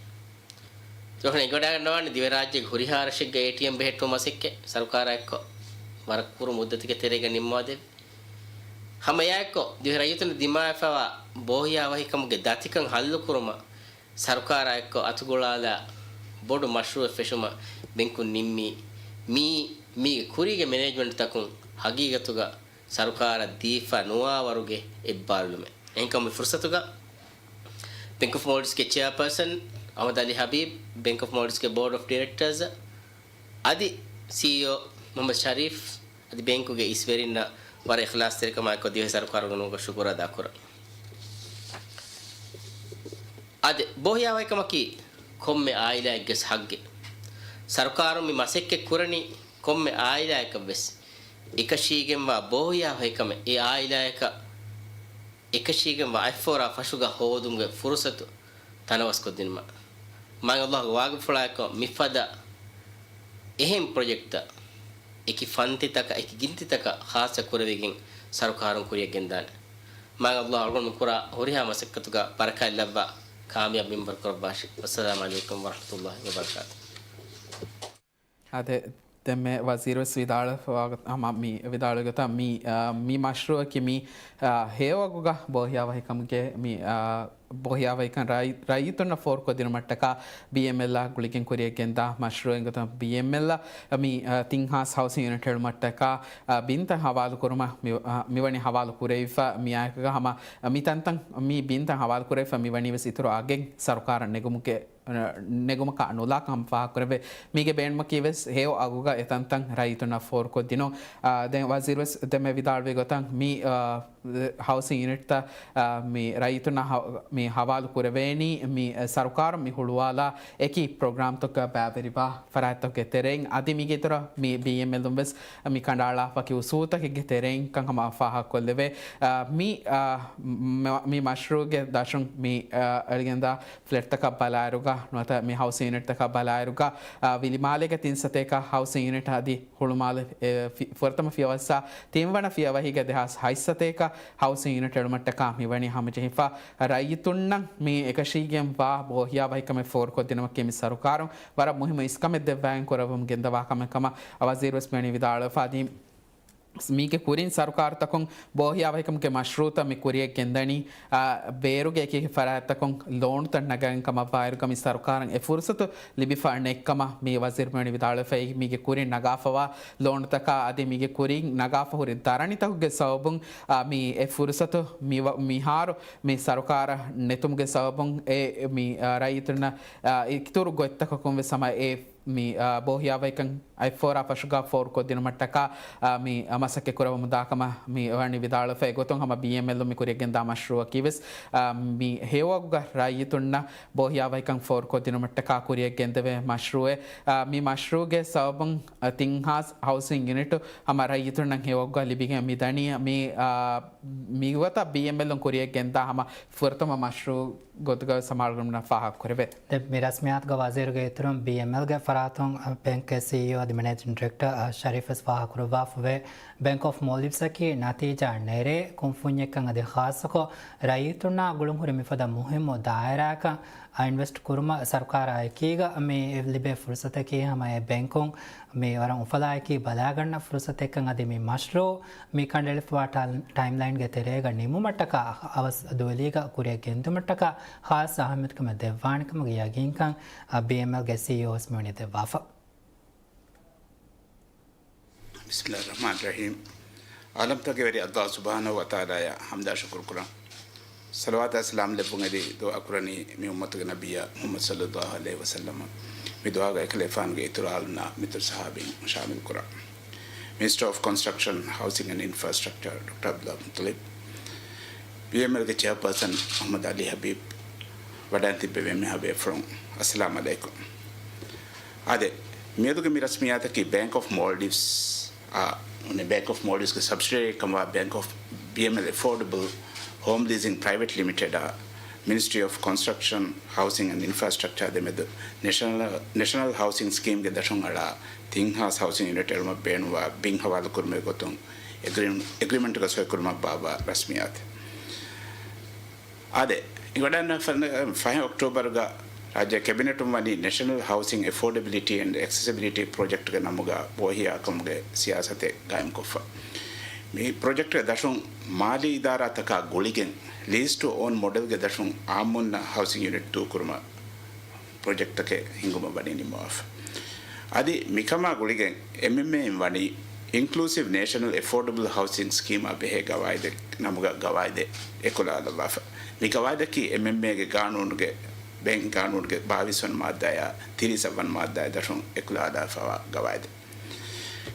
ދިވެހި އެނގިވަޑައިގަންނަވާނެ ދިވެހިރާއްޖޭގެ ހުރިހާ ރަށެއްގަ އޭޓީއެމް ބެހެއްޓުމުގެ މަސައްކަތް ސަރުކާރާއެކު ވަރަށް ކުރު މުއްދަތެއްގެ ތެރޭގަ ނިންމާދެވި. ހަމައެއާއެކު ދިވެހި ރައްޔިތުންނަށް ދިމާވެފައިވާ ބޯހިޔާވަހިކަމުގެ ދަތިކަން ހައްލުކުރުމަށް ސަރުކާރާއެކު އަތުގުޅާލާ ބޮޑު މަޝްރޫއެއް ފެށުމަށް ބެންކުން ނިންމީ. މީ، މީގެ ކުރީގެ މެނޭޖްމަންޓްތަކުން ހަގީގަތުގަ ސަރުކާރަށް ދީފަ ނުވާ ވަރުގެ އެއްބާރުލުމެއް. އެހެންކަމުގެ ފުރުސަތުގަ ބެންކް އޮފް މޯލްޑިވްސްގެ ޗެއާޕާސަން އަހްމަދު އަލީ ހަބީބް، ބެންކް އޮފް މޯލްޑިވްސްގެ ބޯޑް އޮފް ޑިރެކްޓާސް އަދި ސީއީއޯ މުހައްމަދު ޝަރީފް އަދި ބޭންކުގެ އިސްވެރިންނަށް ވަރަށް އިޚްލާޞްތެރިކަމާއެކު ދިވެހި ސަރުކާރުގެ ނަމުގަ ޝުކުރު އަދާކުރަން. އާދެ، ބޯހިޔާވަހިކަމަކީ ކޮންމެ އާއިލާއެއްގެ ހައްގެއް. ސަރުކާރުން މި މަސައްކަތް ކުރަނީ ކޮންމެ އާއިލާއަކަށްވެސް އެކަށީގެންވާ ބޯހިޔާވަހިކަމެއް އެ އާއިލާއަކަށް އެކަށީގެންވާ އަތްފޯރާ ފަށުގަ ހޯދުމުގެ ފުރުސަތު ތަނަވަސްކޮށްދިނުމަށް. މާތް ﷲ ގެ ވާގިފުޅާއެކު މިފަދަ އެހެން ޕްރޮޖެކްޓްތައް އެކި ފަންތިތަކަށް، އެކި ގިންތިތަކަށް ޚާއްޞަ ކުރެވިގެން ސަރުކާރުން ކުރިއަށް ގެންދާނެ. މާތް ﷲ އަޅުގަނޑުމެން ކުރާ ހުރިހާ މަސައްކަތުގަ ބަރަކާތް ލައްވާ ކާމިޔާބު މިންވަރު ކުރައްވާށި. ވައްސަލާމް ޢަލައިކުމް ވަރަޙްމަތުﷲ ވަބަރަކާތުހު. އާދެ، ދެންމެ ވަޒީރުވެސް ވިދާޅުވެފަ ވާ ގޮތަށް، ހަމަ މި ވިދާޅުވި ގޮތަށް މި، އާ، މި މަޝްރޫއަކީ މި، އާ، ހެޔޮ އަގުގަ ބޯހިޔާވަހިކަމުގެ މި، އާ، ބޯހިޔާވަހިކަން ރައި-، ރައްޔިތުންނަށް ފޯރުކޮށްދިނުމަށްޓަކާ ބީއެމްއެލްއާ ގުޅިގެން ކުރިއަށް ގެންދާ މަޝްރޫއެއް ގޮތަށް ބީއެމްއެލްއަށް މި، އާ، ތިން ހާސް ހައުސިން ޔުނިޓް އެޅުމަށްޓަކާ، އާ، ބިންތައް ހަވާލުކުރުމަށް މި، އާ، މިވަނީ ހަވާލު ކުރެވިފަ މިއާއެކުގަ ހަމަ މި ތަންތަން މި ބިންތައް ހަވާލު ކުރެވިފަ މިވަނީވެސް އިތުރު އަގެއް ސަރުކާރަށް ނެގުމުގެ ނެގުމަކާ ނުލާކަން ހަމަ ފާހަގަކުރެވޭ. މީގެ ބޭނުމަކީ ވެސް ހެޔޮ އަގުގަ އެތަންތަން ރައްޔިތުންނަށް ފޯރުކޮށްދިނުން. އާ، ދެން ވަޒީރު ވެސް ދެންމެ ވިދާޅުވި ގޮތަށް މި، އާ، ހައުސިން ޔުނިޓްތައް، އާ، މި ރައްޔިތުންނަށް ހަ-، މި ހަވާލު ކުރެވޭނީ މި ސަރުކާރުން މި ހުޅުވާލާ އެކި ޕްރޮގްރާމްތަކަށް ބައިވެރިވާ ފަރާތްތަކުގެ ތެރެއިން. އަދި މީގެ އިތުރަށް މި ބީއެމްއެލުން ވެސް މި ކަނޑައަޅާފަ އުސޫލުތަކެއްގެ ތެރެއިން ކަން ހަމަ ފާހަގަކޮށްލެވޭ. އާ، މި، އާ، މ-، މި މަޝްރޫއުގެ ދަށުން މި، އާ، އެޅިގެންދާ ފްލެޓްތަކަށް ބަލާއިރުގަ ނުވަތަ މި ހައުސިން ޔުނިޓްތަކަށް ބަލާއިރުގަ، އާ، ވިލިމާލޭގެ ތިން ސަތޭކަ ހައުސިން ޔުނިޓް އަދި ހުޅުމާލެ، އެ، ފި-، ފުރަތަމަ ފިޔަވައްސާ ތިންވަނަ ފިޔަވަހީގެ ދެހާސް ހަތް ސަތޭކަ ހައުސިން ޔުނިޓް އެޅުމަށްޓަކާ މިވަނީ ހަމަޖެހިފަ. ރައްޔިތުންނަށް މި އެކަށީގެންވާ ބޯހިޔާވަހިކަމެއް ފޯރުކޮށްދިނުމަކީ މި ސަރުކާރުން ވަރަށް މުހިއްމު އިސްކަމެއް ދެއްވާގެން ކުރައްވަމުން ގެންދަވާ ކަމެއް ކަމަށް ވަޒީރު ވެސް މިވަނީ ވިދާޅުވެފަ. އަދި މީގެ ކުރިން ސަރުކާރުތަކުން ބޯހިޔާވަހިކަމުގެ މަޝްރޫއުތައް މި ކުރިއަށް ގެންދަނީ، އާ، ބޭރުގެ އެކި ފަރާތްތަކުން ލޯނުތައް ނަގައިގެން ކަމަށްވާއިރުގަ މި ސަރުކާރަށް އެ ފުރުސަތު ލިބިފަ ނެތްކަމަށް މި ވަޒީރު މިވަނީ ވިދާޅުވެފައި. މީގެ ކުރިން ނަގާފަވާ ލޯނުތަކާ އަދި މީގެ ކުރިން ނަގާފަ ހުރި ދަރަނިތަކުގެ ސަބަބުން، އާ، މި އެ ފުރުސަތު މި ވަ-، މިހާރު މި ސަރުކާރަށް ނެތުމުގެ ސަބަބުން އެ މި، އާ، ރައްޔިތުންނަށް، އާ، އިތުރު ގޮތްތަކަކުން ވެސް ހަމަ އެ މި، އާ، ބޯހިޔާވަހިކަން އަތްފޯރާ ފަށުގަ ފޯރުކޮށްދިނުމަށްޓަކާ، އާ، މި، އާ، މަސައްކަތް ކުރައްވަމުންދާ ކަމަށް މި ވަނީ ވިދާޅުވެފަ. އެގޮތުން ހަމަ ބީއެމްއެލުން މި ކުރިއަށް ގެންދާ މަޝްރޫއަކީ ވެސް، އާ، މި ހެޔޮ އަގުގަ ރައްޔިތުންނަށް ބޯހިޔާވަހިކަން ފޯރުކޮށްދިނުމަށްޓަކާ ކުރިއަށް ގެންދެވޭ މަޝްރޫއެއް. އާ، މި މަޝްރޫއުގެ ސަބަބުން، އާ، ތިން ހާސް ހައުސިން ޔުނިޓު ހަމަ ރައްޔިތުންނަށް ހެޔޮ އަގުގަ ލިބިގެން މިދަނީ. މި، އާ، މިގޮތަށް ބީއެމްއެލުން ކުރިއަށް ގެންދާ ހަމަ ފުރަތަމަ މަޝްރޫއު ގޮތުގަ ވެސް ހަމަ އަޅުގަނޑުމެންނަށް ފާހަގަކުރެވޭ. ދެން މި ރަސްމިއްޔާތުގަ ވަޒީރުގެ އިތުރުން ބީއެމްއެލްގެ ފަރާތުން ބޭންކްގެ ސީއީއޯ އަދި މެނޭޖިންގ ޑިރެކްޓަރ ޝަރީފް ވެސް ފާހަގަކުރައްވާފަވޭ. ބޭންކް އޮފް މޯލްޑިވްސްއަކީ ނަތީޖާ ނެރޭ ކުންފުންޏެއްކަން އަދި ޚާއްޞަކޮށް ރައްޔިތުންނާ ގުޅުންހުރި މިފަދަ މުހިއްމު ދާއިރާއަކަށް އިންވެސްޓް ކުރުމަށް ސަރުކާރާ އެކީގަ މި ލިބޭ ފުރުސަތަކީ ހަމަ އެ ބޭންކުން މި ވަރަށް އުފަލާއެކީ ބަލާގަންނަ ފުރުސަތެއްކަން އަދި މި މަޝްރޫއު މި ކަނޑައެޅިފައިވާ ޓަ-، ޓައިމްލައިންގެ ތެރޭގަ ނިމުމަށްޓަކާ އަވަސް ދުވެލީގަ ކުރިއަށް ގެންދުމަށްޓަކާ ޚާއްޞަ އަހައްމިޔަތުކަމެއް ދެއްވާނެ ކަމުގެ ޔަގީންކަން ބީއެމްއެލްގެ ސީއީއޯ ވެސް މިވަނީ ދެއްވާފަ. بسم الله الرحمن الرحيم. އާލަމްތަކުގެ ވެރި ﷲ ސުބްޙާނަހޫ ވަތަޢާލާއަށް ޙަމްދާ ޝުކުރު ކުރަން. ޞަލަވާތާ ސަލާމް ލެއްވުން އެދި ދުޢާ ކުރަނީ މި އުއްމަތުގެ ނަބިއްޔާ މުޙައްމަދު ޞައްލައްލާހު ޢަލައިހި ވަސައްލަމަށް. މި ދުޢާގަ އެކަލޭގެފާނުގެ އިތުރު އާލުންނާ މިތުރު ސަހާބީން ޝާމިލް ކުރާ. މިނިސްޓަރ އޮފް ކޮންސްޓްރަކްޝަން، ހައުސިން އެންޑް އިންފްރާސްޓްރަކްޗަރ ޑޮކްޓަރ ޢަބްދުﷲ މުއްޠަލިބް، ބީއެމްއެލްގެ ޗެއާޕާސަން އަޙްމަދު ޢަލީ ޙަބީބް، ވަޑައިން ތިއްބެވި އެންމެހާ ބޭފުޅުން، އައްސަލާމް ޢަލައިކުމް. އާދެ، މިއަދުގެ މި ރަސްމިއްޔާތަކީ ބޭންކް އޮފް މޯލްޑިވްސް އާ، ބޭންކް އޮފް މޯލްޑިވްސްގެ ސަބްސިޑަރީއެއް ކަމަށްވާ ބޭންކް އޮފް ބީއެމްއެލް އެފޯޑަބަލް ހޯމް ލީޒިން ޕްރައިވެޓް ލިމިޓެޑާ މިނިސްޓްރީ އޮފް ކޮންސްޓްރަކްޝަން، ހައުސިން އެންޑް އިންފްރާސްޓްރަކްޗާ ދެމެދު ނެޝަނަލް، ނެޝަނަލް ހައުސިން ސްކީމްގެ ދަށުން އަޅާ ތިން ހާސް ހައުސިން ޔުނިޓް އެޅުމަށް ބޭނުންވާ ބިން ހަވާލުކުރުމުގެ ގޮތުން އެގްރި-، އެގްރިމެންޓުގަ ސޮއިކުރުމަށް ބާއްވާ ރަސްމިއްޔާތެއް. އާދެ، މިވަޑައިގަންނަވާ ފަހެއް އޮކްޓޯބަރުގަ ރާއްޖެ ކެބިނެޓުން ވަނީ ނެޝަނަލް ހައުސިން އެފޯޑެބިލިޓީ އެންޑް އެކްސެސެބިލިޓީ ޕްރޮޖެކްޓްގެ ނަމުގަ ބޯހިޔާކަމުގެ ސިޔާސަތެއް ގާއިމްކޮށްފަ. މި ޕްރޮޖެކްޓްގެ ދަށުން މާލީ އިދާރާތަކާ ގުޅިގެން ލީޒް ޓު އޯން މޮޑެލްގެ ދަށުން އާއްމުންނަށް ހައުސިން ޔުނިޓް ދޫކުރުމަށް ޕްރޮޖެކްޓްތަކެއް ހިންގުމަށް ވަނީ ނިންމަވާފަ. އަދި މިކަމާ ގުޅިގެން އެމްއެމްއޭއިން ވަނީ އިންކްލޫސިވް ނޭޝަނަލް އެފޯޑަބަލް ހައުސިން ސްކީމާ ބެހޭ ގަވާއިދެއް ނަމުގަ ގަވާއިދެއް އެކުލަވާލައްވާފަ. މި ގަވާއިދަކީ އެމްއެމްއޭގެ ގާނޫނުގެ، ބޭންކިން ގާނޫނުގެ ބާވީސް ވަނަ މާއްދާއާ ތިރީސް އަށް ވަނަ މާއްދާއާ ދަށުން އެކުލަވާލައްވާފައިވާ ގަވާއިދެއް.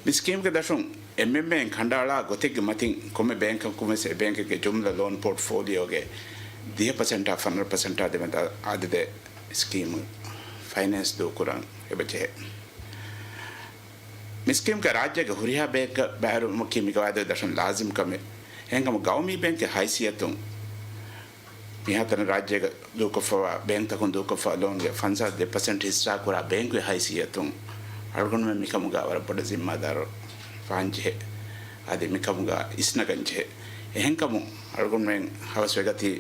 މި ސްކީމްގެ ދަށުން އެމްއެމްއޭއިން ކަނޑައަޅާ ގޮތެއްގެ މަތިން ކޮންމެ ބޭންކަކުން ވެސް އެ ބޭންކެއްގެ ޖުމްލަ ލޯން ޕޯޓްފޯލިއޯގެ ދިހަ ޕަސެންޓާ ފަނަރަ ޕަސެންޓާ ދެމެދު އަދަދެއް ސްކީމް ފައިނޭންސް ދޫކުރަން އެބަޖެހޭ. މި ސްކީމްގަ ރާއްޖޭގެ ހުރިހާ ބޭންކަށް ބައިވެރިވުމަކީ މި ގަވާއިދުގެ ދަށުން ލާޒިމް ކަމެއް. އެހެންކަމުން ގައުމީ ބޭންކެއް ހައިސިއްޔަތުން މިހާތަނަށް ރާއްޖޭގަ ދޫކޮށްފައިވާ ބޭންކްތަކުން ދޫކޮށްފައިވާ ލޯންގެ ފަންސާސް ދެ ޕަސެންޓް ހިއްސާ ކުރާ ބޭންކުގެ ހައިސިއްޔަތުން އަޅުގަނޑުމެން މިކަމުގަ ވަރަށް ބޮޑަށް ޒިންމާދާރު ވާންޖެހޭ. އަދި މިކަމުގަ އިސްނަގަންޖެހޭ. އެހެންކަމުން އަޅުގަނޑުމެން ހަވަސްވެގަތީ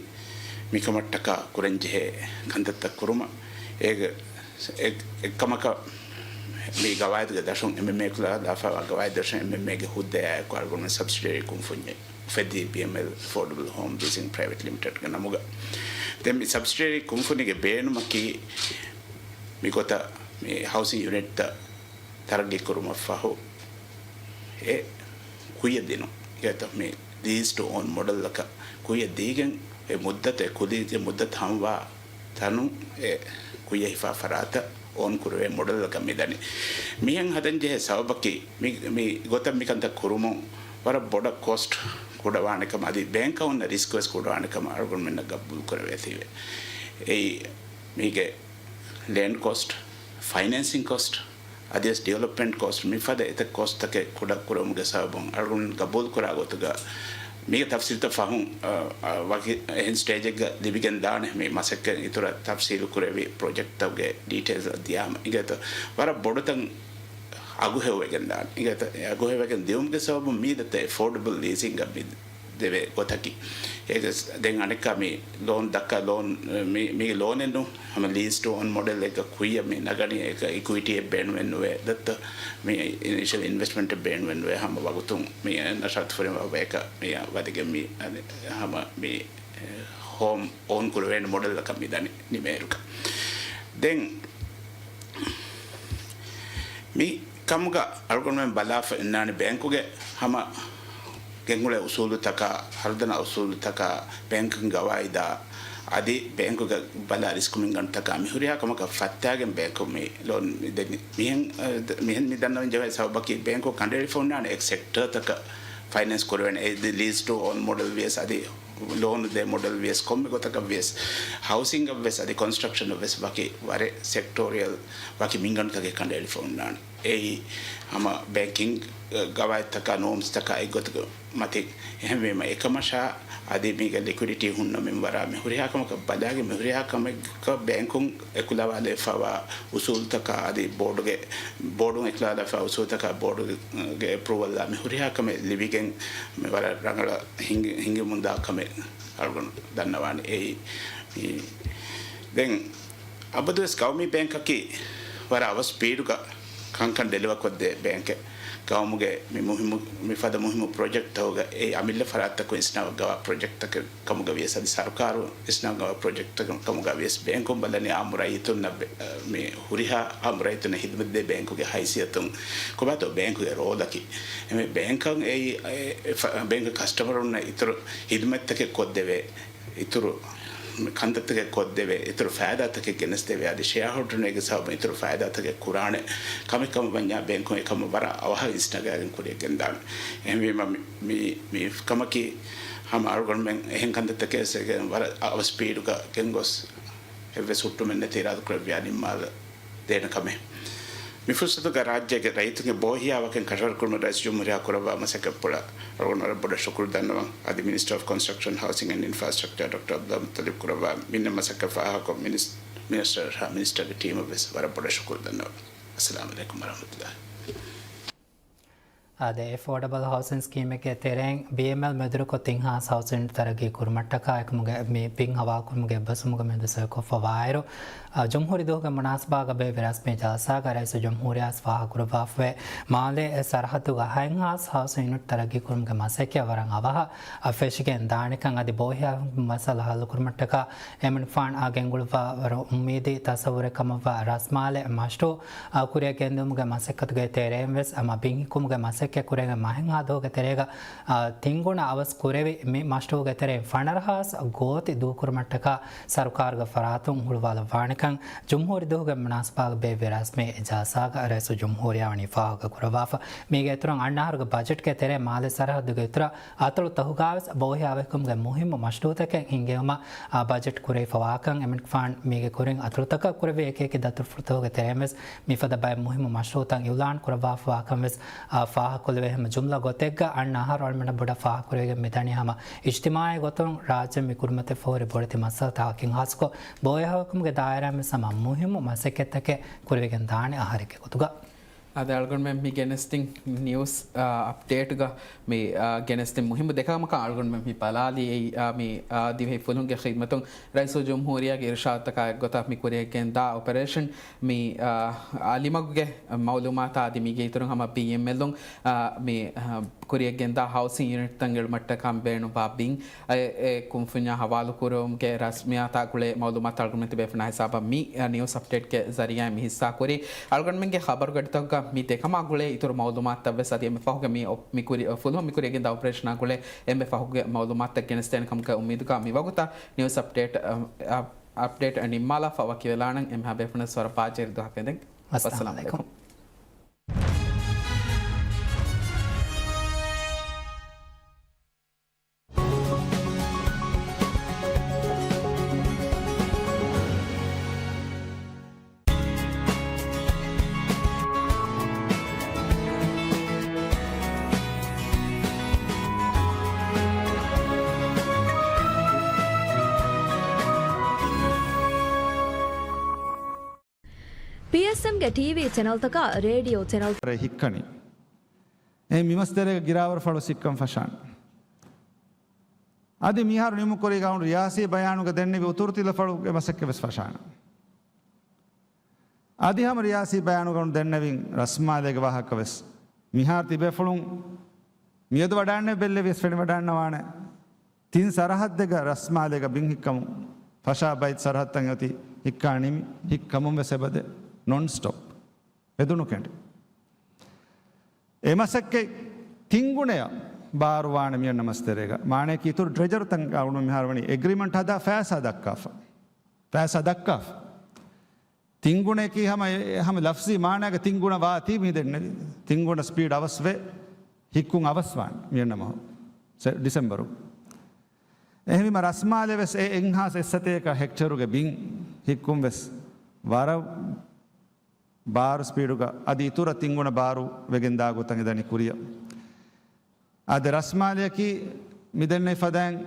މިކަމަށްޓަކާ ކުރަންޖެހޭ ކަންތައްތައް ކުރުމަށް. އޭގެ އެއް-، އެއްކަމަކަށް މި ގަވާއިދުގެ ދަށުން އެމްއެމްއޭ ކުލަވާލާފައިވާ ގަވާއިދު ދަށުން އެމްއެމްއޭގެ ހުއްދަޔާ އެކު އަޅުގަނޑުމެން ސަބްސިޑިއަރީ ކުންފުންޏެއް އުފެއްދީ ބީއެމްއެލް އެފޯޑަބަލް ހޯމް ލީސިން ޕްރައިވެޓް ލިމިޓެޑްގެ ނަމުގަ. ދެން މި ސަބްސިޑިއަރީ ކުންފުނީގެ ބޭނުމަކީ މިގޮތަށް މި ހައުސިން ޔުނިޓްތައް ތަރައްގީ ކުރުމަށްފަހު އެ ކުއްޔަށް ދިނުން. އެތަ މި ލީޒް ޓު އޯން މޮޑެލްއަކަށް ކުއްޔަށް ދީގެން އެ މުއްދަތު، އެ ކުލީގެ މުއްދަތު ހަމަވާ ތަނުން އެ ކުއްޔަށް ހިފާ ފަރާތަށް އޯން ކުރެވޭ މޮޑެލްއަކަށް މިދަނީ. މިހެން ހަދަންޖެހޭ ސަބަބަކީ މި، މި ގޮތަށް މިކަންތައް ކުރުމުން ވަރަށް ބޮޑަށް ކޮސްޓް ކުޑަވާނެކަމަށް އަދި ބޭންކަށް އޮންނަ ރިސްކް ވެސް ކުޑަވާނެކަމަށް އަޅުގަނޑުމެންނަށް ގަބޫލުކުރެވޭތީވެ. އެއީ މީގެ ލޭންޑް ކޮސްޓް، ފައިނޭންސިން ކޮސްޓް، އަދިވެސް ޑިވެލޮޕްމަންޓް ކޮސްޓް މިފަދަ އެތައް ކޮސްޓްތަކެއް ކުޑަ ކުރުމުގެ ސަބަބުން އަޅުގަނޑު ގަބޫލުކުރާ ގޮތުގަ މީގެ ތަފްސީލްތައް ފަހުން، އަ، އަ، ވަކި އެހެން ސްޓޭޖެއްގަ ލިބިގެން ދާނެ. މި މަސައްކަތް އިތުރަށް ތަފްސީލު ކުރެވި ޕްރޮޖެކްޓްތަކުގެ ޑީޓެއިލްސް ދިޔާމަ އިނގޭތޯ ވަރަށް ބޮޑުތަން އަގުހެއްވެގެން ދާނެ. އިނގޭތޯ އެ އަގުހެއްވެގެން ދިއުމުގެ ސަބަބުން މީ ދަތަ އެފޯޑަބަލް ލީސިންގ މި ދެވޭ ގޮތަކީ. އޭގެ ދެން އަނެއްކާ މި ލޯން ދައްކާ ލޯން، މި، މީ ލޯނެއް ނޫން. ހަމަ ލީޒް ޓު އޯން މޮޑެލް އެއްގަ ކުއްޔަށް މި ނަގަނީ އެކަ އިކުއިޓީއެއް ބޭނުމެއް ނުވޭ. ދައްތަ މި އިނިޝަލް އިންވެސްޓްމަންޓެއް ބޭނުމެއް ނުވޭ. ހަމަ ވަގުތުން މި ނަޝާތު ފުރިހަމަ އެކަ މި ވަދެގެން މި ހަމަ މި ހޯމް އޯން ކުރެވޭނެ މޮޑެލްއަކަށް މި ދަނީ ނިމޭއިރުގަ. ދެން މި ކަމުގަ އަޅުގަނޑުމެން ބަލާފަ އިންނާނެ ބޭންކުގެ ހަމަ ގެންގުޅޭ އުސޫލުތަކާ، ހަރުދަނާ އުސޫލުތަކާ، ބޭންކިން ގަވާއިދާ، އަދި ބޭންކުގެ ބަލާ ރިސްކު މިންގަނޑުތަކާ މި ހުރިހާ ކަމަކަށް ފައްތާގެން ބޭންކު މި ލޯން މި ދެނީ. މިހެން، އަ، ދ-، މިހެން މި ދަންނަވަން ޖެހޭ ސަބަބަކީ ބޭންކު ކަނޑައެޅިފަ ހުންނާނެ އެކް ސެކްޓަރތަކަށް ފައިނޭންސް ކުރެވޭނެ. އެ ލީޒް ޓު އޯން މޮޑެލް ވިޔަސް އަދި ލޯނު ދޭ މޮޑެލް ވިޔަސް ކޮންމެ ގޮތަކަށް ވިޔަސް ހައުސިންގަށް ވެސް އަދި ކޮންސްޓްރަކްޝަނަށް ވެސް ވަކި ވަރެއް ސެކްޓޯރިއަލް ވަކި މިންގަނޑުތަކެއް ކަނޑައެޅިފަ ހުންނާނެ. އެއީ ހަމަ ބޭންކިން ގަވާއިދުތަކާ ނޯމްސްތަކާ އެއްގޮތަކަށް މަތިން. އެހެންވީމަ އެކަމަށާ އަދި މީގެ ލިކުއިޑިޓީ ހުންނަ މިންވަރާ މި ހުރިހާ ކަމަކަށް ބަލާގެ މި ހުރިހާ ކަމެއްގަ ބޭންކުން އެކުލަވާލެވިފައިވާ އުސޫލުތަކާ އަދި ބޯޑުގެ، ބޯޑުން އެކުލަވާލެވިފައިވާ އުސޫލުތަކާ ބޯޑުގެ އެޕްރޫވަލްއާ މި ހުރިހާ ކަމެއް ލިބިގެން މި ވަރަށް ރަނގަޅަށް ހިނގި-، ހިނގިމުންދާ ކަމެއް އަޅުގަނޑު ދަންނަވާނެ. އެއީ، މި، ދެން އަބަދުވެސް ގައުމީ ބޭންކަކީ ވަރަށް އަވަސް ސްޕީޑުގަ ކަންކަން ޑެލިވަ ކޮށްދޭ ބޭންކެއް. ގައުމުގެ މި މުހިއްމު، މި ފަދަ މުހިއްމު ޕްރޮޖެކްޓްތަކުގަ އެ އަމިއްލަ ފަރާތްތަކުން އިސްނާވަ ގަވާ ޕްރޮޖެކްޓްތަކެއް ކަމުގަ ވިޔަސް އަދި ސަރުކާރު އިސްނާވަ ގަވާ ޕްރޮޖެކްޓްތަކެއް ކަމުގަ ވިޔަސް ބޭންކުން ބަލަނީ އާއްމު ރައްޔިތުންނަށް ބެ-، މި ހުރިހާ އާއްމު ރައްޔިތުންނަށް ހިދުމަތްދޭ ބޭންކުގެ ހައިސިއްޔަތުން ކޮބާތޯ ބޭންކުގެ ރޯލަކީ. އެމެ ބޭންކަށް އެއީ، އެ، އެ، ފަ-، ބޭންކު ކަސްޓަމަރުންނަށް އިތުރު ހިދުމަތްތަކެއް ކޮށްދެވޭ، އިތުރު ކަންތައްތަކެއް ކޮށްދެވޭ، އިތުރު ފައިދާތަކެއް ގެނެސްދެވޭ، އަދި ޝެއާހޯލްޑަރުންގެ ސަބަބުން އިތުރު ފައިދާތަކެއް ކުރާނެ ކަމެއް ކަމަށް ވަންޏާ ބޭންކުން އެކަމަށް ވަރަށް އަވަހަށް އިސްނަގާގެން ކުރިއަށް ގެންދާނެ. އެހެންވީމަ މި، މި، މި ކަމަކީ ހަމަ އަޅުގަނޑުމެން އެހެން ކަންތައްތަކެއް ވެސް ވަރަށް އަވަސް ސްޕީޑުގަ ގެންގޮސް އެއްވެސް ހުއްޓުމެއް ނެތި އިރާދަކުރެއްވިޔާ ނިންމާލަ ދޭނެ ކަމެއް. މި ފުރުސަތުގަ ރާއްޖޭގެ ރައްޔިތުންގެ ބޯހިޔާވަކިން ކަށަވަރުކުރުމަށް ރައީސް ޖުމްހޫރިއްޔާ ކުރައްވާ މަސައްކަތްޕުޅަށް އަޅުގަނޑު ވަރަށް ބޮޑަށް ޝުކުރު ދަންނަވަން. އަދި މިނިސްޓަރ އޮފް ކޮންސްޓްރަކްޝަން، ހައުސިން އެންޑް އިންފްރާސްޓްރަކްޗާ ޑޮކްޓަރ އަބްދުލް މުއްތަލިބް ކުރައްވާ މިންނަ މަސައްކަތް ފާހަގަކޮށް މިނިސް-، މިނިސްޓަރ ހަ-، މިނިސްޓަރގެ ޓީމަށް ވެސް ވަރަށް ބޮޑަށް ޝުކުރު ދަންނަވަން. އައްސަލާމު ޢަލައިކުމް ވަރަޙްމަތުﷲ. އާދެ، އެފޯޑަބަލް ހައުސިން ސްކީމެއްގެ ތެރެއިން ބީއެމްއެލް މެދުވެރިކޮށް ތިން ހާސް ހައުސިން ތަރައްގީ ކުރުމަށްޓަކާ އެކަމުގެ މި ބިން ހަވާލުކުރުމުގެ އެއްބަސްވުމުގެ މެދު ސޮއިކޮށްފަ ވާއިރު، އާ، ޖުމްހޫރީ ދުވަހުގެ މުނާސަބާގަ ބޭއްވި ރަސްމީ ޖަލްސާގަ ރައީސުލްޖުމްހޫރިއްޔާ ފާހަގަކުރައްވާފައިވޭ، މާލޭ ސަރަހައްދުގަ ހަތް ހާސް ހައުސިން ޔުނިޓް ތަރައްގީ ކުރުމުގެ މަސައްކަތް ވަރަށް އަވަހަށް ފެށިގެން ދާނެކަން އަދި ބޯހިޔާވަހިކުމުގެ މައްސަލަ ހައްލުކުރުމަށްޓަކާ އެމަނިކުފާނު ގެންގުޅުއްވާ ވަރަށް އުއްމީދީ ތަސައްވުރެއް ކަމަށްވާ ރަސްމާލެ މަޝްރޫއު ކުރިއަށް ގެންދިއުމުގެ މަސައްކަތުގެ ތެރެއިން ވެސް ހަމަ ބިން ހިއްކުމުގެ މަސައްކަތް ކުރެވޭ މަހެއްހާ ދުވަހުގެ ތެރޭގަ، އާ، ތިން ގުނަ އަވަސް ކުރެވި މި މަޝްރޫއުގެ ތެރެއިން ފަނަރަ ހާސް ގޯތި ދޫކުރުމަށްޓަކާ ސަރުކާރުގެ ފަރާތުން ހުޅުވާލައްވާނެކަން ޖުމްހޫރީ ދުވަހުގެ މުނާސަބާގަ ބޭއްވި ރަސްމީ ޖަލްސާގަ ރައީސުލްޖުމްހޫރިއްޔާ ވަނީ ފާހަގަކުރައްވާފަ. މީގެ އިތުރުން އަންނަ އަހަރުގެ ބަޖެޓްގެ ތެރޭ މާލެ ސަރަހައްދުގެ އިތުރަށް އަތޮޅު ތަހުގާވެސް ބޯހިޔާވަހިކުމުގެ މުހިއްމު މަޝްރޫއުތަކެއް ހިންގެވުމަށް، އާ، ބަޖެޓް ކުރެވިފަވާކަން އެމަނިކުފާނު މީގެ ކުރިން އަތޮޅުތަކަށް ކުރެއްވި އެކިއެކި ދަތުރުފުޅުތަކުގެ ތެރެއިން ވެސް މިފަދަ ބައެއް މުހިއްމު މަޝްރޫއުތައް އިއުލާން ކުރައްވާފަވާކަން ވެސް، އާ، ފާހަގަކޮށްލެވޭ. ހަމަ ޖުމްލަ ގޮތެއްގަ އަންނަ އަހަރު އަޅުމެންނަށް ބޮޑަށް ފާހަގަކުރެވިގެން މިދަނީ ހަމަ އިޖްތިމާޢީ ގޮތުން ރާއްޖެ މި ކުރިމަތިވެފަ ހުރި ބޮޑެތި މައްސަލަތަކާ ހަކިން ހާއްސަކޮށް ބޯހިޔާވަހިކުމުގެ ދާއިރާއިން ވެސް ހަމަ މުހިއްމު މަސައްކަތްތަކެއް ކުރެވިގެން ދާނެ އަހަރެއްގެ ގޮތުގަ. އާދެ، އަޅުގަނޑުމެން މި ގެނެސްދިން ނިއުސް، އާ، އަޕްޑޭޓްގަ މި، އާ، ގެނެސްދިން މުހިއްމު ދެ ކަމަކަށް އަޅުގަނޑުމެން މި ބަލާލީ. އެއީ، އާ، މި، އާ، ދިވެހި ފުލުންގެ ޚިދްމަތުން ރައީސުލްޖުމްހޫރިއްޔާގެ އިރުޝާދުތަކާ އެއްގޮތަށް މި ކުރިއަށް ގެންދާ އޮޕަރޭޝަން މި، އާ، އަލިމަގުގެ މައުލޫމާތާ އަދި މީގެ އިތުރުން ހަމަ ބީއެމްއެލުން، އާ، މި، އާ، ކުރިއަށް ގެންދާ ހައުސިން ޔުނިޓްތައް އެޅުމަށްޓަކާ ބޭނުންވާ ބިން، އެ، އެ ކުންފުންޏާ ހަވާލުކުރުމުގެ ރަސްމިއްޔާތާ ގުޅޭ މައުލޫމާތު އަޅުގަނޑުމެން ތިބޭފުޅުންނާ ހިސާބަށް މި، އަ، ނިއުސް އަޕްޑޭޓްގެ ޒަރީއާއިން މި ހިއްސާ ކުރީ. އަޅުގަނޑުމެންގެ ޚަބަރުގަޑިތަކުގަ މި ދެކަމާ ގުޅޭ އިތުރު މައުލޫމާތުތައް ވެސް އަދި އެންމެ ފަހުގެ މި އޮ-، މި ކުރި-، ފުލުހުން މި ކުރިއަށް ގެންދާ އޮޕަރޭޝަނާ ގުޅޭ އެންމެ ފަހުގެ މައުލޫމާތުތައް ގެނެސްދޭނެ ކަމުގެ އުއްމީދުގަ މި ވަގުތަށް ނިއުސް އަޕްޑޭޓް، އަ، އަ، އަޕްޑޭޓް ނިންމާލާފަ ވަކިވެލާނަން. އެންމެހާ ބޭފުޅުންނަށް ވަރަށް ބާއްޖަވެރި ދުވަހަކަށް އެދެން. ވައްސަލާމް އައްސަލާމް އަލައިކުމް. އަލައިކުމް. ޕީއެސްއެމްގެ ޓީވީ ޗެނަލްތަކާ ރޭޑިއޯ ޗެނަލް ރެ ހިއްކަނީ. އެ މިމަސް ތެރޭގަ ގިރާވަރު ފަޅު ސިއްކަން ފަށާނެ. އަދި މިހާރު ނިމުކުރީ ގައުނު ރިޔާސީ ބަޔާނުގަ ދެންނެވި އުތުރު ތިލަފަޅުގެ މަސައްކަތް ވެސް ފަށާނެ. އަދި ހަމަ ރިޔާސީ ބަޔާނުގަ ދެންނެވިން ރަސްމާލޭގެ ވާހަކަ ވެސް މިހާރު ތިބޭފުޅުން މިއަދު ވަޑާންނެ ބެއްލެވިޔަސް ފެނިވަޑާންނަވާނެ. ތިން ސަރަހައްދެއްގަ ރަސްމާލޭގަ ބިން ހިއްކަމުން ފަށާ ބައިތު ސަރަހައްދަށް އޮތީ ހިއްކާ ނިމި، ހިއްކަމުން ވެސް އެބަދޭ ނޮން ސްޓޮޕް. އެދުނު ކެނޑި. އެ މަސައްކަތް ތިންގުނަޔަށް ބާރުވާނެ މިއަންނަ މަސްތެރޭގަ. މާނަޔަކީ އިތުރު ޑްރެޖަރުތައް ގައުނު މިހާރު ވަނީ އެގްރިމަންޓް ހަދާ ފައިސާ ދައްކާފަ. ފައިސާ ދައްކާފަ. ތިންގުނަޔަކީ ހަމަ، ހަމަ ލަފްޒީ މާނައިގަ ތިންގުނަ ވާތީ މި ދެންނެވި. ތިންގުނަ ސްޕީޑް އަވަސްވެ، ހިއްކުން އަވަސްވާނެ މިއަންނަ މަހު. ޑިސެމްބަރު. އެހެންވީމަ ރަސްމާލެ ވެސް އެ އެއްހާސް އެއްސަތޭކަ ހެކްޓަރުގެ ބިން ހިއްކުން ވެސް ވަރަށް ބާރު ސްޕީޑުގަ އަދި އިތުރަށް ތިންގުނަ ބާރު ވެގެން ދާ ގޮތަށް އެދަނީ ކުރިއަށް. އަދި ރަސްމާލެއަކީ މި ދެންނެވި ފަދައިން